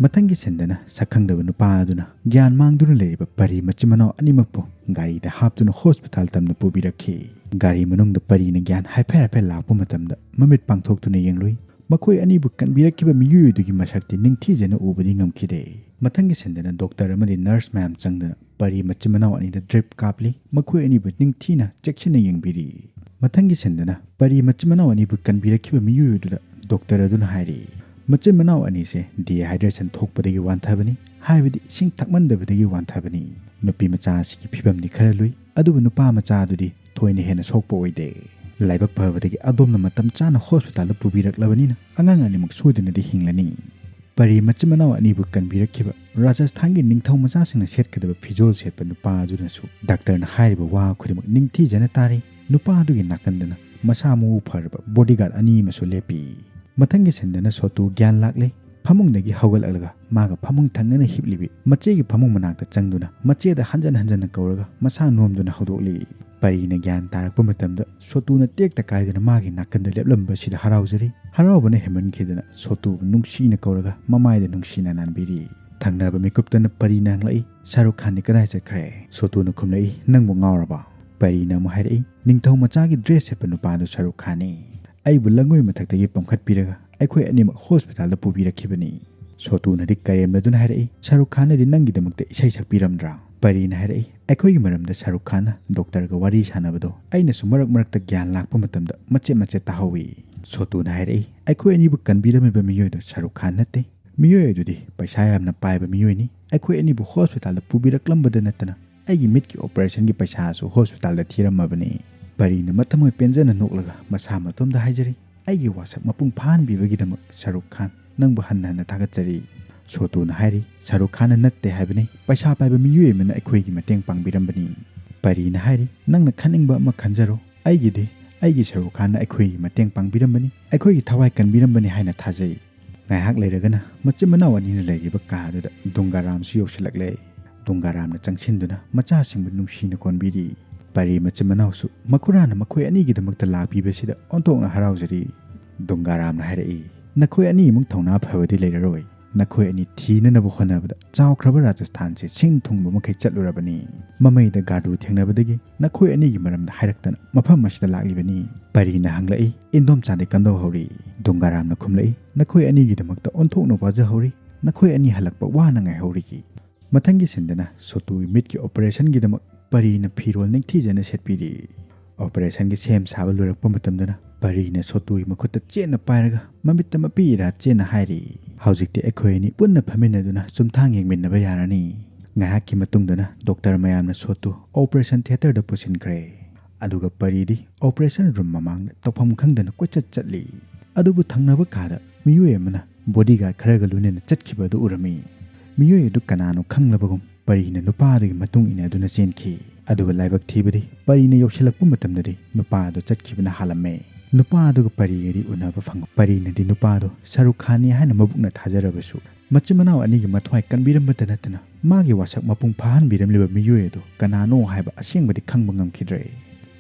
ꯃꯊꯪꯒꯤ ꯁꯤꯟꯗꯅ ꯁꯛꯈꯪꯗꯕ ꯅꯨꯄꯥ ꯑꯗꯨꯅ ꯒ꯭ꯌꯥꯟ ꯃꯥꯡꯗꯨꯅ ꯂꯩꯔꯤꯕ ꯄꯔꯤ ꯃꯆꯤꯟ ꯃꯅꯥꯎ ꯑꯅꯤꯃꯛꯄꯨ ꯒꯥꯔꯤꯗ ꯍꯥꯞꯇꯨꯅ ꯍꯣꯁꯄꯤꯇꯥꯜ ꯇꯝꯅ ꯄꯨꯕꯤꯔꯛꯈꯤ꯫ ꯒꯥꯔꯤ ꯃꯅꯨꯡꯗ ꯄꯔꯤꯅ ꯒ꯭ꯌꯥꯟ ꯍꯥꯏꯐꯦꯠ ꯍꯥꯏꯐꯦꯠ ꯂꯥꯛꯄ ꯃꯇꯝꯗ ꯃꯃꯤꯠ ꯄꯥꯡꯊꯣꯛꯇꯨꯅ ꯌꯦꯡꯂꯨꯏ꯫ ꯃꯈꯣꯏ ꯑꯅꯤꯕꯨ ꯀꯟꯕꯤꯔꯛꯈꯤꯕ ꯃꯤꯑꯣꯏ ꯑꯗꯨꯒꯤ ꯃꯁꯛꯇꯤ ꯅꯤꯡꯊꯤꯖꯅ ꯎꯕꯗꯤ ꯉꯝꯈꯤꯗꯦ꯫ ꯃꯊꯪꯒꯤ ꯁꯤꯟꯗꯅ ꯗꯣꯛꯇꯔ ꯑꯃꯗꯤ ꯅꯔꯁ ꯃꯌꯥꯝ ꯆꯪꯗꯨꯅ ꯄꯔꯤ ꯃꯆꯤꯟ ꯃꯅꯥꯎ ꯑꯅꯤꯗ ꯗ꯭ꯔꯤꯞ ꯀꯥꯞꯂꯤ꯫ ꯃꯈꯣꯏ ꯑꯅꯤꯕꯨ ꯅꯤꯡꯊꯤꯅ ꯆꯦꯛꯁꯤꯟꯅ ꯌꯦꯡꯕꯤꯔꯤ꯫ ꯃꯊꯪꯒꯤ ꯁꯤꯟꯗꯅ ꯄꯔꯤ ꯃꯆꯤꯟ ꯃꯅꯥꯎ ꯑꯅꯤꯕꯨ ꯀꯟꯕꯤꯔꯛꯈꯤꯕ ꯃꯤꯑꯣꯏ ꯑꯗꯨꯗ ꯗꯣꯛꯇꯔ ꯑꯗꯨꯅ ꯍꯥꯏꯔꯤ, ꯃꯆꯤꯟ ꯃꯅꯥꯎ ꯑꯅꯤꯁꯦ ꯗꯤꯍꯥꯏꯗ꯭ꯔꯦꯁꯟ ꯊꯣꯛꯄꯗꯒꯤ ꯋꯥꯟꯊꯕꯅꯤ, ꯍꯥꯏꯕꯗꯤ ꯏꯁꯤꯡ ꯊꯛꯃꯟꯗꯕꯗꯒꯤ ꯋꯥꯟꯊꯕꯅꯤ꯫ ꯅꯨꯄꯤ ꯃꯆꯥ ꯑꯁꯤꯒꯤ ꯐꯤꯕꯝꯗꯤ ꯈꯔ ꯂꯨꯏ, ꯑꯗꯨꯕꯨ ꯅꯨꯄꯥ ꯃꯆꯥ ꯑꯗꯨꯗꯤ ꯊꯣꯏꯅ ꯍꯦꯟꯅ ꯁꯣꯛꯄ ꯑꯣꯏꯗꯦ꯫ ꯂꯥꯏꯕꯛ ꯐꯕꯗꯒꯤ ꯑꯗꯣꯝꯅ ꯃꯇꯝ ꯆꯥꯅ ꯍꯣꯁꯄꯤꯇꯥꯜꯗ ꯄꯨꯕꯤꯔꯛꯂꯕꯅꯤꯅ ꯑꯉꯥꯡ ꯑꯅꯤꯃꯛ ꯁꯣꯏꯗꯅꯗꯤ ꯍꯤꯡꯂꯅꯤ꯫ ꯄꯔꯤ ꯃꯆꯤꯟ ꯃꯅꯥꯎ ꯑꯅꯤꯕꯨ ꯀꯟꯕꯤꯔꯛꯈꯤꯕ ꯔꯥꯖꯁꯊꯥꯟꯒꯤ ꯅꯤꯡꯊꯧ ꯃꯆꯥꯁꯤꯡꯅ ꯁꯦꯠꯀꯗꯕ ꯐꯤꯖꯣꯜ ꯁꯦꯠꯄ ꯅꯨꯄꯥ ꯑꯗꯨꯅꯁꯨ ꯗꯥꯛꯇꯔꯅ ꯍꯥꯏꯔꯤꯕ ꯋꯥ ꯈꯨꯗꯤꯡꯃꯛ ꯅꯤꯡꯊꯤꯖꯅ ꯇꯥꯔꯤ꯫ ꯅꯨꯄꯥ ꯑꯗꯨꯒꯤ ꯅꯥꯀꯟꯗꯅ ꯃꯁꯥ ꯃꯎ ꯐꯔꯕ ꯕꯣꯗꯤꯒꯥꯔꯗ ꯑꯅꯤ ꯑꯃꯁꯨ ꯂꯦꯞꯄꯤ꯫ ꯃꯊꯪꯒꯤ ꯁꯤꯟꯗꯅ ꯁꯣꯇꯨ ꯒ꯭ꯌꯥꯟ ꯂꯥꯛꯂꯦ꯫ ꯐꯃꯨꯡꯗꯒꯤ ꯍꯧꯒꯠꯂꯛꯂꯒ ꯃꯥꯒ ꯐꯃꯨꯡ ꯊꯪꯅꯅ ꯍꯤꯞꯂꯤꯕꯤ ꯃꯆꯦꯒꯤ ꯐꯃꯨꯡ ꯃꯅꯥꯛꯇ ꯆꯪꯗꯨꯅ ꯃꯆꯦꯗ ꯍꯟꯖꯟ ꯍꯟꯖꯟꯅ ꯀꯧꯔꯒ ꯃꯁꯥ ꯅꯣꯝꯗꯨꯅ ꯍꯧꯗꯣꯛꯂꯤ꯫ ꯄꯔꯤꯅ ꯒ꯭ꯌꯥꯟ ꯇꯥꯔꯛꯄ ꯃꯇꯝꯗ ꯁꯣꯇꯨꯅ ꯇꯦꯛꯇ ꯀꯥꯏꯗꯅ ꯃꯥꯒꯤ ꯅꯥꯀꯟꯗ ꯂꯦꯞꯂꯝꯕꯁꯤꯗ ꯍꯔꯥꯎꯖꯔꯤ꯫ ꯍꯔꯥꯎꯕꯅ ꯍꯦꯟꯃꯟꯈꯤꯗꯅ ꯁꯣꯇꯨꯕꯨ ꯅꯨꯡꯁꯤꯅ ꯀꯧꯔꯒ ꯃꯃꯥꯏꯗ ꯅꯨꯡꯁꯤꯅ ꯅꯥꯟꯕꯤꯔꯤ꯫ ꯊꯪꯅꯕ ꯃꯤꯀꯨꯞꯇꯅ ꯄꯔꯤꯅ ꯍꯪꯂꯛꯏ, "ꯁꯥꯔꯨꯈ ꯈꯥꯟꯗꯤ ꯀꯗꯥꯏ ꯆꯠꯈ꯭ꯔꯦ?" ꯁꯣꯇꯨꯅ ꯈꯨꯝꯂꯛꯏ, "ꯅꯪꯕꯨ ꯉꯥꯎꯔꯕ?" ꯄꯔꯤꯅ ꯑꯃꯨꯛ ꯍꯥꯏꯔꯛꯏ, "ꯅꯤꯡꯊꯧ ꯃꯆꯥꯒꯤ ꯗ꯭ꯔꯦꯁ ꯁꯦꯠꯄ ꯅꯨꯄꯥꯗꯨ ꯁꯥꯔꯨꯈ ꯈꯥꯟꯅꯤ꯫ ꯑꯩꯕꯨ ꯂꯩꯉꯣꯏ ꯃꯊꯛꯇꯒꯤ ꯄꯝꯈꯠꯄꯤꯔꯒ ꯑꯩꯈꯣꯏ ꯑꯅꯤꯃꯛ ꯍꯣꯁꯄꯤꯇꯥꯜꯗ ꯄꯨꯕꯤꯔꯛꯈꯤꯕꯅꯤ꯫" ꯁꯣꯇꯨꯅꯗꯤ ꯀꯔꯦꯝꯅꯗꯨꯅ ꯍꯥꯏꯔꯛꯏ, "ꯁꯥꯔꯨꯈ ꯈꯥꯟꯅꯗꯤ ꯅꯪꯒꯤꯗꯃꯛꯇ ꯏꯁꯩ ꯁꯛꯄꯤꯔꯝꯗ꯭ꯔꯥ?" ꯄꯔꯤꯅ ꯍꯥꯏꯔꯛꯏ, "ꯑꯩꯈꯣꯏꯒꯤ ꯃꯔꯝꯗ ꯁꯥꯔꯨꯈ ꯈꯥꯟꯅ ꯗꯣꯛꯇꯔꯒ ꯋꯥꯔꯤ ꯁꯥꯟꯅꯕꯗꯣ ꯑꯩꯅꯁꯨ ꯃꯔꯛ ꯃꯔꯛꯇ ꯒ꯭ꯌꯥꯟ ꯂꯥꯛꯄ ꯃꯇꯝꯗ ꯃꯆꯦꯠ ꯃꯆꯦꯠ ꯇꯥꯍꯧꯏ꯫" ꯁꯣꯇꯨꯅ ꯍꯥꯏꯔꯛꯏ, "ꯑꯩꯈꯣꯏ ꯑꯅꯤꯕꯨ ꯀꯟꯕꯤꯔꯝꯃꯤꯕ ꯃꯤꯑꯣꯏꯗꯣ ꯁꯥꯔꯨꯈ ꯈꯥꯟ ꯅꯠꯇꯦ꯫ ꯃꯤꯑꯣꯏ ꯑꯗꯨꯗꯤ ꯄꯩꯁꯥ ꯌꯥꯝꯅ ꯄꯥꯏꯕ ꯃꯤꯑꯣꯏꯅꯤ꯫ ꯑꯩꯈꯣꯏ ꯑꯅꯤꯕꯨ ꯍꯣꯁꯄꯤꯇꯥꯜꯗ ꯄꯨꯕꯤꯔꯛꯂꯝꯕꯗ ꯅꯠꯇꯅ ꯑꯩꯒꯤ ꯃꯤꯠꯀꯤ ꯑꯣꯄꯔꯦꯁꯟꯒꯤ ꯄꯩꯁꯥꯁꯨ ꯍꯣꯁꯄꯤꯇꯥꯜꯗ ꯊꯤꯔꯝꯃꯕꯅꯤ꯫" ꯄꯔꯤꯅ ꯃꯊꯃꯣꯏ ꯄꯦꯟꯖꯅ ꯅꯣꯛꯂꯒ ꯃꯁꯥ ꯃꯇꯣꯝꯗ ꯍꯥꯏꯖꯔꯤ, "ꯑꯩꯒꯤ ꯋꯥꯁꯛ ꯃꯄꯨꯡ ꯐꯥꯍꯟꯕꯤꯕꯒꯤꯗꯃꯛ ꯁꯥꯔꯨꯈ ꯈꯥꯟ, ꯅꯪꯕꯨ ꯍꯟꯅ ꯍꯟꯅ ꯊꯥꯒꯠꯆꯔꯤ꯫" ꯁꯣꯇꯨꯅ ꯍꯥꯏꯔꯤ, "ꯁꯥꯔꯨꯈ ꯈꯥꯟꯅ ꯅꯠꯇꯦ ꯍꯥꯏꯕꯅꯤ, ꯄꯩꯁꯥ ꯄꯥꯏꯕ ꯃꯤꯑꯣꯏ ꯑꯃꯅ ꯑꯩꯈꯣꯏꯒꯤ ꯃꯇꯦꯡ ꯄꯥꯡꯕꯤꯔꯝꯕꯅꯤ"꯫ ꯄꯔꯤꯅ ꯍꯥꯏꯔꯤ, "ꯅꯪꯅ ꯈꯟꯅꯤꯡꯕ ꯑꯃ ꯈꯟꯖꯔꯣ, ꯑꯩꯒꯤꯗꯤ ꯑꯩꯒꯤ ꯁꯥꯔꯨꯈ ꯈꯥꯟꯅ ꯑꯩꯈꯣꯏꯒꯤ ꯃꯇꯦꯡ ꯄꯥꯡꯕꯤꯔꯝꯕꯅꯤ, ꯑꯩꯈꯣꯏꯒꯤ ꯊꯋꯥꯏ ꯀꯟꯕꯤꯔꯝꯕꯅꯤ ꯍꯥꯏꯅ ꯊꯥꯖꯩ"꯫ ꯉꯥꯏꯍꯥꯛ ꯂꯩꯔꯒꯅ ꯃꯆꯤꯟ ꯃꯅꯥꯎ ꯑꯅꯤꯅ ꯂꯩꯔꯤꯕ ꯀꯥ ꯑꯗꯨꯗ ꯗꯨꯡꯒꯥꯔꯥꯝꯁꯨ ꯌꯧꯁꯤꯜꯂꯛꯂꯦ꯫ ꯗꯨꯡꯒꯥꯔꯥꯝꯅ ꯆꯪꯁꯤꯟꯗꯨꯅ ꯃꯆꯥꯁꯤꯡꯕꯨ ꯅꯨꯡꯁꯤꯅ ꯀꯣꯟꯕꯤꯔꯤ꯫ ꯄꯔꯤ ꯃꯆꯤꯟ ꯃꯅꯥꯎꯁꯨ ꯃꯈꯨꯔꯥꯅ ꯃꯈꯣꯏ ꯑꯅꯤꯒꯤꯗꯃꯛꯇ ꯂꯥꯛꯄꯤꯕꯁꯤꯗ ꯑꯣꯟꯊꯣꯛꯅ ꯍꯔꯥꯎꯖꯔꯤ꯫ ꯗꯨꯡꯒꯥꯔꯥꯝꯅ ꯍꯥꯏꯔꯛꯏ, "ꯅꯈꯣꯏ ꯑꯅꯤꯃꯨꯛ ꯊꯧꯅꯥ ꯐꯕꯗꯤ ꯂꯩꯔꯔꯣꯏ꯫ ꯅꯈꯣꯏ ꯑꯅꯤ ꯊꯤꯅꯅꯕ ꯍꯣꯠꯅꯕꯗ ꯆꯥꯎꯈ꯭ꯔꯕ ꯔꯥꯖꯁꯊꯥꯟꯁꯦ ꯁꯤꯡ ꯊꯨꯡꯕ ꯃꯈꯩ ꯆꯠꯂꯨꯔꯕꯅꯤ꯫ ꯃꯃꯩꯗ ꯒꯥꯗꯨ ꯊꯦꯡꯅꯕꯗꯒꯤ ꯅꯈꯣꯏ ꯑꯅꯤꯒꯤ ꯃꯔꯝꯗ ꯍꯥꯏꯔꯛꯇꯅ ꯃꯐꯝ ꯑꯁꯤꯗ ꯂꯥꯛꯂꯤꯕꯅꯤ"꯫ ꯄꯔꯤꯅ ꯍꯪꯂꯛꯏ, "ꯏꯟꯗꯣꯝꯆꯥꯗꯤ ꯀꯝꯗꯧꯍꯧꯔꯤ?" ꯗꯨꯡꯒꯥꯔꯥꯝꯅ ꯈꯨꯝꯂꯛꯏ, "ꯅꯈꯣꯏ ꯑꯅꯤꯒꯤꯗꯃꯛꯇ ꯑꯣꯟꯊꯣꯛꯅ ꯋꯥꯖꯍꯧꯔꯤ꯫ ꯅꯈꯣꯏ ꯑꯅꯤ ꯍꯜꯂꯛꯄ ꯋꯥꯅ ꯉꯥꯏꯍꯧꯔꯤ"꯫ ꯃꯊꯪꯒꯤ ꯁꯤꯟꯗꯅ ꯁꯣꯇꯨꯒꯤ ꯃꯤꯠꯀꯤ ꯑꯣꯄꯔꯦꯁꯟꯒꯤꯗꯃꯛ ꯄꯔꯤꯅ ꯐꯤꯔꯣꯜ ꯅꯤꯡꯊꯤꯖꯅ ꯁꯦꯠꯄꯤꯔꯤ꯫ ꯑꯣꯄꯔꯦꯁꯟꯒꯤ ꯁꯦꯝ ꯁꯥꯕ ꯂꯣꯏꯔꯛꯄ ꯃꯇꯝꯗꯅ ꯄꯔꯤꯅ ꯁꯣꯇꯨꯒꯤ ꯃꯈꯨꯠꯇ ꯆꯦꯠꯅ ꯄꯥꯏꯔꯒ ꯃꯃꯤꯠꯇ ꯃꯄꯤ ꯏꯔꯥ ꯆꯦꯠꯅ ꯍꯥꯏꯔꯤ, "ꯍꯧꯖꯤꯛꯇꯤ ꯑꯩꯈꯣꯏ ꯑꯅꯤ ꯄꯨꯟꯅ ꯐꯝꯃꯤꯟꯅꯗꯨꯅ ꯆꯨꯝꯊꯥꯡ ꯌꯦꯡꯃꯤꯟꯅꯕ ꯌꯥꯔꯅꯤ"꯫ ꯉꯥꯏꯍꯥꯛꯀꯤ ꯃꯇꯨꯡꯗꯅ ꯗꯣꯛꯇꯔ ꯃꯌꯥꯝꯅ ꯁꯣꯇꯨ ꯑꯣꯄꯔꯦꯁꯟ ꯊꯤꯌꯦꯇꯔꯗ ꯄꯨꯁꯤꯟꯈ꯭ꯔꯦ꯫ ꯑꯗꯨꯒ ꯄꯔꯤꯗꯤ ꯑꯣꯄꯔꯦꯁꯟ ꯔꯨꯝ ꯃꯃꯥꯡꯗ ꯇꯧꯐꯝ ꯈꯪꯗꯅ ꯀꯣꯏꯆꯠ ꯆꯠꯂꯤ꯫ ꯑꯗꯨꯕꯨ ꯊꯪꯅꯕ ꯀꯥꯗ ꯃꯤꯑꯣꯏ ꯑꯃꯅ ꯕꯣꯗꯤꯒꯥꯔꯗ ꯈꯔꯒ ꯂꯣꯏꯅꯅ ꯆꯠꯈꯤꯕ ꯑꯗꯨ ꯎꯔꯝꯃꯤ꯫ ꯃꯤꯑꯣꯏ ꯑꯗꯨ ꯀꯅꯥꯅꯣ ꯈꯪꯂꯕꯒꯨꯝ ꯄꯔꯤꯅ ꯅꯨꯄꯥ ꯑꯗꯨꯒꯤ ꯃꯇꯨꯡ ꯏꯟꯅꯗꯨꯅ ꯆꯦꯟꯈꯤ꯫ ꯑꯗꯨꯒ ꯂꯥꯏꯕꯛ ꯊꯤꯕꯗꯤ ꯄꯔꯤꯅ ꯌꯧꯁꯤꯜꯂꯛꯄ ꯃꯇꯝꯗꯗꯤ ꯅꯨꯄꯥ ꯑꯗꯨ ꯆꯠꯈꯤꯕꯅ ꯍꯥꯜꯂꯝꯃꯦ꯫ ꯅꯨꯄꯥ ꯑꯗꯨꯒ ꯄꯔꯤꯒꯗꯤ ꯎꯅꯕ ꯐꯪ-, ꯄꯔꯤꯅꯗꯤ ꯅꯨꯄꯥ ꯑꯗꯨ ꯁꯔꯨꯛ ꯈꯥꯟꯅꯤ ꯍꯥꯏꯅ ꯃꯕꯨꯛꯅ ꯊꯥꯖꯔꯕꯁꯨ ꯃꯆꯤꯟ ꯃꯅꯥꯎ ꯑꯅꯤꯒꯤ ꯃꯊ꯭ꯋꯥꯏ ꯀꯟꯕꯤꯔꯝꯕꯇ ꯅꯠꯇꯅ ꯃꯥꯒꯤ ꯋꯥꯁꯛ ꯃꯄꯨꯡ ꯐꯥꯍꯟꯕꯤꯔꯝꯂꯤꯕ ꯃꯤꯑꯣꯏ ꯑꯗꯨ ꯀꯅꯥꯅꯣ ꯍꯥꯏꯕ ꯑꯁꯦꯡꯕꯗꯤ ꯈꯪꯕ ꯉꯝꯈꯤꯗ꯭ꯔꯦ꯫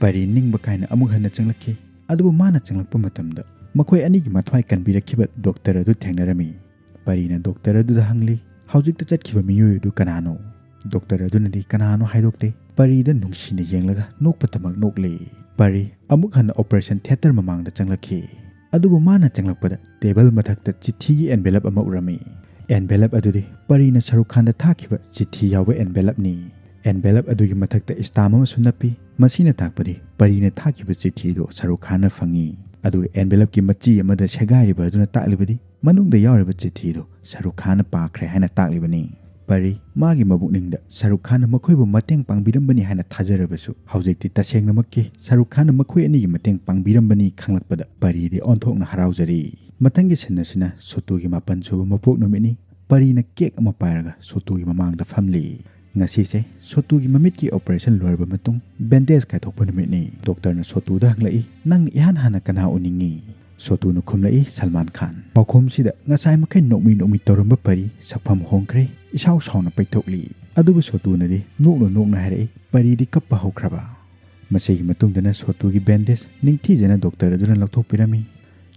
ꯄꯔꯤ ꯅꯤꯡꯕ ꯀꯥꯏꯅ ꯑꯃꯨꯛ ꯍꯟꯅ ꯆꯪꯂꯛꯈꯤ꯫ ꯑꯗꯨꯕꯨ ꯃꯥꯅ ꯆꯪꯂꯛꯄ ꯃꯇꯝꯗ ꯃꯈꯣꯏ ꯑꯅꯤꯒꯤ ꯃꯊ꯭ꯋꯥꯏ ꯀꯟꯕꯤꯔꯛꯈꯤꯕ ꯗꯣꯛꯇꯔ ꯑꯗꯨ ꯊꯦꯡꯅꯔꯝꯃꯤ꯫ ꯄꯔꯤꯅ ꯗꯣꯛꯇꯔ ꯑꯗꯨꯗ ꯍꯪꯂꯤ, "ꯍꯧꯖꯤꯛꯇ ꯆꯠꯈꯤꯕ ꯃꯤꯑꯣꯏ ꯑꯗꯨ ꯀꯅꯥꯅꯣ?" ꯗꯣꯛꯇꯔ ꯑꯗꯨꯅꯗꯤ ꯀꯅꯥꯅꯣ ꯍꯥꯏꯗꯣꯛꯇꯦ꯫ ꯄꯔꯤꯗ ꯅꯨꯡꯁꯤꯅ ꯌꯦꯡꯂꯒ ꯅꯣꯛꯄꯇꯃꯛ ꯅꯣꯛꯂꯤ꯫ ꯄꯔꯤ ꯑꯃꯨꯛ ꯍꯟꯅ ꯑꯣꯄꯔꯦꯁꯟ ꯊꯤꯌꯦꯇꯔ ꯃꯃꯥꯡꯗ ꯆꯪꯂꯛꯈꯤ꯫ ꯑꯗꯨꯕꯨ ꯃꯥꯅ ꯆꯪꯂꯛꯄꯗ ꯇꯦꯕꯜ ꯃꯊꯛꯇ ꯆꯤꯊꯤꯒꯤ ꯑꯦꯟꯚꯦꯂꯞ ꯑꯃ ꯎꯔꯝꯃꯤ꯫ ꯑꯦꯟꯚꯦꯂꯞ ꯑꯗꯨꯗꯤ ꯄꯔꯤꯅ ꯁꯔꯨꯛ ꯈꯥꯟꯗ ꯊꯥꯈꯤꯕ ꯆꯤꯊꯤ ꯌꯥꯎꯕ ꯑꯦꯟꯚꯦꯂꯞꯅꯤ꯫ ꯑꯦꯟꯚꯦꯂꯞ ꯑꯗꯨꯒꯤ ꯃꯊꯛꯇ ꯁ꯭ꯇꯥꯝ ꯑꯃꯁꯨ ꯅꯞꯄꯤ꯫ ꯃꯁꯤꯅ ꯇꯥꯛꯄꯗꯤ ꯄꯔꯤꯅ ꯊꯥꯈꯤꯕ ꯆꯤꯊꯤꯗꯨ ꯁꯔꯨꯛ ꯈꯥꯟꯅ ꯐꯪꯉꯤ꯫ ꯑꯗꯨꯒ ꯑꯦꯟꯚꯦꯂꯞꯀꯤ ꯃꯆꯤ ꯑꯃꯗ ꯁꯦꯒꯥꯏꯔꯤꯕ ꯑꯗꯨꯅ ꯇꯥꯛꯂꯤꯕꯗꯤ ꯃꯅꯨꯡꯗ ꯌꯥꯎꯔꯤꯕ ꯆꯤꯊꯤꯗꯨ ꯁꯔꯨꯛ ꯈꯥꯟꯅ ꯄꯥꯈ꯭ꯔꯦ ꯍꯥꯏꯅ ꯇꯥꯛꯂꯤꯕꯅꯤ꯫ ꯄꯔꯤ ꯃꯥꯒꯤ ꯃꯕꯨꯛꯅꯤꯡꯗ ꯁꯔꯨꯛ ꯈꯥꯟꯅ ꯃꯈꯣꯏꯕꯨ ꯃꯇꯦꯡ ꯄꯥꯡꯕꯤꯔꯝꯕꯅꯤ ꯍꯥꯏꯅ ꯊꯥꯖꯔꯕꯁꯨ, ꯍꯧꯖꯤꯛꯇꯤ ꯇꯁꯦꯡꯅꯃꯛꯀꯤ ꯁꯔꯨꯛ ꯈꯥꯟꯅ ꯃꯈꯣꯏ ꯑꯅꯤꯒꯤ ꯃꯇꯦꯡ ꯄꯥꯡꯕꯤꯔꯝꯕꯅꯤ ꯈꯪꯂꯛꯄꯗ ꯄꯔꯤꯗꯤ ꯑꯣꯟꯊꯣꯛꯅ ꯍꯔꯥꯎꯖꯔꯤ꯫ ꯃꯊꯪꯒꯤ ꯁꯤꯟ ꯑꯁꯤꯅ ꯁꯣꯇꯨꯒꯤ ꯃꯥꯄꯟ ꯁꯨꯕ ꯃꯄꯣꯛ ꯅꯨꯃꯤꯠꯅꯤ꯫ ꯄꯔꯤꯅ ꯀꯦꯛ ꯑꯃ ꯄꯥꯏꯔꯒ ꯁꯣꯇꯨꯒꯤ ꯃꯃꯥꯡꯗ ꯐꯝꯂꯤ꯫ ꯉꯁꯤꯁꯦ ꯁꯣꯇꯨꯒꯤ ꯃꯃꯤꯠꯀꯤ ꯑꯣꯄꯔꯦꯁꯟ ꯂꯣꯏꯔꯕ ꯃꯇꯨꯡ ꯕꯦꯟꯗꯦꯖ ꯀꯥꯏꯊꯣꯛꯄ ꯅꯨꯃꯤꯠꯅꯤ꯫ ꯗꯣꯛꯇꯔꯅ ꯁꯣꯇꯨꯗ ꯍꯪꯂꯛꯏ, "ꯅꯪꯅ ꯏꯍꯥꯟ ꯍꯥꯟꯅ ꯀꯅꯥ ꯎꯅꯤꯡꯉꯤ?" ꯁꯣꯇꯨꯅ ꯈꯨꯝꯂꯛꯏ, "ꯁꯜꯃꯥꯟ ꯈꯥꯟ꯫" ꯄꯥꯎꯈꯨꯝꯁꯤꯗ ꯉꯁꯥꯏ ꯃꯈꯩ ꯅꯣꯛꯃꯤ ꯅꯣꯛꯃꯤ ꯇꯧꯔꯝꯕ ꯄꯔꯤ ꯁꯛꯐꯝ ꯍꯣꯡꯈ꯭ꯔꯦ, ꯏꯁꯥꯎ ꯁꯥꯎꯅ ꯄꯩꯊꯣꯛꯂꯤ꯫ ꯑꯗꯨꯕꯨ ꯁꯣꯇꯨꯅꯗꯤ ꯅꯣꯛꯅ ꯅꯣꯛꯅ ꯍꯥꯏꯔꯛꯏ, "ꯄꯔꯤꯗꯤ ꯀꯞꯄ ꯍꯧꯈ꯭ꯔꯕ?" ꯃꯁꯤꯒꯤ ꯃꯇꯨꯡꯗꯅ ꯁꯣꯇꯨꯒꯤ ꯕꯦꯟꯗꯦꯖ ꯅꯤꯡꯊꯤꯖꯅ ꯗꯣꯛꯇꯔ ꯑꯗꯨꯅ ꯂꯧꯊꯣꯛꯄꯤꯔꯝꯃꯤ꯫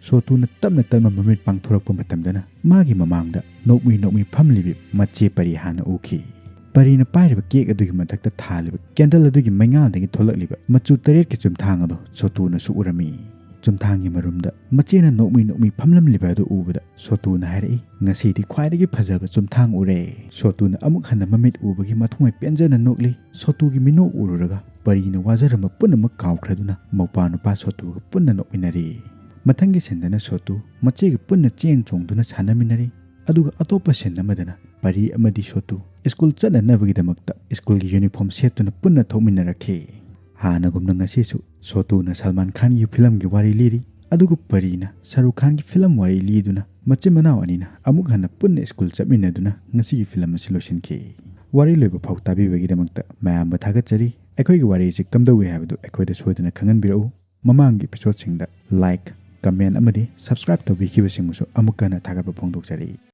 ꯁꯣꯇꯨꯅ ꯇꯞꯅ ꯇꯞꯅ ꯃꯃꯤꯠ ꯄꯥꯡꯊꯣꯔꯛꯄ ꯃꯇꯝꯗꯅ ꯃꯥꯒꯤ ꯃꯃꯥꯡꯗ ꯅꯣꯛꯃꯤ ꯅꯣꯛꯃꯤ ꯐꯝꯂꯤꯕꯤ ꯃꯆꯦ ꯄꯔꯤ ꯍꯥꯟꯅ ꯎꯈꯤ꯫ ꯄꯔꯤꯅ ꯄꯥꯏꯔꯤꯕ ꯀꯦꯛ ꯑꯗꯨꯒꯤ ꯃꯊꯛꯇ ꯊꯥꯜꯂꯤꯕ ꯀꯦꯟꯗꯜ ꯑꯗꯨꯒꯤ ꯃꯩꯉꯥꯜꯗꯒꯤ ꯊꯣꯛꯂꯛꯂꯤꯕ ꯃꯆꯨ ꯇꯔꯦꯠꯀꯤ ꯆꯨꯝꯊꯥꯡ ꯑꯗꯨ ꯁꯣꯇꯨꯅꯁꯨ ꯎꯔꯝꯃꯤ꯫ ꯆꯨꯝꯊꯥꯡꯒꯤ ꯃꯔꯨꯝꯗ ꯃꯆꯦꯅ ꯅꯣꯛꯃꯤ ꯅꯣꯛꯃꯤ ꯐꯝꯂꯝꯂꯤꯕ ꯑꯗꯨ ꯎꯕꯗ ꯁꯣꯇꯨꯅ ꯍꯥꯏꯔꯛꯏ, "ꯉꯁꯤꯗꯤ ꯈ꯭ꯋꯥꯏꯗꯒꯤ ꯐꯖꯕ ꯆꯨꯝꯊꯥꯡ ꯎꯔꯦ꯫" ꯁꯣꯇꯨꯅ ꯑꯃꯨꯛ ꯍꯟꯅ ꯃꯃꯤꯠ ꯎꯕꯒꯤ ꯃꯊꯃꯣꯏ ꯄꯦꯟꯖꯅ ꯅꯣꯛꯂꯤ꯫ ꯁꯣꯇꯨꯒꯤ ꯃꯤꯅꯣꯛ ꯎꯔꯨꯔꯒ ꯄꯔꯤꯅ ꯋꯥꯖꯔꯝꯕ ꯄꯨꯝꯅꯃꯛ ꯀꯥꯎꯈ꯭ꯔꯗꯨꯅ ꯃꯧꯄꯥ ꯅꯨꯄꯥ ꯁꯣꯇꯨꯒ ꯄꯨꯟꯅ ꯅꯣꯛꯃꯤꯟꯅꯔꯤ꯫ ꯃꯊꯪꯒꯤ ꯁꯤꯟꯗꯅ ꯁꯣꯇꯨ ꯃꯆꯦꯒ ꯄꯨꯟꯅ ꯆꯦꯟ ꯆꯣꯡꯗꯨꯅ ꯁꯥꯟꯅꯃꯤꯟꯅꯔꯤ꯫ ꯑꯗꯨꯒ ꯑꯇꯣꯞꯄ ꯁꯤꯟ ꯑꯃꯗꯅ ꯄꯔꯤ ꯑꯃꯗꯤ ꯁꯣꯇꯨ ꯁ꯭ꯀꯨꯜ ꯆꯠꯅꯅꯕꯒꯤꯗꯃꯛꯇ ꯁ꯭ꯀꯨꯜꯒꯤ ꯌꯨꯅꯤꯐꯣꯔꯝ ꯁꯦꯠꯇꯨꯅ ꯄꯨꯟꯅ ꯊꯣꯛꯃꯤꯟꯅꯔꯛꯈꯤ꯫ ꯍꯥꯟꯅꯒꯨꯝꯅ ꯉꯁꯤꯁꯨ ꯁꯣꯇꯨꯅ ꯁꯜꯃꯥꯟ ꯈꯥꯟꯒꯤ ꯐꯤꯂꯝꯒꯤ ꯋꯥꯔꯤ ꯂꯤꯔꯤ, ꯑꯗꯨꯒ ꯄꯔꯤꯅ ꯁꯥꯔꯨꯈ ꯈꯥꯟꯒꯤ ꯐꯤꯂꯝ ꯋꯥꯔꯤ ꯂꯤꯗꯨꯅ ꯃꯆꯤꯟ ꯃꯅꯥꯎ ꯑꯅꯤꯅ ꯑꯃꯨꯛ ꯍꯟꯅ ꯄꯨꯟꯅ ꯁ꯭ꯀꯨꯜ ꯆꯠꯃꯤꯟꯅꯗꯨꯅ ꯉꯁꯤꯒꯤ ꯐꯤꯂꯝ ꯑꯁꯤ ꯂꯣꯏꯁꯤꯟꯈꯤ꯫ ꯋꯥꯔꯤ ꯂꯣꯏꯕ ꯐꯥꯎ ꯇꯥꯕꯤꯕꯒꯤꯗꯃꯛꯇ ꯃꯌꯥꯝꯕ ꯊꯥꯒꯠꯆꯔꯤ꯫ ꯑꯩꯈꯣꯏꯒꯤ ꯋꯥꯔꯤ ꯑꯁꯤ ꯀꯝꯗꯧꯏ ꯍꯥꯏꯕꯗꯨ ꯑꯩꯈꯣꯏꯗ ꯁꯣꯏꯗꯅ ꯈꯪꯍꯟꯕꯤꯔꯛꯎ꯫ ꯃꯃꯥꯡꯒꯤ ꯏꯄꯤꯁꯣꯗꯁꯤꯡꯗ ꯂꯥꯏꯛ, ꯀꯃꯦꯟ ꯑꯃꯗꯤ ꯁꯕꯁꯀ꯭ꯔꯥꯏꯕ ꯇꯧꯕꯤꯈꯤꯕꯁꯤꯡꯕꯨꯁꯨ ꯑꯃꯨꯛ ꯍꯟꯅ ꯊꯥꯒꯠꯄ ꯐꯣꯡꯗꯣꯛꯆꯔꯤ꯫